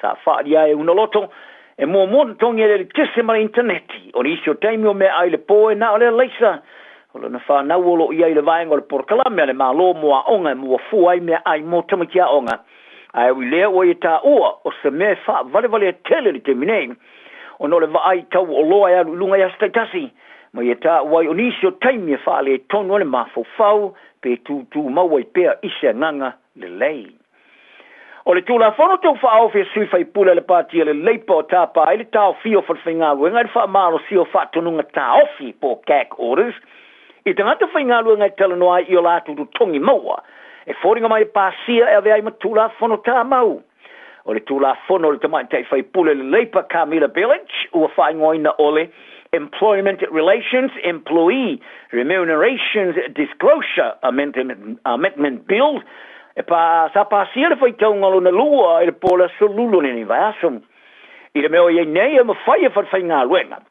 Sa faaalia ai e una loto, e muamua totogi ai le eletise ma le initaneti. O nisi o taimi o meaai i le po e na o le alaisa o lona fanau o lo o i ai i le vaega o le polokalame a le Malo mo aoga e maua fua ai meaai mo tamaiti aoga. Ae ui lea ua ia taua o se mea e faavalevalea tele i le taimi nei ona o le vaai tau oloa e alu i luga i aso taitasi, ma ia taua ai o nisi o taimi e faaletonu ai le mafaufau pe tūtūmau ai pea i se agaga lelei. O le Tulafono Tau Faaofi a sui faipule a le Pati a le Leipa o tapa ai le taofia o falefaigaluega i le faamalosia o faatonuga taofi po o gag orders I tagata faigaluega e talanoa ai i o latou totogi maua, e foliga mai e pasia e avea ai ma Tulafono Tamau. O le Tulafono o le Tamaitai Faipule le Leipa Camilla Belich ua faaigoaina o le Employment Relations Employee Remunerations Disclosure Amendment, Amendment Bill e pa, sa pasia le faitauga lona lua i le po o le aso Lulu o lenei vaiaso. I le mea o i ai nei e mafai e falefaigaluega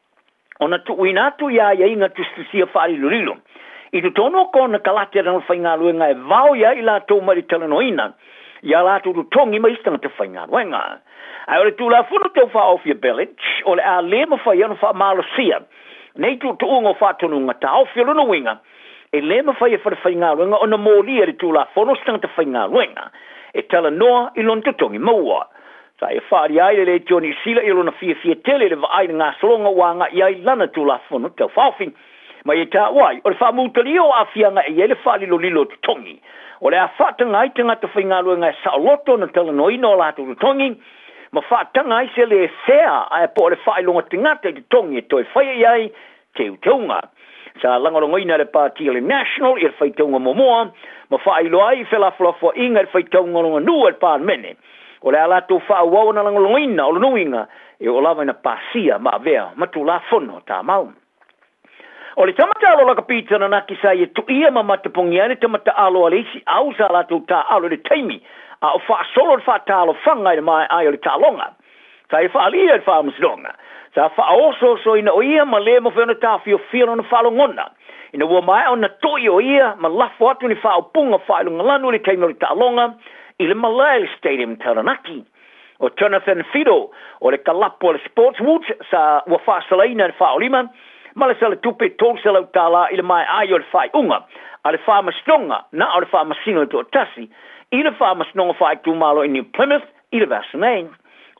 ona tuuina atu i aiaiga tusitusia faalilolilo i totonu o konekarate a le faigaluega e vao ai i latou mai le talanoaina i a latou totogi ma isi tagata faigaluega. Ae o le Tulafono Tau Faaofi a Belich, o le a le mafai ona faamalosia nei tuutuuga o faatonuga taofi. O lona uiga, e le mafai e falefaigaluega ona molia le Tulafono se tagata faigaluega e talanoa i lona totogi maua. Sa ia faaalia ai le Leitio Niu Sila i lona fiafia tele i le vaai i le gasologa ua agai ai lana Tulafono Tau Faaofi. Ma ia taua ai, o le faamutalia o aafiaga e i ai le faalilolilo o totogi, o le a faataga ai tagata faigaluega e saoloto ona talanoaina o latou totogi, ma faataga ai se lē fea ae po o le faailoga tagata i totogi e toe faia i ai teuteuga. Sa lagolagoina e le Pati o le National i le faitauga muamua, ma faailoa ai i felafolafoaiga i le faitauga lona lua i le Palemene. O le a latou faaauau ona lagolagoina o lona uiga e oo lava ina pasia ma avea ma Tulafono Tamau. O le tama taalo lakapi Taranaki sa ia tuia ma matapogia ai le tama taalo a le isi au sa latou taaalo i le taimi a o faasolo le faatalofaga i le maeae o le taaloga. Sa ia faaalia i le faamasinoga. Sa faaosoosoina o ia ma le mafai ona taofiofia lona faalogona ina ua maea ona to'i o ia ma lafo atu ni faaupuga faailogalanu i le taimi o le taaloga i le malae i le Stadium Taranaki. O Jonathan Fido o le kalapu a le Sportswood sa ua faasalaina i le faaolima ma le salatupe $300 i le maeae o le faaiuga a le faamasinoga na o le faamasino e toatasi i le faamasinoga faaitumalo i New Plymouth i le vaiaso nei.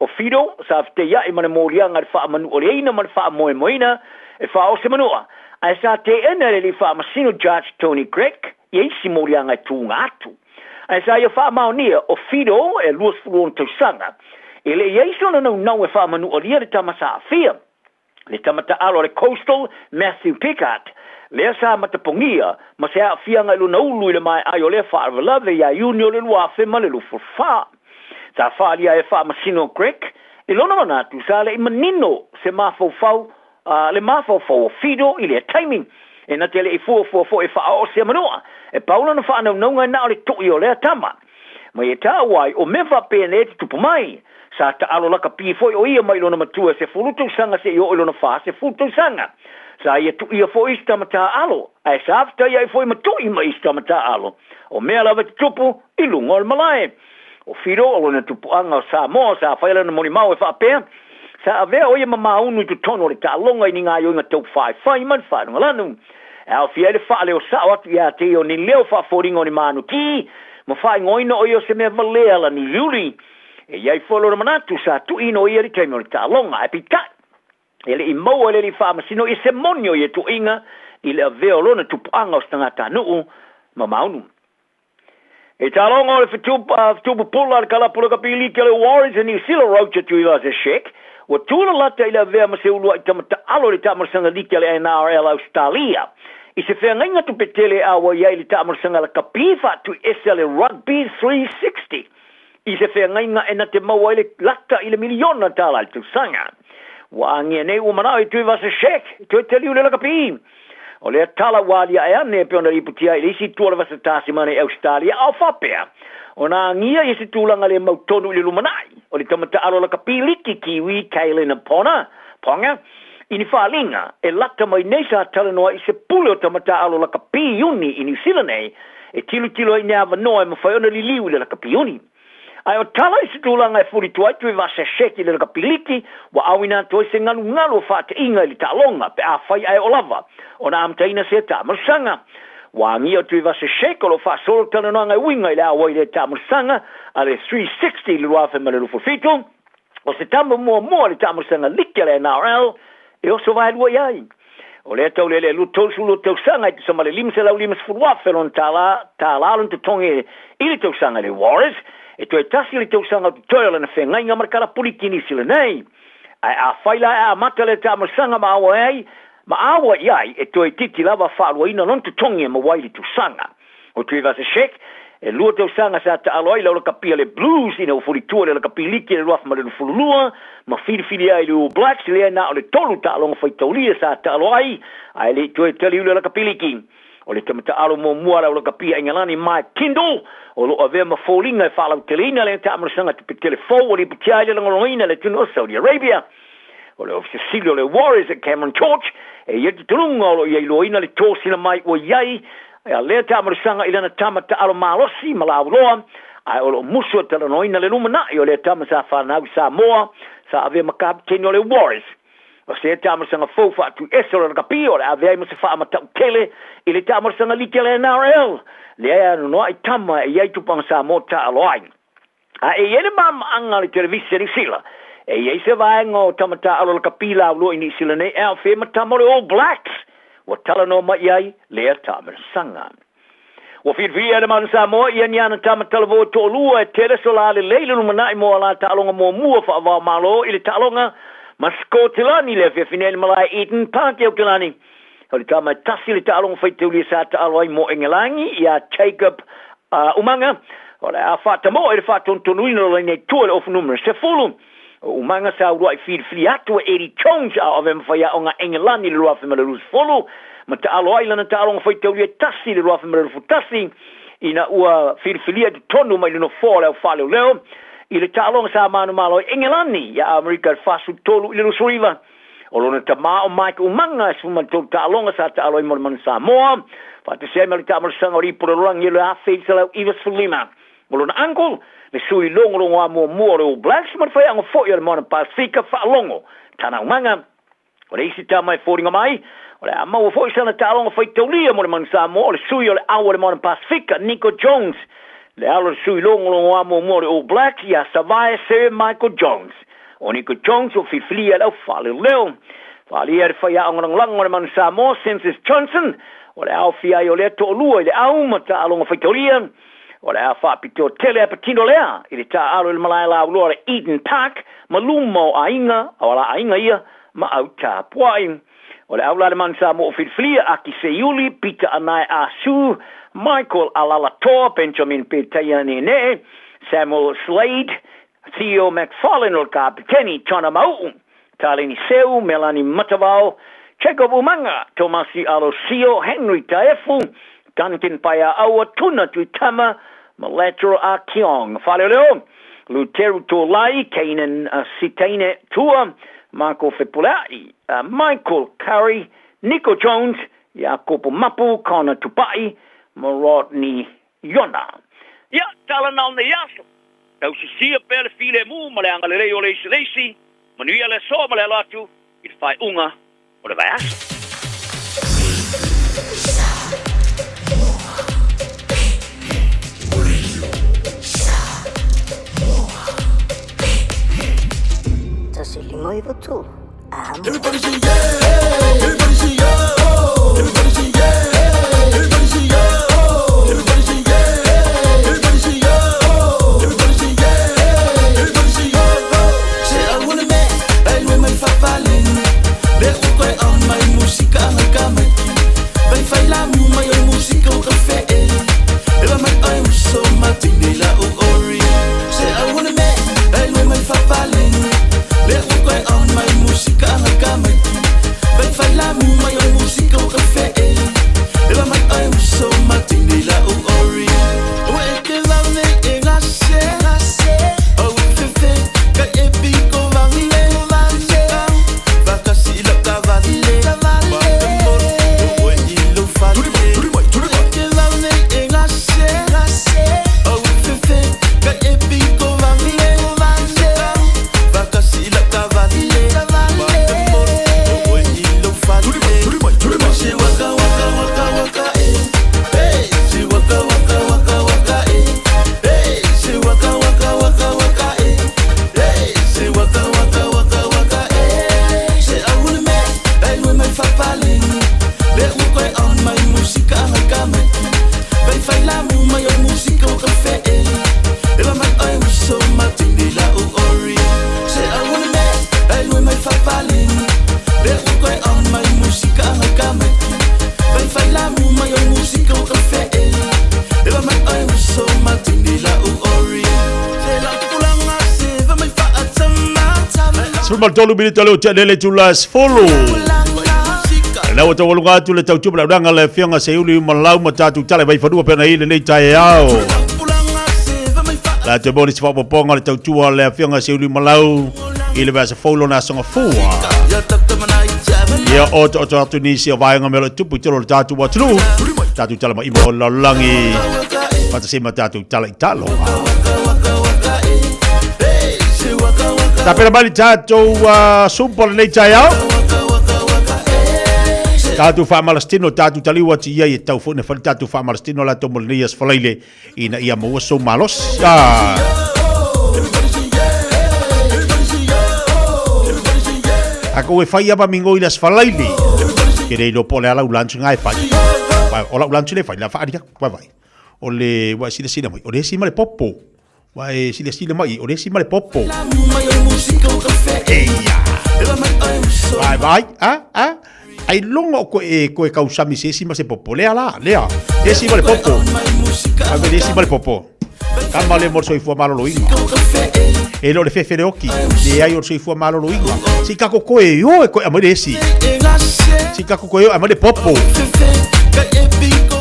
O Fido sa feteiai ma le moliaga i le faamanuoliaina ma le faamoemoeina e faaose manua, ae sa teena e le alii faamasino Judge Tony Grech ia isi moliaga e tuga atu. Ae sa ia faamaonia o Fido e 26 tausaga, e le i i ai sona naunau e faamanualia le tama sa aafia, le tama taalo a le Coastal Matthew Pickard, lea sa matapogia ma se aafiaga i lona ulu i le maeae o lea faalavelave ia Iuni o le 2024. Sa faaalia ai e faamasino Grech i lona manatu sa le i manino se mafaufau le mafaufau o Fido i lea taimi. E na te le i fuafua foi e faaoo sea manua, e pau lona faanaunauga e na o le to'i o lea tama. Ma ia taua ai, o mea faapenei e tutupu mai. Sa taalo lakapi foi o ia mai lona matua e 10 tausaga seia oo i lona 40 tausaga. Sa ia tuia foi isi tama taaalo, ae sa fetaiai foi ma to'i ma isi tama taaalo. O mea lava e tutupu i luga o le malae. O Fido, o lona tupuaga o Samoa, sa fai lana molimau e faapea, Sa avea o ia ma maunu i totonu o le taaloga i ni gaoioiga tau faifai ma le faalogalanu. E aofia ai le faaleo sao atu ia te ia o ni leo faafoliga o ni manukī ma faaigoaina o ia o se mea valea lanuliuli. E i ai foi lona manatu sa tuuina o ia i le taimi o le taaloga, ae peitai, e le i maua e le alii faamasino ia se moni o ia tuuaiga i le avea o lona tupuaga o se tagatanuu ma maunu. E taaloga o le fetu pupula a le kalapu lakapi liki a le Warriors e Niu Sila Roger Tuivasa-Sheck ua tulalata i le avea ma se uluai tama taalo i le taamalosaga liki a le NRL Ausetalia i se feagaiga tupe tele e auai ai i le taamalosaga lakapi faatuiese a le Rugby 360 i se feagaiga e na te maua ai le lata i le miliona tala i le tausaga. Ua agia nei ua manao i Tuivasa-Sheck e toe taliu le lakapi. O lea tala ua aliae ane e pei ona lipotia ai i le isi itu o le vasa Tasimana i Ausetalia, a o faapea ona agia ia se tulaga le mautonu i le lumanai o le tama taalo lakapi liki Kiwi Kalyn Ponga i ni faaliga e lata mai nei. Sa talanoa i se pule o tama taalo lakapi iuni i Niu Sila nei e tilotilo ai i ni avanoa e mafai ona liliu i le lakapi iuni. Ae o tala i se tulaga e fulitu ai Tuivasa-Sheck i le lakapi liki, ua auina atu ai se galugalu o faateiga i le taaloga pe afai ae oo lava ona amataina sea taamalosaga. Ua agia o Tuivasa-Sheck o lo o faasolo talanoaga e uiga i le auai i lea taamalosaga a le 360 i le 2027, o se tama muamua o le taamalosaga liki a le NRL e oso vaelua i ai. O lea taulele e 32 tausaga e tusa ma le $550,000 lona tālā, tālā lona totogi i le tausaga i le Warriors, e toe tasi le tausaga o totoe o lana feagaiga ma le kalapuli Niu Sila nei. Ae afai la e amata le taamalosaga ma auai ai Ma a ua i ai e toeitiiti lava faaluaina lona totogi e maua ai le tausaga. O Tuivasa-Sheck, e lua tausaga sa taalo ai le aulakapia le Blues ina ua fulitua le lakapi liki i le 2022 ma filifili ai le All Blacks lea na o le tolu taaloga faitaulia sa taalo ai ae le i toe taliu le lakapi liki. O le tama taalo muamua a le aulakapia Engelani Mike Tindall o lo o avea ma foliga e faalauteleina le taamalosaga tupe tele fou ua lipotia ai le lagolagoina e le atunuu o Saudi Arabia. O le Ofisa Sili o le Warriors e Cameron George e i ai le talitonuga o lo o ia iloaina le tosina mai ua i ai a lea taamalosaga i lana tama taalo malosi ma lauloa ae o lo o musu e talanoaina le lumanai o lea tama sa fanau i Samoa sa avea ma kapeteni o le Warriors. O se taamalosaga fou faatuiese o le lakapi o le ave ai ma se faamatau tele i le taamalosaga liki a le NRL lea e anoanoai tama e i ai tupaga Samoa taalo ai. A e i ai le maamaaga a le televise a Niu Sila, e i ai se vaega o tama taaalo lakapi laulua i Niu Sila nei e aofia ai ma tama o le All Blacks ua talanoa mai i ai lea taamalosaga. Ua filifilia e le Manu Samoa ia ni ana tama talavou e toalua e tele so la lelei le lumanai mo a la taaloga muamua faava-o-Malo i le taaloga ma Sikotilani i le afiafi nei i le malae Eden Park i Aukilani. O le tama e tasi le taaloga faitaulia sa taalo ai mo Engelangi iā Jacob Umaga, o le a faatamoe i le faatonutonuina o laina i tua i le ofu numera 10. O Umaga sa uluai filifili atu e Eddie Jones a o ave ma faiaoga Engelani i le 2020 ma taalo ai lana taaloga faitaulia e tasi i le 2021 ina ua filifilia i totonu mai le nofoa o le au faaleoleo i le taaloga sa manumalo ai Engelani iā Amerika i le 43 i le 29. O lona tamā o Mike Umaga e 13 taaloga sa taalo ai mo le Manu Samoa, faatasi ai ma le taamalosaga o le Ipu Lalolagi i le 1995. O lona uncle, le sui logologoa muamua o le All Blacks ma le faiaoga foi o le Moana Pasifika Faalogo Tana Umaga. O le isi tama e foliga mai, o le a maua foi sana taaloga faitaulia mo le Manu Samoa, o le sui o le au o le Moana Pasifika, Nico Jones, le alo o le sui logologoa muamua o le All Blacks ia Savae Sir Michael Jones. O Nico Jones ua filifilia e le au faaleoleo. Faaalia le faiaoga lagolago o le Manu Samoa, Census Johnson, o le aofia ai o lea toalua i le au ma taaloga faitaulia. O le a faapitoa tele a patino lea i le taaalo i le malae lauloa o le Eden Park ma luma o aiga, o ala aiga ia, ma au tapuai. O le au la le Manu Samoa o filifilia, Aki Seiuli, Peter Anae Ah Sue, Michael Alaalatoa, Benjamin Petaia Nene'e, Samuel Slade, Theo McFarlane o le Kapeteni, Chana Mau'u, Taleni Seu, Melani Matavao, Jacob Umaga, Tomasi Alosio, Henry Taefu, Duncan Paia'aua, Tuna Tuitama ma Lateral Ah Keong. Faleoleo, Luteru Tolai, Kanan Sitaine Tua, Marco Fepulea'i, Michael Curry, Nico Jones, Iakopo Mapu, Connor Tupa'i ma Rodney Iona. Ia, tala na o nei aso. Tausisia pea le filemu ma le agalelei o le isi le isi, manuia le aso ma le alo atu i le faaiuga o le vaiaso. Everybody say yeah, everybody say oh, everybody say yeah, everybody say oh, everybody say yeah, everybody say oh, everybody say yeah, everybody say oh. Se a wona me, ai we mai fapaleni, le o koe on mai musika anga ka mai ki. Vai fai la mu mai o musika o ka fe e. Eva mai ai so ma tine la o ori. Se a wona me, ai we mai fapaleni, le o koe on mai musika anga ka mai ki. Vai fai la mu mai o musika o ka fe e. Eva mai ai so ma tine la o ori. O e ke va me e ga se, o e fe fe, ka e piko va me. Va ma le tolu minita leo tea lele tula 10. Lau ua taualuga atu le tautua ma le aulaga le afioga Seiuli Malau ma tatou tala i Vaifanua pena i lenei taeao. La te moni se faapopoga le tautua le afioga Seiuli Malau i le vasa fou lona aso gafua. Ia o to to atu nisi o vaega mea o lo o tupu i tolo o le tatou atunuu. Tatou tala ma ima o le lalolagi. Faatasi ma tatou tala i taloga. Tapena mai le tatou supa o lenei taeao. Tatou faamalositino, tatou taliu atu i ai e tau foi na fai tatou faamalositino latou mo lenei aso falaile ina ia maua sou malosi. Ah. A ko e fai ava mingo i le aso falaile. Ke le iloa po o le a lau lunch nga e fai. Vai, o lau lunch le fai, la whaari aku, vai vai. O le, wa silasila mai, o le esi ma le popo. Wa e silasila mai, o le esi ma le popo. Eia. Vai vai, a, a. Ai longa o koe e koe kausami se esi ma se popo. Lea la, lea. Esi ma le popo. Ave le esi ma le popo. Kama le mo le soifua maloloina. E le o le fefe le oki. Le ai o le soifua maloloina. Si kako koe o e koe amai le esi. Si kako koe o amai le popo.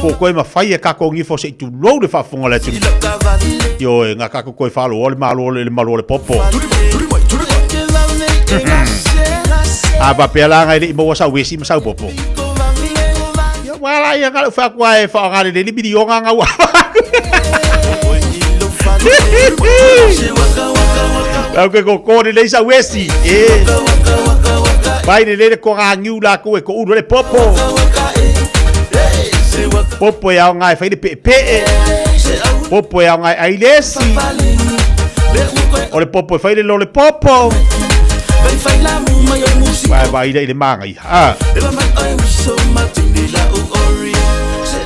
Po koe mawhai e kako ngifo se i tulou le faafofoga le atunuu. Ioe, nga kako koe whaloa le malo le malo le popo. A papea la ngai le i maua sau esi ma sau popo. Ia wala ia ngalo wha kua e wha ngale le libiri o ngā ngau. Au ke ko kore le sau esi. E. Vai le le ko ngā ngiu la ko e ko uru le popo. Popo e ao ngai whai le pe pe. Popo e ao ngai ai le esi. O le popo e whai le lo le popo. Vai vai le i le maangai. Ah.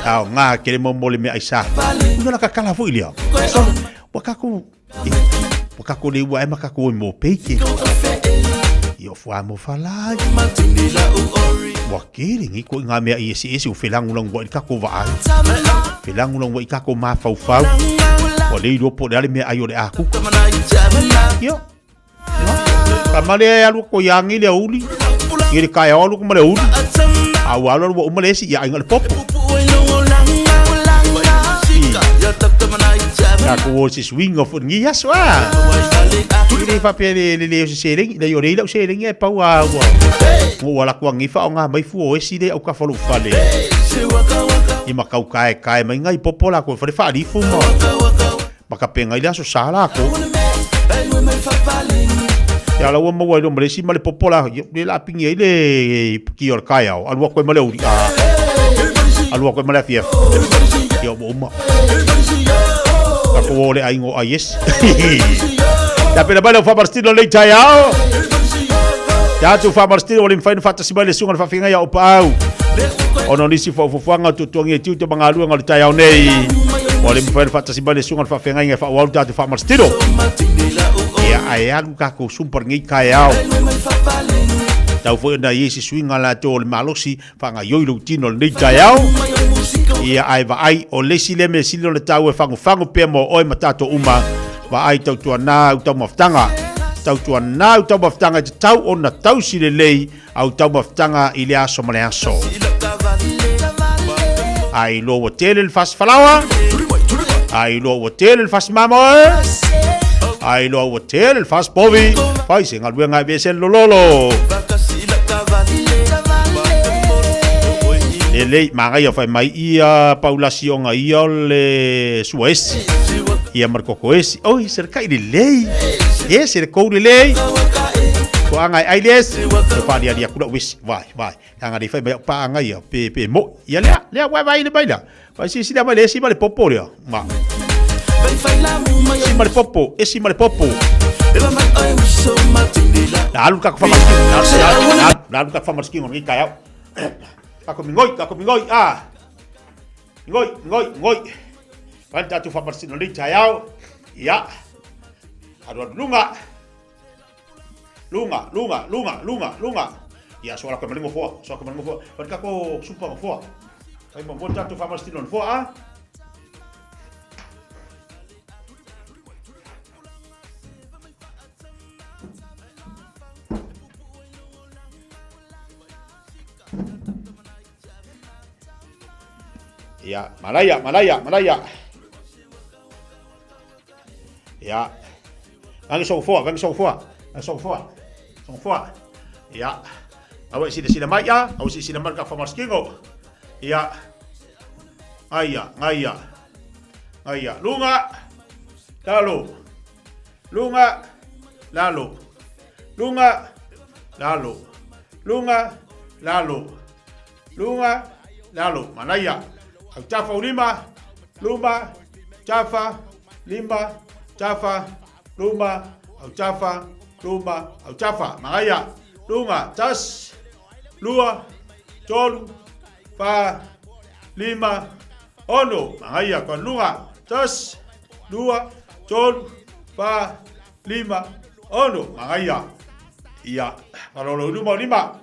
Ao ngā kere mo mo le mea ai sa. Una la kakala fo ilia. So, wa kako, wa kako le ua e ma kako e mo peike. I o fua mo falai. Wa kere ngi ko i ngā mea i esi esi o whelangulangu wa i kako wa ai. Whelangulangu wa i kako mā whau whau. Wa le iro po le ale mea ai o le aku. Io. Ka male ai alu ko iangi le uli. I le kai alu ko male uli. A ua alu alu ua uma le esi ia ainga le popo. Ka ko o se swing of ngi aso a. I le whapea le le le o se selengi, le o le ila o selengi e pau a ua. Mo ua la kua ngifa o ngā mai fu o esi le au ka whalu whale. I makau kae kae mai ngai popo la ko whare whaarifu ma. Makapenga i le aso sa la ko. Ia la ua maua i lo malesi ma le popo la, le la pingi ai le ki o le kaiao, alua koe ma le uri, a, alua koe ma le afiafi. Ia ua uma. Ka ko o le aingo ai esi. Ia pena mai lau whamarastino lei taiao. Ia atu whamarastino o le mwhaina whatasi mai le sunga le whawhinga ia o paau. Ona o nisi whaufufuanga o tuatuangi e tiu te mangaluenga o le taiao nei. O le mwhaina whatasi mai le sunga le whawhinga ia whaauau tātou whamarastino. Ia ae alu kako sumpar ngei kaiao. Tau foi ona i esi suiga latou o le malosi whaangaioi lou tino o lenei taeao. Ia ae vaai o le isi lea mea sili ona taua e fagofago pea mo oe ma tatou uma. Vaai tautuana au taumafataga. Tautuana au taumafataga e tatau ona tausi lelei au taumafataga i le aso ma le aso. Ai loa ua tele le fasi falaoa. Ai loa ua tele le fasi mamoe. Ai loa ua tele le fasi povi. Fai se galuega e vese le lololo. Lelei magaia fai mai ia paulasi onga ia o le suaesi. Ia ma le kokoesi. Oi, se le kai lelei. E, se le kou lelei. Ko anga e ai le esi. Ko whaariari aku lau esi. Vai, vai. Anga le whai mai au pāanga ia. Pe, pe mo. Ia lea, lea, wai vai le mai lea. Vai si si lea mai le esi ma le popo lea. Ma. Si ma le popo, esi ma le popo. La alu kako whamarski. La alu kako whamarski ngono i kai au. Kako mingoi, kako mingoi, ah. Ngoi, ngoi, ngoi. Vai tātou whamarski no nei tai au. Ia. Aru aru lunga. Lunga, lunga, lunga, lunga, lunga. Ia, soa la koe malingo foa, soa koe malingo foa. Vai kako supa ma foa. Vai mo tātou whamarski no foa, ah. Ia, manaia, manaia, manaia. Ia. Vangi sofoa, vangi sofoa, vangi sofoa. Sofoa. Ia. Aua e silasila mai a, aua e silasila mai ka whamaskino. Ia. Ngaia, ngaia. Ngaia. Lunga. Lalo. Lunga. Lalo. Lunga. Lalo. Lunga. Lalo. Lunga. Lalo. Manaia. Au tafa ulima. Luma. Tafa. Lima. Tafa. Luma. Au tafa. Luma. Au tafa. Manaia. Lunga. Tas. Lua. Tolu. Fa. Lima. Ono. Manaia. Kwa lunga. Tas. Lua. Tolu. Fa. Lima. Ono. Manaia. Ia. Malolo luma lima.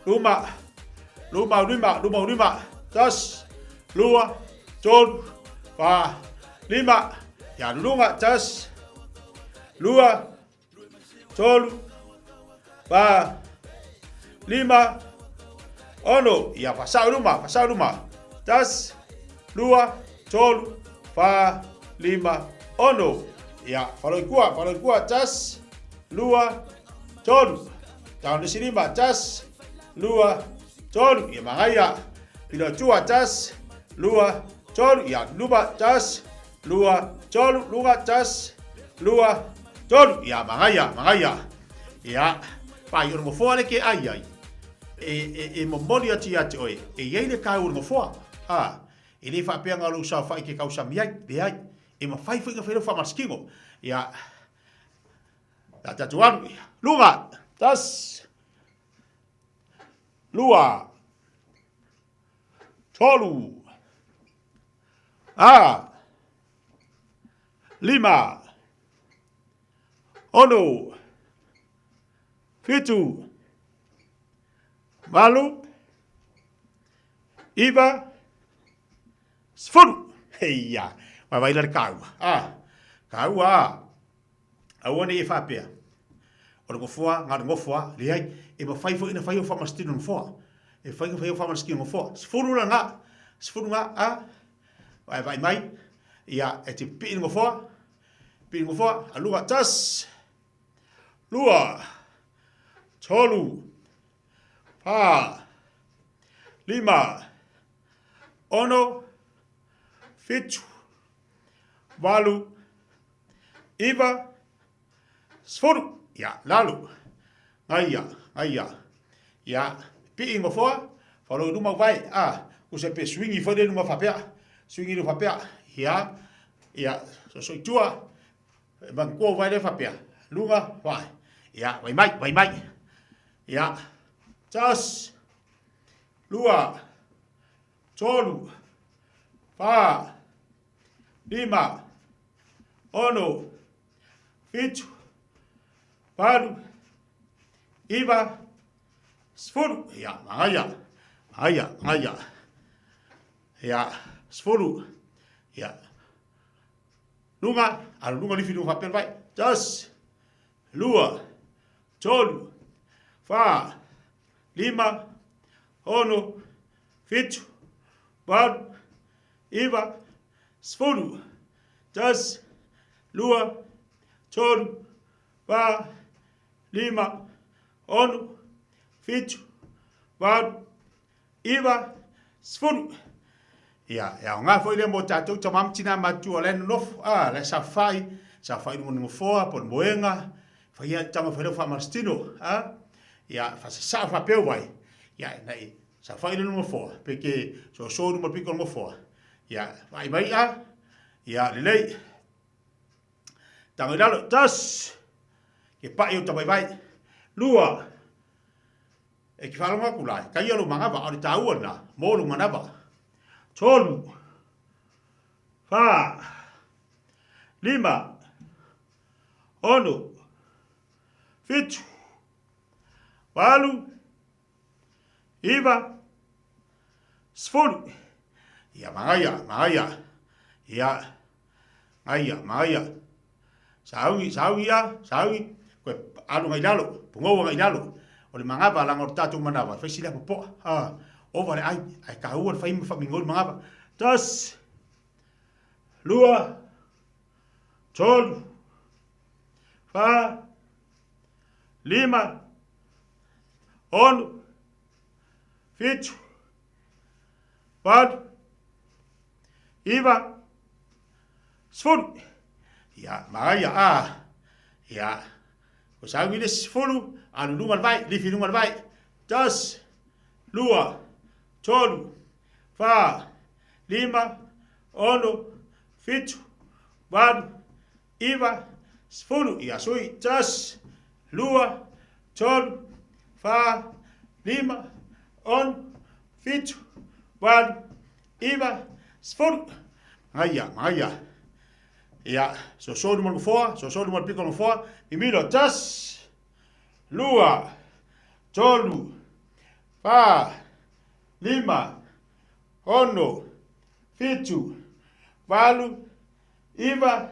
Luma. Luma lima. Luma lima. Tas. Lua. Tolu. Fa. Lima. Ia lunga. Tas. Lua. Tolu. Fa. Lima. Ono. Ia fasau luma. Fasau luma. Tas. Lua. Tolu. Fa. Lima. Ono. Ia faloikua. Faloikua. Tas. Lua. Tolu. Tau nisi lima. Tas. Lua. Tolu. Ia magaia. Pilo tua. Tas. Lua. Tolu. Ia luma. Tas. Lua. Tolu. Lunga. Tas. Lua. Tolu. Ia magaia. Magaia. Ia. Pai o ngofoa le ke ai ai. E momoli atu ia te oe. E iai le kai o ngofoa. Ha. E le whaapea ngā lou sao whai ke kausami ai. Le ai. E mawhai whainga whainga whaamaskino. Ia. Ta tatu alu. Lunga. Tas. Lua. Tolu. A. Lima. Ono. Fitu. Valu. Iva. Sefulu. Heia. Vai vai le kaua. Ah. Kaua. Aua ne e whapea. O le ngofoa, ngā le ngofoa, leai, e mawhai fo ina whai o whamastino ngofoa. E whai whai o whamastino ngofoa. Sefulu la ngā. Sefulu ngā, a. Vai vai mai. Ia, e te pii ngofoa. Pii ngofoa. Alua, tas. Lua. Tolu. Pa. Lima. Ono. Fitu. Valu. Iva. Sefulu. Ia, lalo. Ngaia, ngaia. Ia, pii ngofoa. Whalo luma vai. A, o se pe swingi fo le lunga whapea. Swingi lu whapea. Ia, ia, so so tua. Mang kua vai le whapea. Lunga, vai. Ia, vai mai, vai mai. Ia, tas. Lua. Tolu. Fa. Lima. Ono. Fitu. Valu. Iva. Sefulu. Ia, magaia. Magaia, magaia. Ia, sefulu. Ia. Lunga, alu lunga lifi lunga whapea vai. Tas. Lua. Tolu. Fa. Lima. Ono. Fitu. Valu. Iva. Sefulu. Tas. Lua. Tolu. Fa. Lima. Ono. Fitu. Valu. Iva. Sefulu. Ia, ia o ngā foi le mo tātou ta mamtina matua le nofo, a, le sa whai, sa whai no ngofoa, po moenga, whai ia tama whai wha marstino, a, ia, wha sa sa wha peo vai, ia, nei, sa whai le ngofoa, peke, so so no piko ngofoa, ia, whai mai a, ia, lelei, tango lalo, tas, ke pai o tamai vai, lua, e ki whalonga kulai, kai alo mangava, o le tāua na, mō manava, Tolu. Fa. Lima. Ono. Fitu. Valu. Iva. Sefulu. Ia, magaia, magaia. Ia. Ngaia, magaia. Saugi, saugi a, saugi. Koe alu ngai lalo, pungoua ngai lalo. O le manava laga o le tatou manava, e fai sili lava popoa. A, ova le ai, ae taua le fai ma faamigoi le manava. Tasi, lua, tolu, fa, lima, ono, fitu, valu, iva, sefulu. Ia, manaia, a, ia, ko sauni le isi sefulu, alu i luga le vai, lifi i luga le vai. Tasi, lua, tolu, fa, lima, ono, fitu, valu, iva, sefulu. Ia, sui, tasi, lua, tolu, fa, lima, ono, fitu, valu, iva, sefulu. Magaia, magaia. Ia, soso luma le nofoa, soso luma le piko o le nofoa, mimilo, tasi, lua, tolu, fa, lima, ono, fitu, valu, iva,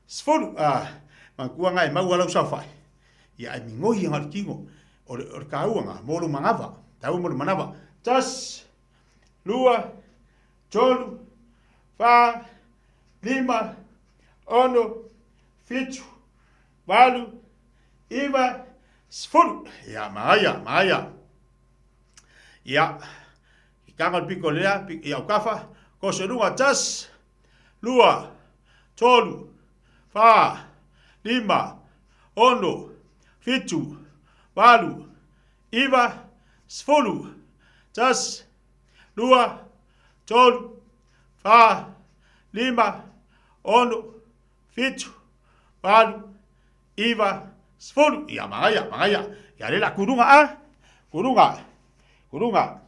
sefulu. Ah, manatua nga e maua lau saofai. Ia, ai migoi anga o le tino, o le, o le taua nga, mo lou manava, taua mo le manava. Tasi, lua, tolu, fa, lima, ono, fitu, valu, iva, sefulu. Ia, magaia, magaia. Ia, i tanga le piko lea, i au kafa, koso i luga, tasi, lua, tolu, fa, lima, ono, fitu, valu, iva, sefulu. Tasi, lua, tolu, fa, lima, ono, fitu, valu, iva, sefulu. Ia, magaia, magaia. Ia, le la kuluga a, kuluga, kuluga.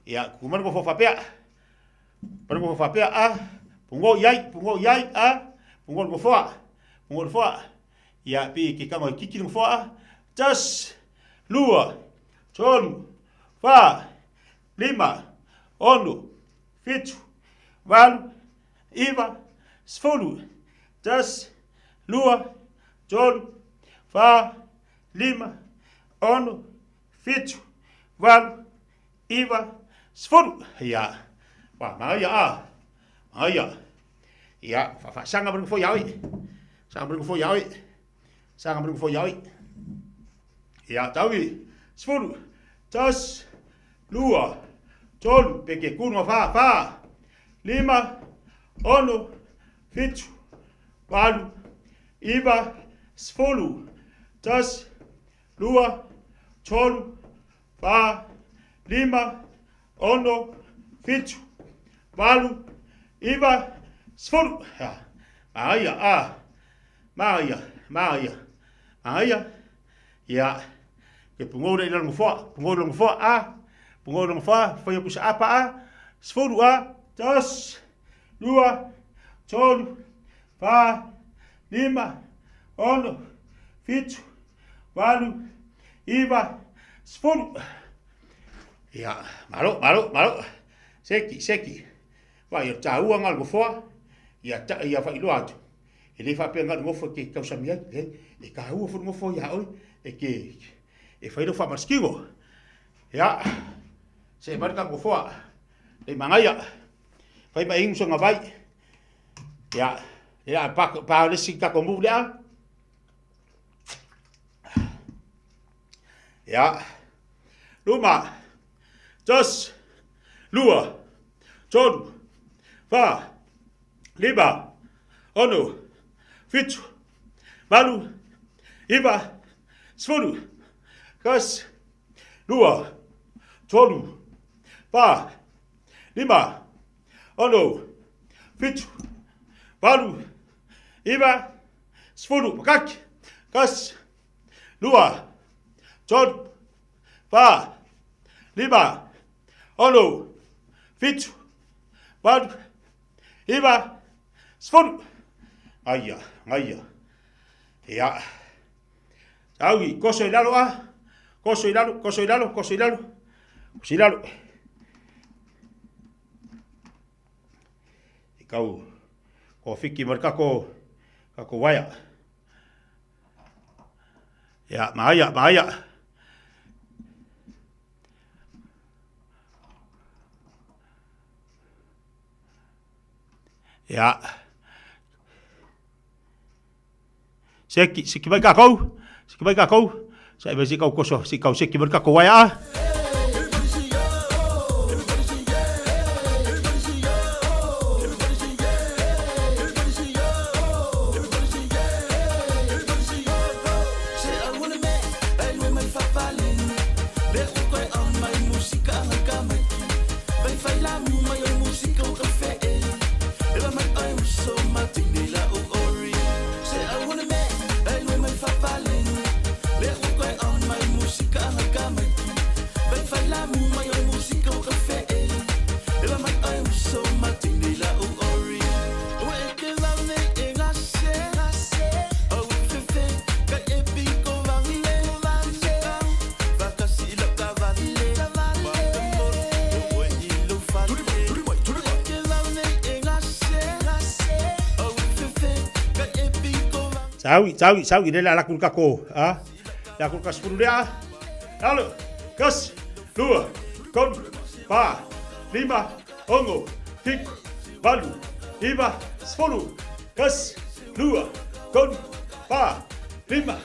Ia, kumanu ko fofapea. Panu ko fofapea a, pungo iai, pungo iai a, pungo le foa, pungo le foa. Ia, pi ke kanga i kiki le foa a. Tasi, lua, tolu, fa, lima, ono, fitu, valu, iva, sefulu, tasi, lua, tolu, fa, lima, ono, fitu, valu, iva, sefulu. Ia, wa, magaia a, magaia. Ia, whawhasanga manu fo ia oi. Sanga manu fo ia oi. Sanga manu fo ia oi. Ia, taugi, sefulu, tasi, lua, tolu, peke kunu fa, fa, lima, ono, fitu, valu, iva, sefulu, tasi, lua, tolu, fa, lima, ono, fitu, valu, iva, sefulu. Ia, magaia, a, magaia, magaia, magaia. Ia, ke pungou le ila ngofoa, pungou le ngofoa a, pungou le ngofoa, fai aku sa apa a, sefulu a, tasi, lua, tolu, fa, lima, ono, fitu, valu, iva, sefulu. Ia, malo, malo, malo. Seki, seki. Vai, o tāua ngā ngofoa, ia, ta, ia whailoa atu. E le faapea na o le nofo e te tausami ai, leai, e taua foi le nofo ia oe e te e fai lau faamasikino. Ia, see mai le tatou nofoa, lei manaia, fai ma e inu sona vai. Ia, ia pa, pa le isi tatou move lea. Ia, luma, tasi, lua, tolu, fa, lima, ono, fitu, valu, iva, sefulu, tasi, lua, tolu, fa, lima, ono, fitu, valu, iva, sefulu, makaki, tasi, lua, tolu, fa, lima, ono, fitu, valu, iva, sefulu. Aia, aia. Ia. Augi, koso i lalo a. Koso i lalo, koso i lalo, koso i lalo. Koso i lalo. I kau, ko whiki mar kako, kako waia. Ia, maia, maia. Ia. Seki, seki mai kākou. Seki mai kākou. Sa e mai se kau koso, se kau seki mai kākou ai a. Saui, saui, saui, le la kul kako, a. La kul kas furu lea. Alo, kas, lua, kon, pa, lima, ongo, fiku, valu, iva, sefulu, kas, lua, kon, pa, lima,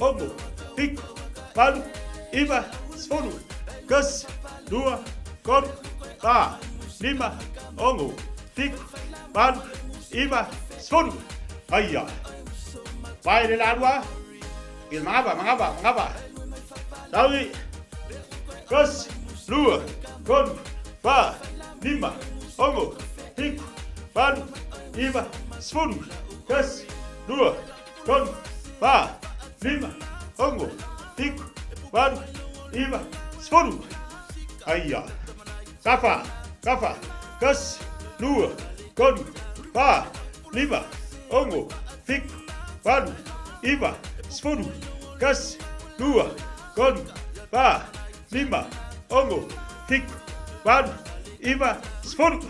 ongo, fiku, valu, iva, sefulu, kas, lua, kon, pa, lima, ongo, fiku, valu, iva, sefulu. Aia. Vai le la lua. Il mangava, mangava, mangava. Saui. Kas, lua, kon, pa, lima, ongo, fiku, valu, iva, sefulu. Kas, lua, kon, pa, lima, ongo, fiku, valu, iva, sefulu. Aia. Kafa, kafa. Kas, lua, kon, pa, lima, ongo, fiku, valu, iva, sefulu. Kas, lua, kolu, fa, lima, ongo, fiku, valu, iva, sefulu.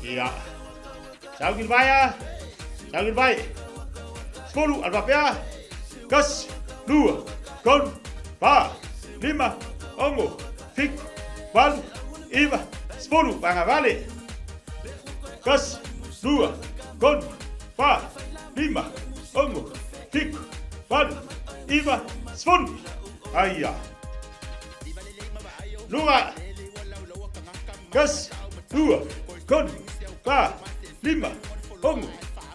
Ia. Sau ki le vai a. Sau ki le vai. Sefulu, alu faapea. Kasi, lua, tolu, fa, lima, ono, fitu, valu, iva, sefulu. Fagavale. Kasi, lua, tolu, fa, lima, ono, fitu, valu, iva, sefulu. Aia. Luga. Kasi, lua, tolu, fa, lima, ono,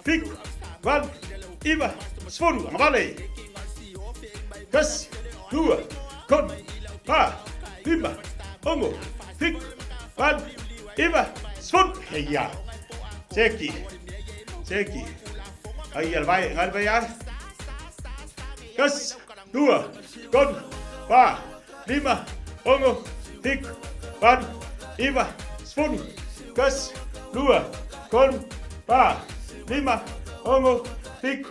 fitu, valu, iva, sefulu. Agavale. Kasi, lua, tolu, fa, lima, ono, fitu, valu, iva, sefulu. Aia. Seki. Seki. Aia le vai, ngai le vai ai. Kasi, lua, tolu, fa, lima, ono, fitu, valu, iva, sefulu. Kasi, lua, tolu, fa, lima, ono, fitu,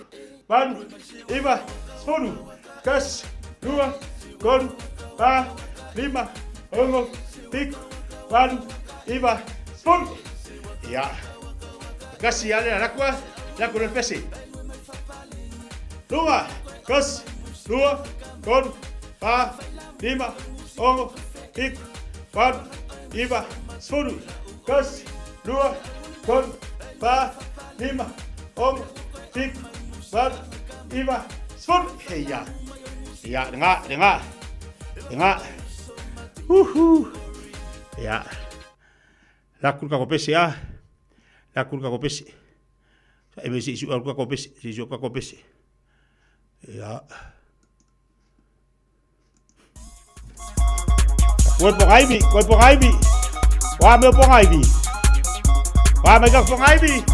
valu, iva, sefulu. Kasi, lua, tolu, fa, lima, ono, fitu, valu, iva, sefulu. Ia. Kasi ale la la ku le pesi. Lua, kasi, lua, tolu, fa, lima, ono, fitu, valu, iva, sefulu. Kasi, lua, tolu, fa, lima, ono, fitu, valu, iva, sefulu. Ia. Ia, lenga, lenga. Lenga. Uhu. Ia. La ku ka pesi a. La ku ka pesi. Sa e si su ka pesi, si su ka pesi. Ia. Koe pongaivi, koe pongaivi. Wa me pongaivi. Wa me ka pongaivi.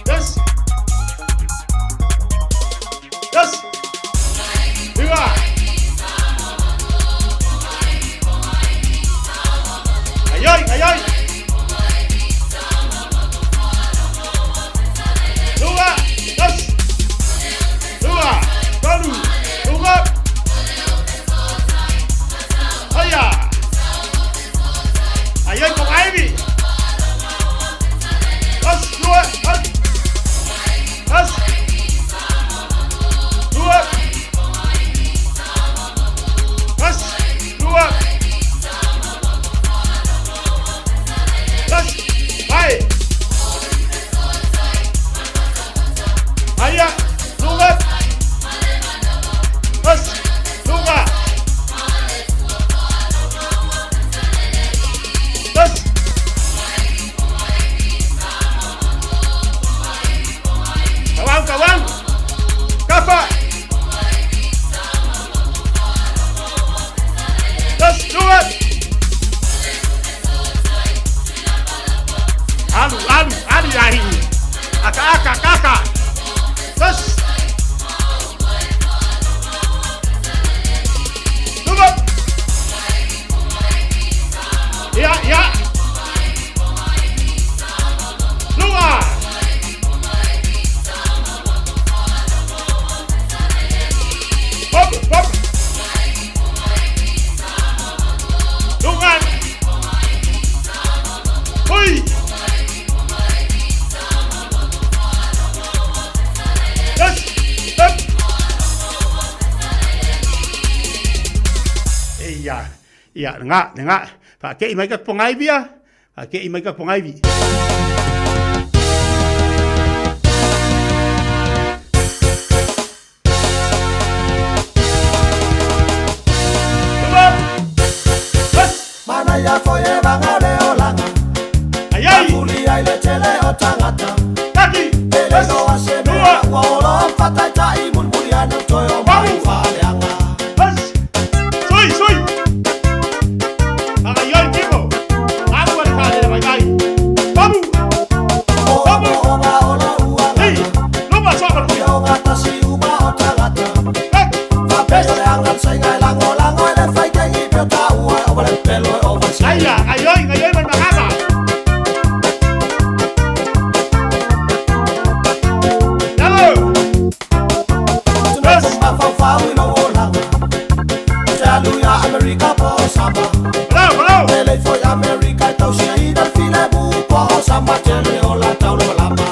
Yes. Yes. Viva. Ai ai, ai ai. Lua, yes. Lua, tolu, lua. Aia. Ai ai pongaivi. Yes, lua, yes. Yes. Let's do it. Alu, alu, alu ai. Aka, aka, aka, aka. Let's. Move up. Ia, ia. Lua. Hop, hop. Lungan. Hui. Yes. Up. Ia, ia, nga, nga. Fa ke i mai ka pongai via. Fa ke i mai ka pongai vi. Mana ia foi e vanga le olanga. Ai ai. Fuli ai le tele o tangata. Taki. Ele no a se mea ua olo fatai tai mulmuli anu toi o mai whaleanga. Sui, sui. Aga ioi timo. Alu ale whale mai mai. Babu. Babu. Onga ola ua Hey. Luma soka lui. Onga tasi uma o tangata. Whapeo le anga tsainga e lango lango ele whai kengi peo ta ua e o le pelo e o vaisi. Aia, aioi, aioi man magama. Yalo. Yes. Mafau i lo olanga. Te alu ia Amerika po sama. Bravo, bravo. Ele foi Amerika e tausia i dal file bu po sama tele o la taulo lama.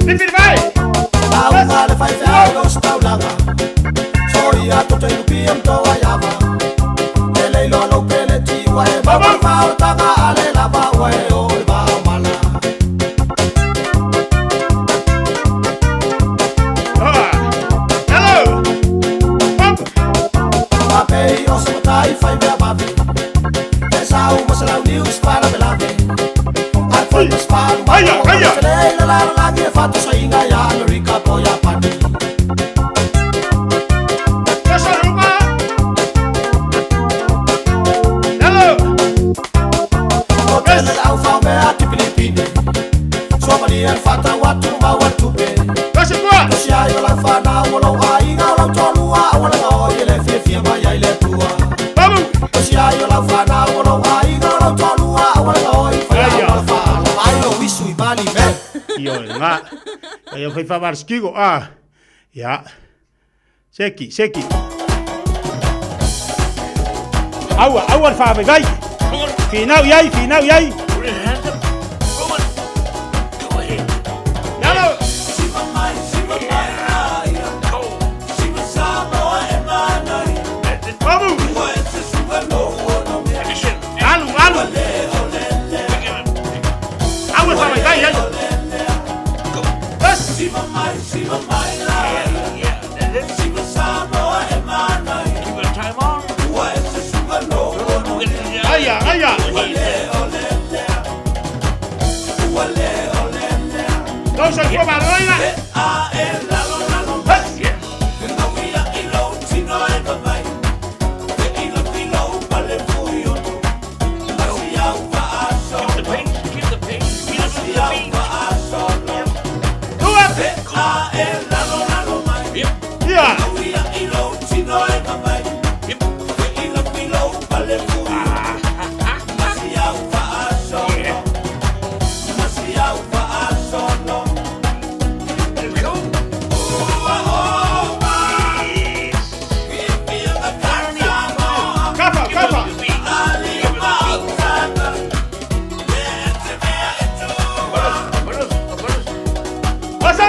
Fifty five. Au le fai fai o staulanga. Soia to te lupi am toa yava. Ele lo lo pele ti wa e baba fa o tanga ale lava wa e o le ba mala. Hello. Papei o se matai fai mea mavi. Te sau masalau news para me lave. Ai foi mas falu Aia, aia. Le la la la ge fatu sa inga ya Amerika po ya pani. Pasa luma. Hello. O tele au fa mea ti Filipine. Somalia fata watu ma watu pe. Pasa tua. Sia yo la fa na o lo ai ga lo tolua o la o ile fie fie ma ya ile tua. Babu. Sia yo la fa na o lo ai ga lo tolua o la o i fa ya la fa la ai lo wisu i bali me. Io nga. Ia fai fa varskigo ah. Ia. Seki, seki. Aua, aua fa vai. Finau iai, finau iai. Yalo. Babu. Alu, alu. Aua fa vai vai. Yes. Aia, aia. Dos al fuego, roina. Yeah. Kafa, kafa. Pasa.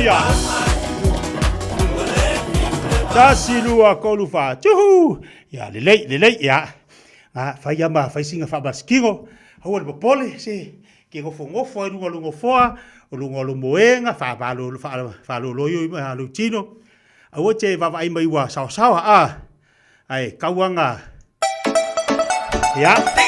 Aia. Tasi lua kolu fa. Tuhu. Ia, lelei, lelei, ia. A, fai ama, fai singa whaamasikino. Haua le popole, se, ke gofo gofo ai lunga lunga foa, o lunga lo moenga, fa valo fa fa lo lo yo ma lo tino. Aua te vava ai mai ua sawa sawa a. Ai kauanga. Ia.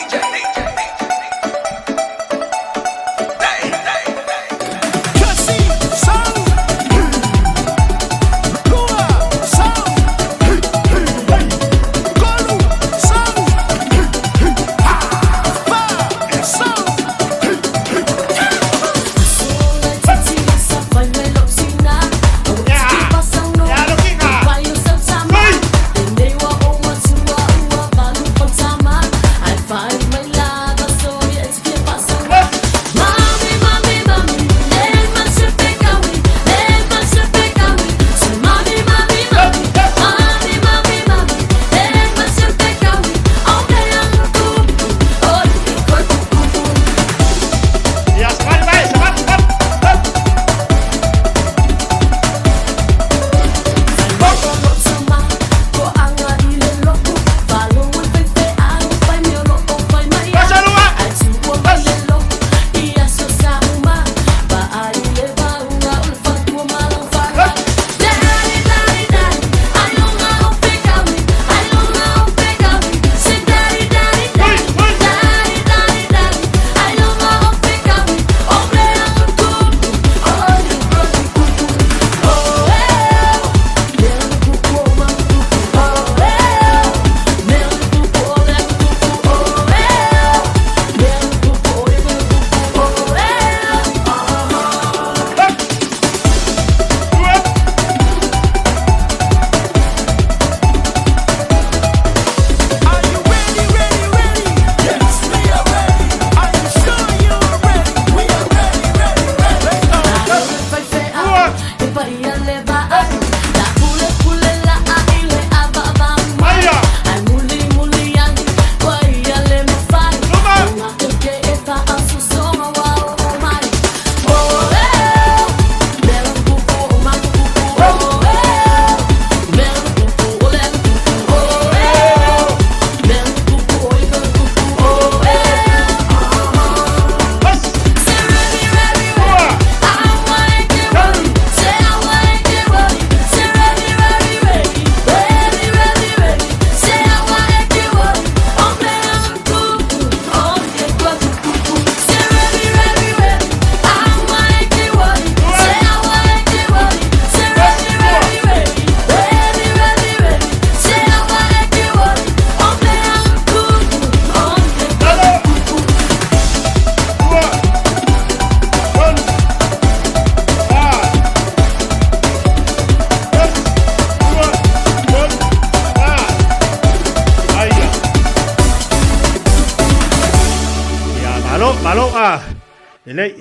Lelei.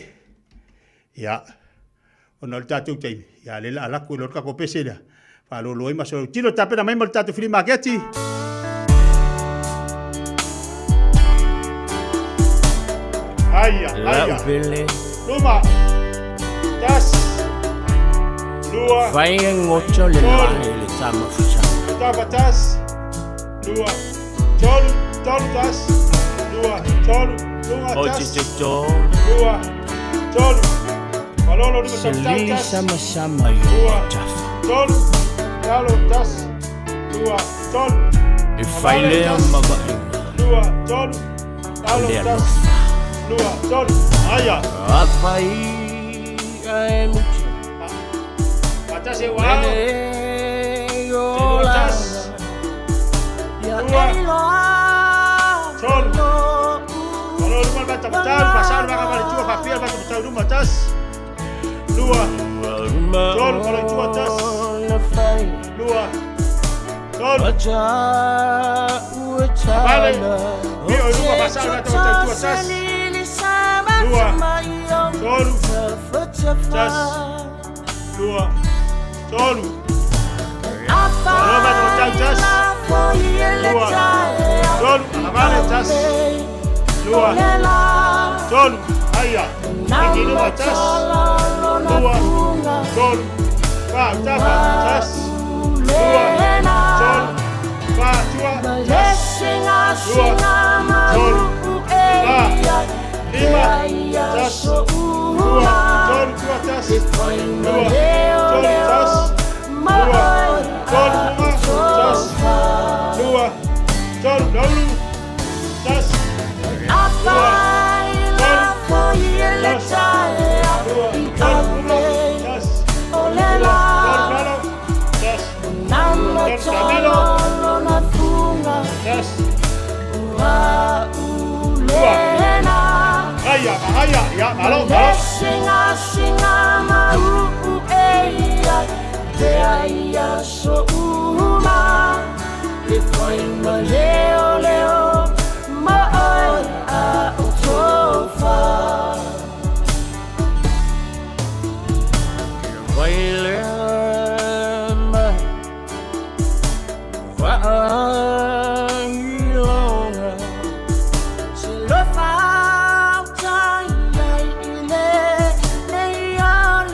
Ia. Ona o le tatou taimi. Ia le la alaku lo ka ko pese lea. Faalolo ai ma so tino tapena mai mo le tatou flea market. Aia, aia. Luma. Tas. Lua. Fai ngocho le le tama fusa. Tava tas. Lua. Tolu, tolu tas. Lua, tolu, lua tas. Lua, tolu. Malolo lima Selili tas. sama sama yo Lua, tolu, talo tas. Lua, tolu. E faile ma ba. Lua, tolu, talo tas. Lua, tolu. Aia. Afai ai mucho. Patase wa. Lua tas. Lua. Tolu. Malolo lima bata batau, pasal baka bali tua papel bata batau luma tas. Lua. Tolu kalau tua tas. Lua. Tolu. Vale. Mio luma pasal bata batau tua tas. Lua. Tolu. Tas. Lua. Tolu. Malolo bata batau tas. Lua. Tolu. Vale tas. Lua. Tolu. Aia. Iki luma tas. Lua. Tolu. tolu, fa, tafa, tasi, lua, tolu, fa, tua, tasi, lua, tolu, fa, lima, tasi, lua, tolu, tua, tasi, lua, tolu, tasi, lua, tolu, uma, tasi, lua, tolu, laulu, tasi, lua, tolu, tasi, lua, tolu, uma, tasi, lua, tolu, lalo, tasi, tolu, tamilo, tasi, lua, Aya, aya, ya, malo, malo.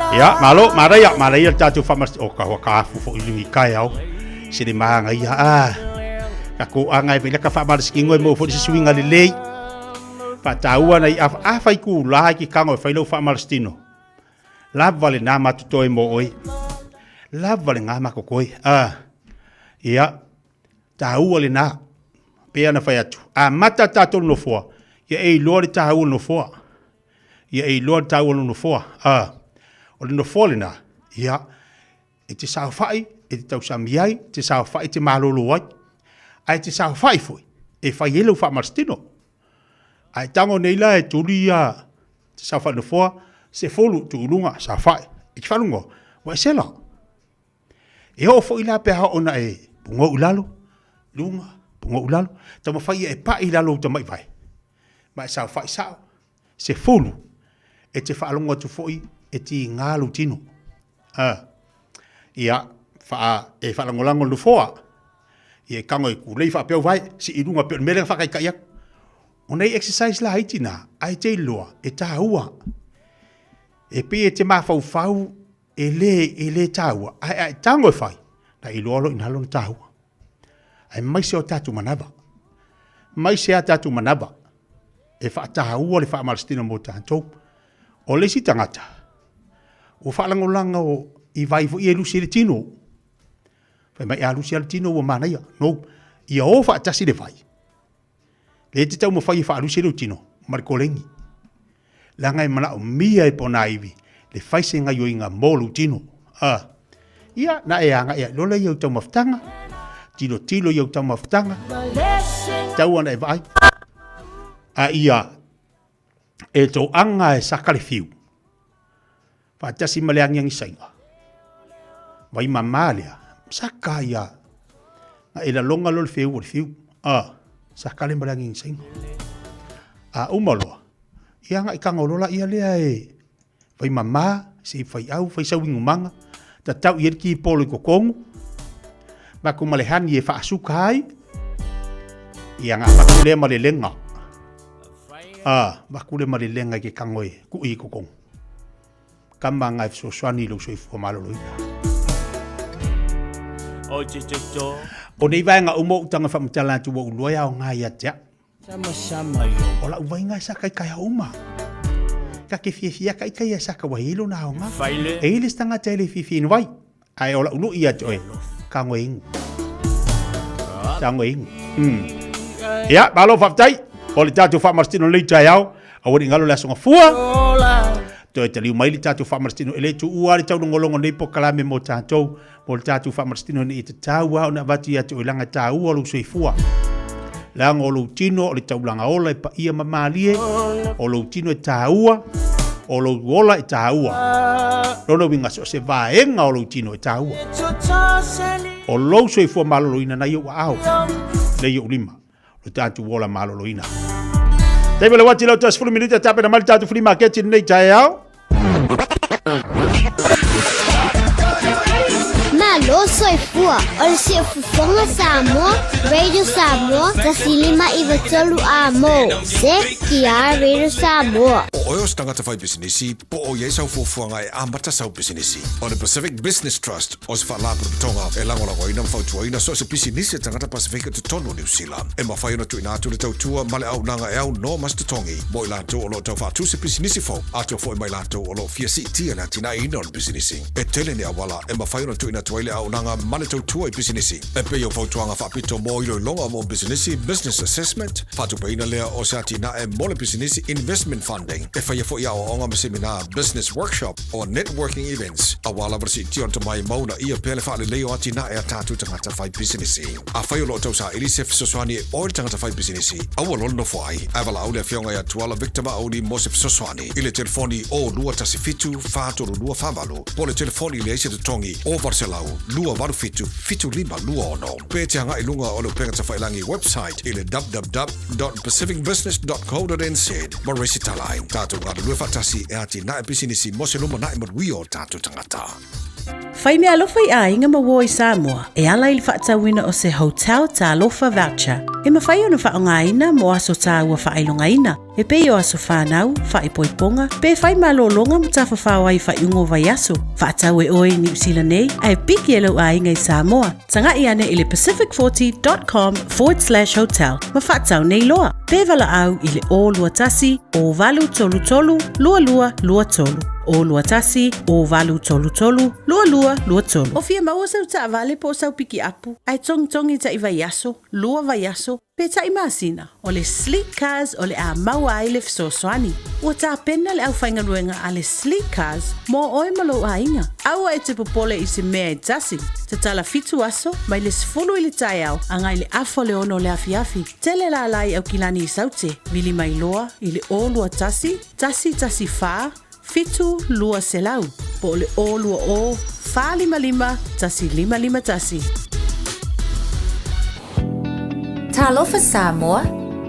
Ia, malo, maraia, maraia le tatou faamas o ka ka afu fo i kai au. Se le maanga ia a. Ka ko anga e ka faamalosiki mo fo se suinga le lei. Fa taua nei a a fai ku la ki kango fai lo faamalositino. Lava le nā matutoe mo oi. Lava le ngā makokoi. A. Ia, taua le nā. Pea na fai atu. A mata tātou nofoa. Ia e iloa le taua le nofoa. Ia e iloa le taua le nofoa. A. O le nofoa le nā. Ia, e te saofai, e te tausami ai, te saofai te malolo ai. A e te saofai foi, e fai ele u faamalositino. A e tango nei la e tuli ia te saofai nofoa, se folu tuuluga saofai. E te whalungo, wa e sela. E o fo ila pe hao ona e pungo ulalo, lunga, pungo ulalo, tama fai e pa i lalo uta mai vai. Ma e saofai sao, se folu, e te whaalongo atu foi, e ti ngā tino. A, ia, wha, e whaalangolango lufoa, ia e kango e kulei whaapeu vai, si i lunga peo mele whakai kai aku. O nei exercise la haiti nā, ai te iloa, e tāua. E pe e te mawhauwhau, e le tāua. Ai ai tango e whai, na iloa lo inalo na tāua. Ai mai se o tātou manava. Mai se a tātou manava. E whaataua le whaamalositino mō tātou. O le isi tangata, o whaalangolanga o i vai fo i e lusi le tino. Whai mai a lusi a le tino ua manaia. No, ia o whaatasi le vai. Le te tau mawhai e whaalusi le tino, ma le kolengi. Langa e mana o mia e pona iwi, le whaise ngai o inga mōlu tino. Ah. Ia, na e anga ia, lola ia o tau mawhtanga, tilo tilo ia o tau mawhtanga, tau ana e vai. A ia, e tō anga e saka le whiu. Whaatasi ma le angiangi sainga. Vai mamā lea, saka ia. Nga e la longa lo le whiu o le whiu. Ah, saka le ma le angiangi sainga. A umaloa, ia nga i kanga ia lea e vai mamā, se i whai au, whai sau ingumanga, ta tau i ki polo i kokongu, ma ku malehani e whaasuka ai, ia nga makule ma le lenga. Ah, makule ma le lenga i ke kango e ku i kokongu. Kama ngai fesoasoani i lou soifua maloloina. O te te to. O nei vaega uma o utaga faamatala atu ua ulua ia aoga ia te au. Sama sama yo. O lau vaiga e sa kaikai uma. Ka ke fiafia kaikai ia sa ka wahilo na aoga. Faile. E ile stanga te le fifi vai. Ai o lau lu ia te oe. Ka ngoe ingu. Ka ngoe ingu. Ia, malo faafetai. O le tatou faamalositino lei taeao. Aua ne i galo le asoga fua. Toe taliu mai le tatou faamalositino e le tuua le taulogologo nei pokalame mo tatou. Mo le tatou faamalositino nei e tatau a ona avatu ia te oe laga tāua o lou soifua. Laga o lou tino o le taulaga ola e paia ma malie. O lou tino e tāua. O lou ola e tāua. Lona uiga so o se vaega o lou tino e tāua. O lou soifua maloloina nai ou aao. Lei ou lima. O tatou ola maloloina. Taimi le wati lau tas fulu minuta tapena mai le tatou flea market i lenei taeao. Malo soifua, o le siufofoga Samoa, Radio Samoa, 105 93 amo. Se ki a Radio Samoa. oe o se tagata faipisinisi, po o i ai sau fuafuaga e amata sau pisinisi. O le Pacific Business Trust o se faalapotopotoga e lagolagoina ma fautuaina so o se pisinisi a tagata Pasefika i totonu o Niu Sila. E mafai ona tuuina atu le tautua ma le auaunaga e aunoa ma se totogi mo i latou o lo o tau faatu se pisinisi fou, atoa foi ma i latou o lo o fia siitia le atinaeina o le pisinisi. E tele ni auala e mafai ona tuuina atu ai le auaunaga ma le tautua i pisinisi, e pei o fautuaga faapito mo iloiloga mo pisinisi, business assessment, faatupeina lea o se atinae mo le pisinisi, investment funding, e faia foi aoaoga ma seminā, business workshop, o networking events, aua lava le siitia o le tomai ma uunaia pea le faalelei o atinae a tatou tagata fai pisinisi. Afai o lo o tau saili se fesoasoani e oe le tagata fai pisinisi, aua loa le nofo ai, ae valaau le Afioga ia Tuala Victor Mauli mo se fesoasoani i le telefoni 0217 432 48 po o le telefoni i leai se totogi 0800 287 7526 pe te agai i luga o le upega tafailangi website i le www.pacificbusiness.co.nz ma resitala ai. Tatou galulue faatasi e atinae pisinisi mo se lumanai manuia o tatou tagata. Fai meaalofa i aiga ma uo i Samoa e ala i le faatauina o se Hotel Talofa Voucher e mafai ona faaaogaina mo aso tāua faailogaina e pei o aso whānau, whaipoiponga, pe whai malōlōga ma tafafao ai faaiuga o vaiaso. Faatau e oe i Niu Sila nei, ae piki e lou aiga i Samoa. Taga'i ane i le pacific40.com/hotel ma faatau nei loa. Pe valaau i le 021 0833 2223. 021 0833 2223. O fia maua sau taavale po o sau pikiapu, ae togitogi ta'i vaiaso, lua vaiaso, pe ta'i masina, o le Sleek Cars o le a maua ai le fesoasoani. Ua tapena le aufaigaluega a le Sleek Cars mo oe ma lou aiga. Aua e te popole i se mea e tasi. Tatala fitu aso, mai le 10 i le taeao agai le afa o le 6 o le afiafi. Tele lala i Aukilani i Saute, vili mai loa i le 021 114 7200 po o le 020 455 1551. Talofa Samoa,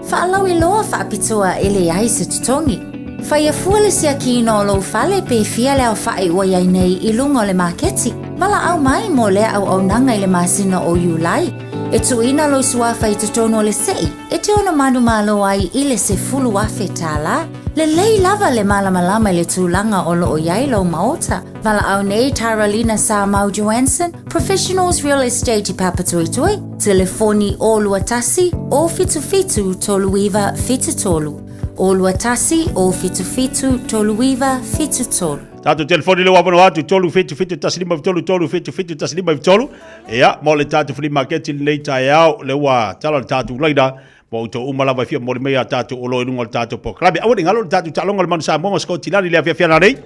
faalauiloa faapitoa e leai se totogi. Faia fua le siakiina o lou fale pe fia le aofa'i ua i ai nei i luga o le maketi. Valaau mai mo lea auaunaga i le masina o Iulai. E tuuina lou suafa i totonu o le se'i e te ono manumalo ai i le $10,000. Lelei lava le malamalama i le tulaga o lo o i ai lou maota. Valaau nei Taralina Samau Joanson, Professionals Real Estate i Papatoetoe, telefoni 021 077 3973. 021 077 3973. Tatou telefoni le ua avanoa atu 377 153 377 153. Ia, mo le tatou flea market i lenei taeao, le ua tala le tatou laina Ua outou uma lava e fia momoli mai a tatou olo i luga o le tatou polokalame. Aua ne i galo le tatou taaloga o le Manu Samoa ma Sikotilani i le afiafi ana nei.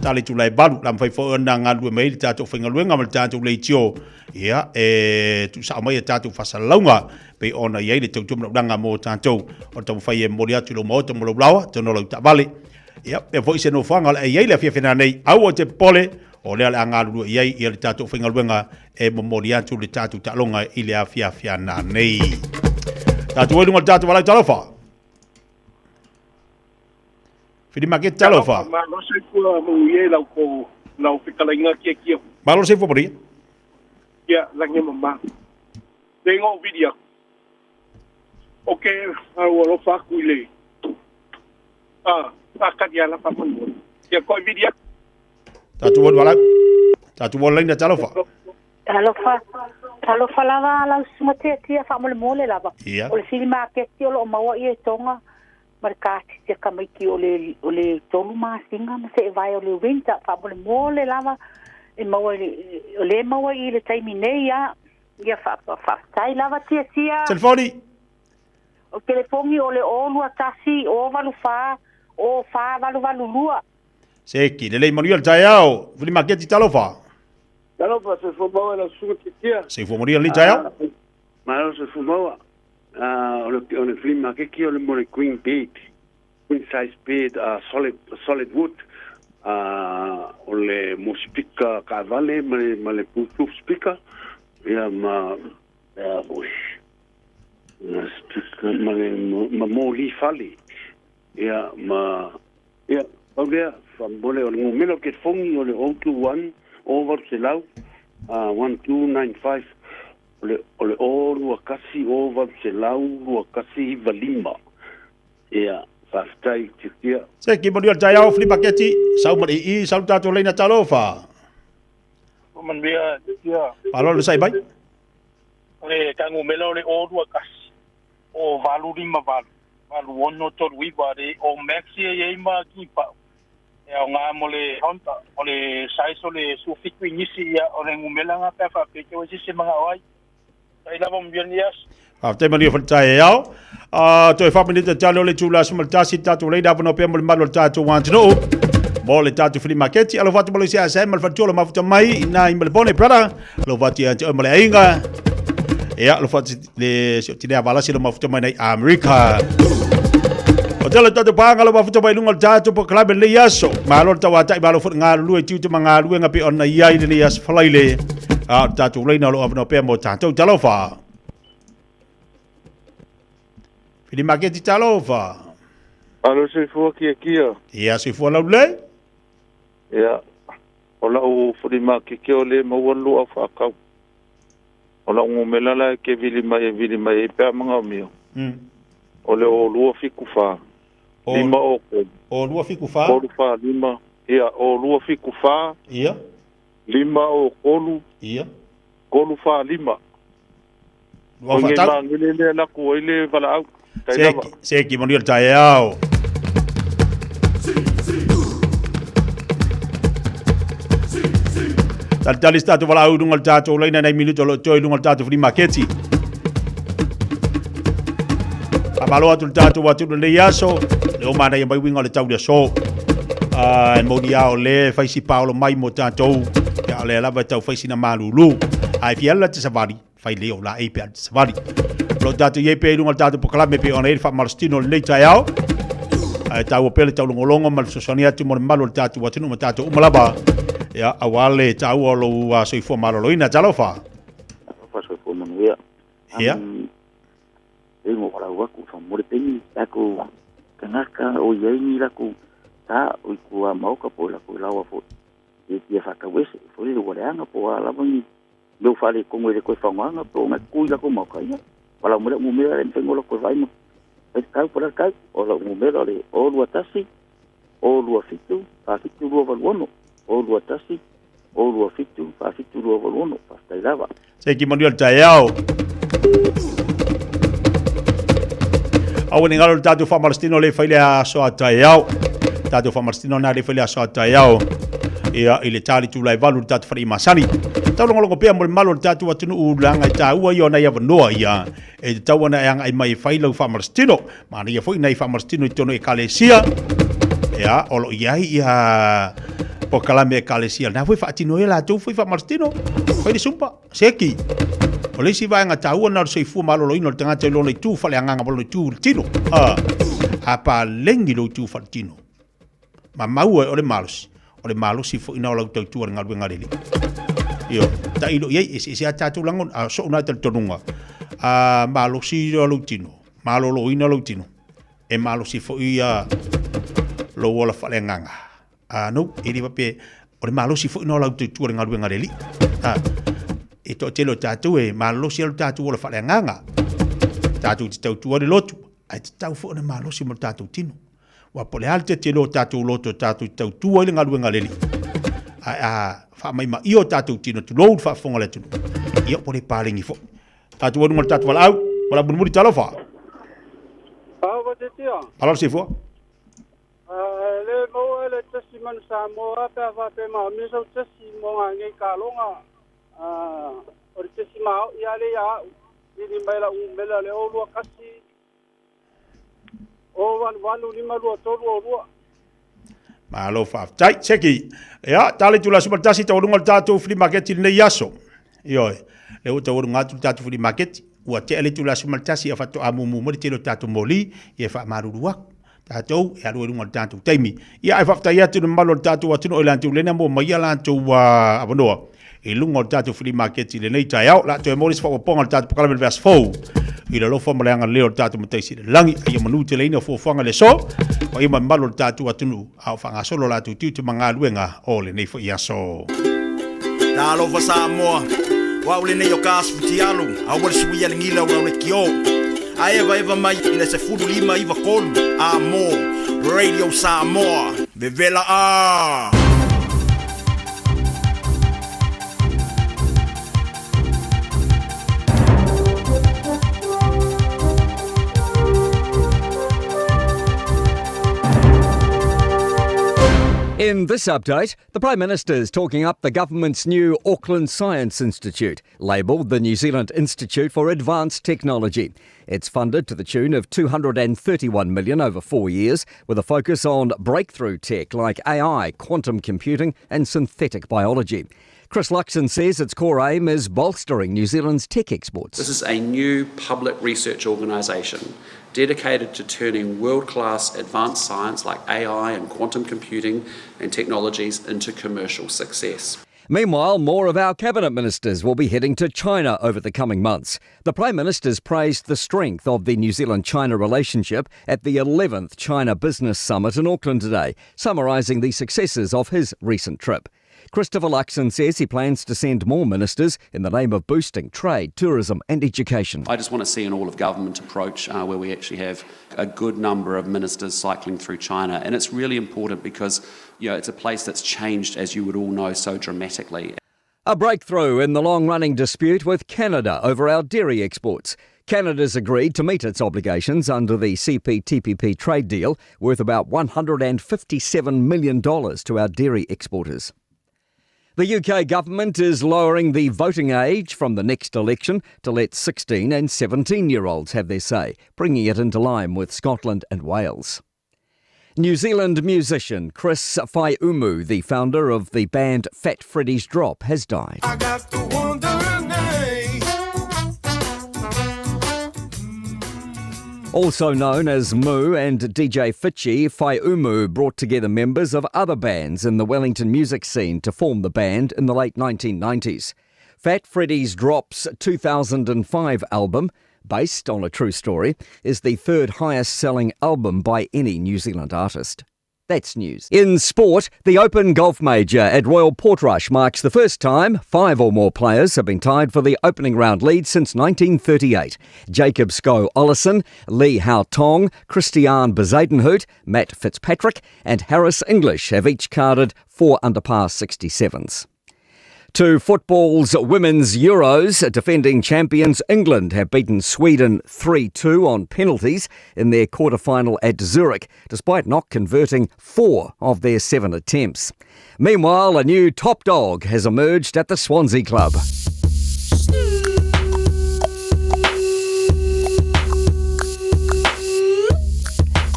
Tala i tula e valu, la mafai foi ona galulue mai le tatou faigaluega ma le tatou leitio. Ia, e tuusao mai a tatou faasalalauga pei ona i ai le tautua manaulaga mo tatou. O le taumafai e momoli atu i lou maota ma lou laoa, tonu o lau taavale. Ia, pea foi se nofoaga o le a i ai le afiafi ana nei. Aua te popole, o lea o le a galulue i ai ia le tatou faigaluega e momoli atu le tatou taaloga i le afiafi ana nei. Tatou ai lunga le tatou valau talofa. Whiri ke talofa. Malo soifua manuia i lau ko lau fetalaiga kiakia. Malo soifua manuia. Ia lagi e mama. Le igoa o Vili aku. O ke au alofa aku i le a a kali ala faamolemole. Ia koe Vili aku. Tatou alu alau. Tatou alu laina talofa. Talofa, talofa lava lau susuga Tiatia faamolemole lava. Ia. O le fili maketi o lo o maua i Etoga ma le katiti a tamaiti o le o le tolu masina ma seevae o le winter faamolemole lava e maua i le o lea e maua i le taimi nei a. Ia faafetai lava Tiatia. Telefoni. O telefoni o le 021 084 04882. Seki, lelei manuia le taeao. Fili maketi talofa. Talofa, soifua maua lau susuga Tiatia. Soifua manuia lenei taeao. Malo soifua maua. O le o le flea market o le mo le queen bed, queen size bed solid solid wood. O le mo speaker taavale ma le ma le bluetooth speaker ia ma ia foi speaker ma le ma moli fale. Ia ma ia pau lea faamolemole o le numera o le telefoni o le 021 0800 1295 o le o le 021 0800 2195 ia. Faafetai Tiatia. Se ki manuia le taeao flea maketi, sau ma le ii, sau le tatou laina talofa. Manuia Tiatia. Malo le sai mai. O le tagumela o le 021 o 858 8639 le o Max ia i ai ma Kipau. E aoga mo le Honda, o le size o le 17 inisi ia o le gumela lena pe a faapea e te o ai se isi e manao ai. Tai lava manuia lenei aso. Faafetai manuia foi le taeao. Toe faamanita tale o le itula 11 tatou leina avanoa pea mo le malu o le tatou atunuu mo le tatou flea maketi. Alofa atu ma le sia ma le faletua o le mafuta mai i nā i Melbourne, brother. Alofa atu ia te oe ma le aiga. Ia, alofa atu le si o tinea valasi lo mafuta mai nei Amerika. O tele tatou pāga lo mafuta mai lunga o le tatou polokalame lenei aso. Malo le tauatai, malo foi le galulue i tiute ma galuega pei ona i ai lenei aso falaile. A o le tatou laina o lo o avanoa pea mo tatou. Talofa. Fili maketi talofa. Alo soifua kia kia. Ia soifua laulelei. Ia, o lau flea makeke o le maua le luau faakau. O lau gumela la e ke vili mai e vili mai ai pe a magaomia. O le o 2 7 4. 5 o 3. O 2 7 4. 3 4 5. Ia, o 2 7 4. Ia. 5 o 3. Ia. 3 4 5. Ua O nei faatau. magele lea laku ai le valaau. Tai lava. Se ki manuia le taeao. Talitali se tatou valaau i luga o le tatou laina nai minuta o lo o toe i luga o le tatou flea maketi. Faamalo atu le tatou atunuu i lenei aso, le o manaia mai uiga o le tau le aso. E moni lava o lea e fai si paolo mai mo tatou, ia o lea lava e tau fai sina malulu. A e fia alu la te savali, fai lelei ou laei pe a alu te savali. O lo o tatou i ai pea i luga o le tatou polokalame pei ona i ai le faamalositino o lenei taeao. Ae taua pea le taulogologo ma le fesoasoani atu mo le mamalu o le tatou atunuu ma tatou uma lava. Ia, aua le taua o lou soifua maloloina. Talofa. Talofa soifua manuia. Ia. E ngo walau aku fa mo le peni lako kanaka o iai ni lako ta o i kua maoka po lako lawa fo e tia whakawese fo le waleanga po a lava ni leo whale kongo le koe whangoanga po ngai kui lako maoka ia wala mule ngumela le mfengo lako vai mo e kau pora kau o la ngumela le o 21 o 27 47 2 86 o 21 o 27 47 2 86 faafetai lava. Se ki manuia le taeao. Aua ne galo le tatou faamalositino le fai le aso a taeao. Tatou faamalositino na le fai le aso a taeao. Ia i le tali tulai valu le tatou whare masani. Taulongolongo pea mo le malo le tatou atunuu leaga e taua ia o nai avanoa ia. E tatau ana e agai mai e fai lau faamalositino. Manaia foi nai faamalositino i totonu o ekalesia. Ia, o lo o i ai ia polokalame ekalesia. Na foi faatino ai latou foi faamalositino. Fai le sumpa, seki. O le isi vaega taua na o le soifua maloloina o le tagata i lona itu faaleagaga ma lona itu i le tino. A paleni lou itu faaletino, ma maua e o le malosi, o le malosi foi na o lau tautua i le galuega a le Alii. Ioe, tailo i ai, e eseese lava tatou lagona, a o sou na talitonuga, a malosi lou tino, maloloina lou tino, e malosi foi ia lou ola faaleagaga. A no, e le faapea, o le malosi foi na o lau tautua i le galuega a le Alii. A, e toatele o tatou e malolosi ai lo tatou ola faaleagaga, tatou te tautua ai le lotu, ae tatau foi ona malosi mo le tatou tino. Aua po o le a le tetele o tatou loto tatou te tautua ai le galuega a le Alii, ae a faamaimaia o tatou tino, tulou le faafofoga a le atunuu, ia ua le paleni foi. Tatou ai luga o le tatou valaau, valaau mulimuli, talofa. Au Vatetia. Malo le soifua. Le maua le tasi manu Samoa pe a faapea maomia sau tasi mo ngā kaloga. O le tasi maoi a le ia au. Vili mai la umela le o 21 o 88 5 2 3 o 2. Malo faafetai. Seki. Ia, tale tula 11 taualuga o le tatou flea market i lenei aso. Ioe, lea ua taualuga atu le tatou flea market, ua tea le itula 11 ia faatoa mumu mai le tele o tatou moli, ia e faamalulu aku. Tatou e alu ai luga o le tatou taimi. Ia, ae faafetai atu i le mamalu o le tatou atunuu i latou lena mo mai ia latou avanoa i luga o le tatou flea market i lenei taeao. O le a toe maua le isi faaopoopoga o le tatou polokalame i le vaiaso fou i le alofa ma le agalelei o le tatou Matai Sili i le Lagi. A ia manu teleina fuafuaga i le aso, paia ma le mamalu o le tatou atunuu a o faagasolo latou tiute ma galuega o lenei foi aso. Talofa Samoa, o au lenei o ka asu futialu, aua le suia le gila o lau leitio. Ae evaeva mai i le 15 93 Amo Radio Samoa Vevela a. In this update, the Prime Minister is talking up the government's new Auckland Science Institute, labelled the New Zealand Institute for Advanced Technology. It's funded to the tune of 231 million over 4 years, with a focus on breakthrough tech like AI, quantum computing and synthetic biology. Chris Luxon says its core aim is bolstering New Zealand's tech exports. This is a new public research organisation dedicated to turning world-class advanced science like AI and quantum computing and technologies into commercial success. Meanwhile, more of our cabinet ministers will be heading to China over the coming months. The Prime Minister's praised the strength of the New Zealand-China relationship at the 11th China Business Summit in Auckland today, summarising the successes of his recent trip. Christopher Luxon says he plans to send more ministers in the name of boosting trade, tourism and education. I just want to see an all-of-government approach where we actually have a good number of ministers cycling through China. And it's really important because, you know, it's a place that's changed, as you would all know, so dramatically. A breakthrough in the long-running dispute with Canada over our dairy exports. Canada's agreed to meet its obligations under the CPTPP trade deal, worth about $157 million to our dairy exporters. The UK government is lowering the voting age from the next election to let 16 and 17-year-olds have their say, bringing it into line with Scotland and Wales. New Zealand musician Chris Faiumu, the founder of the band Fat Freddy's Drop, has died. I got the wandering name. Also known as Moo and DJ Fitchie, Faiumu brought together members of other bands in the Wellington music scene to form the band in the late 1990s. Fat Freddy's Drop's 2005 album, based on a true story, is the third highest selling album by any New Zealand artist. That's news. In sport, the Open Golf Major at Royal Portrush marks the first time 5 or more players have been tied for the opening round lead since 1938. Jacob Skov Olesen, Lee Hao Tong, Christian Bezuidenhout, Matt Fitzpatrick and Harris English have each carded 4 under par 67s. To football's Women's Euros, defending champions England have beaten Sweden 3-2 on penalties in their quarter-final at Zurich, despite not converting 4 of their 7 attempts. Meanwhile, a new top dog has emerged at the Swansea Club.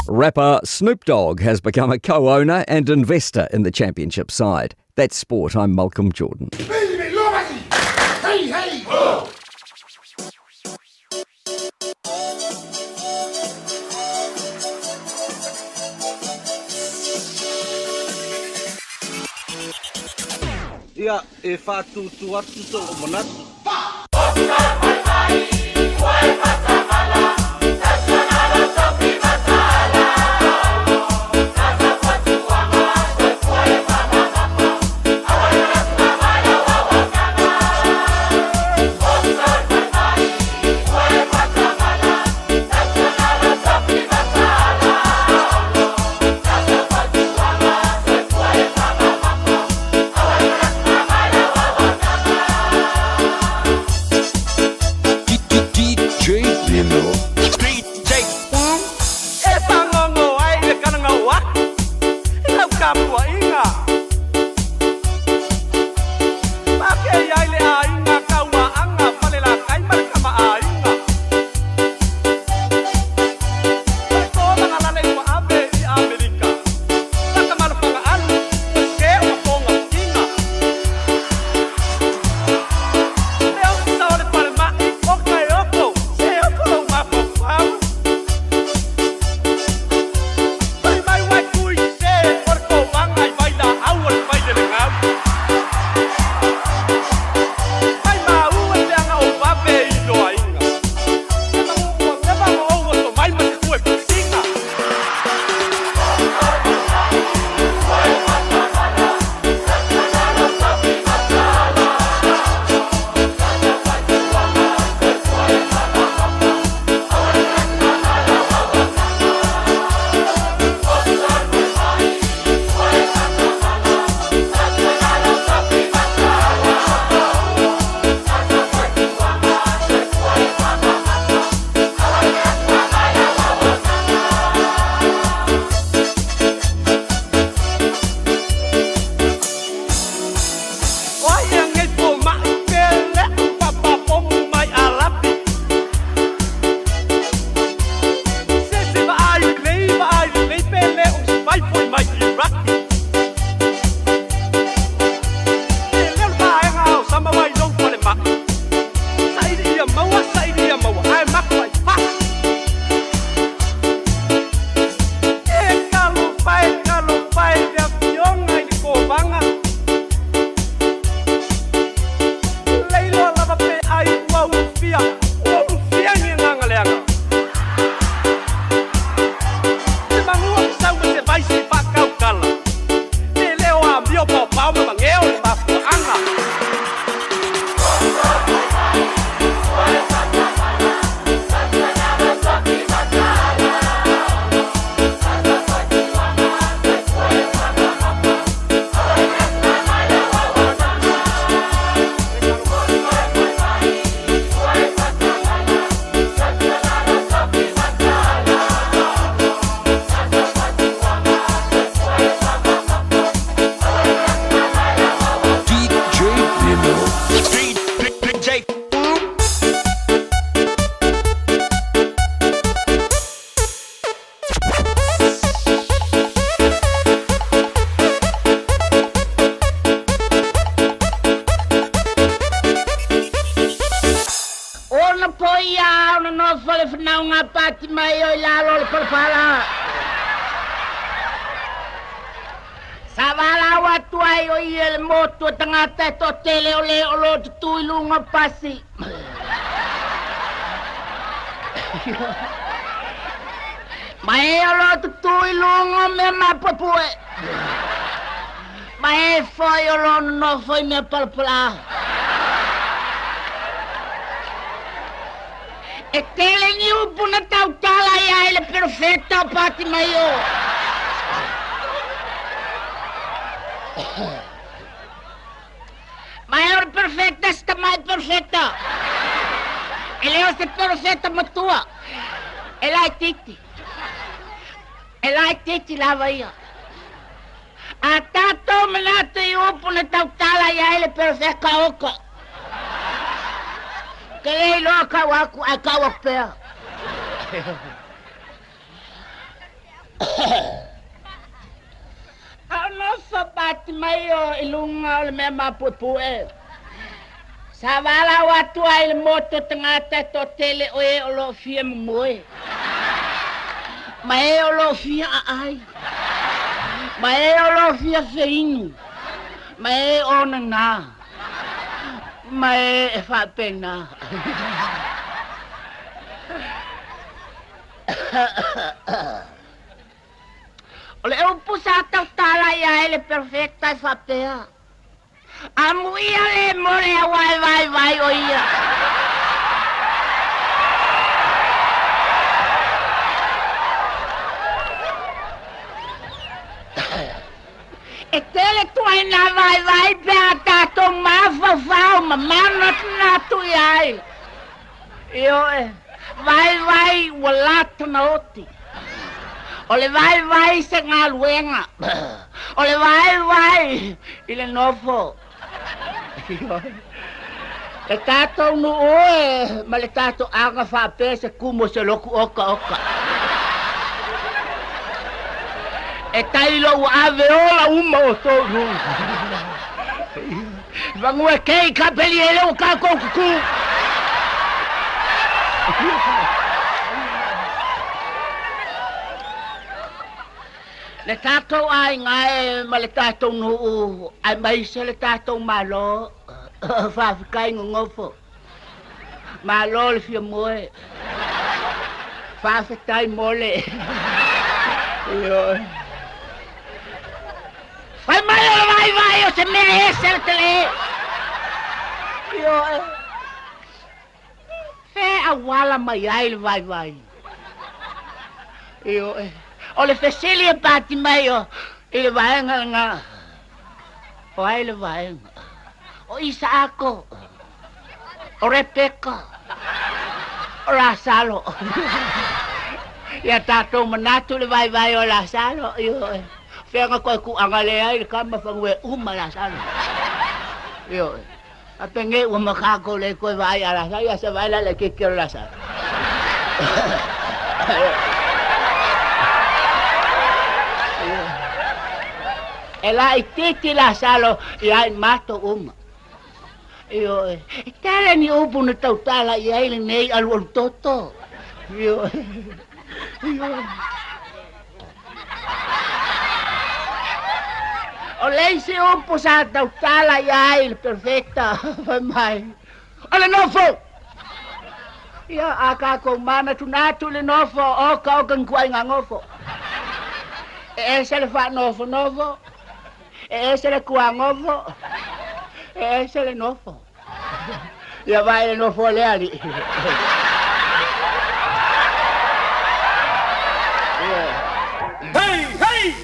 Rapper Snoop Dogg has become a co-owner and investor in the championship side. That's sport. I'm Malcolm Jordan. Hey, hey! Oh. Ia, e whātūtū atu tō o manatu. DJ nofo le fanauga a Patimaio i lalo o le palapala. Sa valaau atu ai o ia i le motu o tagata e toatele o le o lo o tutū i luga o pasi. Ma e o lo o tutū i luga o mea mapuepue. Ma e foi o lo o nonofo i mea palapala. E tele ni upu na tautala i ai le perofeta o Patimaio. Ma e o le perofeta se tamai perofeta. E le o se perofeta matua. E laitiiti. E laitiiti lava ia. A tatou manatu i upu na tautala i ai le perofeta oka. Ou te le iloa kau aku ae kau aku pea. A o nofo Patimaio i luga o le mea mapuepue, sa valaau atu ai i le motu o tagata e toatele o e o lo o fia momoe, ma e o lo o fia aai, ma e o lo o fia feinu, ma e o nana, ma e e faapena. O le upu sa tautala i ai le perofeta e faapea, Amuia le mole aua e vaivai o ia. E tele tuaiga vaivai pe a tatou mafaufau ma manatunatu i ai. Ioe, vaivai ua lata na oti. O le vaivai se galuega. O le vaivai i le nofo. Ioe. Le tatou nuu e ma le tatou aga faapea se kumu o se lotu okaoka. E tailo ua ave ola uma outou i luga. Vagua kei ka peli e leo ka kou kuku. Le tatou aiga e ma le tatou nuu aemaise le tatou Malo, faafetai nonofo. Malo le fia moe. Faafetai mo le. Ioe. Fai mai o le vaivai o se mea ese le tele. Ioe. Fea auala mai ai le vaivai. Ioe. O le fesili e pati mai o i le vaega lena. O ai le vaega? O Isaako. O Rebeka. O Lasalo. Ia tatou manatu le vaivai o Lasalo. Ioe. Fea na toe tuuaga lea ai le tama fanua e uma Lasalo. Ioe. A penei ua makakou le toe vaai ia Lasalo, ia se vaai la le keiki o le Lasalo. E laitiiti Lasalo ia i matou uma. Ioe. E tele ni upu na tautala i ai lenei alualu toto. Ioe. Ioe. O le isi upu sa tautala i ai le perofeta fai mai, O le nofo! Ia, a tatou manatunatu i le nofo, oka oka ni ituaiga nofo. E ese le faanofonofo, e ese le tuanofo, e ese le nofo. Ia vaai le nofo a le alii. Hey, hey!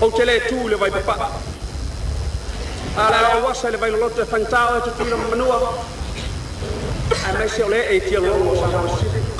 Ou te le tu i le vai papa'a. A o le a ou asa i le vai loloto e faigata oe Tutuila ma Manua, aemaise o le ee i tialologo o Samoa i Sisifo.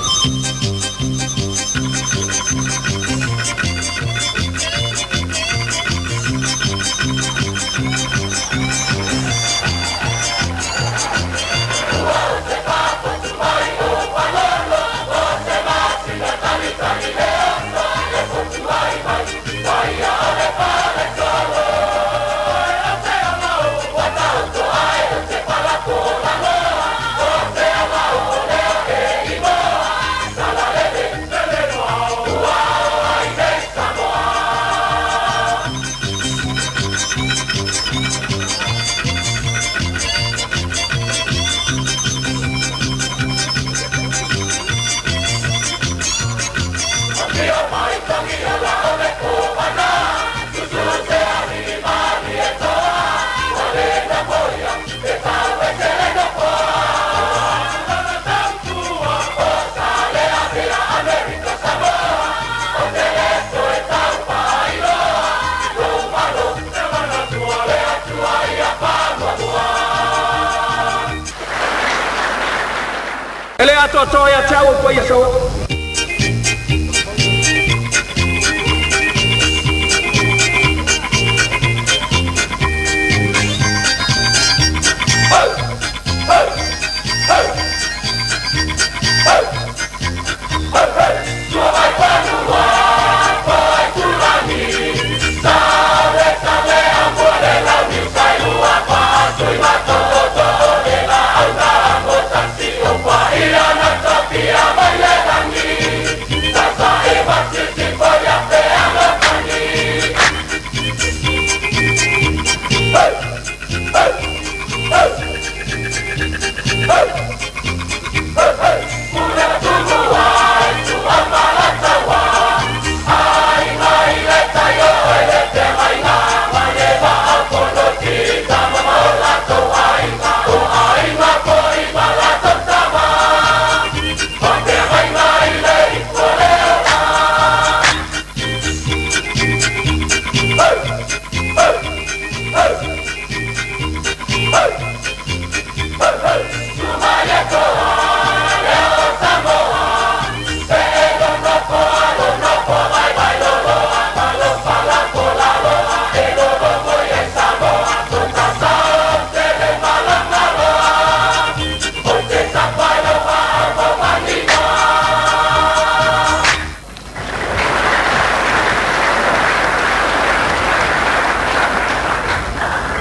E le atoatoa ia te au o paia sauoo.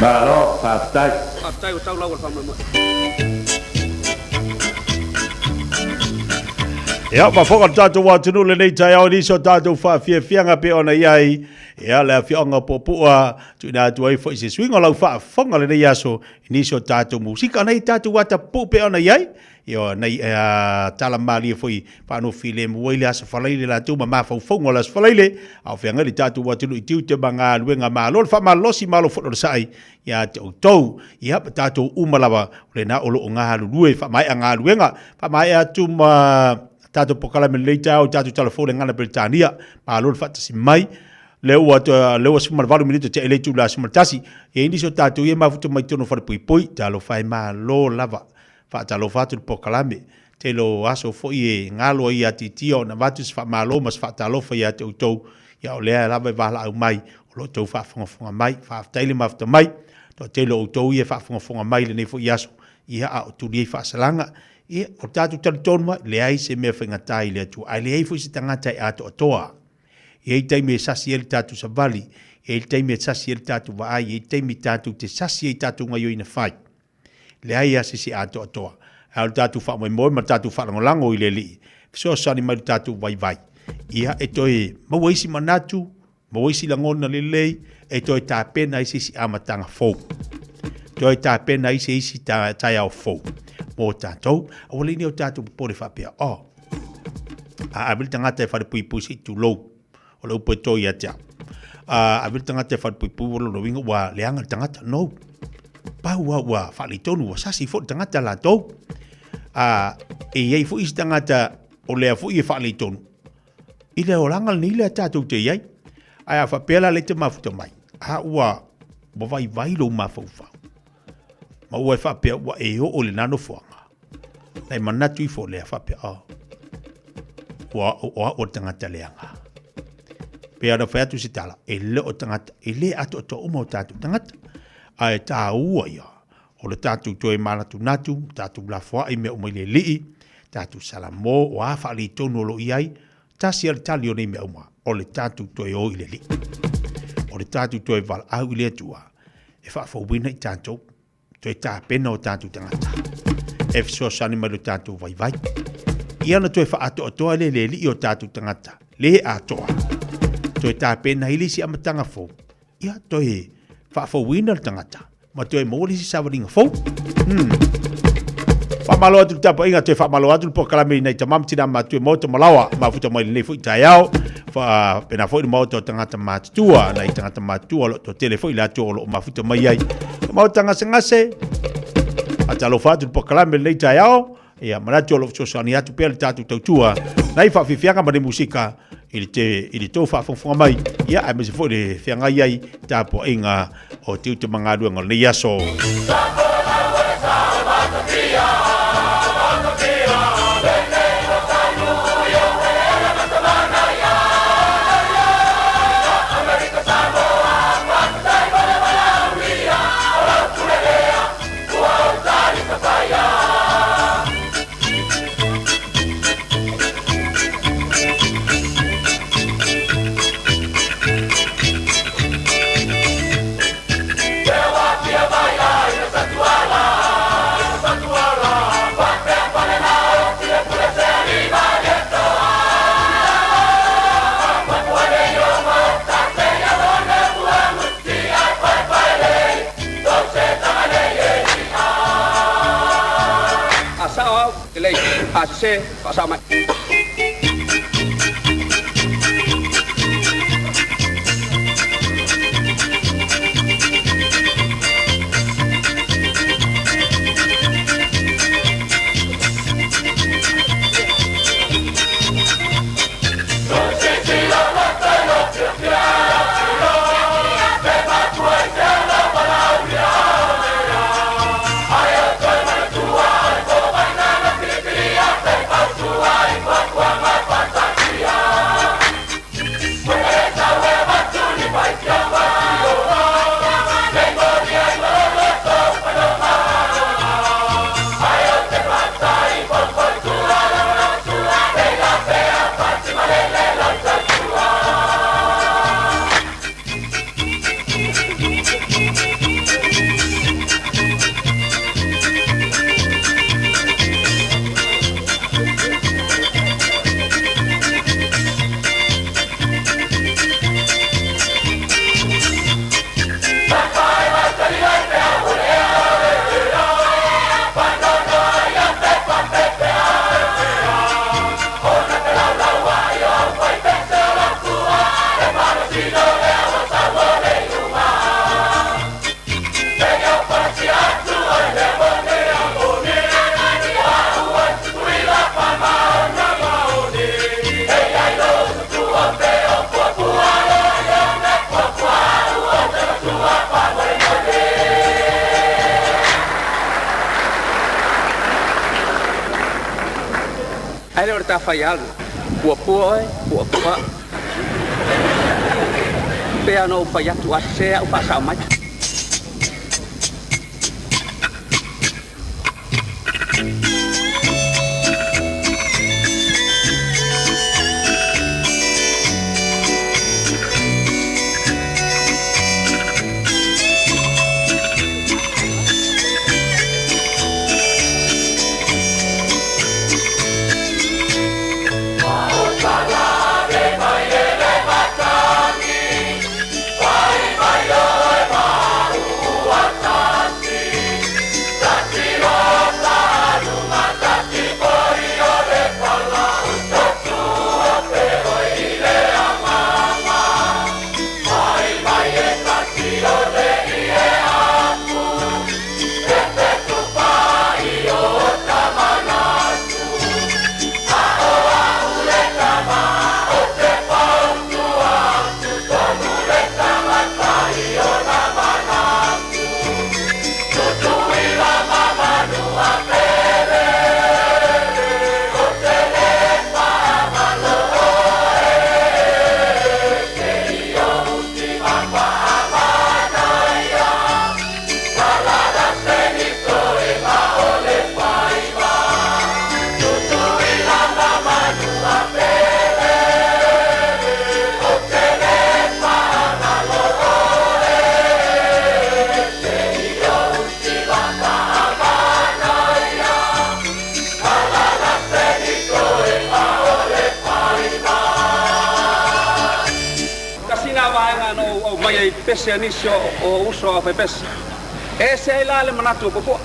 Malo, faafetai. Faafetai ua tau lau o le faamoemoe. Ia, faafofoga le tatou atunuu lenei taeao i nisi o tatou faafiafiaga pei ona i ai, ia, le afioaga o Puapua, tuuina atu ai foi se suiga o lau faafofoga lenei aso i nisi o tatou musika, nei tatou atapuu pei ona i ai, ia, nei tala malie foi faanofilemu ai le Aso Faraile latou ma mafaufauga o le Aso Faraile, a o feagai le tatou atunuu i tiute ma galuega malo le faamalosi malo foi o le saai ia te outou. Ia, ma tatou uma lava, o lena o lo o galulue faamaea galuega, faamaea atu ma tatou polokalame lenei taeao i tatou tala fou le Gagana Peretania, malo le faatasi mai. Lea ua lea ua 18 minute tea i le itula 11. E i ai nisi o tatou ia e mafuta mai totonu o falepuipui, talofa e malo lava. Faatalofa atu i le polokalame. Tele o aso foi e galo ai ia Titia ona avatu se faamalo ma se faatalofa ia te outou, ia o lea lava e valaau mai o lo outou faafogafoga mai. Faafetai le mafuta mai. Toatele o outou ia e faafogafoga mai i lenei foi aso, ia a o tuli ai faasalaga. Ia, o le tatou talitonu lava, leai se mea faigata i le Atua, ae leai foi se tagata e atoatoa. E i ai taimi e sasi ai le tatou savali, e i ai le taimi e sasi ai le tatou vaai, e i ai taimi tatou te sasi ai i tatou gaioiga fai. Leai lava se isi atoatoa. Ae o le tatou faamoemoe ma le tatou faalagolago i le Alii, fesoasoani mai lo tatou vaivai, ia e toe maua isi manatu, maua isi lagona lelei, e toe tapena ai se isi amataga fou. Toe tapena ai se isi taeao fou mo tatou. Aua le ne i o tatou popole faapea, oh, a ave le tagata e falepuipui se i tulou, o le upu e to ia te au. A ave le tagata e falepuipui, ua lona uiga ua leaga le tagata. No. Pau lava ua faaletonu, ua sasi foi le tagata latou. A, e i ai foi isi tagata o lea foi e faaletonu i le olaga lenei lea tatou te i ai. Ae a faapea la lea e te mafuta mai, a ua ua vaivai lou mafaufau, ma ua e faapea ua e oo i lena nofoaga, na e manatu ifo lea faapea, oh, ua o au o le tagata leaga. Pei ona fai atu se tala, e le o tagata, e le atoatoa uma o tatou tagata. Ae taua ia o le tatou toe manatunatu, tatou lafoai mea uma i le Alii, tatou salamo, o a faaletonu o lo o i ai, tasi lava le tali o nei mea uma, o le tatou toe o i le Alii. O le tatou toe valaau i le Atua e faafouina i tatou, toe tapena o tatou tagata e fesoasoani mai lo tatou vaivai. Ia ona toe faaatoatoa lea i le Alii o tatou tagata le atoa, toe tapena ai le isi amataga fou, ia toe faafouina le tagata ma toe maua le isi savaliga fou. Faamalo atu le tapuaiga, toe faamalo atu le polokalame i nai tama ma tina matutua i maota malaoa, mafuta mai lenei foi taeao. Faapena foi le maota o tagata matutua, nai tagata matutua o lo o toatele foi latou o lo o mafuta mai ai. Le maota gasegase, faatalofa atu le polokalame lenei taeao. Ia manatu o lo o fesoasoani atu pea le tatou tautua nai faafiafiaga ma le musika i le te, i le tou faafogafoga mai, ia aemaise foi le feagai ai tapuaiga o tiute ma galuega o lenei aso. A sao au, lelei, a sese, faasao mai. Ai lea o le ta fai alu, puapua oe, puapua au. Pei lava ona ou fai atu, a sese au faasao mai. pese a nisi o uso a faipese. E ese ai la le manatu o Puapua.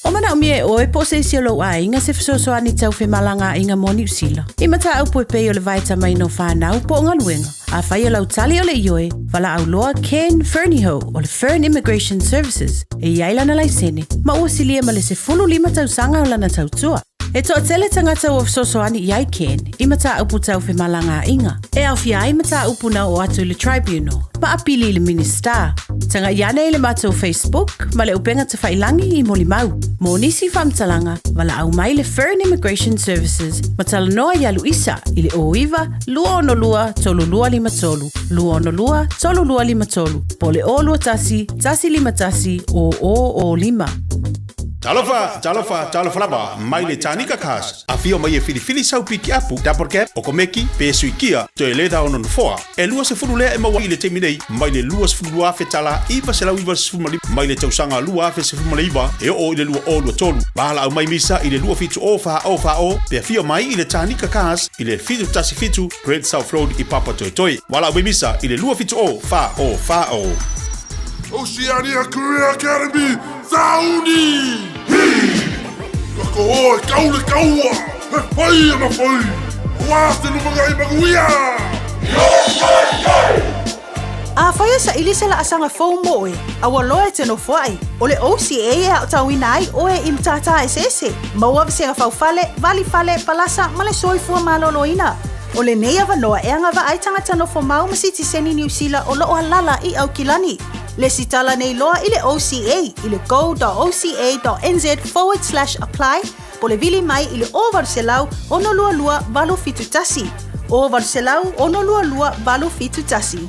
O manaʻomia e ʻoe po o se isi o lou aiga se fesoasoani tau femalagaaiga mo Niu Sila. I mataupu e pei o le vaetamaina o fanau po o galuega, afai o lau tali o le ioe, valaau loa Ken Fernihough o le Fern Immigration Services e i ai lana laisene ma ua silia ma le 15 tausaga o lana tautua. E toatele tagata ua fesoasoani i ai Ken i mataupu tau femalagaaiga, e aofia ai mataupu na oo atu i le Tribunal ma apili i le Minisita. Tagai ane i le matou Facebook ma le upega tafailangi i molimau. Mo nisi faamatalaga, valaau mai le Fern Immigration Services ma talanoa iā Luisa i le 09 262 3253, 262 3253, po o le 021 151 0005. Talofa, talofa, talofa lava, mai le Tanika Cars. Afio mai e filifili sau pikiapu, double cab, o komeki, pe suikia, toe le ona nofoa. E 20 lea e maua i le taimi nei, mai le $22,000 995 mai le tausaga 2019 e oo i le 2023. Valaau mai Misa i le 27 o fa o fa o, pe afio mai i le Tanika Cars i le 717 Great South Road i Papatoetoe. Valaau mai Misa i le 27 o fa o fa o. Oceania Career Academy, Sauni! Hi! Ka koho e kau le kaua, he whai ana whai, wā te lumanga i manuia! Afai e saili se laasaga fou mo oe, a ua loa e te nofoai, o le OCA e aotauina ai oe i matata eseese, maua vasega faufale, valifale, palasa ma le soifua malōlōina. O lenei avanoa e agavaa ai tagata nofomau ma sitiseni Niu Sila o loo alala i Aukilani. Lesitala nei loa i le OCA i le go.oca.nz/apply po o le vili mai i le 0800 622 871. 0800 622 871.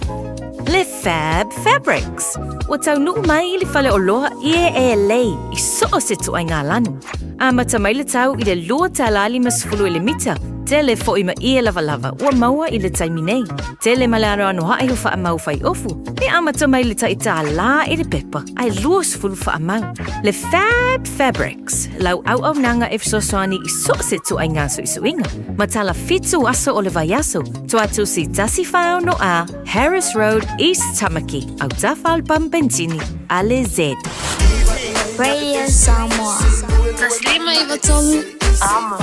Le Fab Fabrics. Ua taunuu mai i le faleoloa ie e lei i so o se ituaiga lanu. Amata mai le tau i le $2.50 i le mita, tele foi ma ie lavalava ua maua i le taimi nei. Tele ma le anoanoaʻi o faamau fai-ofu, e amata mai le tai $1 i le pepa ae 20 faamau. Le Fab Fabrics, lau auaunaga e fesoasoani i so o se ituaiga suisuiga, ma tala 7 aso o le vaiaso, Tuatusi 146 A, Harris Road, East Tamaki, autafa o le pamu penisini a le Z. Radio Samoa. 153 Amo.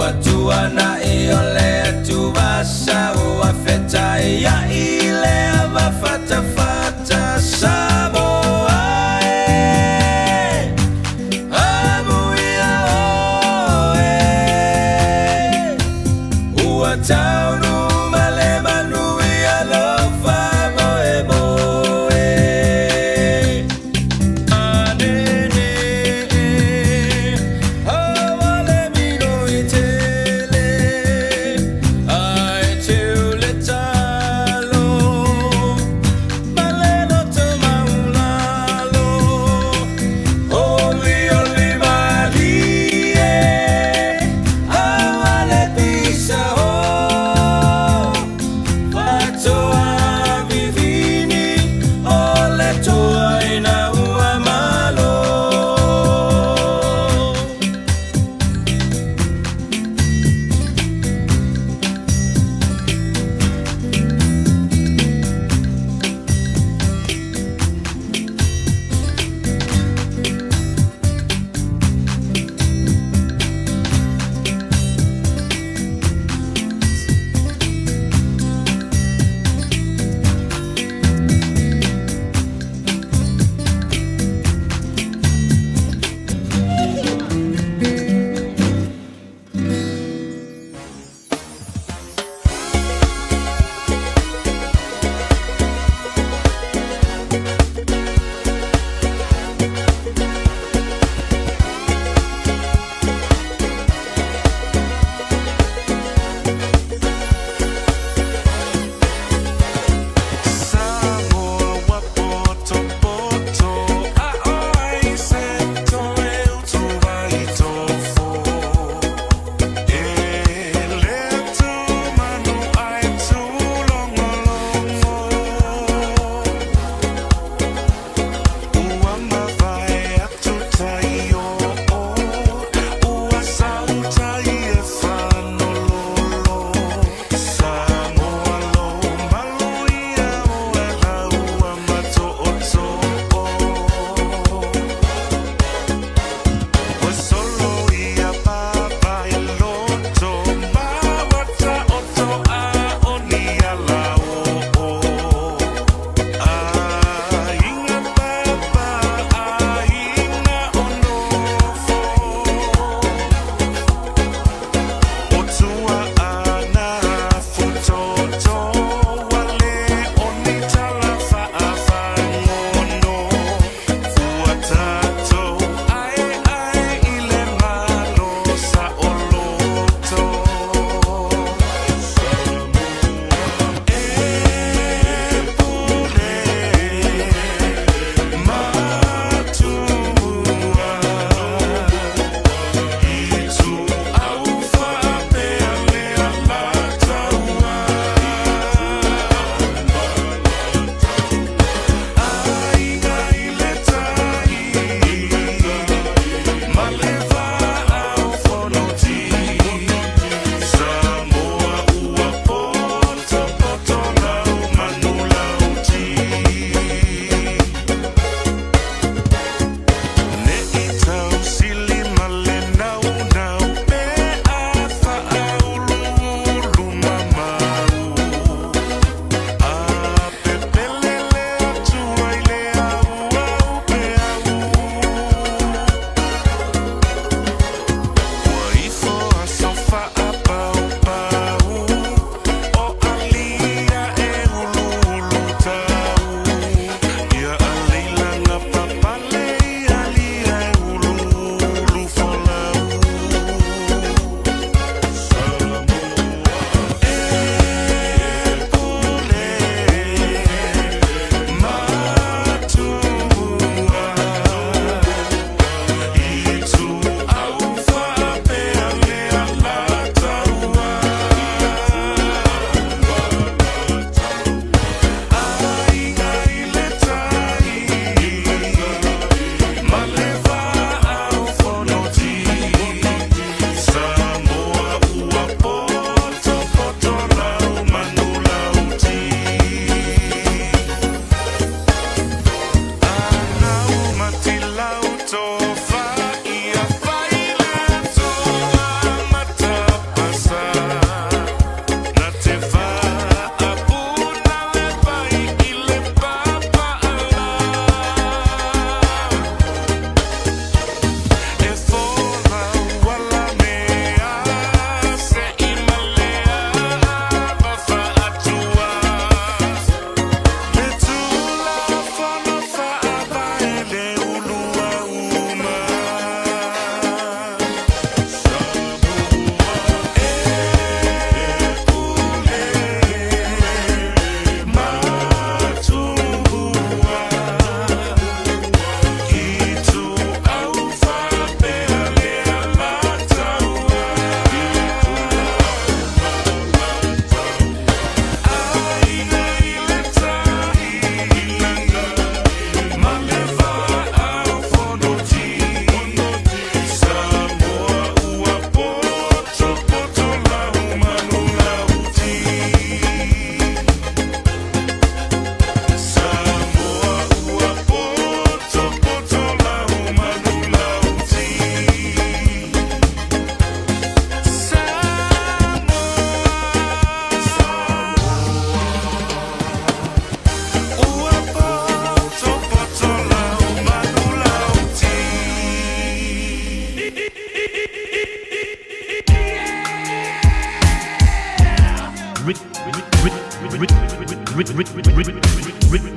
Ua tuana'i o le Atua sa ua fetaia'i le ava fatafata Samoa e Amuia oe Ua taunu ma le manuia lou faamoemoe Anene Aua le minoi tele Ae teu le talo Ma le loto maulalo Oli oli malie Aua le pisa oe.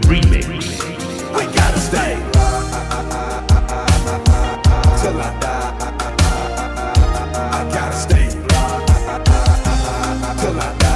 Remix. We gotta stay till I die. I gotta stay till I die.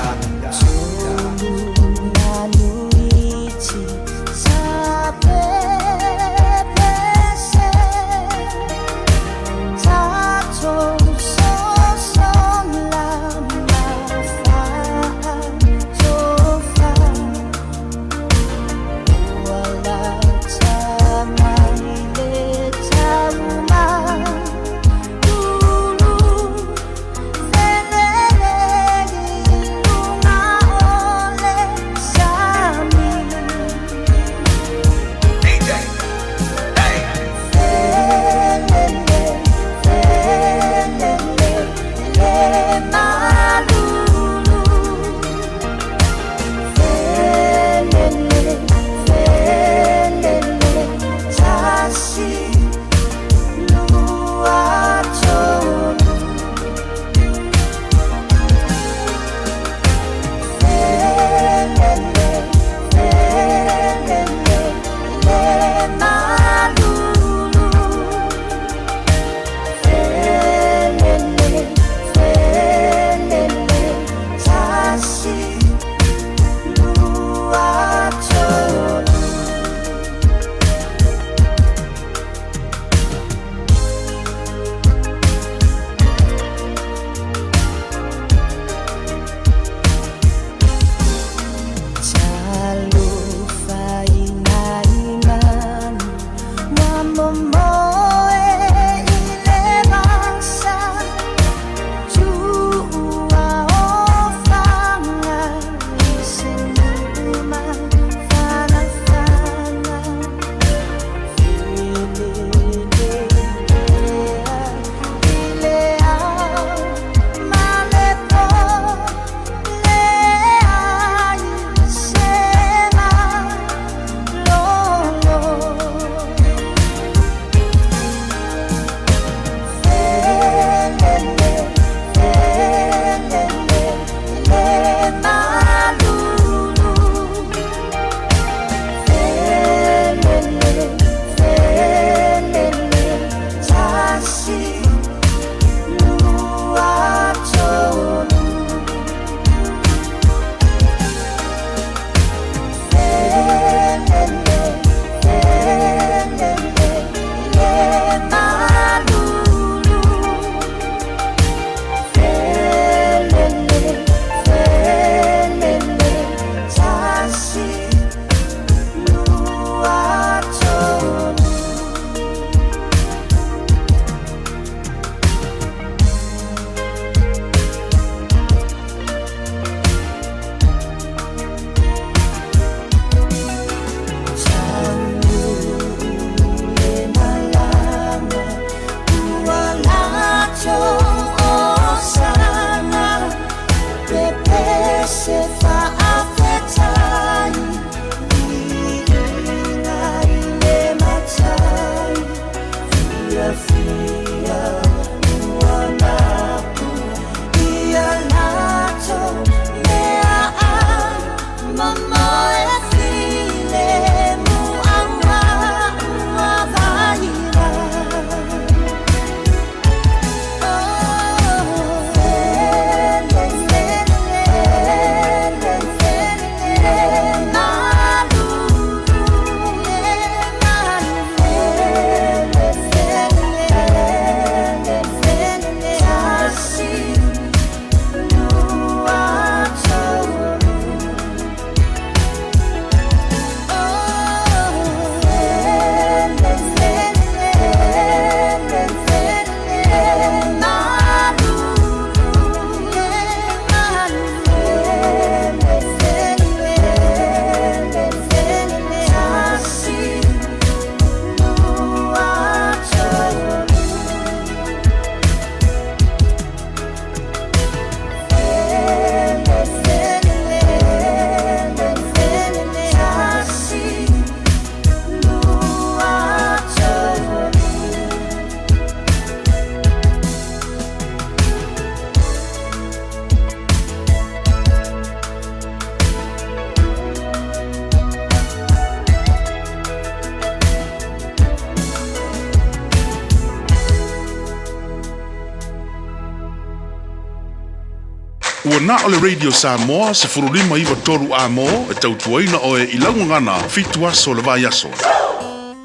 Ua na o le Radio Samoa 1593 Amo e tautuaina oe i laugagana 7 aso le vai aso.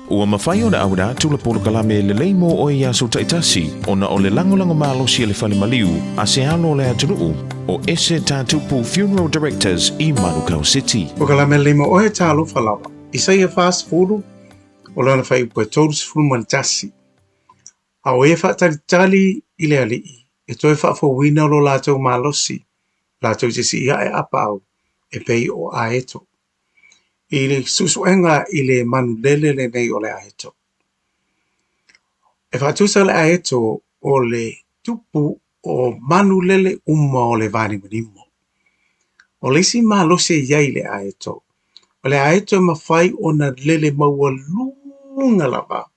Ua mafai ona auina atu le polokalame lelei mo oe i aso taitasi ona o le lagolago malosi a le fale maliu a se alo o le atunuu o Ese Tatupu Funeral Directors i Manukau City. Polokalame lelei mo oe talofa lava. Isaia 40, o lana faaiupu e 31. A o e faatalitali i le Alii, e toe faafouina lo latou malosi, latou te sii ae apaau, e pei o aeto. I le suesuega i le manulele lenei o le aeto. E faatusa le aeto o le tupu o manulele uma o le vanimonimo. O le isi malosi e i ai i le aeto, o le aeto e mafai ona lele maualuga lava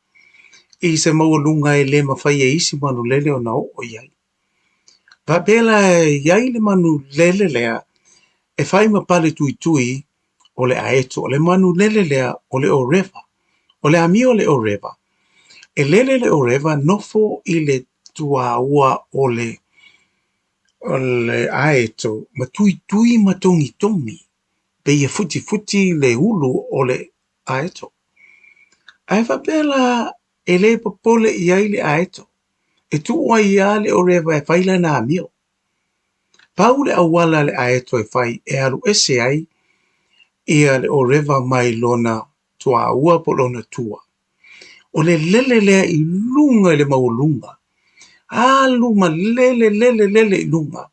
i se maualuga e le mafai e isi manulele ona oo i ai. Faapea la e i ai le manulele lea e fai ma pale tuitui o le aeto, o le manulele lea o le orewa. O le amio o le orewa, e lele le orewa nofo i le tuaua o le o le aeto ma tuitui ma togitogi, pei e futifuti le ulu o le aeto. Ae faapea la e le popole i ai le aeto, e tuu ai lava le orewa e fai lana amio. Pau le auala a le aeto e fai e alu ese ai ia le orewa mai lona tuaua po o lona tua. O le lele lea i luga i le maualuga, alu ma lele lele lele i luga,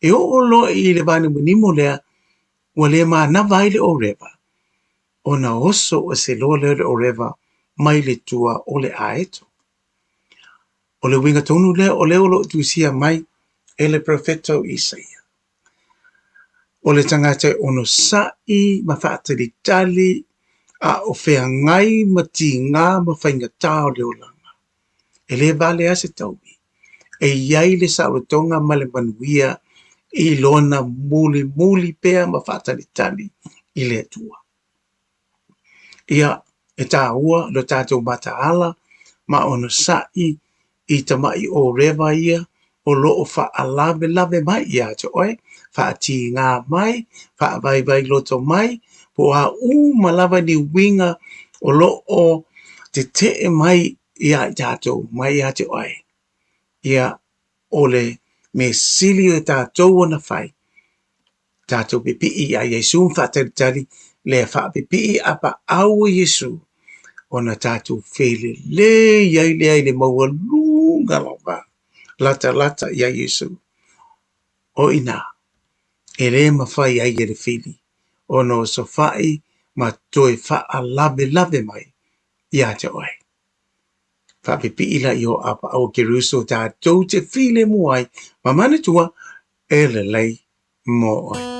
e oo loa i le vanimonimo lea ua le manava ai le orewa, ona oso ese loa lea o le orewa mai le tua o le aeto. O le uiga tonu lea o lea o lo o tusia mai e le perofeta o Isaia. O le tagata e onosa'i ma faatalitali a o feagai ma tigā ma faigata o le olaga. E le vale lava se taui. E i ai le saolotoga ma le manuia i lona mulimuli pea ma faatalitali i le Atua. Ia, e tāua lo tātou mataala ma onosa'i i tama'i orewa ia o lo o faalavelave mai ia te oe, faatigā mai, faavaivai loto mai, po o a uma lava ni uiga o lo o tete'e mai iā i tatou, mai ia te oe. Ia, o le mea sili o tatou ona fai, tatou pipii iā Iesu ma faatalitali lea faapipii apaau o Iesu ona tatou felelei ai lea i le maualuga lava latalata iā Iesu. O i inā, e le mafai ai e le fili ona osofa'i ma toe faalavelave mai ia te oe. Faapipii laia o apaau o Keriso tatou te filemu ai ma manatua e lelei mo oe.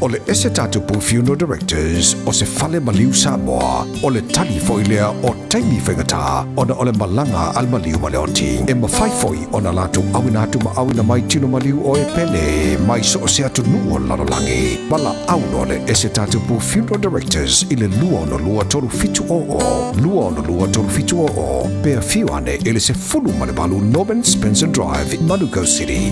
O le Ese Tatupu Funeral Directors o se fale maliu Samoa, o le tali foi lea o taimi faigata ona o le malaga a le maliu ma le oti. E mafai foi ona latou auina atu ma auina mai tino maliu o e pele mai so o se atunuu o le lalolagi. Valaau loa le Ese Tatupu Funeral Directors i le 262 3700, 262 3700, pe afio ane i le 18 Norman Spencer Drive, Manukau City.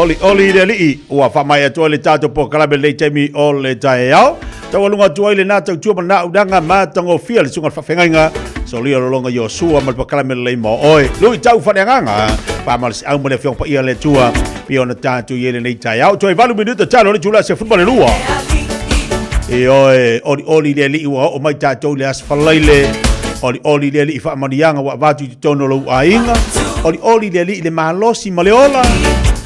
Olioli i le Alii, ua faamaea atu ai le tatou polokalame i lenei taimi o le taeao. Taualuga atu ai lena tautua ma lena aunaga matagofie le susuga i le faafeagaiga Solia Lolonga Iosua ma le polokalame lelei mo oe. Luitau faaleagaga, faamalosiau ma le Afioga Paia a le Atua, pei ona tatou i ai lenei taeao. Toe 8 minute talo le itula 12. Ioe, olioli le Alii ua oo mai tatou i le aso Faraile. Olioli le Alii faamanuiaga ua avatu i totonu o lou aiga. Olioli le Alii le malosi ma le ola.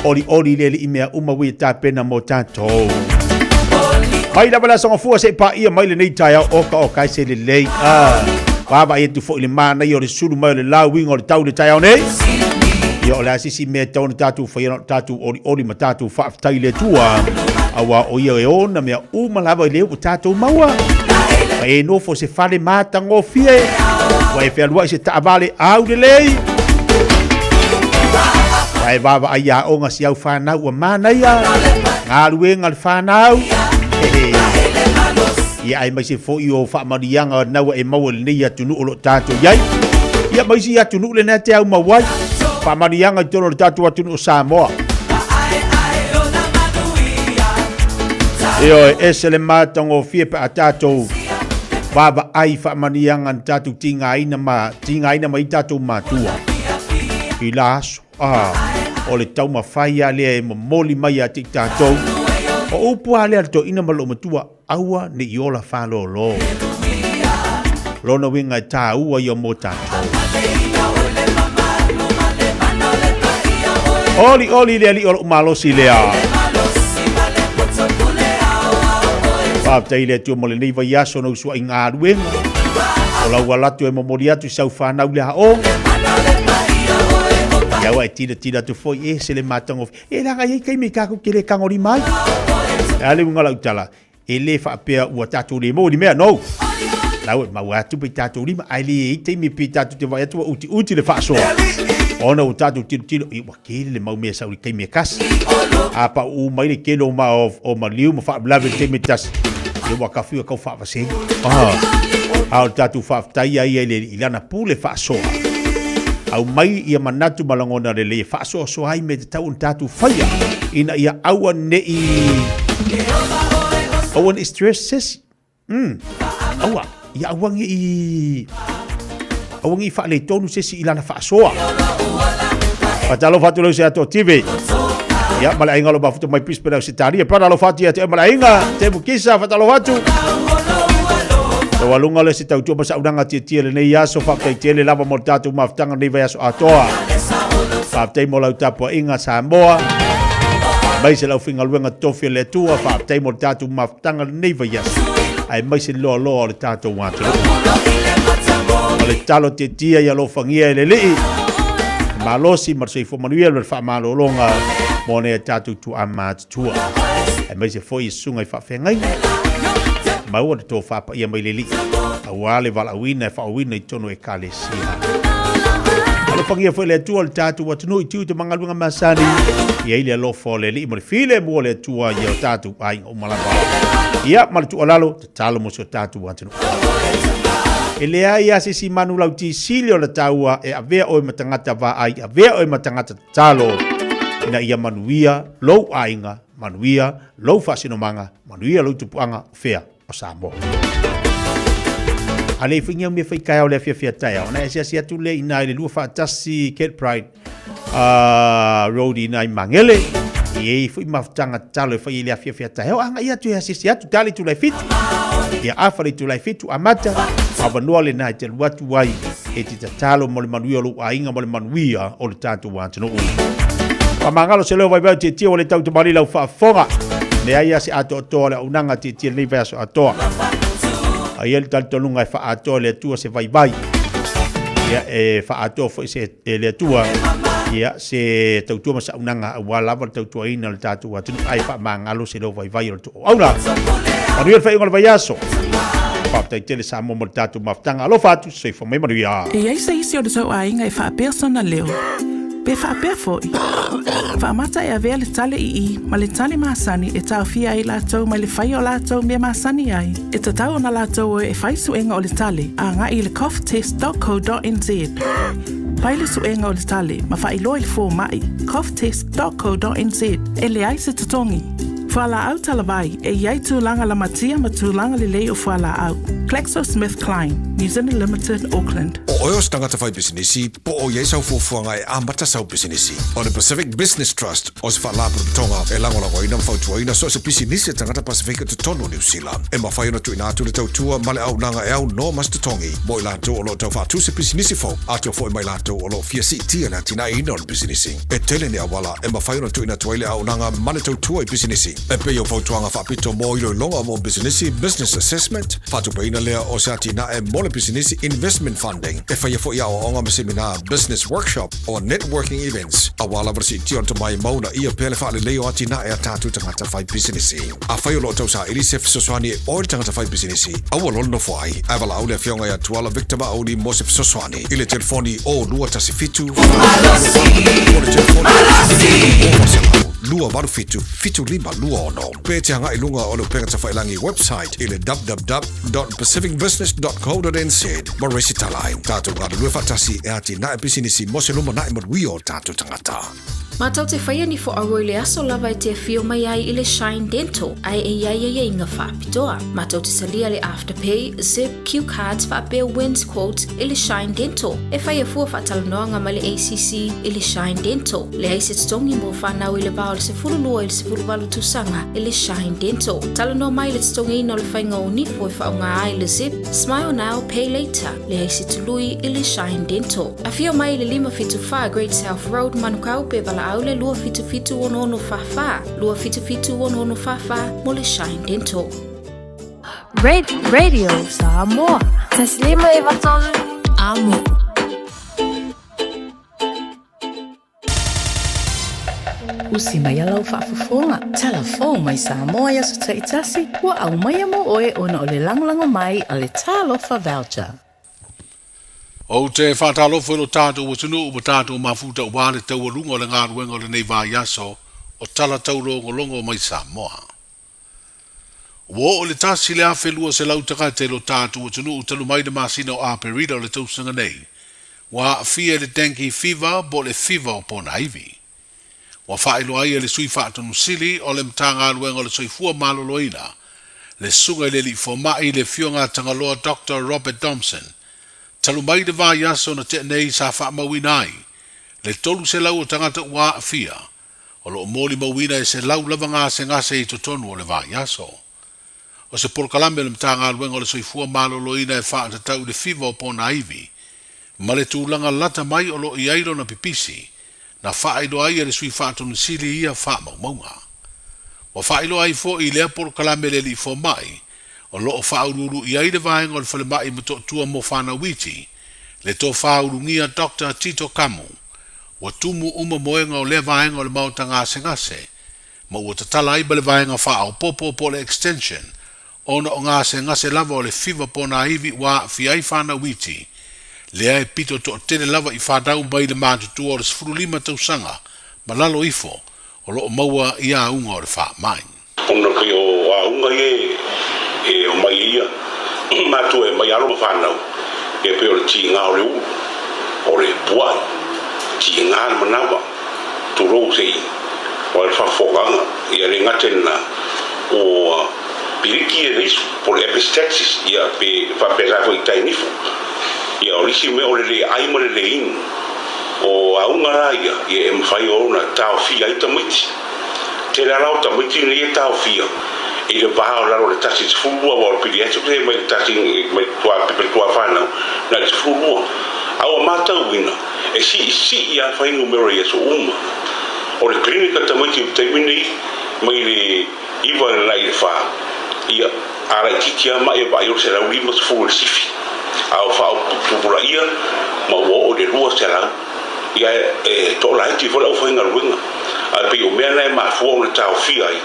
Olioli le Alii mea uma ua ia tapena mo tatou. Mai lava le aso gafua seia paia mai lenei taeao oka oka ai se lelei. Ah, vaavaai atu foi i le manaia o le sulu mai o le lauiga o le tau i le taeao nei. Ia o le a se isi mea e tatau ona tatou faia na o le tatou olioli ma tatou faafetai i le Atua, aua o Ia e ona mea uma lava i le ua tatou maua. Ua e nofo i se fale matagofie, ua e fealuai i se taavale aulelei, ua e vaavaai i aoga si au fanau ua manaia, galuega a le fanau. Ia aemaise foi o faamanuiaga na ua e maua i lenei atunuu o lo o tatou i ai. Ia ma isi atunuu lena e te au mau ai. Faamanuiaga i totonu o le tatou atunuu o Samoa. Ioe, ese le matagofie pe a tatou vaavaai i faamanuiaga na tatou tigaina ma tigaina mai tatou matua i la aso. Ah, o le taumafai lava lea e momoli mai ia te i tatou. O upu lava lea a le toeaina ma lou matua, aua ne i ola faalōlō. Lona uiga e tāua ia mo tatou. Olioli le Alii o lou malosi lea. Faafetai i le Atua mo lenei vaiaso na usuai galuega. O lau ala atu e momoli atu i sau fanau le aoga. Ia ua e tilatila atu foi e se le matagofie. E leaga e i ai taimi tatou te le tagolima ai. E a le uiga o lau tala, e le faapea ua tatou le maua ni mea, no. La ua maua atu pe tatou lima, ae le i ai taimi pe tatou te vaai atu ua utiuti le faasoa. Ona ua tatou tilotilo, i ua tele le mau mea e sau i le taimi e tasi. A pauu mai le tele o, ma, o, o maliu ma faalavelave i le taimi e tasi, ia ua tafiu e tau faavasega. Ah. A o le tatou faafetai ia i le i lana pule faasoa. Aumai ia manatu ma lagona lelei e faasoasoa ai mea e tatau ona tatou faia ina ia aua ne i aua ne i stress sesi. Aua, ia aua ne i aua ne i faaletonu sesi i lana faasoa. Faatalofa atu lau se ato TV. Ia, ma le aiga o lo mafuta mai Brisbane Ausetalia. Brother alofa atu ia te oe ma le aiga. Temu Kisa, faatalofa atu. Taualuga le se tautua ma saunaga tietie lenei aso. Faafetai tele lava mo le tatou mafutaga lenei vaiaso atoa. Faafetai mo lau tapuaiga Samoa. Aemaise lau faigaluega totofi a le Atua. Faafetai mo le tatou mafutaga lenei vaiaso. Aemaise le loaloa o le tatou atunuu. O le talo tietie ia alofagia e le Alii. Malosi ma le soifua manuia le faamalologa mo nai a tatou tuaa matutua. Aemaise foi i susuga i faafeagaiga. Maua le tofa paia mai le Alii aua le valaauina e faaauina i totonu o Ekalesia. Alofagia foi le Atua le tatou atunuu i tiute ma galuega masani. I ai le alofa o le Alii ma le filemu o le Atua i o tatou aiga uma lava. Ia ma le tuualalo, tatalo mo si o tatou atunuu. E leai lava se isi manu lautisili o le taua e avea oe ma tagata vaai, avea oe ma tagata tatalo, ina ia manuia lou aiga, manuia lou faasinomaga, manuia lou tupuaga, o fea? O Samoa. A le fai ni au mea fai taeao le afiafi a taeao, ona e asiasi atu lea i ina i le lua faatasi Kirkbride Road i ina i Magele. E i ai foi mafutaga tatalo e fai i le afiafi a taeao, agai atu e asiasi atu, ta le itula e 7. Ia afa le itula e 7, amata, avanoa lena e te alu atu ai e te tatalo mo le manuia o lou aiga ma le manuia o le tatou atunuu. Faamagalo se leo vaivai o tietie ua le tau tamalii lau faafofoga. Leai lava se atoatoa o le auaunaga tietie lenei vaiaso atoa. A i ai le talitonuga e faaatoa e le Atua se vaivai, ia e faaatoa foi se, e le Atua ia se tautua ma se auaunaga aua lava le tautuaina o le tatou atunuu, ae faamagalo se leo vaivai o le auauna. Manuia le faaiuga o le vaiaso. Faafetai tele Samoa mo le tatou mafutaga. Alofa atu, soifua mai manuia. E i ai se isi o le tou aiga e faapea sona leo, pe faapea foi, faamata e avea le tale ii ma le tale masani e taofia ai latou mai le faia o latou mea masani ai, e tatau ona latou o e fai suega o le tale agai i le coughtest.co.nz. Fai le suega o le tale ma faailoa i le fomai. coughtest.co.nz e leai se totogi. Fualaau talavai e iai tulaga lamatia ma tulaga lelei o fualaau. GlaxoSmithKline, New Zealand Limited, Auckland. O oe o se tagata fai pisinisi, po o i ai sau fuafuaga e amata sau pisinisi. O le Pacific Business Trust o se faalapotopotoga e lagolagoina ma fautuaina so o se pisinisi a tagata Pasefika i totonu o Niu Sila. E mafai ona tuuina atu le tautua ma le auaunaga e aunoa ma se totogi mo i latou o lo o tau faatu se pisinisi fou, atoa foi ma i latou o lo o fia siitia le atinaeina o le pisinisi. E tele ni auala e mafai ona tuuina atu ai le auaunaga ma le tautua i pisinisi, e pei o fautuaga faapito mo iloiloga mo pisinisi, business assessment, faatupeina lea o se atinae mo le pisinisi, investment funding. E faia foi aoaoga ma semina, business workshop, o networking events, aua lava le siitia o le tomai ma uunaia pea le faalelei o atinae a tatou tagata fai pisinisi. Afai o lo o tausaili se fesoasoani e oe le tagata fai pisinisi, aua loa le nofo ai, ae valaau le Afioga ia Tuala Victor Maauli mo se fesoasoani i le telefoni 0217 po o le telefoni 287 7526 pe te agai i luga o le upega tafailangi website i le www.pacificbusiness.co.nz ma resitala ai. Tatou galulue faatasi e atinae pisinisi mo se lumanai manuia o tatou tagata. Mātou te whaia ni whaaro i le aso lava e te awhio mai ai i le Shine Dental, ai e iai ai inga whaapitoa. Mātou te salia le Afterpay, Zip, Q Cards whaapea Wins Quote i le Shine Dental. E whaia fua whaatalanoanga mai le ACC i le Shine Dental. Le ai se totongi mo whanau i le vā o le 12 i le 18 tausaga i le Shine Dental. Talanoa mai le totogiina o le faiga o nifo e faaaoga ai le Zip, Smile Now, Pay Later, leai se tului i le Shine Dental. Afio mai i le 574 Great South Road, Manukau, pe valaau le 277 6644, 277 6644 mo le Shine Dental. Radio Samoa. 153 Amo. Usi mai a lau faafofoga, talafou mai Samoa i aso taitasi, ua aumaia mo oe ona o le lagolago mai a le Talofa Voucher. Ou te faatalofa i lo tatou atunuu ma tatou mafuta aua le taualuga o le galuega o lenei vaiaso o tala taulogologo mai Samoa. Ua oo i le 1,200 tagata i lo tatou atunuu talu mai le masina o Aperila o le tausaga nei, ua aafia i le dengue fever po o le fiva o ponaivi. Ua faailoa ai e le Sui Faatonu Sili o le Matagaluega o le Soifua Maloloina, le Susuga i le Alii Fomai, le Afioga a Tagaloa Doctor Robert Thompson, talu mai le vaiaso na tea nei sa faamauina ai le 300 o tagata ua aafia, o lo o molimauina e 100 lava gasegase i totonu o le vaiaso. O se polokalame o le Matagaluega o le Soifua Maloloina e faatatau i le fiva o ponaivi ma le tulaga lata mai o lo o i ai lona pipisi, na faailoa ai e le Sui Faatonu Sili ia faamaumauga. Ua faailoa ai foi i lea polokalame le alii fomai o lo o faauluulu i ai le vaega o le falemai Motootua mo fanau iti, le tofa ulugia Doctor Tito Kamu. Ua tumu uma moega o lea vaega o le maota gasegase, ma ua tatala ai ma le vaega faaopoopo po o le extension ona o gasegase lava o le fiva ponaivi ua aafia ai fanau iti, lea e pito toatele lava i fanau mai le matutua o le 15 tausaga ma lalo ifo o lo o maua i auga o le faamai. Ona pei o auga ia e omai ai ia matua e aumai alo ma fanau, ia pei o le tiga o le ulu, o le pua'i, tiga le manawa, tulou se i o le faafofogaga, ia le gata i lena, ua piliki e le isu, po o le epistaxis, ia pe faapena foi i tai nifo. Ia o le isi mea o le le ai ma le le inu. O auga la ia, ia e mafai ona taofia ai tamaiti. Tele lava o tamaiti nei e taofia i le va o lalo o le 1 i le 12, aua o le pediatric e mai le tasi mai le tuafanau na le 12. A ua matauina e siisii lava fuainumera i aso uma. O le clinic a tamaiti i le taimi nei mai le 9 agai i le 4, ia a laitiiti lava mai e vaai o le 150 i le sifi, a o faaoputupulaia ma ua oo i le 200. Ia e toalaiti foi le aufaigaluega, ae pei o mea na e mafua ona taofia ai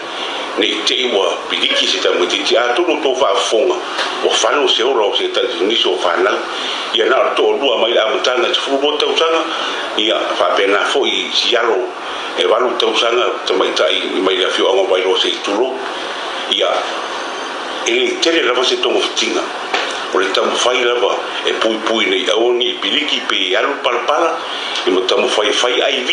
ne i te i ua piliki se tamaitiiti. Atonu o tou faafofoga ua fano se ola o se tasi nisi o fanau, ia na o le toalua mai le amataga i 12 tausaga, ia faapena foi i si alo e 8 tausaga tamaitai mai le afioaga o Vailoa se i tulou. Ia e le tele lava se togafitiga, o le taumafai lava e puipui nei aua ne i piliki pe alu palapala, ia ma taumafai e fai IV.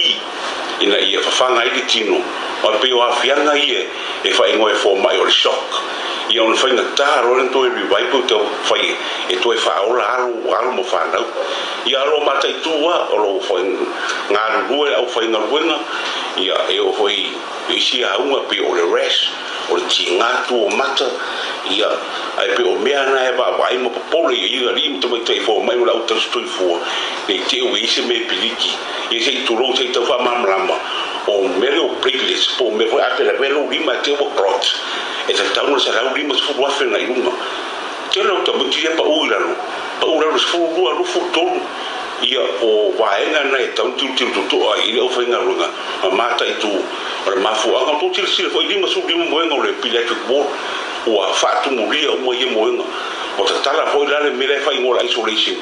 ina ia fafaga ai le tino. Aua e pei o aafiaga ia e faaigoa e fomai o le shock. Ia ona faigata loa lea ona toe revive pe tau fai e toe faaola alo alo ma fanau. Ia o lo o mataitu lava, o lo o galulue le aufaigaluega, ia e oo foi i isi auga pei o le rash, o le tiga tu o mata, ia, ae pei o mea na e vaavaai ma popole i ai alii ma tamaitai fomai ma le au tausisoifua, ne i te i ua i ai se mea e piliki, ia se i tulou se i tau faamalamalama, o mea lea o platelets po o mea foi a te lavea lou lima e te ua clot, e tatau ona $150,000 agai i luga. Tele o tamaiti ia pau i lalo, pau i lalo i le 12, 23, ia o vaega na e tatau ona tilotilo totoa ai i le aufaigaluega ma mataitu o le mafuaaga. Ua tou silasila foi i 55 moega o le pediatric ward ua faatumulia uma ia moega. Ua tatala foi la le mea lea e faaigoa o le isolation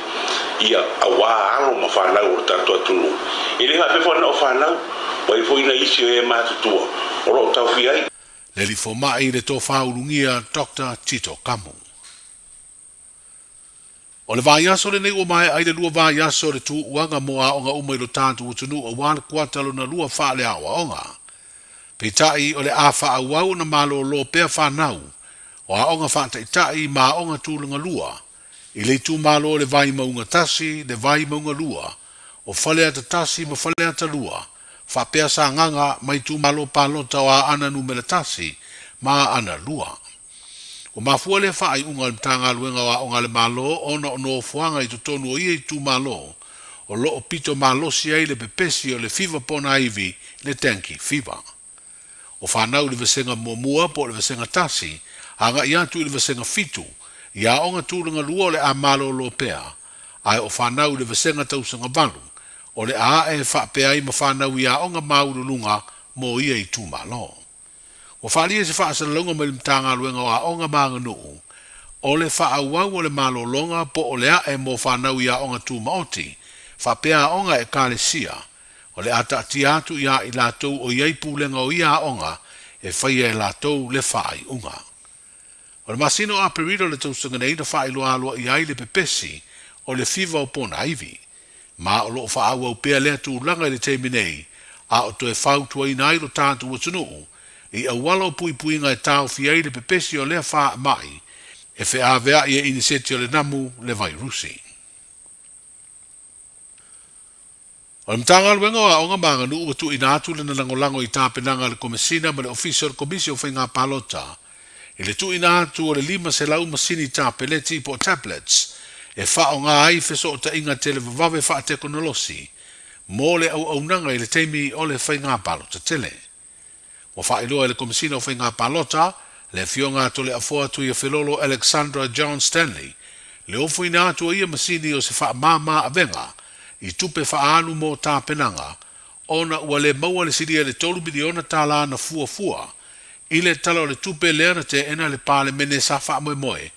ia aua alo ma fanau o le tatou atunuu. E le faapea foi na o fanau, ua i ai foi nai isi o e matutua o lo o taofia ai. Le alii fomai i le tofa ulugia Doctor Tito Kamu. O le vaiaso lenei ua maea ai le lua vaiaso o le tuuaga mo aoga uma i lo tatou atunuu aua le kuata lona lua faaleaoaoga. Peitai, o le a faaauau ona malolo pea fanau o aoga faataitai ma aoga tulaga lua i le itumalo o le Vaimauga 1, le Vaimauga 2, o Faleata 1 ma Faleata 2, faapea Sagaga ma itumalo palota o Aana Numera 1 ma Aana 2. Ua mafua lea faaiuga a le Matagaluega o Aoga a le Malo ona o nofoaga i totonu o ia itumalo o lo o pito malosi ai le pepesi o le fiva ponaivi, le dengue fever. O fanau i le vasega muamua po o le vasega tasi agai atu i le vasega fitu i aoga tulaga lua o le a malolo pea, ae o fanau i le vasega tausaga valu o le a ae faapea ai ma fanau i aoga maualuluga mo ia itumalo. Ua faaalia se faasalalauga mai le Matagaluega o Aoga ma Aganuu, o le faaauau o le malologa po o le ae mo fanau i aoga tumaoti, faapea aoga Ekalesia, o le a taatia atu iā i latou o i ai pulega o ia aoga e faia e latou le faaiuga. O le masina o Aperila o le tausaga nei na faailoa aloaia ai le pepesi o le fiva o Ponaivi, ma o lo o faaauau pea lea tulaga i le taimi nei, a o toe fautuaina ai lo tatou atunuu i auala o puipuiga e taofi ai le pepesi o lea faamai e feaveai e iniseti o le namu le vairusi. O le Matagaluega o Aoga ma Aganuu ua tuuina atu lana lagolago i tapenaga a le Komesina ma le Ofisa o le Komisi o Faiga Palota i le tuuina atu o le 500 masini tapeleti po o tablets e faaaoga ai fesootaiga televavave faatekonolosi mo le auaunaga i le taimi o le faiga palota tele. Ua faailoa e le Komesina o Faiga Palota, le Afioga a Toleafoa Tuiafelolo Alexandra John Stanley, le ofoina atu o ia masini o se faamama avega i tupe faaalu mo tapenaga ona ua le maua le silia i le $3 miliona na fuafua i le Tala o le Tupe lea na teena e le Palemene sa faamoemoe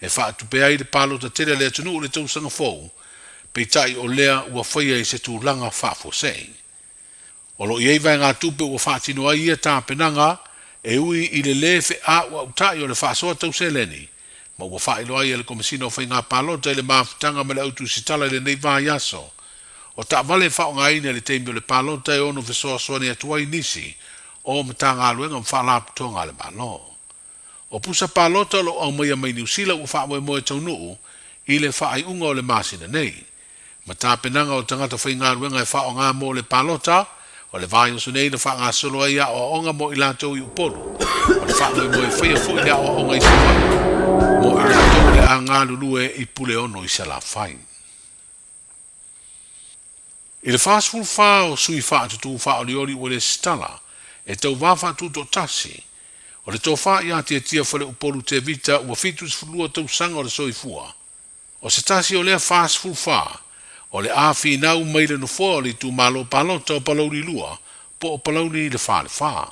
e faatupe ai le palota tele a le atunuu i le tausaga fou, peitai o lea ua faia i se tulaga faafuasei. O lo o i ai vaegatupe ua faatino ai ia tapenaga e ui i le lē feʻauʻautai o le faasoa tau seleni, ma ua faailoa ai e le Komesina o Faiga Palota i le mafutaga ma le autusitala i lenei vaiaso. O taavale e faaaogaina i le taimi o le palota e ono fesoasoani atu ai nisi o Matagaluega ma Faalapotopotoga a le Malo. O pusa palota o lo o aumaia mai Niu Sila ua faamoemoe taunuu i le faaiuga o le masina nei. Ma tapenaga o tagata faigaluega e faaaoga mo le palota, o le vaiaso nei na faagasolo ai aoaoga mo i latou i Upolu. O le faamoemoe e faia foi le aoaoga i Savaii mo i latou o le a galulue i Puleono i Salafai. I le 44 o sui faatutū faaolioli ua lesitala e tauva faatutoatasi, o le tofa ia Tiatia Faleupolu Tevita ua 72 tausaga o le soifua. O se tasi o lea 44, o le a finau mai le nofoa o le itumalo palota o Palauli 2 po o Palauli le Falefa.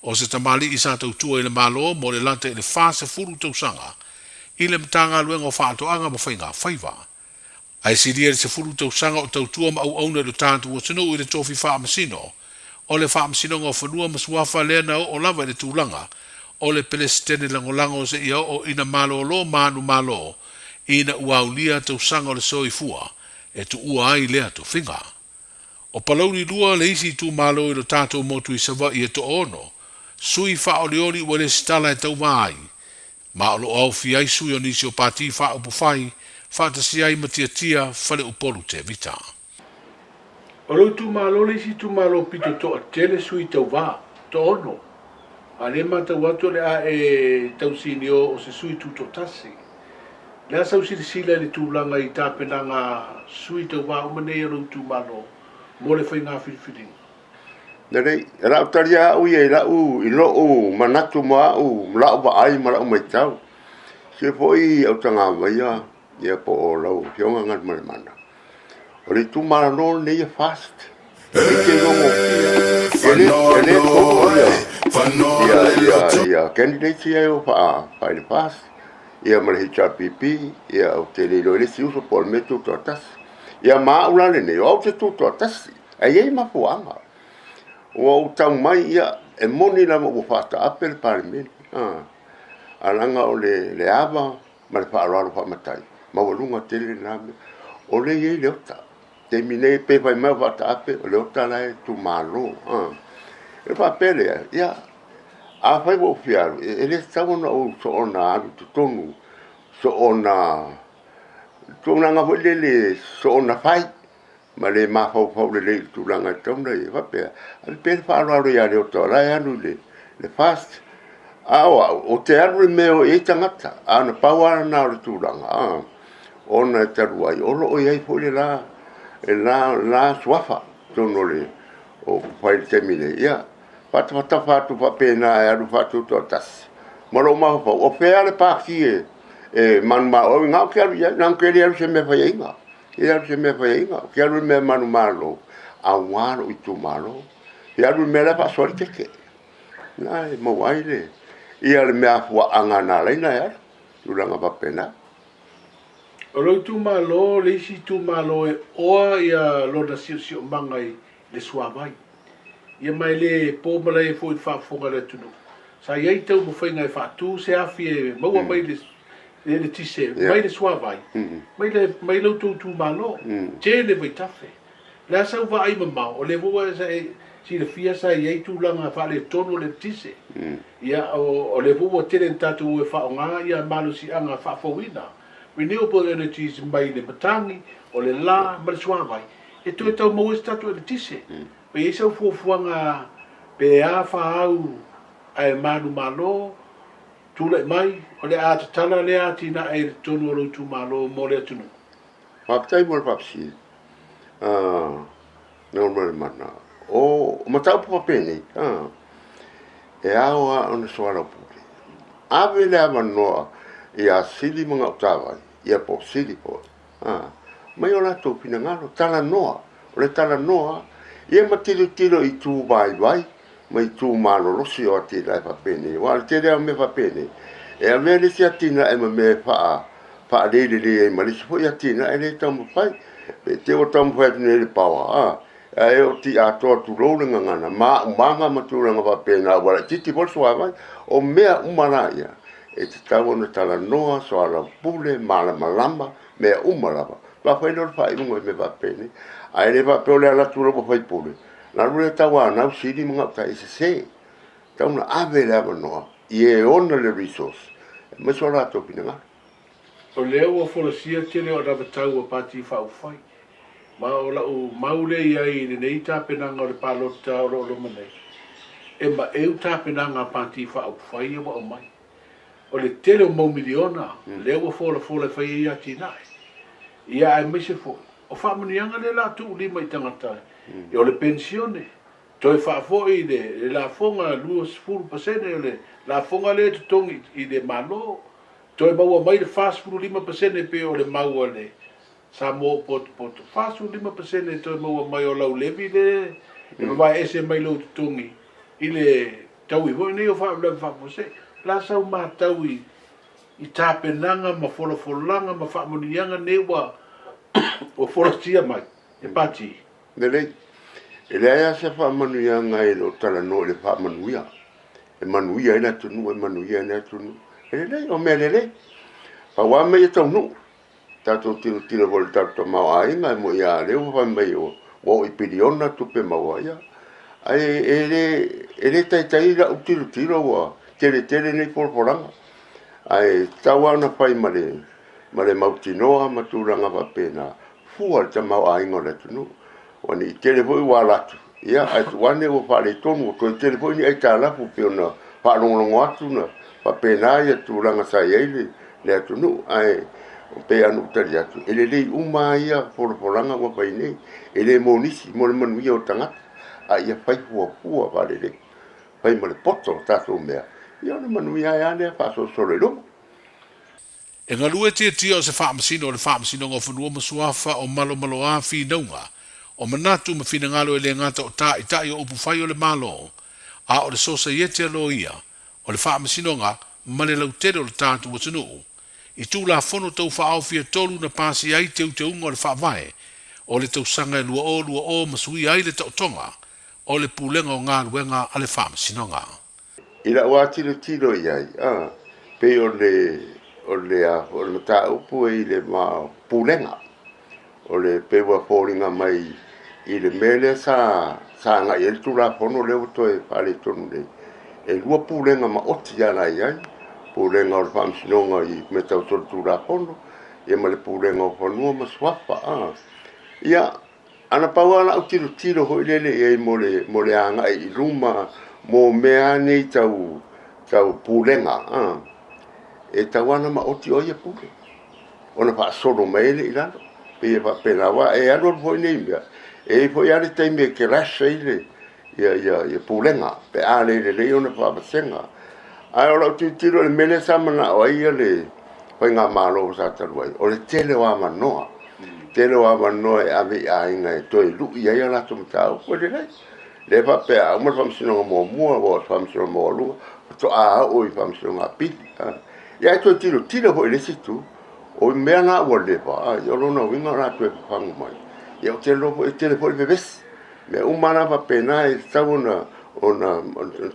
O se tamalii sa tautua i le Malo mo le lata i le 40 tausaga i le Matagaluega o Faatoaga ma Faiga Faiva. Ae silia i le 10 tausaga o tautua ma auauna i lo tatou atunuu i le tofi faamasino o le Faamasinoga o Fanua ma Suafa lea na oo lava i le tulaga o le Pelesitene lagolago seia oo ina malolo manumalo ina ua aulia tausaga o le soifua e tuua ai lea tofiga. O Palauli 2 le isi itumalo i lo tatou motu i Savaii e toaono sui faaolioli ua lesitala e tauva ai, ma o lo o aofia ai sui o nisi o pati faaupufai faatasi ai ma Tiatia Faleupolu Tevita. O lou itumalo le isi itumalo pito toatele sui tauva, toaono, a o lea e matau atu o le a e tausinio o se sui tutoatasi. O le a sau silasila i le tulaga i tapenaga a sui tauva uma nei o lou itumalo mo le faiga filifiliga? Lelei, o le a ou talia au ia i lau, i lou manatu ma au, ma lau vaai ma lau matau. Se foi au tagavaia ia po o lau Afioga Galumalemana. O le itumalo lenei e fast. E te logo e le e le tomo ia ia ia ia candidates ia e o faa faa i le fast ia ma le HRPP ia ou te le iloa i le isi uso po o le mea tutoatasi. Ia ma au la lenei, o au te tutoatasi. Ae i ai mafuaaga. Ua ou tau mai ia e moni lava ua faataape le Palemene. A leaga o le le ava ma le faaaloalo faamatai, maualuga tele lena mea. O lea e i ai Leota. Taimi nei pe fai mai o faataape, o Leota la e itumalo. E faapea lea, ia, afai ua ou fia alu, e le tatau ona ou soona alu i totonu, soona tulaga foi lele, soona fai ma le mafaufau lelei i le tulaga e tatau ona i ai. Faapea, ave pea le faaaloalo ia Leota o la e alu i le fast. A o au, ou te alu i le mea e o i ai tagata, a na pau lava lena o le tulaga, a, ona e talu ai, o lo o i ai foi le la, le la, le la suafa i totonu o le, o upufai i le taimi nei. Ia, faatafatafa atu faapena e alu faatutoatasi ma lou mafaufau, o fea le pati e, e manumalo ai, na ou te alu i ai, leaga ou te le alu i se mea faiaina. E alu se mea faiaina, ou te alu i le mea manumalo, aua lou itumalo. E alu i le mea la e faasoa ai le keke. Na e maua ai le, ia le mea afuaaga na ala ai ona e alu, tulaga faapena. O lou itumalo le isi itumalo e oa ia lona siosiomaga i le suavai. Ia ma e le po malae foi i le faafofoga a le atunuu. Sa i ai taumafaiga e faatu se afi e maua mai le eletise mai le suavai mai le mai lo outou itumalo. Tele vaitafe. O le a sau vaai mamao, o lea foi ua e silafia sa i ai tulaga faaletonu o le eletise. Ia, o lea foi ua tele ina tatou o e faaaoga ia malosiaga faafouina, renewable energies, mai le matagi, o le la ma le suavai, e toe tau maua ai se tatou eletise. Pe i ai sau fuafuaga pe a fa au ae manumalo, tulai mai, o le a tatala lea atinae i totonu o lou itumalo mo le atunuu. Faafetai mo le faafesili. Galumalemana, o mataupu faapenei, e ao lava ona soalaupule. Ave le avanoa ia Sili ma Gautavai, ia po o Sili foi, mai o latou finagalo, talanoa, o le talanoa, ia ma tilotilo i itu vaivai ma itu malolosi o atinae faapenei. Aua o le tele lava o mea faapenei, e avea le isi atinae ma mea e faalelelei ai ma le isi foi atinae lea e taumafai. Pe te ua taumafai atu nei le power, ae oti atoa tulou le gagana, maumaga ma tulaga faapena, ua laitiiti foi le suavai. O mea uma la ia, e tatau ona talanoa, soalaupule, malamalama, mea uma lava. Faatoa fai lea o le faaiuga i mea faapenei. Ae le faapea o le alu atu lea ua faipule, na alu lea tauanau sili ma gauta e sese. Tatau ona ave le avanoa i e ona le resource, aemaise o latou finagalo. O lea ua folasia tele o anavatau a Pati Faaupufai, ma o lau mau lea i ai i lenei tapenaga o le palota o lo o loma nei, e maeu tapenaga a Pati Faaupufai ia ua aumai. O le tele o mau miliona lea ua folafola e fai ai atinae, ia aemaise foi o faamanuiaga lea o le a tuulima i tagata o le penisione, toe faafoi le lafoga 20% o le lafoga lea e totogi i le Malo, toe maua mai le 45% pei o le mau a le Samoa o potopoto, 45% e toe maua mai o lau levy lea e vavae ese mai lou totogi i le taui foi nei o faalavelave faafuasei. O le a sau matau i i tapenaga ma folafolaga ma faamanuiaga nei ua folasia mai e Pati? Lelei. E leai lava se faamanuiaga e le o talanoa i le faamanuia. E manuia ai le atunuu, e manuia ai le atunuu. E lelei, o mea lelei. Pau lava mea ia taunuu. Tatou tilotilo foi i le tatou tamaoaiga, e moni lava o lea ua fai mai ua Ua oo i piliona tupe maua, ia. Ae e le, e le taitai la'u tilotilo ua tele tele nei folafolaga. Ae tatau lava ona fai ma le, ma le mautinoa ma tulaga faapena, fua i le tamaoaiga o le atunuu. Ua ne i tele foi ua ala atu, ia ae tuu ane ua faaletonu, ua toe tele foi ni aitalafu e pei ona faalogologo atu na faapena ia tulaga sa i ai le, le atunuu. Ae pei lava ona ou tali atu, e lelei uma lava ia folafolaga ua fai nei, e le mo nisi, mo le manuia o tagata, a ia fai fuafua faalelei, fai ma le poto o tatou mea, ia ona manuia ai lava lea faasolosolo i luma. E galue tiatia o se Faamasino o le Faamasinoga o Fanua ma Suafa o Malomaloa Finauga o manatu ma finagalo e le gata o Taitai o upufai o le Malo, a o le Sosaiete a Loia o le Faamasinoga ma le lautele o le tatou atunuu i Tulafono Tau Faaofi e 3 na pasia ai teuteuga o le Faavae o le tausaga e 2020 ma suia ai le taotoga o le Pulega o Galuega a le Faamasinoga. I la'u lava tilotilo i ai, a, pei o le, o le, a, o le mataupu e i le va o pulega, o le, pei ua foliga mai i le mea lea sa, sa agai ai le Tulafono lea ua toe faaletonu nei, e lua pulega maoti lava la i ai, Pulega o le Faamasinoga i mea tau solitulafono, ia ma le Pulega o Fanua ma Suafa, a. Ia, A na pau lava la'u tilotilo foi lele i ai mo le, mo le agai i luma mo mea lava nei tau, tau pulega, a, e tatau lava ona maoti o ai e pule, ona faasolo mai ai lea i lalo. Pei e faapena, aua e alualu foi nei mea, e i ai foi lava le taimi e clash ai le, ia, ia, ia pulega, pe a le lelei ona faavasega. Ae o lau tilotilo i le mea lea sa manao ai ia le faigamalo sa talu ai, o le tele o avanoa, tele o avanoa e ave i aiga e toe lui ai a latou mataupu. E lelei. Lea faapea a uma le faamasinoga muamua, ua oo i le faamasinoga maualuga, faatoa oo i faamasinoga apili. Ia ae toe tilotilo foi i le isi itu, o mea na ua leva, ia o lona uiga o le a toe fafagu mai. Ia ou te iloa foi e tele foi le vevesi. Mea uma lava faapena e tatau ona ona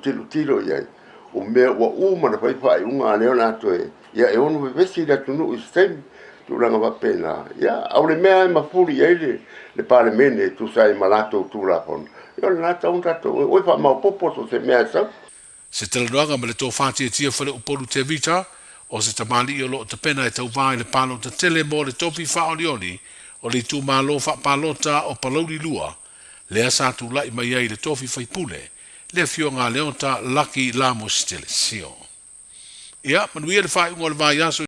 tilotilo i ai, o mea ua uma ona fai faaiuga a lea o le a toe, ia e ono vevesi le atunuu i se taimi, tulaga faapena. Ia, a o le mea e mafuli i ai le, le Palemene e tusa ai ma latou Tulafono, ia o lena e tatau ona tatou, oi faamaopoopo so o se mea e sau. Se talanoaga ma le tofa tiatia Faleupolu Tevita, o se tamalii o lo o tapena e tauva i le palota tele mo le tofi faaolioli o le itumalo faapalota o Palauli 2, lea sa tulai mai ai i le tofi faipule, le Afioga a Leota Lucky Lamositele Sio. Ia, manuia le faaiuga o le vaiaso.